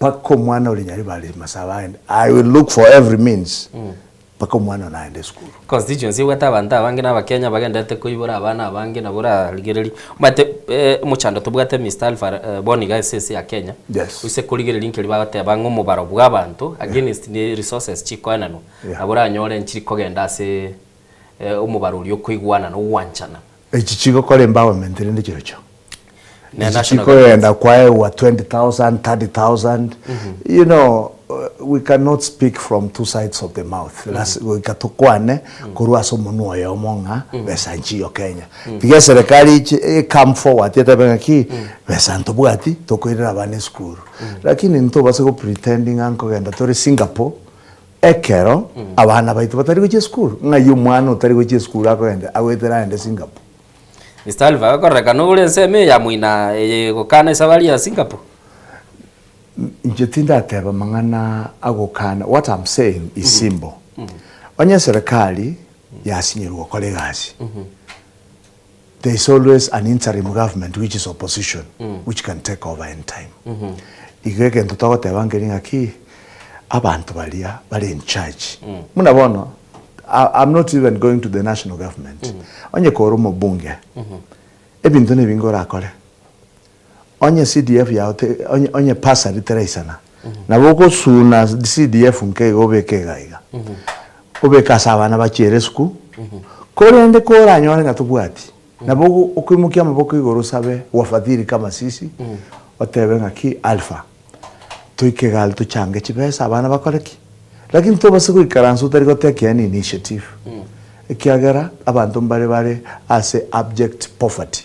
mpaka omwana oria Nyaribari Masaba agende, I will look for every means mpaka omwana one agende esukuru. Constituency ebwate abanto abange na abakenya bagenderete koibora abana abange nabo orarigererie omanyete omochando tobwate Mister Alpha bono iga ase ense ya Kenya, Yes. gose korigereria nkeri bagoteba ng'a omobaro bwa abanto against ne resources chikoenanwa, Yeah. nabo oranyore nchiri kogenda ase omobaro oria okoigwanana ogwanchana. Echi chigokora empowerment rende chirochio. Ne Echi national chikoenda kwaegwa 20,000, 30,000. You know, we cannot speak from two sides of the mouth. Las- Goika tokwane korwa ase omonwa oyomo ng'a besa nchiyo Kenya. Tiga eserekari eche e come forward etebe ng'aki besa ntobwati tokoirera abana esukuru. Lakini ntobase go pretend ng'a nkogenda tore Singapore Ekero abana baito batari gochia esukuru, ng'ai omwana otari gochia esukuru akogenda agoetera aende Singapore? Mister Alpha, agokorerekana ore ensemo eye ya moina eye gokana esabari ya Singapore? Inche tindateba mang'ana agokana, what am saying is simple. Onye eserekari yasinyirwe gokora egasi, there is always an interim government which is opposition which can take over any time. Igo egento togoteba nkeri ng'aki abanto baria bare in charge buna bono I am not even going to the national government onye kore omobunge ebinto nebinge orakore onye CDF yao te onye onye bursary teraisana nabo ogosuna CDF nke iga obeke iga iga obeke ase abana bachiere esukuru. Korende koranyore ng'a tobwati, nabo ogo okoimokia amaboko igoro osabe wafadhili kama sisi, otebe ng'aki Alpha, toike iga aria tochange chibesa abana bakore ki? Lakini tobasa goikaransa otari gotake any initiative, ekiagera abanto mbare bare ase abject poverty,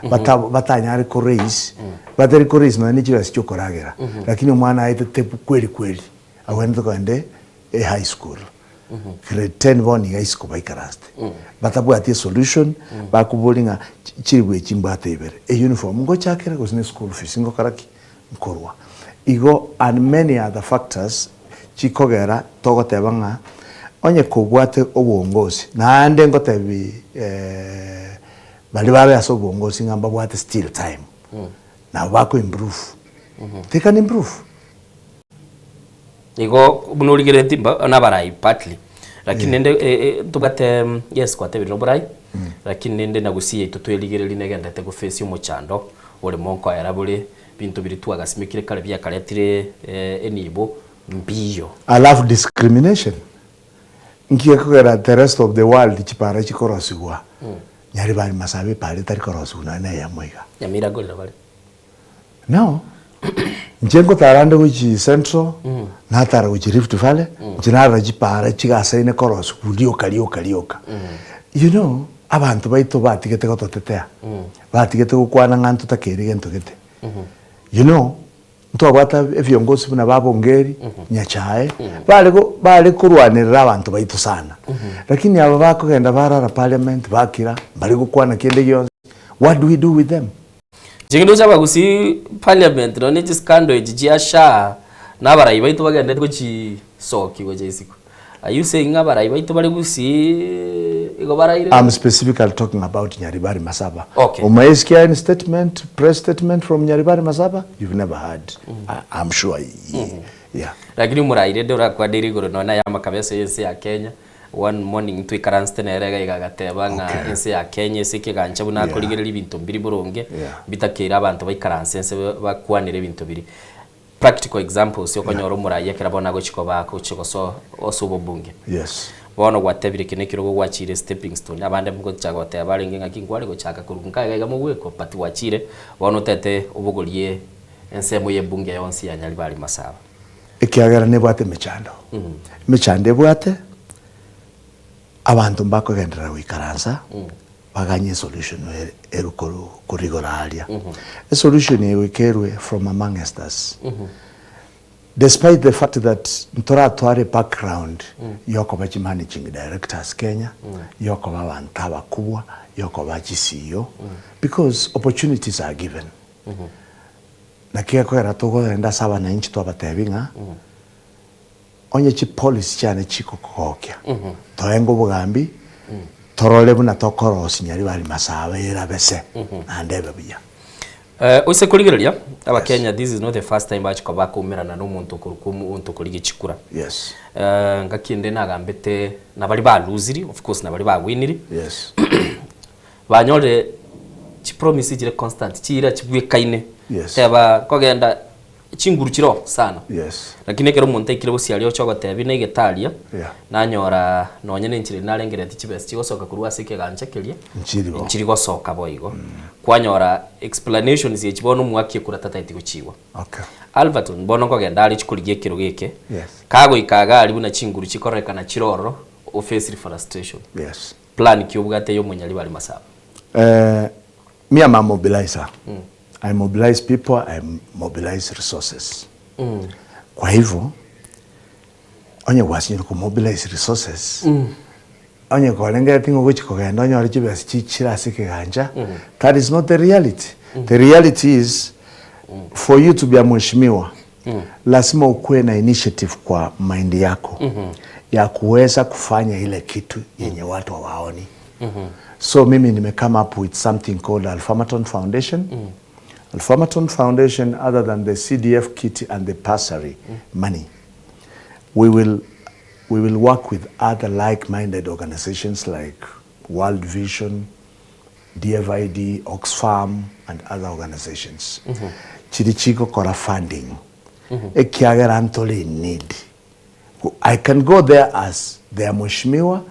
bata batanyare ko raise, batari ko raise nonya ne chibesa chia okoragera, lakini omwana aetete kweli kweli, agwenerete kogenda e high school. Grade 10 bono iga isiko baikaransete batabwati esolution bakoboria ng'a chiribu echi mbwate ibere euniform ngochakere gose ne school fees ngokora ki nkorwa igo and many other factors chikogera togoteba ng'a onye kobwate obongosi naende ngotebi baria bare ase obongosi ng'a mbabwate still time nabo bako improve they can improve. Igo buna origereretie mba nabarai partly lakini nende ntobwate yes kwatebire noborai lakini nende na gusii yaito twerigererie negenderete go face omochando ore monkoera bore binto biria twagasimekire kare biakaretire enibo mbiyo. Alafu discrimination nki gekogera the rest of the world chipara chikorosigwa Nyaribari Masaaba epara etari korosigwa nonya na eyemo iga. Nyamira nkorera bare. Now, inche ngotara nde gochia Central, natara gochia Rift Valley, inche narora chipara chigasaine korosiwa rioka rioka rioka. You know, abanto baito batigete gototetea, batigete gokwana ng'a ntotakeire gento gete. You know, ntwabwate ebiongozi buna ba Bongeri, Nyachae, bare go bare korwanerera abanto baito sana. Lakini aba bakogenda barara parliament bakira, mbari gokwana kende gionsi, what do we do with them? Ching'encho chia abagusii parliament nonye ne chiscandal echi chia SHA na abarai baito bagenderete gochisokia gocha isiko. Are you saying ng'a abarai baito bare gusii igo baraire? I'm specifically talking about Nyaribari Masaba. Okay. Omaesikia any statement, press statement from Nyaribari Masaba? You've never heard. I, I'm sure. Yeah. Lakini omorai rende orakwanere igoro nonye na y'amakabeso y'ense ya Kenya, One morning ntwaikaransete nere iga iga agateba ng'a Okay. ense ya Kenya ase ekegancha buna Yeah. akorigereria ebinto mbiri boronge, Yeah. mbitakeire abanto baikaranse ense ba- bakwanere ebinto biria. Practical examples okonyora omorai ekero bono agochia koba agochia gosoa ase obobunge. Yes. Bono gwatebire eke nekerogo gwachire stepping stone, abande ngocha goteba barenge ng'aki nkware gochaka korwa nka iga iga mogweko but gwachire bono otete obogorie ensemo ya ebunge yonsi ya Nyaribari Masaba. Ekiagera nebwate emechando. Emechando ebwate, abanto mbakogenderera goikaransa, baganye esolution erwe korwa igoro aria. Esolution eye goika erwe from amongst us. Despite the fact that ntoratware ebackground yokoba chi managing directors Kenya, yokoba abanto abakubwa, yokoba chi CEO, because opportunities are given. Naki gekogera togogenda ase abananchi twabatebi ng'a onye chipolicy chiane chikokogokia, toenge obogambi, torore buna tokorosia Nyaribari Masaba erabe se, naende ebe buya. Ose korigereria, Abakenya this is not the first time bachi koba bakoumerana na omonto okorokwa omonto okorigia chikura. Yes. Ngaki ende nagambete na baria ba losiri, of course na baria ba winiri. Yes. Banyorire chipromise chire constant, chiira chibwekaine. Yes. Teba kogenda chinguru chiroo sana. Yes. Lakini ekero omonto aikire bosio aria ocha ogotebia na egetaria, Yeah. nanyora nonye na enchera eria narengereretie chibesa chigosoka korwa ase ekegancha keria, Nchiri bo. nchiri gosoka boigo. Kwanyora explanations echi bono omwaki ekura tataeti gochigwa. Okay. Alberton bono nkogenda are chikorigia ekerogo eke, Yes. kagoika iga aria buna chinguru chikororekana chire ororo, o face frustration. Yes. Plan ki obwate y'omonyaribari Masaba? Eh, me am a mobilizer. I mobilize people, I mobilize resources. Kwa hivyo, onye gwasinyire ko mobilize resources, onye korengereti ng'a ogochi kogenda onyore chibesa chichire ase ekegancha, that is not the reality. The reality is, for you to be a mheshimiwa, lazima ukuwe na initiative kwa mind yako ya kuweza kufanya ile kitu yenye watu hawaoni. So mimi nime come up with something called Alphamaton Foundation. Alphamaton Foundation, other than the CDF kit and the bursary money, we will, we will work with other like-minded organizations like World Vision, DFID, Oxfam and other organizations chiri chigokora funding ekiagera ntore in need. I can go there as their mheshimiwa.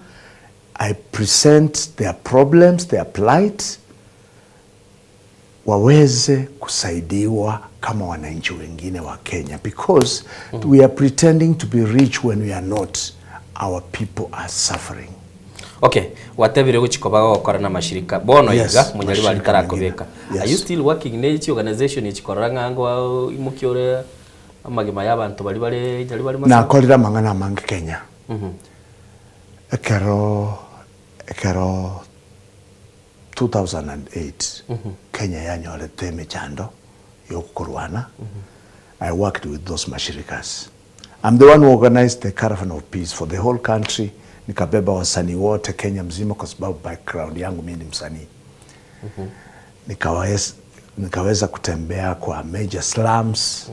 I present their problems, their plight, waweze kusaidiwa kama wananchi wengine wa Kenya because we are pretending to be rich when we are not. Our people are suffering. Okay, watebire gochi koba gogokora na mashirika bono Yes, iga monyari mashirika bari tarakobeka. mengine. Are you Yes. still working ne chi organization echikorora ng'a ngo imoki ore amagima ya abanto bari bare nyari bari masaba? Nakorire amang'ana amange Kenya. Ekero ekero 2008 Kenya yanyorete emechando ya okorwana, I worked with those mashirikas. I'm the one who organized the Caravan of Peace for the whole country, nikabeba wasanii wote Kenya mzima kwa sababu background yangu mimi ni msanii. Nikaweza, nikaweza kutembea kwa major slums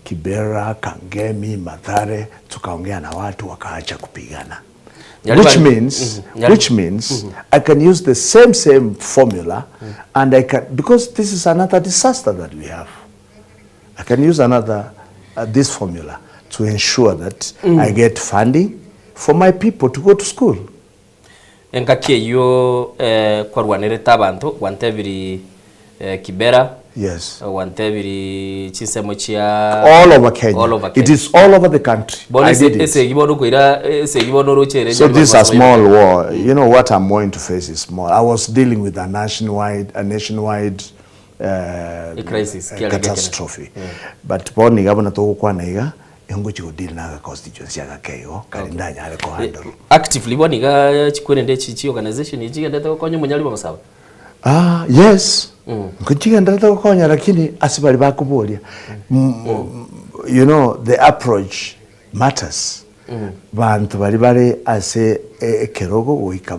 Kibera, Kangemi, Mathare, tukaongea na watu wakaacha kupigana. Nyari Which bari- means, Nyari- which means I can use the same same formula and I can, because this is another disaster that we have. I can use another, this formula to ensure that I get funding for my people to go to school. Engaki eyio eh, kwarwanerete abanto gwantebiri eh, Kibera Yes. gwantebiri chinsemo chia All over Kenya. All over It Kenya. is all over the country. Bono I ese did it. esegi bono koira esegi bono orochere So nyari this is a bari small war. You know what I'm going to face is small. I was dealing with a nationwide, a nationwide A crisis, kiarenge kene. catastrophe. But bono iga bono togokwana iga engochi go deal na constituency aga keigo kari ndanyare ko handle. Actively bono iga chikwerende chi chi organization ichigendete gokonya omonyari bwa masaba. Ah, yes. Nkuchigenderete gokonya lakini ase bari bakoboria. You know, the approach matters. Bantu bari bare ase ekerogo goika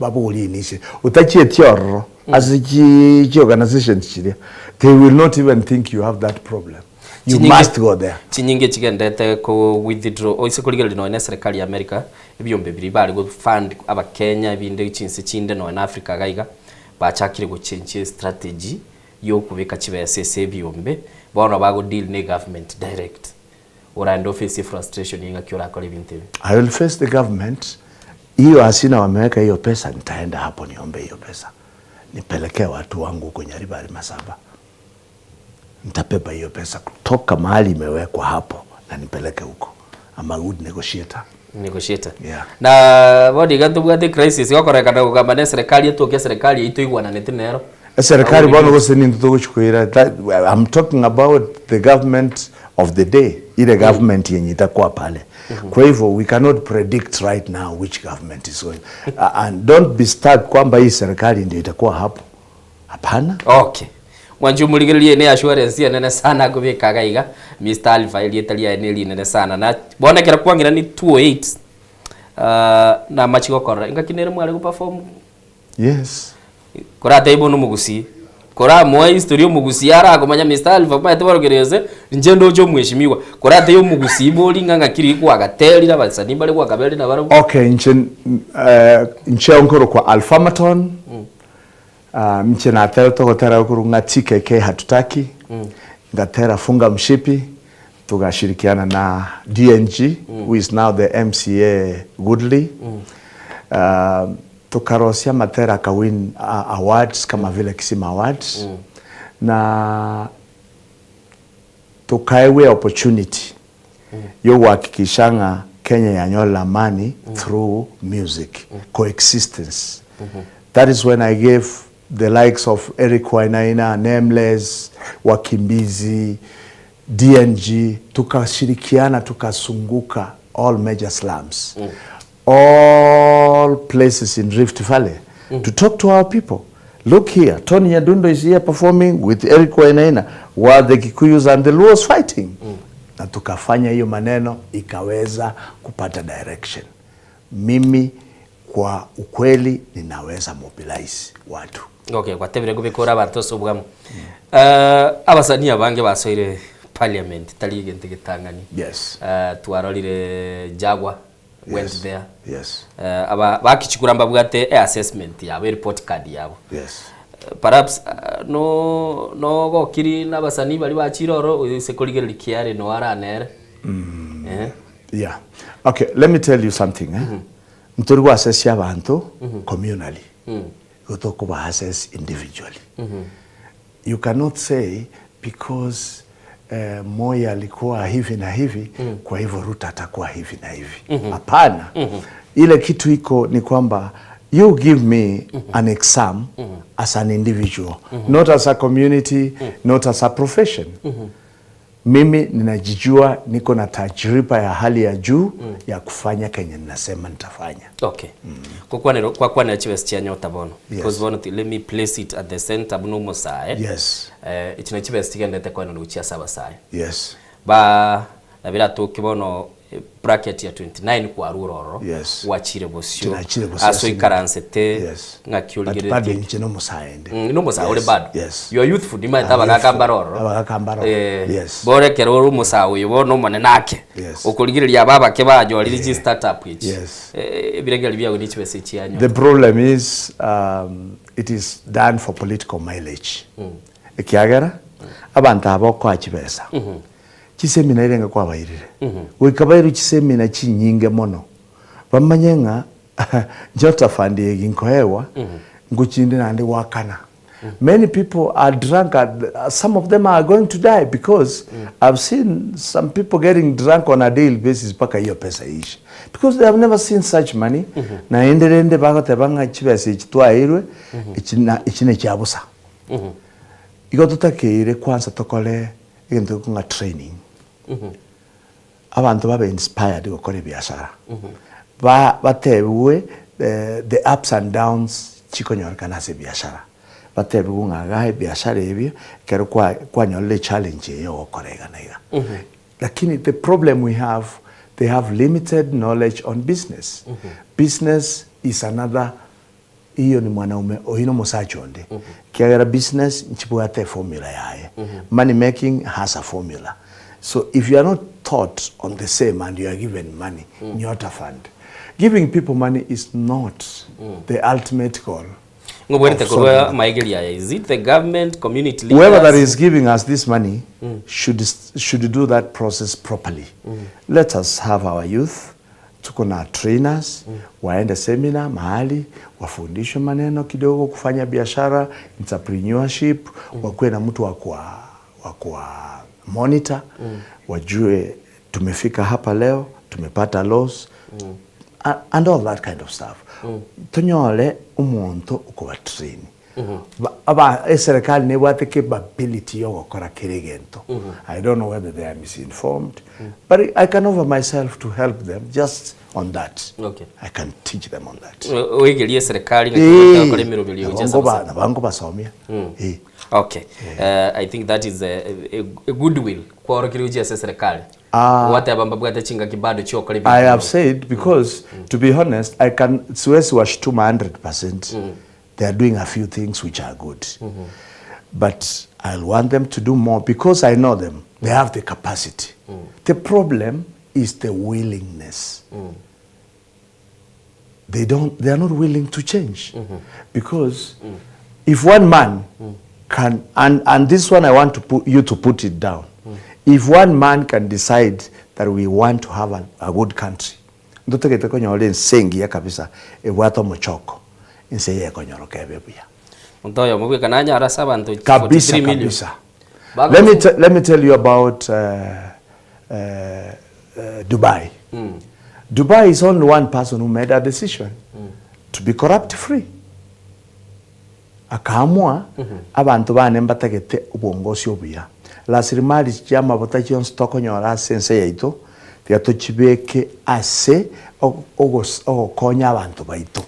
baborie initiative. Otachietie ororo ase chi chi organizations chiria. They will not even think you have that problem. You must go there. Chinyinge chigendete ko withdraw oise korigereria nonya serikali ya America ebiombe biri bari go fund abakenya ebinde chinse chinde nonya Africa gaiga bachakire go change strategy yokobeka chibesa ase ebiombe bono bago deal ne government direct oraenda office frustration ing'aki orakora ebinto ebi. I will face the government. Hiyo hasina wameweka hiyo pesa, nitaenda hapo niombe hiyo pesa. Nipelekee watu wangu huko Nyaribari Masaba. Nitabeba hiyo pesa kutoka mahali imewekwa hapo na nipeleke huko. I'm a good negotiator. Negotiator. Yeah. Na bono iga ntobwate crisis gokorekana kogamba na eserikali etoke eserikali yaito igwananete nero. Serikali bono gose ninto togochikwira. I'm talking about the government of the day, ile government yenye itakuwa pale. Kwa hivyo we cannot predict right now which government is going. And don't be stuck kwamba hii serikali ndio itakuwa hapo. Hapana. Okay. Mwanju murigererie ni assurance enene sana ngubikaga iga Mr. Alpha erieta riaye ni rinene sana na bonekera kwangira ni 208 na machigokorora ingaki nere mware go perform. Yes. Korate ibo no mugusi kora moa history omugusi arakomanya Mr. Alpha maete barogereze nje ndojo mheshimiwa korate yo mugusi bori nganga kiri kwagaterira basani bari kwakaberi na baro. Okay, nche nche onkoro kwa Alphamaton. Nche na tera togotera kurunga TKK hatutaki. Ngatera funga mshipi tukashirikiana na DNG who is now the MCA Goodley. Tukarosia matera akawin awards kama vile Kisima Awards. Na tukaewe opportunity yo kuhakikishanga Kenya yanyola amani through music coexistence. That is when I gave the likes of Eric Wainaina, Nameless, Wakimbizi, DNG, tukashirikiana tukasunguka all major slums. All places in Rift Valley to talk to our people. Look here, Tony Nyadundo is here performing with Eric Wainaina while the Kikuyus and the Luos fighting. Na tukafanya hiyo maneno ikaweza kupata direction. Mimi kwa ukweli ninaweza mobilize watu. Okay, gwatebire gubikora abantu ase obwamo. Abasanii abange basoire parliament tari egento getang'ani. Yes. Twarorire Jaguar went Yes. there. Yes. Aba bakichikura mbabwate e assessment yabo, report card yabo. Yes. Perhaps no no gokiri n'abasanii bari bachiroro ase korigereria kiare no aranere. Yeah. Okay, let me tell you something. Eh? Ntori go assess abanto communally, igo tokoba assess individually. You cannot say because Moi alikuwa hivi na hivi kwa hivyo Ruto atakuwa hivi na hivi. Hapana. Ile kitu iko ni kwamba you give me an exam as an individual, not as a community, not as a profession. Mimi ninajijua niko na tajriba ya hali ya juu ya kufanya kenye ninasema nitafanya. Okay. Kokwanero kwakwanera chibesa chia nyota bono. Yes. Because bono let me place it at the center buna omosae. Yes. Eh, echi nachi chibesa chigendete kwenana gochia ase abasae. Yes. Ba nabiratoke bono eh, bracket ya 29 kwarure ororo. Yes. Gwachire bosio. Tinachire bosio Ase ase oikaransete Yes. ng'aki But origereretie. bado inche nomosae inde. Mm, nomosae ore Yes, bado. Yes. You are youthful nimaete I'm abagaka youthful. mbare ororo. Abagaka mbare ororo. Eh, Yes. bono ekero ore omosae oyo bono omonene ake. Yes. Okorigereria aba abake banyorire chi startup echi. Yes. Eh, ebirengererio biago ne chibesa echi chianyorwa. The problem is um, it is done for political mileage. Ekiagera abanto aba okoa chibesa chisemina erenge kwabairire goika bairwe chisemina chinyinge mono bamanye ng'a Nyota Fund eye ginkoegwa ngochinde naende goakana. Many people are drunk, some of them are going to die because I've seen some people getting drunk on a daily basis mpaka hiyo pesa iishe because they have never seen such money naende rende bagoteba ng'a chibesa echi twaeirwe echi na echi nechia bosa. Igo totakeire kwanza tokore egento ng'a training. Abanto babe inspired gokora ebiasara, ba batebigwe the ups and downs chikonyorekana ase ebiasara, batebigwe ng'a igaa ebiasara ebi ekero kwa kwanyorire echallenge eye ogokora iga na iga. Lakini the problem we have, they have limited knowledge on business. Business is another Iyo ni mwanaume oyio nomosacha onde, ekiagera business nchibwate eformula yaye. Money making has a formula. So if you are not taught on the same and you are given money, Nyota Fund, giving people money is not the ultimate goal Ng'obwenerete of korwa solving the amaigerio aya, is it the government, community Whoever that leaders? is giving us this money should, should do that process properly. Let us have our youth Tuko na trainers waende seminar mahali wafundishwe maneno kidogo kufanya biashara, entrepreneurship, wakuwe na mtu wa kuwa wa kuwa monitor wajue tumefika hapa leo, tumepata loss and all that kind of stuff. Tonyore omonto okoba train. Ba- aba eserekari nebwate capability yogokora kera egento. I don't know whether they are misinformed, but I can offer myself to help them just on that. Okay. I can teach them on that. O- Oigerie eserekari ng'aki Eh, gokora emeroberio nabo gochia nkoba- ase nabo nkobasomia. Eh. Okay. I think that is a, a, a goodwill kworokeria gochia ase eserekari. Ah. Gwateba mbabwate chingaki bado chiokora ebinto I have buna. said because to be honest I can siwezi washtuma 100% They are doing a few things which are good. But I'll want them to do more because I know them. They have the capacity. The problem is the willingness. They don't they are not willing to change. Because if one man can and, and this one I want to put you to put it down. If one man can decide that we want to have a, a good country, ntotagete konyora ense engiya kabisa ebwate omochoko. Ense eye ekonyoroka ebe buya. Monto oyomo bweka nanyare ase abanto 43 Kabisa million. kabisa. Bago- Let me, let me tell you about Dubai. Dubai is only one person who made a decision to be corrupt free. Akaamua abanto bane mbatagete obongosi obuya. Rasilimali chi'amabuta chionsi tokonyora ase ense yaito tiga tochibeke ase ogokonya abanto baito.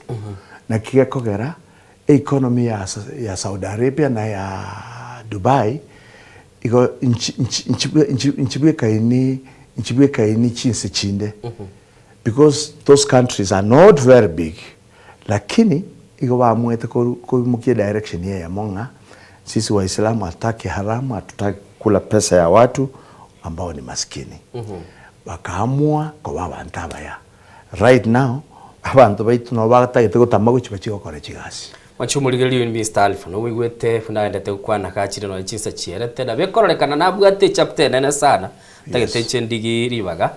Naki gekogera economy ya ya Saudi Arabia na ya Dubai igo nchibwekaini nchibwekaini chinse chinde because those countries are not very big lakini igo baamuete koimokia edirection eyemo ng'a sisi waislamu hatutaki haramu hatutaki kukula pesa ya watu ambao ni maskini. Bakaamua koba abanto abaya. Right now, abanto baito nabo batagete gotama gochia bachie gokora chigasi. Mwanche omorigereria oyo Mister Alpha, nomoigwete buna agendete gokwana gachire nonya chinsa chierete, nabo ekororekana nabwate echapter enene sana, ntagete inche ndigie ribaga.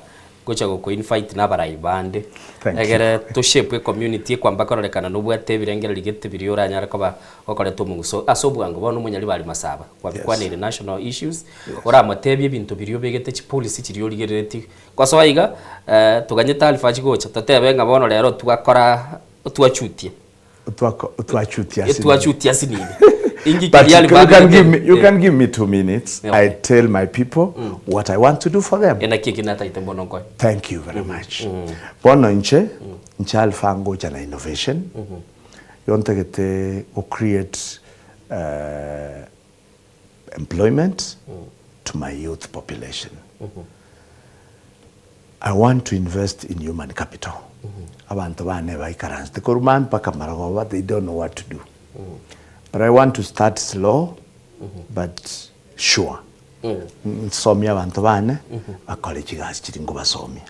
Ngocha goko invite na abarai bande Thank you. egere to shape ecommunity ekwamba kororekana nobwate ebirengererio gete biria oranyare koba gokoreta omoguso ase obwango bono omonyaribari masaba kwabikwaneire national issues oramotebie ebinto biria obegete chipolicy chiria origereretie gosoa iga toganye taarifa chigocha totebe ng'a bono rero twakora twachutia Twachutia asinini. Twachutia asinini. Inki But keria you Alibaba can give egoteba? me, you Eh. can give me 2 minutes. Okay. I tell my people what I want to do for them. Naki eki nataete mbono nkoe. Thank you very much. Bono inche, inche Alpha ngocha na innovation. Yontagete go create employment to my youth population. I want to invest in human capital. Abanto bane baikaransete korwa mambia mpaka marogoba they don't know what to do. But I want to start slow but sure. Nsomie abanto bane bakore chigasi chiri nkobasomia.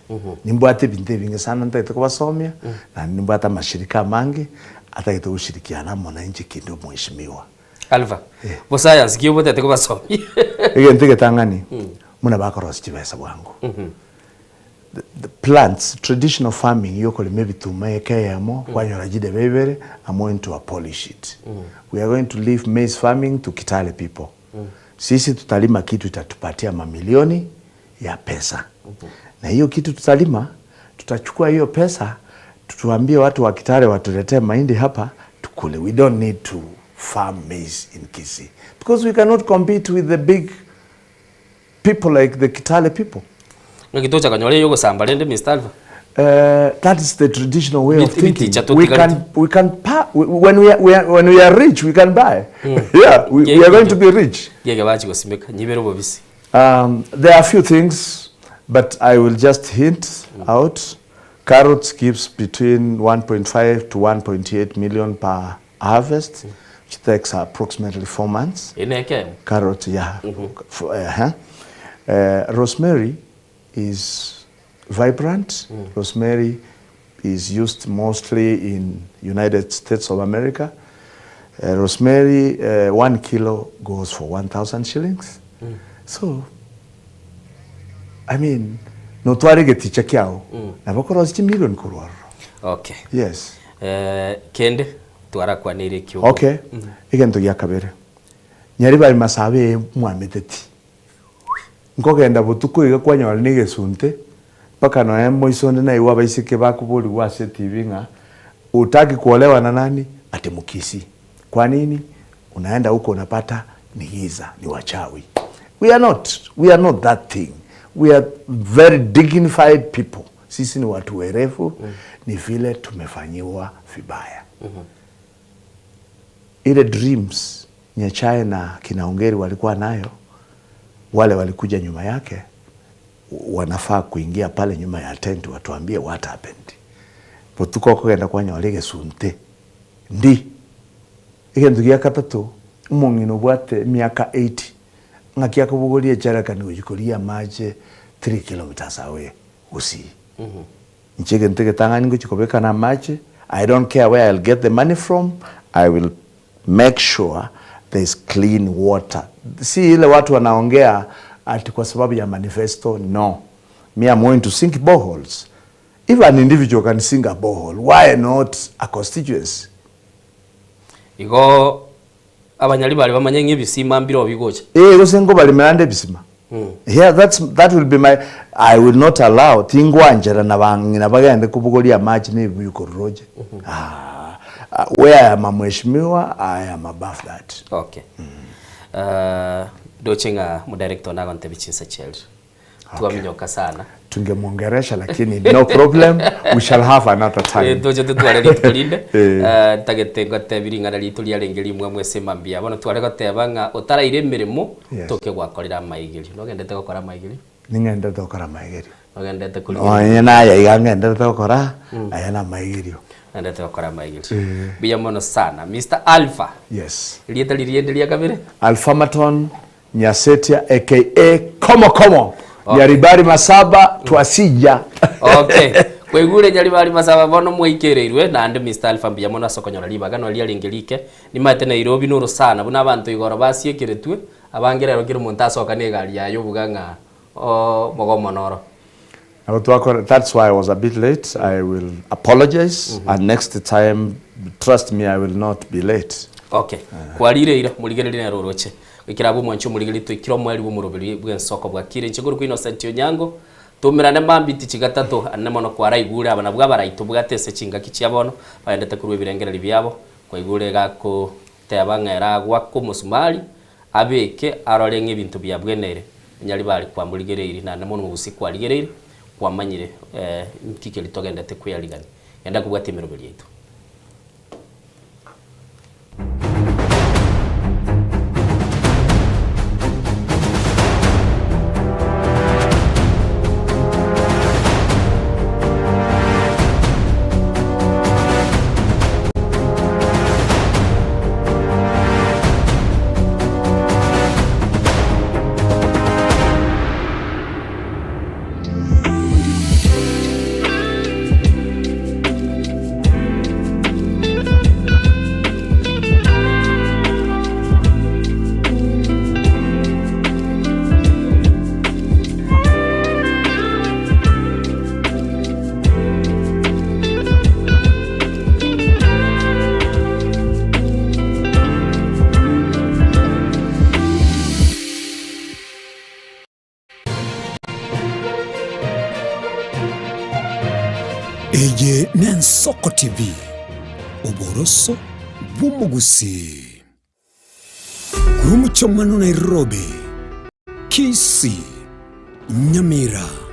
Nimbwate ebinto ebinge sana ntagete kobasomia naende nimbwate amashirika amange atagete goshirikiana amo na inche kinde omweshimiwa. Alpha, bo science ki obotete kobasomia? Egento egetang'ani buna bakorosia chibesa bwango. The plants, traditional farming yokorema ebituma eka eyemo kwanyora chidebe ibere, I'm going to abolish it. We are going to leave maize farming to Kitale people. Sisi tutalima kitu itatupatia mamilioni ya pesa. Na hiyo kitu tutalima, tutachukua hiyo pesa, tutuambie watu wa Kitale watuletee mahindi hapa tukule. We don't need to farm maize in Kisii because we cannot compete with the big people like the Kitale people. Ng'aki tocha konyora eyo ogosamba rende Mister Alpha? That is the traditional way of thinking. Ebiticha We totigareti. can, we can pa we, when we are, we are, when we are rich, we can buy. Yeah, we are going to be rich. Gege bachi gosimeka nyibere obobisi. There are a few things, but I will just hint out. Carrots gives between 1.5 to 1.8 million per harvest, which takes approximately 4 months. Ineke. Carrot, yeah. Uh-huh. Rosemary is vibrant. Rosemary is used mostly in United States of America. Rosemary, 1 kilo goes for 1,000 shillings. So, I mean, notware geticha kiao. Nabo korosi chimilion korwaro. Okay. Yes. Kende twarakwanire kio. Okay. Egento gia kabere. Nyaribari masabe mwameteti. Nkogenda botuko iga kwanyora ni gesunte mpaka noe moisonde na iwa baiseke bakubori ase TV ng'a utaki kuolewa na nani ati Mkisii. Kwa nini? Unaenda huko unapata ni giza, ni wachawi. We are not that thing. We are very dignified people. Sisi ni watu werevu, ni vile tumefanyiwa vibaya. Ile dreams Nyachae na kina Ongeri walikuwa nayo, wale walikuja nyuma yake wanafaa kuingia pale nyuma ya tent watuambie what happened. Botuko kugenda kwanyora gesunte ndi egento gia katatu omong'ina obwate emiaka 80 ng'aki akobogoria echarakani gochikoria amache 3 kilometers away gusii. Inche egento egetang'ani ngochi kobeka na amache. I don't care where I'll get the money from. I will make sure there's clean water. Si ile watu wanaongea ati kwa sababu ya manifesto. No, me, I'm going to sink boreholes. If an individual can sink a borehole, why not a constituency? Igo abanyaribari bamanye ng'ebisima mbiro bigocha. Eh, gose ngobarimerande ebisima. Yeah, that will be my I will not allow tingwanjera na bang'ina bagende kubugoria amachi na ebibuyu roje. Ah, where I am a mheshimiwa, I am above that. Okay. Ndoche ng'a mudirector nagontebi chinsa chiarire twaminyoka sana. Tungemwongeresha lakini no problem, we shall have another time. Toche tutware rituko rinde. Eh. Ntagete ngotebi ring'ana ritu riarenge rimwe mwese mambia bono tware goteba ng'a otaraire emeremo toke gwakorera amaigerio nogendete gokora amaigerio. Ning'endete gokora maigerio. Nogendete Onye naya iga ng'endete gokora aya na maigerio. Nendete gokora amaigerio. Eh. Mbuya mono sana Mr Alpha. Yes. Rieta ririende ria kabere. Alphamaton Nyasetia aka Komo Komo. Okay. Nyaribari Masaba twasija. Okay, kwaigure Nyaribari Masaba bono mwaikereirwe naende Mr Alpha mbuya mono ase okonyora ribaga noria ringe rike nimate Nairobi noro sana buna abanto igoro basiekeretwe abange rero kera omonto asoka na egari yaye obuga ng'a o mogomo noro. Nabo twakora, that's why I was a bit late, I will apologize and next time trust me I will not be late. Okay. Kwarire eira morigereria nere oroche. Goikera abwo omwanchi omorigereria toikire omoerio bw'omoroberi bw'ensoko bwakire. Inche nkorokwa Innocent Onyango, Toumerane mambia tichi gatato ane mono kwaraigure aba nabwo abarai tobwate ase chingaki chia bono baendete korwa ebirengererio biabo kwaigure egakoteba ng'a ere agoake omosumari abeke arore ng'a ebinto biabweneire nyaribari kwamorigereiri naende mono mogusii kwarigereiri kwamanyire nki keria togendete kweyarigania. Genda kobwatia emeroberi yaito. Eye n'Ensoko TV, oboroso bw'omogusii. Korwa omochie omwano Nairobi, Kisii, Nyamira.